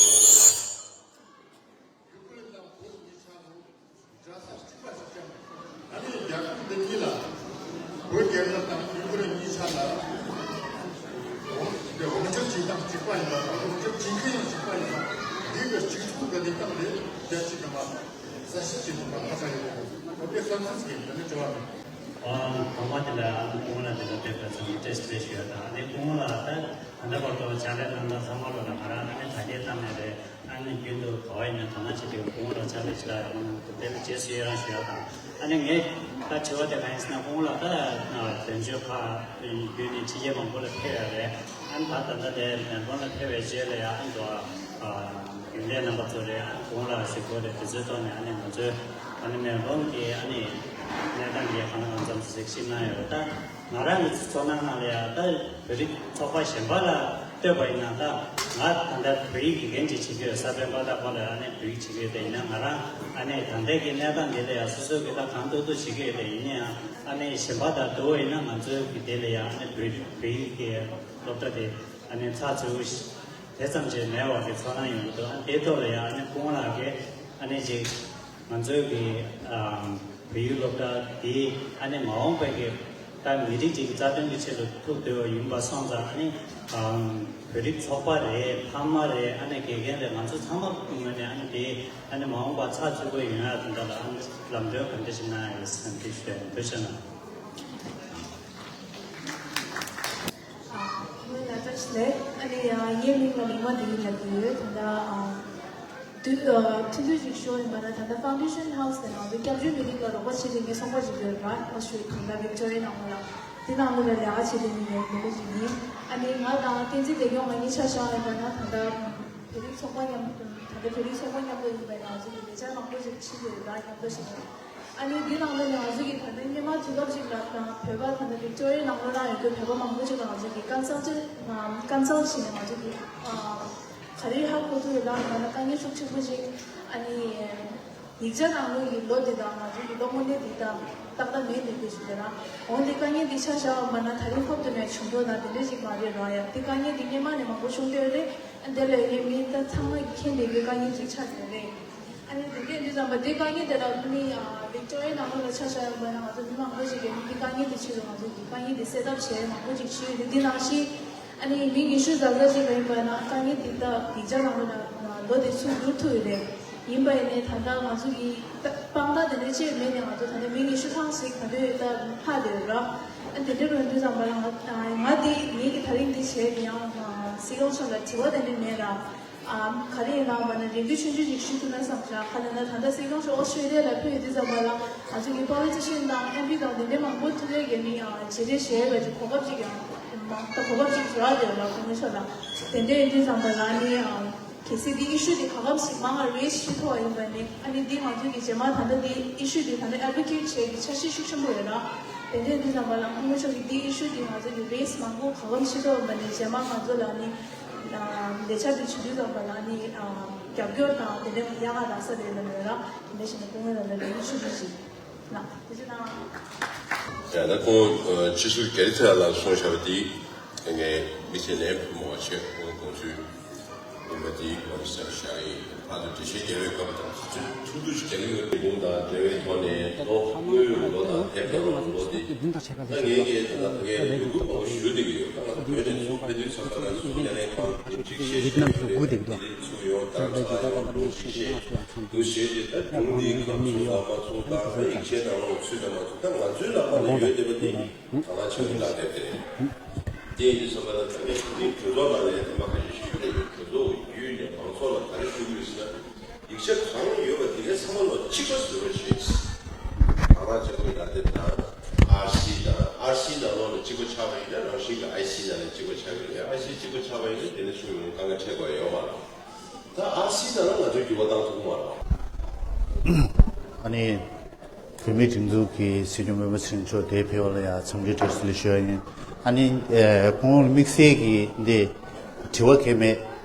རྒྱ་ཆེ་ཆུང་བ། ས་གཞི་ཆེ་ཆུང་བ་ཁ་ཚ་ཡོད་པ་དང་། ཨོ་དེ་སོ་སོ་ཟིག་གིས་དེ་ནི་དྲི་བ་མེད། ཨ། དང་པོ་དེ་ལ་ཨ་ནི་སྐུ་ངོ་ལགས་དེ་ལ་ཕེབས་པ་ཚང་མ་བཀྲ་ཤིས་བདེ་ལེགས་ཞུ་ཡ་དང་། ཨ་ནི་སྐུ་ངོ་ལགས་ད་ད་ལྟ་བར་དུ་ཕྱག་ལས་གནང་སྟངས་ཚང་མ་ལོ་ལ་ང་རང་ཨ་ནི་ད་ལྟའི་གཏམ་ནས་རེད། ཨ་ནི་རྒྱུན་དུ་ག་བ་ཡིན་ན་དོ་སྣང་བྱེད་དུས་སྐུ་ངོ་ལ་ཕྱག་ལས་ཞུ་ཡ་ཡོང་དེ་ལ་རྗེས་སུ་ཡི་རང་ཞུ་ཡ་དང་། ཨ་ནི་ངས་ད་དྲི་བ་དེ་གང་ཡིན་ཟེར་ན། སྐུ་ངོ་ལགས་ད་དོན་གཅོད་ཁག་བརྒྱུད་ནས་ཕྱི་རྒྱལ་མང་པོ་ལ་ཕེབས་ཡ་རེད། ཨ་ནི་ད་ད་ལྟ་དེ་མེལ་བོན་ལ་ཕེབས་པའི་རྗེས་ལ་ཡ་ཨ་ནི་དོ། རྒྱུན་ལས་རྣམ་པ་ཚོ་རེད། ཨ་ནི་སྐུ་ངོ་ལགས་གཟིགས་སྐོར་རེད། དེ་ཚོའི་ཐོག་ནས་ཨ་ནི་ང་ཚོའི་ཨ་ནི་མེལ་བོན་གྱི་ཨ་ནི་གནས་སྟངས་ཀྱི་གང་ལ་གང་འཚམ་གཟིགས་ཞིབ་གནང་ཡོད་རེད། ད་ང་རང་གི་ཚོར་སྣང་ནང་ལ་ཡ་ད་བོད་རིགས་ཚོགས་པ་གཞན་པ་ལ་ལྟོས་པ་ཡིན་ན། ད་ང་ད་ལྟ་བོད་ཡིག་དགེ་རྒན་ཅིག་བྱེད་ཀྱི་ཡོད། ས་པཎ་པ་ཏ་པ་ལ་ཨ་ནི་བོད་ཡིག་བྱེད་ཀྱི་ཡོད། དེ་ཡིན་ན་ང་རང་ཨ་ནི་ད་ལྟའི་གི་གནས་སྟངས་འདི་ལ་ཡ་སོ་སོ་གི་ད་གང་ཐུབ་ཐུབ་བྱེད་ཀྱི་ཡོད། དེ་ཡིན་ན་ཡང་ཨ་ནི་གཞན་པ་དང་བསྡུར་བ་ཡིན་ན་ང་ཚོའི་གི་དེ་ལ་ཡ་ཨ་ནི་བོད་བོད་ཡིག་གི་སློབ་གྲྭ་དེ་ཨ་ནི་ཚགས་ཚུད་པོ་ཞིག་དེ་ཙམ་གྱིས་མེད་པ་གི་ཚོར་སྣང་ཡོང་གི་འདུག་ཨ་དེའི་ཐོག་ལ་ཡང་ཨ་ནི་སྐུ་ངོ་ལགས་ཀྱིས་ཨ་ནི་ཅིག་ང་ཚོའི་གི་ཨམ་བོད་ཡིག་སློབ་གྲྭ་འདི་ཨ་ནི་མ་འོངས་པའི་གི་ད་མི་རིགས་ཅིག་གི་རྩ་དོན་གྱི་ཆེད་དུ་ཐུགས་འདོད་པ་ཡིན་པ་སོང་ཙང་། ཨ་ནི་ཨམ་བོད་རིགས་ཚོགས་པ་རེད། ཕ་མ་རེད། ཨ་ནི་དགེ་རྒན་རེད། ང་ཚོ་ཚང་མ་ངོས་ནས་ཨ་ནི་དེ་ཨ་ནི་མ་འོངས་པ་ཚགས་ཚུད་པོ་ཡོང་ཡ་དེ་འདྲ་ལ་ཨ་ནི་ལམ་སྟོན་ག་འདྲ་ཞིག་གནང་ཡ་ཡོད་བསམ་གྱི་ཞུ་ཡ་ཡིན། ཐུགས་རྗེ་གནང་། ཨ། སྔོན་ལ་བཀྲ་ཤིས་བདེ་ལེགས། ཨ་ནི་ཨ་ངའི་མིང་ལ་ལིང་མ་དེ་ཡིན་ལབ་ཀྱི་ཡོད། ད་ལྟ་ཨ་དུས་ཨ་ཐུང་ཐུང་ཅིག་ཞུ་བ་ཡིན་པ་ན། ད་ལྟ་Foundation House ནས་ང་ཚོ་སྐྱབས་བཅོལ་མི་རིགས་ལ་རོགས་པ་བྱེད་མཁན་ཚོགས་པ་ཅིག་ཡོད་ར། ཨོ་ཤུ་ད་ལྟ་Victoria ནང་ལ་དེ་ནང་ལོགས་ལ་ལས་ཀ་བྱེད་མཁན་ཡོད། དེ་འདྲ་ཅིག་ཡིན། ཨ་ནི་ང་དང་བསྟན་འཛིན་བདེ་སྐྱོང་ང་གཉིས་ཆ་བཞག་ཡིན་པ་ན། ད་ལྟ་བོད་རིགས་ཚོགས་པ་མཉམ་དུ། ད་ལྟ་བོད་རིགས་ཚོགས་པ་མཉམ་དུ་ཡིན་པ་ན་ང་ཚོ་གི་ལས་འཆར་མང་པོ་ཞིག་ཕྱིན་ཡོད་ར། མཉམ་དུ་ཞིག་ཨ་ནི་འདི་ནང་ལོགས་ནས་ང་ཚོ་གི་ད་ལྟ་སྔོན་མ་དུས་སྐབས་ཤིག་ལ་དང་བོད་པ་ད་ལྟ་Victoria ནང་ལོགས་ན་ཡོད་པའི་བོད་པ་མང་པོ་ཞིག་ལ་ང་ཚོ་གི་ཀན་སལ་ཅིག་ཀན་སལ་བྱས་ནས་ང་ཚོ་གི་ག་རེ་ཧ་གོ་ཐུབ་ཡོད་ལ། ང་ལ་དཀའ་ངལ་ཤུགས་ཆེན་པོ་ཞིག་ཨ་ནི་ཡིག་ཆ་ནང་ལོགས་ཀྱི་ལོ་འདི་དང་ང་ཚོ་གི་སློབ་དངོས་གནས་འདི་དང་ཏག་ཏག་མེད་འདུག་ཞུ་གི་ར། འོན་ཏེ་དཀའ་ངལ་འདི་ཆ་བཞག་པ་ན་ད་རིང་ཧོབ་ཏུ་ནས་བྱུང་འགྲོ་ན་དེ་འདྲ་ཞིག་མ་རེད་ར། ཡ་དེ་དཀའ་ངལ་འདི་སྔོན་མ་ནས་མང་པོ་བྱུང་བསྡད་ཡོད་རེད། དེ་ལས་ངས་མི་ད་ཚང་མ་གིས་མཁྱེན་བསྡད་རྒྱུའི་དཀའ་ངལ་ཅིག་ཆགས་བསྡད་རེད། ཨ་ནི་དེ་འདྲས་འདི་ཙམ་པ་དེ་དཀའ་ངལ་དེ་ལ་ཁོ་ནི་ཨ་Victoria ནང་ལོགས་ལ་ཆ་བཞག་ཡོང་པ་ན་ང་ཚོ་མི་མང་པོ་ཞིག་གིས་ནི་དེ་དཀའ་ངལ་དེ་ཆེད་དུ་ང་ཚོ་གི་དཀའ་ངལ་དེ་སེལ་ཐབས་བྱས་མང་པོ་ཞིག་བྱས་ཡོད་རེད། འདི་ནང་བཞིན་ཨ་ནི་མི་ཉི་ཤུ་ཙམ་ཙམ་ཞིག་ལ་ཡིན་པ་ན་དཀའ་ངལ་དེ་ད་ཡིག་ཆ་ནང་ལོགས་ལ་ལོ་དེ་ཚུར་བསྒྱུར་ཐུབ་ཡོད་རེད། ཡིན་པ་ཡིན་ནའི་ད་ལྟ་ང་ཚོ་གི་དཔང་རྟགས་དེ་འདྲས་ཅིག་མེད་ནས་ང་ཚོ་ད་ལྟ་མི་ཉི་ཤུ་ཐམ་ཞིག་ག་དུས་ད་ལྷག་བསྡད་ཡོད་ར། ཨ་དེ་འདྲས་ཡིན་དུས་ཙམ་པ་ལ་ང་ང་དེ་ངེད་ཀྱི་ད་རིང་འདི་བྱས་དེ་ཡང་སྲིད་སྐྱོང་མཆོག་ལ་དྲི་བ་དེ་འདྲས་མེད་ར། ཨ་ག་རེ་ཡིན་ནའང་མ་ན་རེ་འདུན་ཆུང་ཆུང་ཞིག་ཞུ་ཐུབ་ན་བསམ་ཤག་ག་རེ་ན་ད་ལྟ་སྲིད་སྐྱོང་མཆོག་ཨོ་སི་ཊེ་ལི་ཡ་ལ་ཕེབས་ཡོད་དུས་ཙམ་པ་ལ་ང་ཚོ་གི་པོ་ལི་ཊི་ཤན་དང་ཨེམ་པི་དང་དེ་འདྲའི་མང་པོ་ཐུག་ལས་ཀྱི་ནི་ཨ་བྱེད་རེས་བྱས་ཡོད་པ་ཅིག་གོ་སྐབས་ཅིག་ཡང་མང་ད་གོ་སྐབས་ཅིག་རག་བསྡད་ཡོད་ལ། སྐུ་ངོ་མཆོག་ལ་དེ་འདྲ་ཡིན་དུས་ཙམ་པ་ལ་ནི་ཨ་གལ་སྲིད་འདི་ཨི་ཤུ་འདི་ག་སྐབས་ཤིག་མང་ང་རེས་ཞུ་ཐུབ་པ་ཡིན་པ་ནི། ཨ་ནི་འདི་ང་ཚོ་གི་རྗེས་མ་ད་ལྟ་འདི་ཨི་ཤུ་འདི་ད་ལྟ་ཨེ་ཌི་ཝོ་ཀེ་ཊི་བྱེད་ཀྱི་འཆར་གཞི་ཤུགས་ཆེན་པོ་ཡོད་ལ། དེ་འདྲ་ཡིན་དུས་ཙམ་པ་ལ་སྐུ་ངོ་མཆོག་གིས་འདི་ཨི་ཤུ་འདི་ང་ཚོ་གི་རེས་མང་པོ་ག་སྐབས་ཞུ་ཐུབ་པ་ཡིན་པ་ནི་རྗེས་མ་ང་ཚོ་ལ་ནི། ལས་འཆར་དེ་བྱེད་དུས་ཙམ་པ་ལ་ནི་རྒྱབ་སྐྱོར་དང་དེ་འདྲའི་ཡག་ག་རག་ས་རེད་ལབ་ཡོད་ལ། དེ་འདྲ་བྱས་ན་སྐུ་ངོ་ལ་ལ་ལུང་ཞུ་རྒྱུ་ཞིག་ལ་དེ་བྱས་ན། ཡང་ན་ཁོང་སྤྱི་ཟུར་རྒྱ་རི་ཐེ་ལ་ལགས་གསུངས་བཞག་པ་དེ་ངས་མི་ཚེ་ནས་ཕུལ་མོ་བ་ཆེ་ཁོང་དགོངས་ཚུལ་ཡིན་པ་དེ་ང་ཚོ་བསམ་བཞག་ཡིན། ཕར་དུ་འགྲེལ་བཤད་རྒྱག་པའི་སྐབས་དང་ཐུགས་ཐུགས་ཐུགས་རྒྱག་གི་ཡོད། འབུམ་དང་འབྲེལ་བའི་ཐོག་ནས་ལོ་དངུལ་ལོ་དང་དེབ་དང་ལོ་དེ། ད་ངས་ཀྱིས་ད་ལྟ་ཕ་གིར་ལས་འགུལ་མང་པོ་ཞུ་བསྡད་ཀྱི་ཡོད། ད་ང་ཚོ་བོད་ནས་ཚུར་ཕེབས་དུས་ཙམ་པ་ལ་ཚུར་ཉ་ལེན་ཁང་སྒྲིག་གཞི་བྱས་ཡོད་རེད། དེ་ཚུར་ཡོང་དང་ཆ་དང་ལོ་རྒྱུས་བཤད་འདུག་བྱས་རྗེས་ད་སྒྲུང་འདིའི་ཁམས་ཚུར་དང་མ་ཚུར་དང་ཡིག་ཆའི་ནང་ལོགས་ཚུད་དང་མ་ཚུད། ད་ང་ཚོའི་ལག་པ་ལ་ཡོད་བསྡད་པ་འདི་ད་ང་ཆ་གི་ལག་དེབ་དེ་རེད། དེ་ཡིན་དུས་ཙམ་པ་ལ་ད་ངས་འདི་གྲོས་ཚོགས་ནང་ལ་ཡང་དེ་མ་ཁ་ཤས་ཞུས་ཡོད་རེད། གྲོས་ཚོགས་བརྒྱུད་ནས་མང་ཚོགས་ལ་ག་རེ་ཞུ་གི་ཡོད་ཟེར་ན། ཡིག་ཆ་གང་ཡོད་པ་དེ་གའི་ཚང་མ་ལོ་གཅིག་པ་བཟོ་རོགས་བྱེད། ད་ང་ཅག་གི་ལག་དེབ་དང་ཨར་སི་དང་ཨར་སི་ནང་ལོགས་ལ་གཅིག་པ་ཆགས་པ་ཡིན་ན་རང་བཞིན་གྱི་ཨའི་སི་ནང་ལ་གཅིག་པ་ཆགས་ཀྱི་རེད། ཨའི་སི་གཅིག་པ་ཆགས་པ་ཡིན་ན་དེ་ནས་ཤུགས་ཡོང་དཀའ་ངལ་འཕྲད་དགོས་ཡོད་མ་རེད། ད་ཨར་སི་ནང་ལ་ང་ཚོས་འགྱུར་བ་བཏང་ཐུབ་ཀྱི་མ་རེད། ཨ་ནི། བོད་མིའི་སྒྲིག་འཛུགས་ཀྱི་སྲིད་སྐྱོང་སྤེན་པ་ཚེ་རིང་མཆོག་དེ་ཕེབས་པ་ལ་ཡང་འཚམས་འདྲི་བཀྲ་ཤིས་བདེ་ལེགས་ཞུ་ཡ་ཡིན། ཨ་ནི་ཨེ་ཁོང་དམིགས་བསལ་གྱི་འདི་དྲི་བ་གང་ཡང་མེད།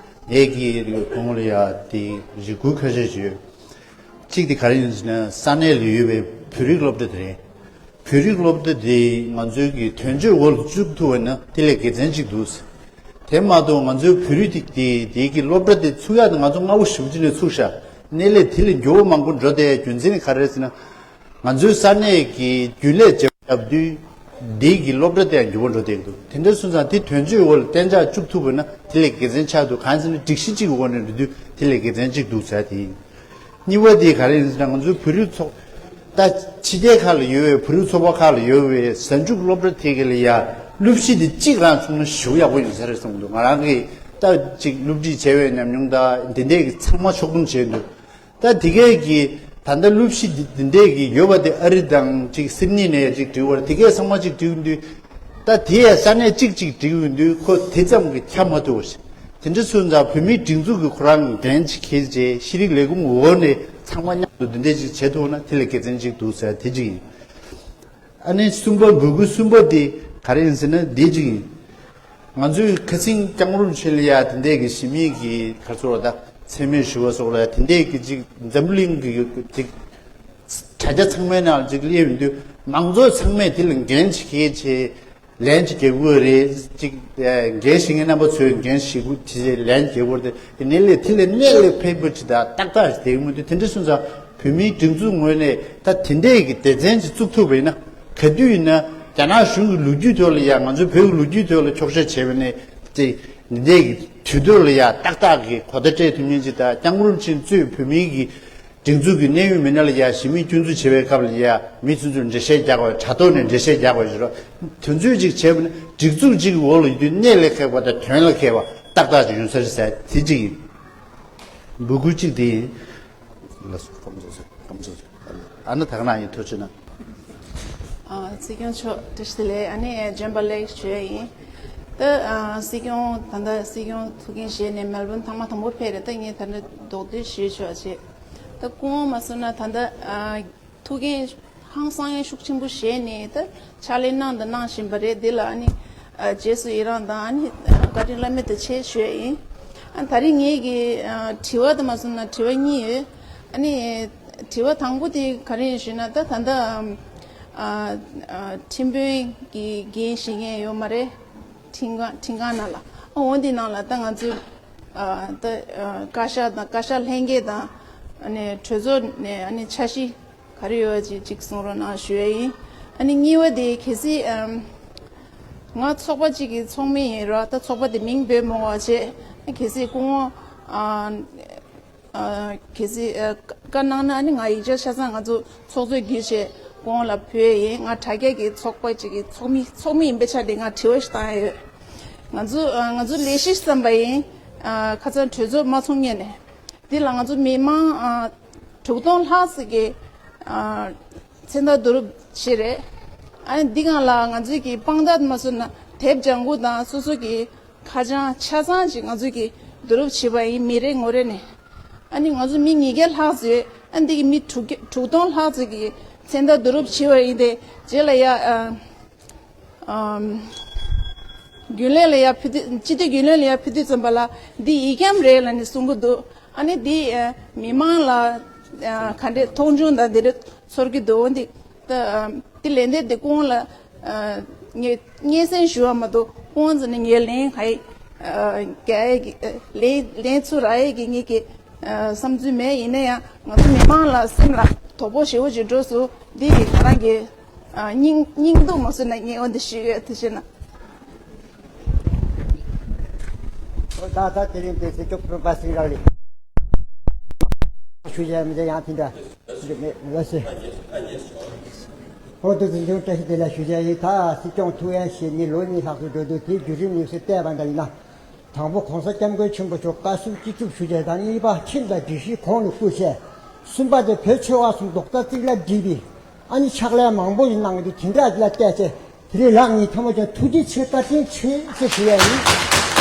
ངས་ཀྱིས་ཁོང་ལ་ཡང་དེ་རེ་སྐུལ་ཁ་ཤས་ཤིག་ཡོད། གཅིག་དེ་ག་རེ་ཡིན་ཟེར་ན་ས་གནས་ལ་ཡོད་པའི་བོད་རིགས་སློབ་གྲྭ་དེ་རེད། བོད་རིགས་སློབ་གྲྭ་དེ་ང་ཚོའི་གི་དོན་གཅོད་འོག་ལ་བཅུག་ཐུབ་པ་ན་དེ་ལས་དགེ་མཚན་གཅིག་འདུག་དེ་མ་གཏོགས་ང་ཚོའི་བོད་རིགས་དེ་དེ་དེའི་གི་སློབ་གྲྭ་དེ་ཚུགས་ཡག་དེ་ང་ཚོ་སྔ་པོ་ཞེ་པོ་ཅིག་ནས་ཚུགས་ཤག་གནས་ལས་དེ་ལས་མགྱོགས་པོ་མང་པོ་འགྲོ་བསྡད་རྒྱུ་མཚན་ནི་ག་རེ་རེད་ཟེར་ན། ང་ཚོའི་ས་གནས་ཀྱི་རྒྱུན་ལས་བྱེད་པ་ཡག་པོ་དུས་འདི་གི་སློབ་གྲྭ་དེ་ཡང་མགྱོགས་པོ་འགྲོ་བསྡད་འདུག་དེ་འདྲ་སོང་ཙང་དེ་དོན་གཅོད་འོག་ལ་གཏན་འཇགས་བཅུག་ཐུབ་པ་ན་དེ་ལས་དགེ་མཚན་ཆགས་འདུག་གང་ཡིན་ཟེར་ན་སྒྲིག་གཞི་གཅིག་གི་འོག་ནས་འགྲོ་དུས་དེ་ལས་དགེ་མཚན་གཅིག་འདུག་ཟེར་དེ་ཡིན། གཉིས་པ་དེ་ག་རེ་ཡིན་ཟེར་ན། ང་ཚོའི་བོད་རིགས་ཚོགས། ད་ཕྱི་རྒྱལ་ཁག་ལ་ཡོད་པའི་བོད་རིགས་ཚོགས་པ་ཁག་ལ་ཡོད་པའི་གཟའ་མཇུག་སློབ་གྲྭ་དེ་ག་ལ་ཡ་སློབ་གཞི་དེ་གཅིག་རང་བྱུང་ན་ཞེ་པོ་ཡག་པོ་ཡོང་ས་རེད་བསམ་གྱི་འདུག་ང་རང་གིས་ད་ཅིག་སློབ་ཁྲིད་བྱས་པའི་ཉམས་མྱོང་དང་དེ་འདྲས་ཀྱི་ཚང་མ་ཕྱོགས་སྡོམ་བྱས་འདུག་ད་དེ་གས་ཀྱི་ད་ལྟ་སློབ་གཞི་འདི་འདི་འདྲས་ཀྱི་ཡོད་པ་དེ་ཨ་རི་དང་ཅིག་སིད་ནི་ནས་ཅིག་འགྲིག་པར། དེ་གས་ཚང་མ་ཅིག་འགྲིག་ཡོང་དུས། ད་དེ་ཡས་ས་གནས་གཅིག་ཅིག་འགྲིག་ཡོང་དུས་ཁོ་དེ་ཙམ་གྱི་ཁྱབ་མ་ཐུབ་པ་ཞིག་དེ་འདྲ་སོང་ཙང་བོད་མིའི་སྒྲིག་འཛུགས་ཀྱི་ཁོ་རང་འགན་ཅིག་འཁྱེར་བྱས། ཤེས་རིག་ལས་ཁུངས་འོག་ནས་ཚང་མ་མཉམ་དུ་འདི་འདྲས་ཅིག་བྱེད་ཐུབ་ན་དེ་ལས་དགེ་མཚན་ཅིག་འདུག་ཟེར་དེ་གཅིག་ཡིན། ཨ་ནི་གསུམ་པ། འབོད་སྐུལ་གསུམ་པ་དེ་ག་རེ་ཡིན་ཟེར་ན་འདི་གཅིག་ཡིན། ང་ཚོས་ཁ་སང་སྐྱབས་མགོན་རིན་པོ་ཆེ་ལ་ཡ་དེ་འདྲས་ཀྱི་ཞི་མི་གི་ག་རེ་ཟེར་བ་ད་མཚན་སྨད་ཞུ་བ་སོགས་ལ་ཡ་དེ་འདྲས་ཀྱི་ཅིག་འཛམ་བུ་གླིང་གི་ཅིག་དྲ་རྒྱ་ཚང་མའི་ནང་ཅིག་སླེབས་ཡོང་དུས་མང་ཚོགས་ཚང་མས་དེ་ལ་འགན་ཅིག་འཁྱེར་བྱས། ལན་ཅིག་རྒྱག་དགོས་རེད། ཅིག་ཨ་འགན་བཞེས་མཁན་རྣམ་པ་ཚོས་འགན་བཞེས་དགོས་དེ་ལན་རྒྱག་དགོས་རེད། དེ་ནས་ལས་དེ་ལས་གནད་ལས་ཕན་པོ་ཅིག་དང་ཏག་ཏག་ཞིག་བསྡད་ཀྱི་མི་འདུག་དེ་འདྲ་སོང་ཙང་བོད་མིའི་སྒྲིག་འཛུགས་ངོས་ནས་ད་དེ་འདྲས་ཀྱི་སྡེ་ཚན་ཅིག་བཙུགས་ཐུབ་པ་ཡིན་ན། ག་དུས་ཡིན་ན་རྒྱ་ནག་གཞུང་གི་ལོ་རྒྱུས་ཐོག་ལ་ཡ་ང་ཚོའི་བོད་ཀྱི་ལོ་རྒྱུས་ཐོག་ལ་འཁྱོག་བཤད་བྱས་པ་ནས་ཅིག་འདི་འདྲས་ཀྱི་དུས་ཐོག་ལ་ཡ་ཏག་ཏག་གི་གོ་བརྡ་སྤྲད་ཐུབ་མཁན་ཅིག་དང་། སྐྱབས་མགོན་རིན་པོ་ཆེ་གཙོས་བོད་མིའི་གི་སྒྲིག་འཛུགས་ཀྱི་གནད་ཡོད་མི་སྣ་ལ་ཡ་ཞི་མིའི་སྐྱོན་འཛུགས་བྱེད་པའི་སྐབས་ལ་ཡ་མི་ཚོ་ཚོས་འགྲེལ་བཤད་རྒྱག་པ། དྲ་ཐོག་ནས་འགྲེལ་བཤད་རྒྱག་པ་ཞིག་རོགས། དེ་ཚོས་ཅིག་བྱས་པ་ན་སྒྲིག་འཛུགས་གཅིག་གི་འོག་ལ་ཡོད་དུས་གནད་ལས་ཁེགས་པ་དང་དོན་ལ་ཁེགས་པ་ཏག་ཏག་ཅིག་ཡོང་ས་རེད་ཟེར་དེ་གཅིག་ཡིན། འབོད་སྐུལ་གཅིག་དེ་ཡིན། ལགས་སོ། སྐུ་ཁམས་བཟང་། སྐུ་ཁམས་བཟང་། ཨ་ནི་ད་ག་ནང་ཡིན། ཐུགས་རྗེ་གནང་། ཨ་སྲིད་སྐྱོང་མཆོག་བཀྲ་ཤིས་བདེ་ལེགས། ཨ་ནི་བྱོན་པ་ལེགས་ཞུ་ཡ་ཡིན། ད་ཨ་སྲིད་སྐྱོང་ད་ལྟ་སྲིད་སྐྱོང་ཐུགས་འགན་བཞེས་ནས་མེལ་བོན་ཐེངས་མ་དང་པོ་ཕེབས་རེད། ད་ངས་ད་ལྟ་རྡོག་རྡོལ་ཞུས་ཆོག་ཅེས། ད་སྐུ་ངོ་མ་སོང་ན་ད་ལྟ་ཨ་ཐུགས་འགན་ཧང་སང་ཡ་ཤུགས་ཆེན་པོ་བཞེས་ནས་ད་ཕྱག་ལས་གནང་དང་གནང་བཞིན་པ་རེད། འདི་ལ་ཨ་ནི་ཨ་རྗེས་སུ་ཡི་རང་དང་ཨ་ནི་ཨ་བཀའ་དྲིན་བླ་མེད་དུ་ཆེ་ཞུ་ཡ་ཡིན། ཨ་ད་རིང་ངེད་ཀྱི་ཨ་དྲི་བ་དང་མ་སོང་ན་དྲི་བ་གཉིས་ཡོད། ཨ་ནི་དྲི་བ་དང་པོ་དེ་ག་རེ་ཡིན་ཞུས་ན། ད་ད་ལྟ་ཨ་ཨ་ཁྲིམས་དཔོན་གྱི་འགན་བཞེས་མཁན་ཡོད་མ་རེད། ཁྲིམས་ཁང་ཁྲིམས་ཁང་ནང་ལ་ཨ་འོ་འདི་ནང་ལ་ད་ང་ཚོའི་ཨ་ད་ཨ་བཀའ་ཤག་དང་བཀའ་ཤག་ལྷན་རྒྱས་དང་ཨ་ནི་གྲོས་ཚོགས་ནས་ཨ་ནི་འཆར་གཞི་ག་རེ་ཡོད་ཅིག་ཅིག་གསུང་རོགས་གནང་ཞུ་ཡ་ཡིན། ཨ་ནི་གཉིས་པ་དེ་གལ་སྲིད་ཨམ་ང་ཚོགས་པ་གཅིག་གི་ཚོགས་མི་ཡིན་རོགས། ད་ཚོགས་པ་དེ་མིང་འབོད་མི་དགོས་པ་བྱས། གལ་སྲིད་སྐུ་ངོ་ཨ་ཨ་གལ་སྲིད་ཨ་བཀའ་གནང་ན་ཨ་ནི་ང་ཡིག་ཆ་ཆ་ཚང་ང་ཚོ་ཚོགས་གཙོས་བརྒྱུད་བྱས་སྐུ་ངོ་ལ་ཕུལ་ཡ་ཡིན། ང་དྲ་རྒྱ་གི་ཚོགས་པ་གཅིག་གི་ཚོགས་མི་ཚོགས་མི་ཡིན་པའི་ཆ་དེ་ང་དྲི་བ་ཞིག་བཏང་ཡ་ཡོད། ང་ཚོ་ཨ་ང་ཚོ་ལས་གཞི་བརྩམས་པ་ཡིན། ཨ་ཁ་སང་གྲོས་ཚོགས་མ་ཚོགས་སྔོན་ནས། འདི་ལ་ང་ཚོ་མི་མང་ཨ་དྲུག་སྟོང་ལྷག་ཙམ་གྱིས་ཨ་མཚན་རྟགས་བསྡུ་རུབ་བྱས་རེད། ཨ་ནི་འདི་སྒང་ལ་ང་ཚོས་ཀྱི་དཔང་རྟགས་མ་བཟོས་ན་དེབ་ལྗང་ཁུ་དང་སོ་སོ་གྱི་ཁ་བྱང་ཆ་ཚང་ཅིག་ང་ཚོས་ཀྱི་བསྡུ་རུབ་བྱས་པ་ཡིན། མི་རེ་ངོ་རེ་ནས། ཨ་ནི་ང་ཚོ་མི་ཉིས་བརྒྱ་ལྷག་ཙམ་ཡོད། ཨ་ནི་འདི་གི་མི་དྲུག་བརྒྱ་དྲུག་སྟོང་ལྷག་ཙམ་གྱིས་མཚན་རྟགས་བསྡུ་རུབ་བྱས་པ་ཡིན་ཏེ། རྗེས་ལ་ཡ་ཨ། ཨམ། རྒྱུན་ལས་ལ་ཡ་ཕུལ་དུས། སྤྱི་འཐུས་རྒྱུན་ལས་ལ་ཡ་ཕུལ་དུས་ཙམ་པ་ལ་འདི་ཡིག་སྐྱམ་རེད་ལབ་ནས་གསུང་གི་འདུག་ཨ་ནི་འདི་ཨ་མི་མང་ལ་ཨ་ག་འདྲས་མཐོང་ཆུང་དང་འདི་འདྲ་ཚོར་གྱི་འདུག་འདི་ད་ཨ་འདི་ལན་འདེབས་འདི་སྐུ་ངོ་ལ་ཨ་ངས་སྙན་སེང་ཞུ་བ་མ་གཏོགས་སྐུ་ངོ་ཚོ་ནས་ངས་ལན་ག་ཡི་ཨ་རྒྱག་ཡ་གི་ཨ་ལན་ལན་ཚུར་རག་ཡ་གི་ངེད་ཀྱི་ཨ་བསམ་ཚུལ་མེད། ཡིན་ན་ཡང་ང་ཚོ་མི་མང་ལ་སེམས་ལ་དོགས་པ་ཞེ་པོ་ཅིག་འགྲོ་སོང་། འདི་ང་རང་གི་ཨ་སྙིང་སྙིང་སྡུག་མ་བཟོད་ན་ངས་འོ་འདི་ཞུས་ཡོད། དེ་བྱས་ན། ད་ད་དེ་རིང་དེ་སྲིད་སྐྱོང་སྤེན་པ་སེང་ར་ལི་ཞུ་བྱ་མི་འདྲ་ཡང་དེ་འདྲ་འདི་མེད་ལ་ཟེར། ཧོ་དུ་འཛིན་སྐྱོང་བཀྲ་ཤིས་བདེ་ལེགས་ཞུ་བྱ་ཡིན། ད་སྲིད་སྐྱོང་ཐུགས་ཡ་བཞེས་ནས་ལོ་གཉིས་ལྷག་ཙམ་འགྲོ་འདུག་དེའི་བརྒྱུད་རིམ་དམིགས་བསལ་བལྟས་པ་འདྲ་ཡིན་ན། དང་པོ་༸གོང་ས་༸སྐྱབས་མགོན་ཆེན་པོ་མཆོག་བཀའ་ཟུར་སྤྱི་ཁྱབ་ཞུ་བྱས་དང་། གཉིས་པ་ཁྲིམས་དང་སྒྲིག་གཞིའི་གོང་ལ་བཀུར་བྱས། གསུམ་པ་དེ་བོད་ཆོལ་ཁ་གསུམ་རྡོག་རྩ་གཅིག་ལ་བསྒྲིལ་བའི་ཨ་ནི་ཕྱག་ལས་མང་པོ་ཞིག་གནང་གི་འདུག་དེ་འདྲ་ལ་བལྟས་ཚེ་དེ་རིང་ལགས་ངས་ཐོག་མ་ཀྱང་ཐུགས་རྗེ་ཆེ་བཀའ་དྲིན་ཆེ་ཞེས་ཞུ་ཡ་ཡིན།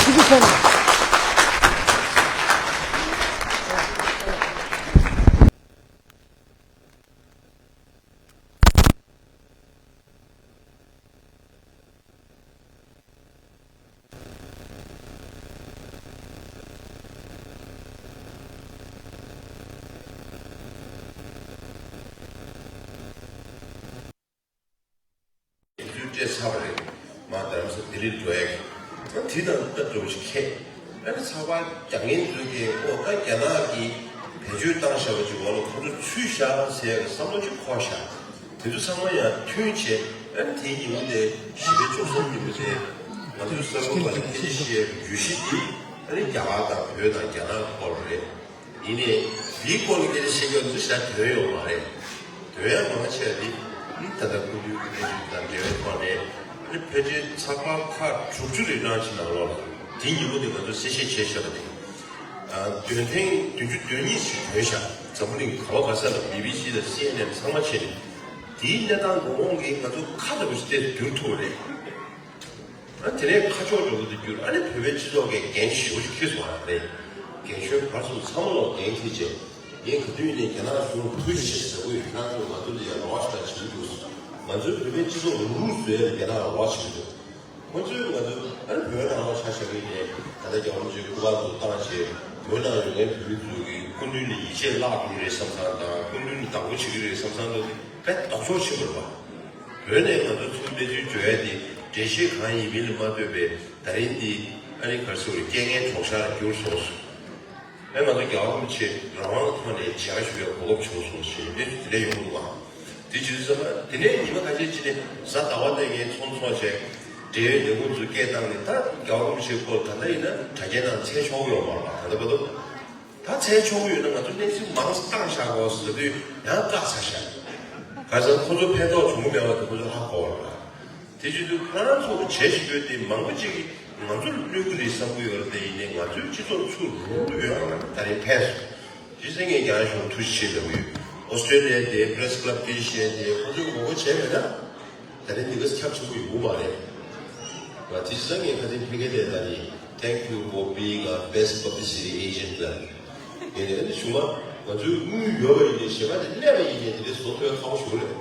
ཐུགས་རྗེ་ཆེ་གནང་། དུས་ཚོད་སྤྲད་ཚར་བ་རེད། མ་རྡ་རམ་ས་ལྡི་ལིར་འགྲོ་ཡ་གི། ད་དེ་དང་ལྟ་འདྲ་བོ་ཞིག་ཁེལ། ཨ་ནི་ཚགས་པར་རྒྱག་མཁན་ཚོས་ཀྱིས་ཨོ་ད་རྒྱ་ནག་གིས་བེད་སྤྱོད་བཏང་བཞག་པ་ཅིག་འོག་ལ་ཁོ་ཚོ་ཚུད་བཞག་ཟེར་ཡ་གི་བསམ་བློ་ཅིག་འཁོར་བཞག་དེ་ཚོ་ཚང་མ་ཡང་མཐུན་བྱས། ཨ་ནི་དེའི་ཉིན་མོ་དེ་བཞི་པའི་བཅུ་གསུམ་ཉིན་མོ་དེ་ང་ཚོའི་གསར་འགོད་པ་ལ་སྐད་ཆ་བཤད་ཡ་གི་བརྗོད་གཞི་འདི་ཨ་ནི་རྒྱ་གར་དང་བོད་དང་རྒྱ་ནག་སྐོར་རེད། ཡིན་ནའི་དེའི་སྐོར་ལ་སྐད་ཆ་བཤད་རྒྱུ་འདི་ཞེ་དྲག་དོན་ཡོད་མ་རེད། དོན་ཡང་མང་ཆེ་བ་འདི་ད་ལྟ་སྐུ་མདུན་གྱི་གནས་ཚུལ་དང་འབྲེལ་བའི་ཐོག་ནས་ཨ་ནི་ཕལ་ཆེར་ཚགས་པར་ཁག་དྲུག་ཅུ་རེ་གྲངས་ཅིག་ནང་ལོགས་ལ་དེའི་ཉིན་མོ་དེ་ང་ཚོ་གསལ་བཤད་བྱས་བཞག་པ་དེ། ཨ། འདོན་ཐེངས་བདུན་ཅུ་དོན་གཉིས་ཤིག་འདོན་བཞག་འཛམ་བུ་གླིང་ག་བ་ག་ས་ལ་བི་བི་སི་དང་སི་ཨེན་ཨེན་ཚང་མ་བྱས་ནས་དེའི་གནས་སྟངས་འགོ་འོང་གིས་ང་ཚོ་ཁ་ལྟ་བུ་ཞིག་དེ་བསྒྱུར་ཐུབ་པ་རེད། ཨ། དེ་ནས་ཁ་ཕྱོགས་འགྲོ་གི་འདུག་རྒྱུར་ཨ་ནི་བོད་པའི་སྤྱི་ཚོགས་ཀྱི་འགན་ཞེ་པོ་ཅིག་འཁྱེར་སོང་བ་རེད། རྒན་གཞོན་བར་གསུམ་ཚང་མ་ལ་འགན་འཁྱེར་བྱས། ངས་ག་དུས་ནས་རྒྱ་ནག་གཞུང་ལ་ཐུགས་རྗེ་ཆེ་ཟེར་གྱི་ཡོད། ཁྱེད་རང་ཚོས་ང་ཚོ་ལ་ཡང་རོགས་ཞིག་དང་བྱེད་ཀྱི་འདུག་ང་ཚོའི་བོད་པའི་སྤྱི་ཚོགས་ལུགས་ལུགས་བཟོས་ནས་རྒྱ་ནག་ལ་རོགས་བྱེད་ཀྱི་འདུག་ཁོ་ཚོས་ང་ཚོ་ཨ་ནི་བོད་ནང་ལ་ཆ་བཞག་གི་ནས་ད་ལྟ་རྒྱལ་བ་རིན་པོ་ཆེའི་སྐུ་པར་དུ་བཏང་བྱས་བོད་ནང་ཡོད་མཁན་བོད་མི་ཚོ་གི་སྐུ་མདུན་ནས་ཡིད་ཆེས་བརླག་གི་རེད་བསམ་བསམ་དང་སྐུ་མདུན་ནས་བདག་པོ་བྱེད་ཀྱི་རེད་བསམ་བསམ་དུ་དཔེ་ལྡོག་ཕྱོགས་ཕྱིན་པ་རེད་པ། བོད་ནས་ང་ཚོ་ཚུར་གནས་ཚུལ་བརྗོད་ཡ་དེ་འགྲེལ་བཤད་གང་ཡིན་མིན་ལ་མ་ལྟོས་པའི་ད་རིང་འདི་ཨ་ནི་ག་རེ་ཟེར་དགོས་རེད། རྐྱེན་ངན་གྲོགས་ཤར་གྱུར་སོང་། ཨེ་ང་ཚོ་རྒྱལ་བ་རིན་པོ་ཆེ་རང་དབང་ཐོག་ནས་མཇལ་ཁ་ཞུ་བའི་གོ་སྐབས་བྱུང་སོང་ཞེས་གནས་ཚུལ་དེ་འདྲ་ཡོང་གི་འདུག་ག་དེ་བྱས་ཙང་དེ་ནས་ཉི་མ་ཁ་ཤས་ཅིག་ནས་གཟའ་ཟླ་བ་དེ་ངས་ཚོགས་འདུ་ཚོགས་བྱས་འབྲེལ་ཡོད་ལས་ཁུངས་ཚོས་སྐད་བཏང་ནས། ད་རྒྱལ་བ་རིན་པོ་ཆེའི་སྐོར་ད་ལྟ་ཡིན་ན་དྲ་རྒྱའི་ནང་འཚོལ་ཆོག་གི་ཡོད་མ་རེད་པ། ད་ལྟ་བར་དུ། ད་འཚོལ་ཆོག་གི་ཡོད་ན་ང་ཚོ་གནས་ཚུལ་མང་ཙམ་བཏང་བཞག་དགོས་ཟེར་དུས་ཡང་བཀག་ཚར་བཞག་ག་ཚོད་ཁོ་ཚོ་ཕན་ཐོགས་བྱུང་གི་མེད་པ་དེ་ཁོ་ཚོ་ཧ་གོ་བ་རེད། དེ་བྱེད་དུས་ཁོ་རང་ཚོ་གི་བྱས་བཞིན་ཡོད་དེ་མང་པོ་ཅིག་གིས་ང་ཚོར་གནོད་ཀྱི་རེད་བསམ་གྱི་ཡོད་རེད། དེ་ཡིན་ནའི་ང་ཚོའི་སྤྱི་ཚོགས་ཚུར་རུབ་རུབ་ཡོད་ཨང་ད་རེས་ཕེབས་སོང་། རྗེས་ཟེར་ངས་རྒྱ་གཞུང་ཐུགས་རྗེ་ཆེ་ལབ་ཀྱི་ཡོད། ཨོ་སི་ཀྲེ་ལི་ཡ་དེ་པི་རེ་སི་ཀི་ལབ་སྐད་ཆ་བཤད་དེ་ཁོ་ཚོས་ངོ་རྒོལ་བྱས་མེད་ན། ད་རེས་འདི་ག་ཁྱབ་ཆེན་པོ་ཡོང་གི་མ་རེད། ང་དེ་སང་ངས་ཁ་སང་ཕ་གི་ལ་ད་ནི། Thank you for being a best publicity agent ལབ། ངས་ནས་ཨ་ནི་གཞུག་མ་ང་ཚོའི་དངུལ་ཡོད་པ་ཡིན་ནའི་གཞན་པ་དེ་ཀླད་པ་ཡིན་ནའི་དེ་འདྲའི་བཟོ་ཐུབ་ཡ་ཁག་པོ་ཞིག་རེད།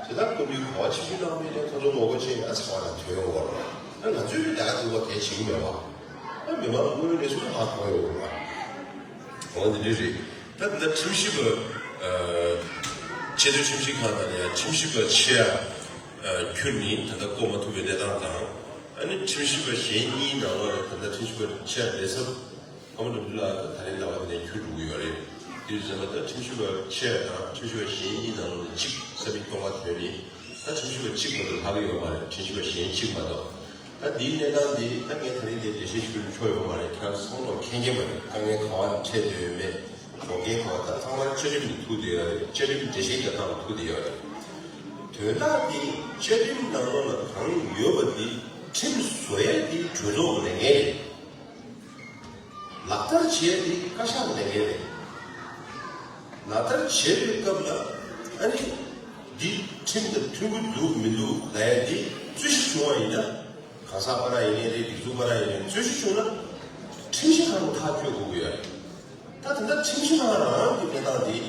དེ་དག་སྐུ་མདུན་ག་བ་ཆིབས་བསྒྱུར་གནང་མིན་ནས་ཁོ་ཚོ་ངོ་རྒོལ་བྱས་ཡ་ཚ་བ་དང་དོན་ཡོང་བ་རེད། ཨ་ང་ཚོས་ནི་ད་ག་དུ་བ་གལ་ཆེ་གི་མེད་པ། ཨ་མི་མང་དངུལ་ནས་སུ་ཧ་གོ་ཡོང་བ་རེད། འོ་འདི་འདྲ་རེད། ད་ད་ཁྲིམས་ཞིབ་པ། ཆེས་མཐོའི་ཁྲིམས་ཞིབ་ཁང་དང་ཡང་ཁྲིམས་ཞིབ་པ་ཆེ་ཡ་ཁྱོན་ནི་ད་ལྟ་བསྐོ་མ་ཐུབ་པའི་གནས་སྟངས་དང་། ཨ་ནི་ཁྲིམས་ཞིབ་པ་གཞན་གཉིས་ནང་ལོགས་ནས་ད་ལྟ་ཁྲིམས་ཞིབ་པ་ཆེ་ཡ་ལས་ཚབ་ཨ་མ་ནོར་བུ་ལགས་ད་རིང་ཟླ་བ་འདི་ནས་འཁྱུར་འགྲོ་གི་ཡོད་རེད། དེ་ཡིན་ཙང་ད་ཁྲིམས་ཞིབ་པ་ཆེ་ཡ་དང་ཁྲིམས་ཞིབ་པ་གཞན་གཉིས་ནང་ལོགས་ནས་གཅིག་ས་མིག་སྟོང་པ་ཐོན་ནི། ད་ཁྲིམས་ཞིབ་པ་གཅིག་མ་གཏོགས་ལྷག་གི་ཡོད་མ་རེད། ཁྲིམས་ཞིབ་པ་གཞན་གཅིག་མ་གཏོགས། ད་འདིའི་གནས་སྟངས་འདི་ད་ངས་ད་རིང་འདིར་འགྲེལ་བཤད་ཞུ་རྒྱུ་ཆོ་ཡོད་མ་རེད། ཁྱེད་རང་ཚོ་ཚང་མ་མཁྱེན་གྱི་མ་རེད། དཀའ་ངལ་ག་བ་འཕྲད་བསྡད་ཡོད་མེད། འགོག་རྐྱེན་ག་བ། ད་ཚང་མ་བཅའ་ཁྲིམས་ནས་ཐུག་བསྡད་ཡོད་རེད། བཅའ་ཁྲིམས་འགྲེལ་བཤད་རྒྱག་སྟངས་ལ་ཐུག་བསྡད་ཡོད་རེད། དོན་དག་འདི་བཅའ་ཁྲིམས་ནང་ལོགས་ལ་གང་ཡོད་པ་འདི་ཁྲིམས་བཟོ་ཡས་འདི་གྲོས་ཚོགས་ལས་འགན་རེད། ལག་བསྟར་བྱེད་ཡས་འདི་བཀའ་ཤག་ལས་འགན་རེད། ལག་བསྟར་བྱེད་པའི་སྐབས་ལ་ཨ་ནི་འདི་ཁྲིམས་དང་མཐུན་གྱི་འདུག་མི་འདུག་ལབ་ཡས་འདི་རྩོད་གཞི་བྱུང་བ་ཡིན་ན། གང་ཟག་པ་རང་ཡིན་ནའི་རེད། སྒྲིག་འཛུགས་པ་རང་ཡིན་ནའི་རྩོད་གཞི་བྱུང་ན་ཁྲིམས་ཞིབ་ཁང་ལ་ཐག་གཅོད་དགོས་ཀྱི་ཡོད་རེད། ད་ད་ལྟ་ཁྲིམས་ཞིབ་ཁང་རང་གི་གནས་སྟངས་འདི་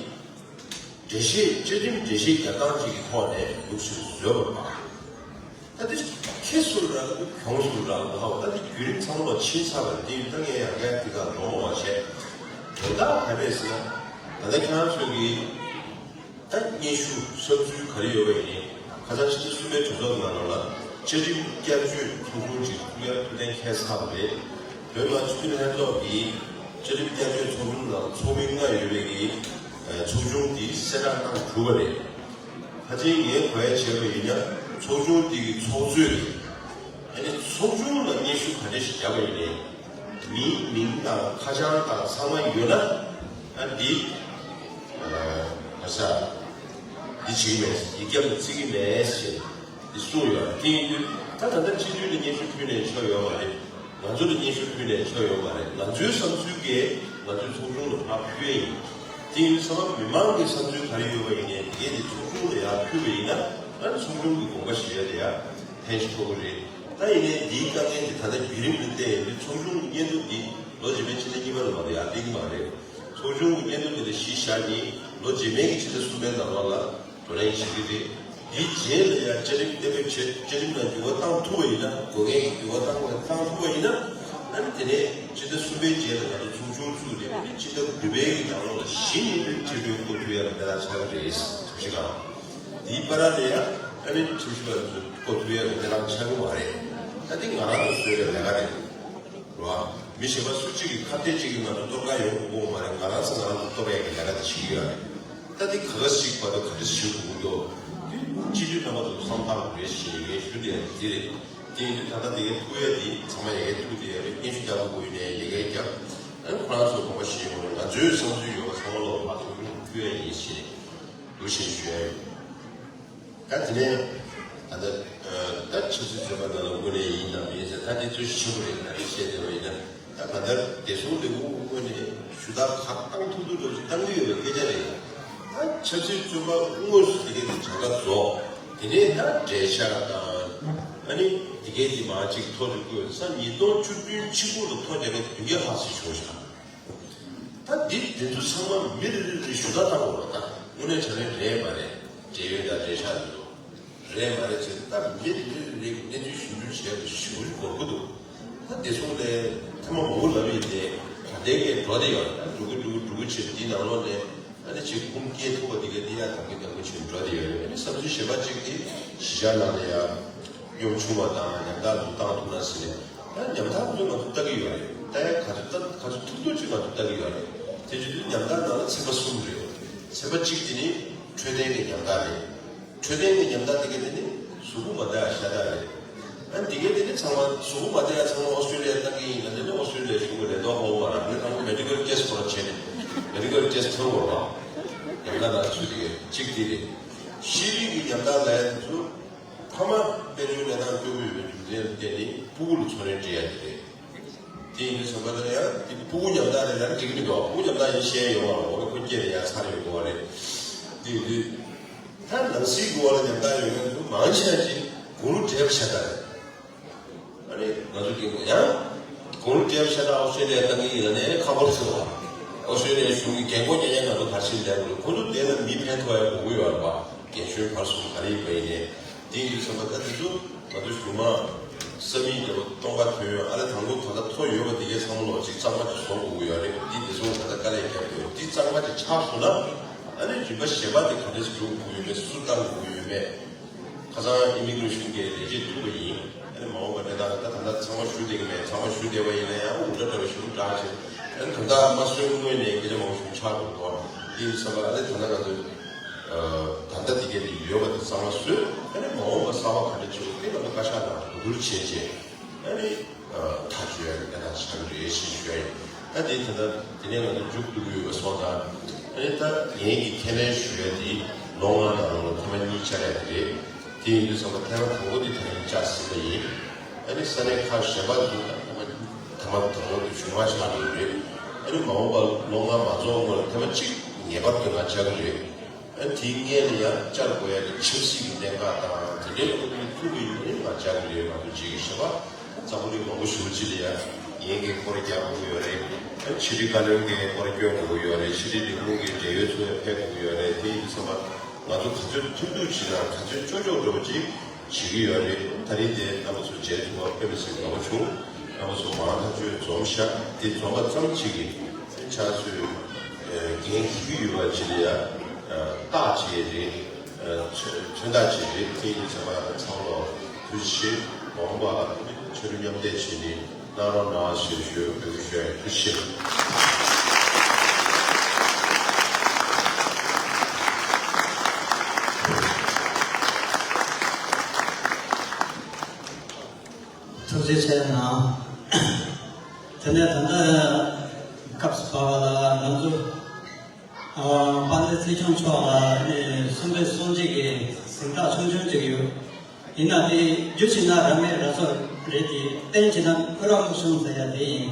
འགྲེལ་བཤད་བཅའ་ཁྲིམས་འགྲེལ་བཤད་རྒྱག་སྟངས་ཅིག་གི་ཐོག་ནས་ལུགས་སྲོལ་བཟོས་པ་པ། ད་དེ་ཁྱེད་ཚོ་ལ་གྱོང་ཚོ་ལ་ལ་ཧ་བ། ད་དེ་བརྒྱུད་རིམ་ཚང་མ་ཕྱིན་ཚར་བ་དེ་ཡིན། ད་ངས་ཡང་བསྐྱར་དེ་ག་འགྲོ་མ་བ་བྱས། དོན་དག་ག་རེ་རེད་ཟེར་ན། ད་ལྟ་ཁྱེད་རང་ཚོས་ཀྱིས་ད་སྙན་ཞུ་བསམ་ཚུལ་ག་རེ་ཡོད་པ་ཡིན་ནའི་ཁ་སང་ཕྱི་ཟླ་གསུམ་པའི་གྲོས་ཚོགས་ཀྱི་ནང་ལོགས་ལ་བཅའ་ཁྲིམས་བསྐྱར་བཅོས་ཚོགས་ཆུང་ཅིག་བཙུགས་ཡ་ཐུགས་གཏན་འཁེལ་ཚར་བ་རེད། བོད་མི་མང་སྤྱི་འཐུས་ལྷན་ཚོགས་ཀྱིས་བཅའ་ཁྲིམས་བསྐྱར་བཅོས་ཚོགས་ཆུང་ནང་ཚོགས་མི་ལྔ་ཡོད་པའི་གི་ཚོགས་ཆུང་དེ་གསལ་བསྒྲགས་གནང་གྲུབ་པ་རེད། ཕལ་ཆེར་ངས་གོ་ཡ་བྱས་པ་ཡིན་ན་ཚོགས་ཆུང་དེ་གི་ཚོགས་གཙོས། ཨ་ནི་ཚོགས་ཆུང་ལ་སྙན་ཞུ་ག་འདྲ་ཞིག་བརྒྱབ་པ་ཡིན་ནའི། མིའི་མིང་དང་ཁ་བྱང་དང་ཚང་མ་ཡོད་ན། ཨ་འདི། ཨ་ས། འདི་བྱེད་ཀྱི་མེད། ཡིག་རྒྱབ་ལ་བརྩི་གི་མེད་ཞེས་འདི་གསུངས་ཡོད། དེ་ཡིན་དུས་ད་ད་ལྟ་སྤྱི་འཐུས་ལ་སྙན་ཞུ་ཕུལ་ནས་ཆོ་ཡོད་མ་རེད། ང་ཚོ་ལ་སྙན་ཞུ་ཕུལ་ནས་ཆོ་ཡོད་མ་རེད། ང་ཚོའི་བསམ་ཚུལ་གྱིས་ང་ཚོའི་ཚོགས་ཆུང་ལ་ཕར་ཕུལ་ཡ་ཡིན། དེ་ཡིན་དུས་ཚང་མ་མི་མང་གི་བསམ་ཚུལ་ག་རེ་ཡོད་པ་ཡིན་ནའི་དེ་གས་དེ་ཚོགས་ཆུང་ལ་ཡར་ཕུལ་བ་ཡིན་ན། ཨ་ནི་ཚོགས་ཆུང་གི་དགོངས་པ་ཞུ་ཡ་དེ་ཡ་ཕན་ཞིག་ཐོགས་ཀྱི་རེད། ད་ཡིན་ནའི་འདིའི་དཀའ་ངལ་དེ་ད་ལྟ་བརྒྱུད་རིམ་དུ་བལྟས་ཡོང་དུས་ཚོགས་ཆུང་གི་སྙན་ཐོ་འདི་ལོ་རྗེས་མའི་ཕྱི་ཟླ་གཉིས་པ་ལ་མ་གཏོགས་ཡར་སླེབས་ཀྱི་མ་རེད། ཚོགས་ཆུང་གི་སྙན་ཐོ་འདི་ལ་གཞི་བཞག་ནས་ལོ་རྗེས་མའི་གི་ཕྱི་ཟླ་གསུམ་པའི་ནང་ལོགས་ལ་བགྲོ་གླེང་བྱེད་ཀྱི་རེད། དེའི་རྗེས་ལ་ཡང་བཅའ་ཁྲིམས་གཏན་འབེབས་བྱས། བཅའ་ཁྲིམས་ནང་འགྱུར་བ་བཏང་ཐུབ་པ་ཡིན་ན། དགོས་ངེས་ཀྱི་འགྱུར་བ་བཏང་དགོས་བཏང་ཐུབ་པ་ཡིན་ན། ཨ་ནི་དེ་ནས་ཕྱི་ཟླ་གསུམ་པའི་རྗེས་ལ་ང་ཚོ་ཚོགས་ཆུང་བཙུགས་ནས། ཨ་ནི་ཕྱི་ཟླ་དགུ་པའི་གི་ནང་ལོགས་ལ་གཞི་ནས་ཁྲིམས་དཔོན་བསྐོ་ཐུབ་ཡ་ལ་གནས་སྟངས་ཆགས་ཀྱི་རེད། ཁྲིམས་ཞིབ་ཁང་། དེའི་བར་ལ་ཡང་ཨ་ནི་ཁྲིམས་ཞིབ་པ་ཚོ་བསྐོ་ཐུབ་ཡ་ལ་གནས་སྟངས་ཆགས་ཀྱི་མ་རེད། ད་དེ་ང་རང་ཚོ་བཟོས་པའི་ལས་ཀ་རེད། རེད་བ། མི་གཞན་པ་སུ་གཅིག་གིས་ཁ་གཏད་གཅིག་གིས་ང་ཚོ་གཏོར་ག་ཡོང་དགོས་མ་རེད། ང་རང་ཚོ་ང་རང་ཚོ་གཏོར་ཡག་གི་ལས་ཀ་དེ་བྱེད་ཀྱི་ཡོད་རེད། ད་འདི་ག་ག་ཞིག་བར་དུ་ག་འདྲ་ཞིག་དགོས་ཀྱི་འདུག་སྤྱི་འཐུས་རྣམ་པ་ཚོ་བསམ་བློ་བཏང་དགོས་རེད་ཞེས་ངས་ཞུ་བསྡད་ཡ་འདི་རེད། དེ་ཡིན་དུས་ད་ལྟ་འདི་གའི་ཐུག་ཡ་འདི་ཚང་མ་ཡ་གའི་ཐུག་བསྡད་ཡ་རེད། སྙན་ཞུ་རྒྱག་དགོས་ཡོད་ནའི་ཡ་གའི་རྒྱབ། ད་ ཁོ་རང་ཚོ་མང་པོ་ཞིག་ཡོང་ང་ཚོའི་བསམ་ཚུལ་ཡོད་པ་ཚང་མ་ལོག་ཕར་ཚུར་ཕུལ་ཡ་ཡིན་ཞེས་འདུག་ཞེས་ཞུ་ཡ་ཡོད། ད་དེ་ནས་ད་ལྟ་ད་ཆབ་སྲིད་བཙོན་པ་ནང་ལ་དངོས་གནས་ཡིན་དང་མིན་ཟེར་ད་དེ་ཚོ་ཞིབ་པོ་རེད། ད་རེས་བཤད་བསྡད་པ་ཡིན་ན། ད་ག་ལྟར་བདེ་སྲུང་ལས་ཁུངས་ངོས་ནས་ཞུ་དག་ག་བཏང་ཐུབ་ཐུབ་འདྲ་བོ་ཞིག་བཏང་གི་ཡོད་པའི་སྐད་ཆ་རེད། ད་ཆབ་སྲིད་བཙོན་པ་དངོས་སུ་དེ་གའི་དེ་གྲངས་ཀ་རྫོགས། དེ་ནས་ད་འབྲེལ་ཤག་དང་ཨ་ནི་དེ་གའི་དེ་མ་གཅིག་ཐོ་རེ་བཀོད་ས་ཉིས་སྟོང་བཅུ་བདུན་ཕྱི་གུ་ལ་ཐོ་རྒྱག་མཁན་བདུན་བརྒྱ་ལྷག་ཙམ་བྱུང་ཤག་ད་འདི་དེ་ཚོ་ཚང་མ་མི་རེ་རེ་རེ་ཞུ་དག་བཏང་དགོས་པ། ད་དངོས་གནས་དྲང་གནས་རེད་མ་རེད། འབྲེལ་ཡོད་དང་འབྲེལ་ཤག་དེ་ཚོ། རེད་མ་རེད་ཅེས་ད་མི་རེ་རེ་གི་གནས་ཚུལ་ཞིབ་འཇུག་བྱས་པ་ཞུ་གི་འགོར་གི་འདུག་ད་བདེ་སྲུང་ལས་ཐེངས་མ་མང་པོ་ལབ་ཡིན་ཏེ་ག་འདྲའི་གི་འགྲོ་བསྡད་ཡོད། ད་འགྲོ་གི་འགྲོ་གི་འགྲོ་གི་ཕྱིར་འདི་ནང་ལོགས་ནས་ཨ་ནི་ཅིག་ཁུངས་སྐྱེལ་ཐུབ་པ་འདི་ག་འདི་ཡ་དང་གི་དང་གི་ཕྱིར་འགྲོ་བསྡད་ཡོད་རེད། ཨ་ནི་བསམ་ཚུལ་གཞན་པ་ཅིག་གི་གཞིས་ཆགས་ནང་ལ་ཡ་གཡོག་ཆུང་བ་དང་ཉམ་ཐག་འདུག་བཏང་ཐུབ་ན་ཟེར་ནས་ད་ཉམ་ཐག་ཚོ་ང་ཚོ་ལྟ་གི་ཡོད་རེད། ད་ཡ་ག་ཚོད་ལྟ་ག་ཚོད་ཐུབ་ཐུབ་ཅིག་ང་ཚོ་ལྟ་གི་ཡོད་རེད། དེ་བྱེད་དུས་ཉམ་ཐག་ནང་ལ་ཚན་པ་གསུམ་རེད། ཚན་པ་གཅིག་དེ་ནི་འཕྲོད་བསྟེན་གྱི་ཉམ་ཐག་རེད། འཕྲོད་བསྟེན་གྱི་ཉམ་ཐག་དེ་ག་དེ་ནི་གཟུགས་པོ་མ་བདེ་བ་ཤ་སྟག་རེད། ཨ་དེ་ག་དེ་ནི་ཚང་མ་གཟུགས་པོ་མ་བདེ་བ་ཚང་མ་ཨོ་སི་ཀྲི་ལི་ཡ་བཏང་གི་ཡིན་ན་དེ་ནི་ཨོ་སི་ཀྲི་ལི་ཡ་གཞུང་གི་ལས་དོན་ཧོ་མ་རག་ནི་ཚང་མ་མེ་ཌི་ཀལ་ཊེ་སི་ཁོ་རང་བྱས་ནས་མེ་ཌི་ཀལ་ཊེ་སི་ཐོན་དགོས་རེད་པ། ཉམ་ཐག་ནང་ཚུད་དེ་ག་གཅིག་དེ་རེད། ཤེས་རིག་གི་ཉམ་ཐག་ལ་ཡ་དེ་ཚོ་ཕ་མ་དཔལ་འབྱོར་གནས་སྟངས་སྐྱོ་པོ་ཡོད་པའི་རྒྱུ་མཚན་ལ་བརྟེན་ནས་སྤུ་གུ་ལ་ཚོང་ལས་སྤྲད་ཡ་དེ་རེད། དེ་ཡིན་དུས་ཚང་མ་ལ་ཡང་དེ་སྤུ་གུ་ཉམ་ཐག་རེད་ན་འགྲིག་གི་མི་འདུག་སྤུ་གུ་ཉམ་ཐག་ཡིན་ཤེས་ཡོང་བ་འོ་ཁོ་སྐྱེས་ནས་ཡང་ཚར་ཡོང་དགོས་པ་རེད། དེ་ཡིན་དུས་ད་ནང་སྲིད་ཀྱི་འོག་ལ་ཉམ་ཐག་ཡོད་མཁན་ཚོ་མང་ཆེ་བ་ཅིག་སྒོ་རུ་འབྲེལ་བ་ཤ་སྟག་རེད། ཨ་ནི་ང་ཚོ་སྐྱེ་དགོས་ཡང་སྒོ་རུ་འབྲེལ་བ་ཤ་སྟག་ཨོ་སི་ཀྲི་ལི་ཡ་བཏང་གི་ཡིན་ན་ནས་ཁག་པོ་ཚོ་བ་ཨོ་སི་ཀྲི་ལི་ཡ་གཞུང་གི་རྒན་གོག་རྐྱང་རྐྱང་ང་ཚོ་གར་ཕྱིན་བསྡད་དགོས་རེད། ཁོ་ཚོ་དེ་ལ་མི་ཕན་ཐོགས་ཡ་དགོས་ཀྱི་ཡོད་རེད་པ། རྒན་གཞོན་བར་གསུམ་ག་རེ་ཡིན་པ་ཡིན་ནས། དེ་ཡིན་དུས་ཚང་མ་ད་དེ་ཚོ་ང་ཚོ་གཞུང་མང་བསམ་ཡིག་འདྲ་པོ་གཏོང་ག་ཐོན་ཡོང་ཨ་ལེ་དང་པོ་ད་ལྟ་ཐོ་ཡོད་པ་དེ་གའི་ཚང་མ་ལོག་ཅིག་གཙང་མ་ཅིག་བཟོ་དགོས་ཀྱི་ཡོད་རེད། འདི་དེ་ཚོ་ད་ལྟ་དཀའ་ལས་རྒྱབ་ཡོད། འདི་གཙང་མ་ཅིག་ཆགས་སོང་ན་ཨ་ནི་རིམ་པ་གཞན་པ་དེ་ག་འདྲས་སེ་འགྲོ་དགོས་ཡོད་མེད་སུ་བཏང་དགོས་ཡོད་མེད་ཁ་སང་ཨི་མི་གྷི་རེ་ཤན་གྱི་ལས་བྱེད་ཐུག་པ་ཡིན། ཨ་ནི་མ་འོངས་པ་དེ་དག་ད་ད་ལྟ་ཚང་མ་ཞུ་བསྡད་ཀྱི་མེད། ཚང་མ་ཞུ་བསྡད་པ་ཡིན་ན་ཡང་འུར་སྒྲ་འདྲ་བ་ཞིག་འདྲ་ཆེ། ཨ་ནི་ད་ལྟ་མ་གསོན་སྔོན་ནས་སྐད་ཆ་མང་པོ་ཞིག་ཆགས་འགྲོ་གི་འདུག་དེ་ཡིན་ཙང་ཨ་ནི་ད་ལྟ་ང་ཚོས། ད་ལྟ་དེ་ག་དེ་ཡོད་པ་དེ་གཙང་མ་བཟོས། ཨ་ནི་མ་འོངས་པ་གསར་པ་ག་འདྲ་བྱེད་དགོས་དེ་ལ་བཀའ་ཤག་ནང་གོ་བསྡུར་བྱས་རྗེས་ཨ་ནི་ཐག་གཅོད་ཡ་གི་གནས་སྟངས་ཆགས་ཀྱི་རེད་ཞེས་ཞུ་ཡ་ཡིན། ད་དེ་ད་ལྟ་དེ་ནས་ང་ཚོ་མཇུག་བསྡུ་གི་ཡོད་པ་སོང་ཙང་ཨ་ནི་ད་ངས་ཀྱི་ཁས་ལེན་ཞུ་ཡ་དེ་ལོ་ལྔ་ནང་ལོགས་ལ་ཐེངས་མ་གཉིས་བཅར་ཡ་དེ་རེད། དེ་ཡིན་དུས་ཙམ་པ་ཐེངས་མ་དང་པོ་དེ་ད་རིང་བཅར་ཟིན་པ་ཡིན། ཨ་ནི་ས་གནས་ཁག་གཞན་པ་ཚོ་ད་ཐེངས་མ་ཐེངས་མ་དང་པོ་དེ་བྱུང་མ་ཆགས་ཀྱི་ཡོད་རེད། ཨ་ནི་མ་འོངས་པ་ལོ་ལྔ་མ་རྫོགས་སྔོན་ལ་ཐེངས་མ་གཅིག་ངེས་པར་དུ་ང་བཅར་གྱི་རེད། ཨ་དེའི་སྔོན་ལ་ཡང་བཅར་དགོས་ཡ་གི་ཆབ་སྲིད་ཀྱི་གནད་འགག་དང་དེ་འདྲའི་སྐོར་ཐུག་གི་ཡོད་ན་ང་བཅར་གྱི་ཡོད། ང་ཚོ་བྱེད་ཀྱི་ཞེས་པ་འཛམ་བུ་གླིང་མང་པོ་ཞེ་པོ་ཅིག་ལ་ཡང་ངེད་ཀྱིས་སྐོར་རྒྱག་དགོས་ཡོད་རེད། ཨ་ཕྱི་དྲིལ་བཀའ་བློན་གྱིས་སྐོར་སྐྱོན་དགོས་ཀྱི་ཡོད་རེད། ཕྱི་དྲིལ་ལས་ཁུངས་ཀྱི་འབྲེལ་ཡོད་ཚོ་ཡང་ཕེབས་དགོས་ཀྱི་ཡོད་རེད། དེ་ཡིན་དུས་ཙམ་པ་ང་ཚོ་ག་ཚོད་ཐུབ་ཐུབ་ཅིག་དང་ག་ཚོད་ལྕོགས་ལྕོགས་འདྲ་པོ་ཅིག་བྱེད་ཀྱི་ཡོད་རེད། ད་རིང་དེ་རྣམ་པ་ཚོ་མཇལ་ཐུབ་པ་དཔེ་མི་སྲིད་དགའ་པོ་བྱུང་། རྣམ་པ་ཚོ་མང་ཐག་ཆོད་འཛོམས་ཤག་དེ་འཛོམས་པ་ཙམ་གཅིག་གིས་ཕྱག་སོས་འགན་འཁྱེར་གྱི་ཡོད་པ་ཅིག་ལ་ཡ་རྟགས་ཅིག་རེད། མཚོན་རྟགས་ཅིག་རེད། དེ་ཡིན་ཙང་ང་ཚང་མ་ལ་ཐུགས་རྗེ་ཆེ། མ་འོངས་པ་ཆོས་རིག་མཉམ་འདེགས་བྱས་ནས་གནང་རོགས་གནང་ཞེས་ཞུ་འབོད་སྐུལ་ཞུ་ཡ་ཡིན། ཐུགས་རྗེ་ཆེ། ཐུགས་རྗེ་ཆེ་གནང་། དེ་ནས་ད་ལྟ་སྐབས་སུ་བབས་པ་ལ་ང་ཚོ་ཨ་དཔལ་ལྡན་སྲིད་སྐྱོང་མཆོག་ལ་ནི་གསུང་འདོད་གསུང་བྱེད་ཀྱི་གཟེངས་རྟགས་ཆུང་ཆུང་ཅིག་ཡོད། ཡིན་ན་དེ་རྒྱུ་བྱས་ན་རབ་མེད་རབ་གསལ་རེད་དེ་རྟེན་བྱས་ན་ཀུན་རབ་མུ་ཆུང་ཟེར་ཡ་དེ་ཡིན།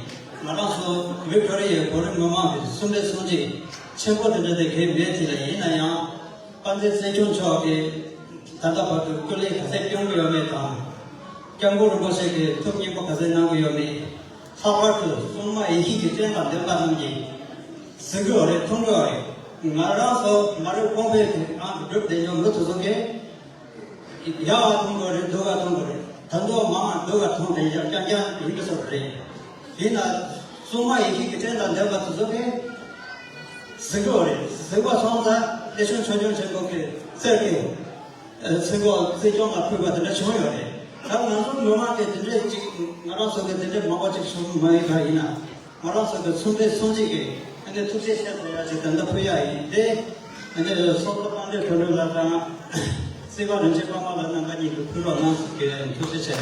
ང་རང་ཚོ་བོད་ཁྱོད་ར་ཡི་བོད་རིགས་མི་མང་གི་གསུང་འདོད་གསུང་བྱེད་ཆེན་པོ་དེ་འདྲ་དེ་གལ་མེད་དེ་ལ་ཡིན་ན་ཡང་། དཔལ་ལྡན་སྲིད་སྐྱོང་མཆོག་གིས་ད་ལྟ་བར་དུ་སྐུ་ལས་ག་ཚད་སྐྱོང་གི་ཡོད་མེད་དང་། སྐྱབས་མགོན་རིན་པོ་ཆེ་གིས་ཐུགས་མཉེས་པོ་ག་ཚད་གནང་གི་ཡོད་མེད། ལྷག་པར་དུ་སྲུང་མ་ཡེ་ཤེས་ཀྱི་སྤྱན་དང་ལྡན་པ་རྣམས་ཀྱིས་གཟིགས་ཀྱི་ཡོད་རེད། མཐོང་གི་ཡོད་རེད། ང་རང་ཚོ་མ་རིག་དབང་པོའི་གི་ངང་དུ་སྒྲུབ་བསྡད་མྱོང་མི་དེ་ཚོ་གིས་ཡག་ག་མཐོང་གི་ཡོད་རེད། སྡུག་ག་མཐོང་གི་ཡོད་རེད། ད་དུང་མང་བ་སྡུག་ག་མཐོང་བསྡད་ཡག་རྐྱང་རྐྱང་ཡིན་གྱི་ཚོད་རེད། ཡིན་ན་སྲུང་མ་ཡེ་ཤེས་ཀྱི་སྤྱན་དང་ལྡན་པ་དེ་ཚོ་གིས་གཟིགས་ཀྱི་ཡོད་རེད། གཟིགས་པ་སོང་ཙང་བདེ་སྐྱོང་ཆོས་སྐྱོང་ཆེན་པོ་གི་རྩེར་གི་ཚིག་གོ་བརྩི་སྐྱོང་ལ་ཕུལ་བ་དེ་འདྲ་བྱུང་ཡོད་རེད། ད་ང་ཚོ་མི་མང་གིས་དེ་འདྲས་ཅིག་ང་རང་ཚོ་གིས་དེ་འདྲས་མང་པོ་ཅིག་ཞུ་གི་མ་ཡིན་པ་ཡིན་ན། ང་རང་ཚོ་གི་ཚོགས་འདུའི་ཚོགས་གཙོ་གིས་ཨ་ནི་ཐུགས་རྗེ་ཆེ་ཟེར་ཡ་ཅིག་ད་ལྟ་ཕུལ་ཡ་ཡིན་ཏེ། ཨ་ནི་ཚོགས་གཙོ་དཔལ་ལྡན་གོ་ལོག་ལགས་དང་། སྲིད་པ་རིན་ཆེན་པད་མ་ལགས་རྣམ་པ་གཉིས་ཀྱིས་ཕུལ་རོགས་གནང་ཟེར་གི་ཐུགས་རྗེ་ཆེ།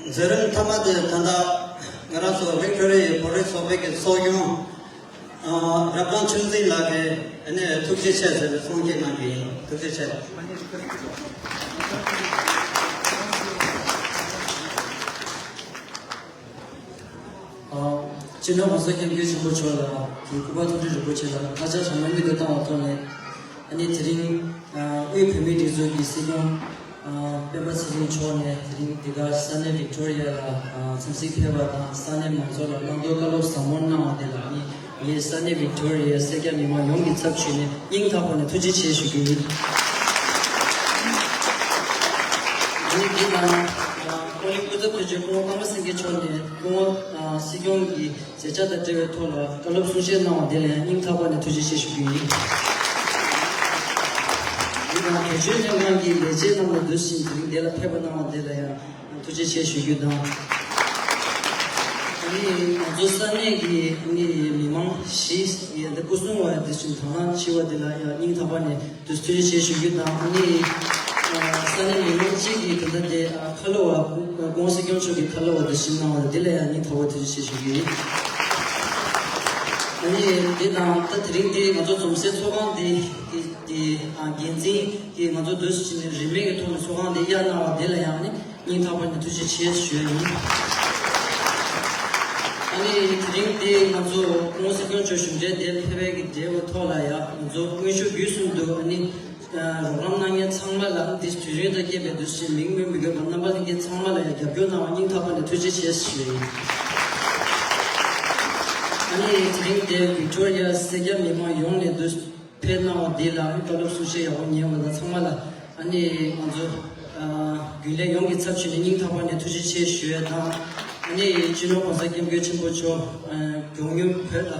མཛད་རིམ་མཐའ་མ་དེ་ད་ལྟ་ང་རང་ཚོ་བིག་ཊོ་རི་ཡའི་བོད་རིགས་ཚོགས་པའི་གི་ཚོགས་གཞོན་རབ་བརྟན་ཆོས་འཛིན་ལགས་ཀྱིས་ཨ་ནི་ཐུགས་རྗེ་ཆེ་ཟེར་བའི་གསུང་བཤད་གནང་གི་ཡིན། ཐུགས་རྗེ་ཆེ། ཨ། སྤྱི་ནོར་༸གོང་ས་༸སྐྱབས་མགོན་ཆེན་པོ་མཆོག་ལ་གི་སྐུ་པར་ཐུགས་རྗེ་རིན་པོ་ཆེ་ལ་ཐག་བཅད་ཚང་མ་མིག་ཏུ་བཏང་བ་ཐོག་ནས། ཨ་ནི་དེ་རིང་ཨ་དབུས་བོད་མིའི་སྒྲིག་འཛུགས་ཀྱི་སྲིད་སྐྱོང་ཨ་སྤེན་པ་ཚེ་རིང་མཆོག་ནས་དེ་རིང་འདི་ག་ས་གནས་བིག་ཊོ་རི་ཡ་ལ་ཨ་འཚམས་གཟིགས་ཕེབས་པ་དང་། ས་གནས་མང་ཚོགས་ལ་བླང་དོར་བཀའ་སློབ་ཟབ་མོ་གནང་བ་དེ་ལ་ཨ་ནི་ངས་ས་གནས་བིག་ཊོ་རི་ཡའི་སེར་སྐྱ་མི་མང་ཡོངས་ཀྱི་ཚབ་ཞུས་ནས་སྙིང་ཐག་པ་ནས་ཐུགས་རྗེ་ཆེ་ཞུ་རྒྱུ་ཡིན། ཨ་ནི་འདི་ལ་ཨ་ཀོ་ལི་སྐུ་ཚབ་དོན་གཅོད་སྐུ་ངོ་ཀརྨ་སེང་གེ་མཆོག་ནས་སྐུ་ངོ་ཨ་སྲིད་སྐྱོང་གི་མཛད་འཆར་དང་འབྲེལ་བའི་ཐོག་ལ་བཀའ་སློབ་གསུང་བཤད་གནང་བ་དེ་ལ་ཡང་སྙིང་ཐག་པ་ནས་ཐུགས་རྗེ་ཆེ་ཞུ་རྒྱུ་ཡིན། འདི་དང་བེད་སྤྱོད་ལྷན་ཁང་གི་ལས་བྱེད་རྣམས་ལ་འདུག་ཟིན་དེ་རིང་འདི་ལ་ཕེབས་པ་གནང་བ་དེ་ལ་ཡང་ཐུགས་རྗེ་ཆེ་ཞུ་རྒྱུ་དང་། ཨ་ནི་ང་ཚོ་ས་གནས་ཀྱི་ཨ་ནི་མི་མང་བཞི་ཡི་འདི་སྐུ་སྲུང་བ་འདི་ཚོ་དང་བླངས་ཆེ་བ་དེ་ལ་ཡང་སྙིང་ཐག་པ་ནས་དུ་ཐུགས་རྗེ་ཆེ་ཞུ་རྒྱུ་དང་། ཨ་ནི་ཨ་ས་གནས་མི་མང་གཅིག་གིས་ད་ལྟ་དེ་ཨ་ཁ་ལོ་བ་སྐུ་ངོ་སྲིད་སྐྱོང་མཆོག་གི་ཁ་ལོ་བ་དེ་བཞེས་གནང་བ་དེ་ལ་ཡང་སྙིང་ཐག་པ་ཐུགས་རྗེ་ཆེ་ཞུ་རྒྱུ་ཡིན། ཨ་ནི་དེ་དང་ད་དེ་རིང་དེ་ང་ཚོ་འཛོམས་སའི་ཚོགས་ཁང་དེ་དེ་དེ་ཨ་འགན་འཛིན་གྱིས་ང་ཚོ་དུས་སུ་ཕྱིན་ནས་རིན་མེད་ཀྱི་ཐོག་ནས་ཚོགས་ཁང་དེ་གཡར་གནང་བ་དེ་ལ་ཡང་ནི་སྙིང་ཐག་པ་ནས་ཐུགས་རྗེ་ཆེ་ཞུ་ཡ་ཡིན། ཨ་ནི་དེ་རིང་དེ་ང་ཚོ་ཁོང་སྲིད་སྐྱོང་མཆོག་གཞུང་འབྲེལ་དེ་ཕེབས་པའི་གི་འབྲེལ་བའི་ཐོག་ལ་ཡང་ང་ཚོ་དངོས་ཤུགས་བརྒྱུད་གསུམ་དུ་ཨ་ནི་རོགས་རམ་གནང་མཁན་ཚང་མ་ལ་འདི་དུས་རིང་དང་རྐྱེན་པས་འདུ་ཤེས་མིང་སྨོས་མི་དགོས་པ་རྣམ་པ་ལྷན་རྒྱས་ཚང་མ་ལ་ཡང་རྒྱབ་སྐྱོར་གནང་བ་སྙིང་ཐག་པ་ནས་ཐུགས་རྗེ་ཆེ་ཞུ་ཡ་ཡིན། ཨ་ནི་དེ་རིང་དེ་བིག་ཊོ་རི་ཡ་སེར་སྐྱ་མི་མང་ཡོངས་ནས་འདུ་ཕེབས་གནང་བ་འདི་ལ་བཀའ་སློབ་གསུང་བཤད་ཡག་པོ་ཉན་བ་དང་ཚང་མ་ལ་ཨ་ནི་ང་ཚོ་ཨ་རྒྱུན་ལས་ཡོངས་ཀྱི་ཚབ་བྱས་ནས་སྙིང་ཐག་པ་ནས་ཐུགས་རྗེ་ཆེ་ཞུ་ཡ་དང་། ཨ་ནི་སྤྱི་ནོར་༸གོང་ས་༸སྐྱབས་མགོན་ཆེན་པོ་མཆོག་ཨ་མགྱོགས་མྱུར་བོད་ལ་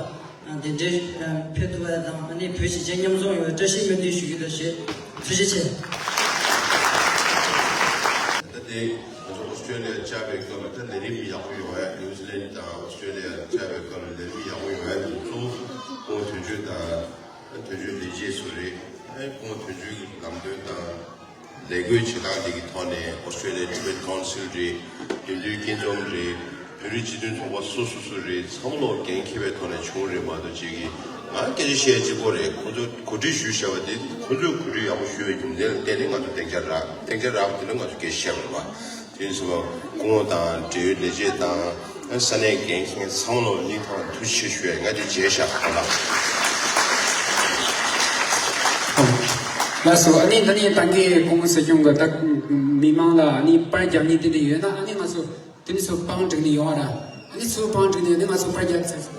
ཨ་གདན་འདྲེན་ཨ་ཕེབས་ཐུབ་པ་དང་། ཨ་ནི་བོད་གཞིས་བྱེས་མཉམ་འཛོམས་ཡོང་བའི་བཀྲ་ཤིས་སྨོན་འདུན་ཞུ་རྒྱུ་དང་བཅས། ཐུགས་རྗེ་ཆེ། ད་ལྟ་དེ་ང་ཚོ་ཨོ་སི་ཀྲོ་ལི་ཡ་བཅར་བའི་སྐབས་ལ་ད་ལས་རིམ་ཡག་པོ་ཡོང་བས། ནིའུ་ཛི་ལན་དང་ཨོ་སི་ཀྲོ་ལི་ཡ་བཅར་བའི་སྐབས་ལ་ལས་རིམ་ཡག་པོ་ཡོང་བས། གཙོ་བོ་སྐུ་ངོ་དོན་གཅོད་དང་དོན་གཅོད་ལས་བྱེད་ཚོ་རེད། ཨ་ནི་སྐུ་ངོ་དོན་གཅོད་ཀྱི་ལམ་སྟོན་དང་ལས་བགོས་བྱེད་སྟངས་དེ་གི་ཐོག་ནས་ཨོ་སི་ཀྲོ་ལི་ཡ་ཊི་བེཊ་ཀའུན་སིལ་རེད། མདུན་སྐྱོད་དཀྱིལ་འཛོམས་རེད། བོད་རིགས་སྤྱི་མཐུན་ཚོགས་པ་སོ་སོ་སོ་རེད། ཚང་མ་ལོག་འགན་འཁྱེར་བའི་ཐོག་ནས་བྱུང་རེད་མ་གཏོགས་ཅིག་གིས་ང་སྐད་ཆ་བཤད་གཅིག་པོ་རེད། ཁོང་ཚོ་གོ་སྒྲིག་ཞུས་བཞག་པ་དེ་ཁོང་ཚོས་གོ་སྒྲིག་ཡག་པོ་ཞུས་པའི་རྒྱུ་མཚན་ལ་བརྟེན་ནས་ང་ཚོ་སྡིངས་ཆ་རག་སྡིངས་ཆ་རག་པ་དེ་ལ་ང་ཚོ་སྐད་ཆ་བཤད་པ་རེད་པ། དེ་ཡིན་ཙང་སྐུ་ངོ་དང་འབྲེལ་ཡོད་ལས་བྱེད་དང་ས་གནས་འགན་འཁྱེར་མཁན་ཚང་མ་ལོག་སྙིང་ཐག་ཐུགས་རྗེ་ཆེ་ཞུ་ཡ་ཡིན། ང་དེ་བྱས་ཤག་ག་ལ། ལགས་སོ། ཨ་ནི་ད་ནི་ད་གིན་སྐུ་ངོ་སྲིད་སྐྱོང་གི་ད་མི་མང་ལ་ཨ་ནི་པར་རྒྱག་ནི་དེ་འདྲ་ཡོད་ན་ཨ་ནི་ང་ཚོ་དེ་ནི་ཚུར་པང་སྒྲིག་ནི་ཡོང་བ་ར། ཨ་ནི་ཚུར་པང་སྒྲིག་ནི་ཡོད་ནི་ང་ཚོ་པར་རྒྱག་ཚར།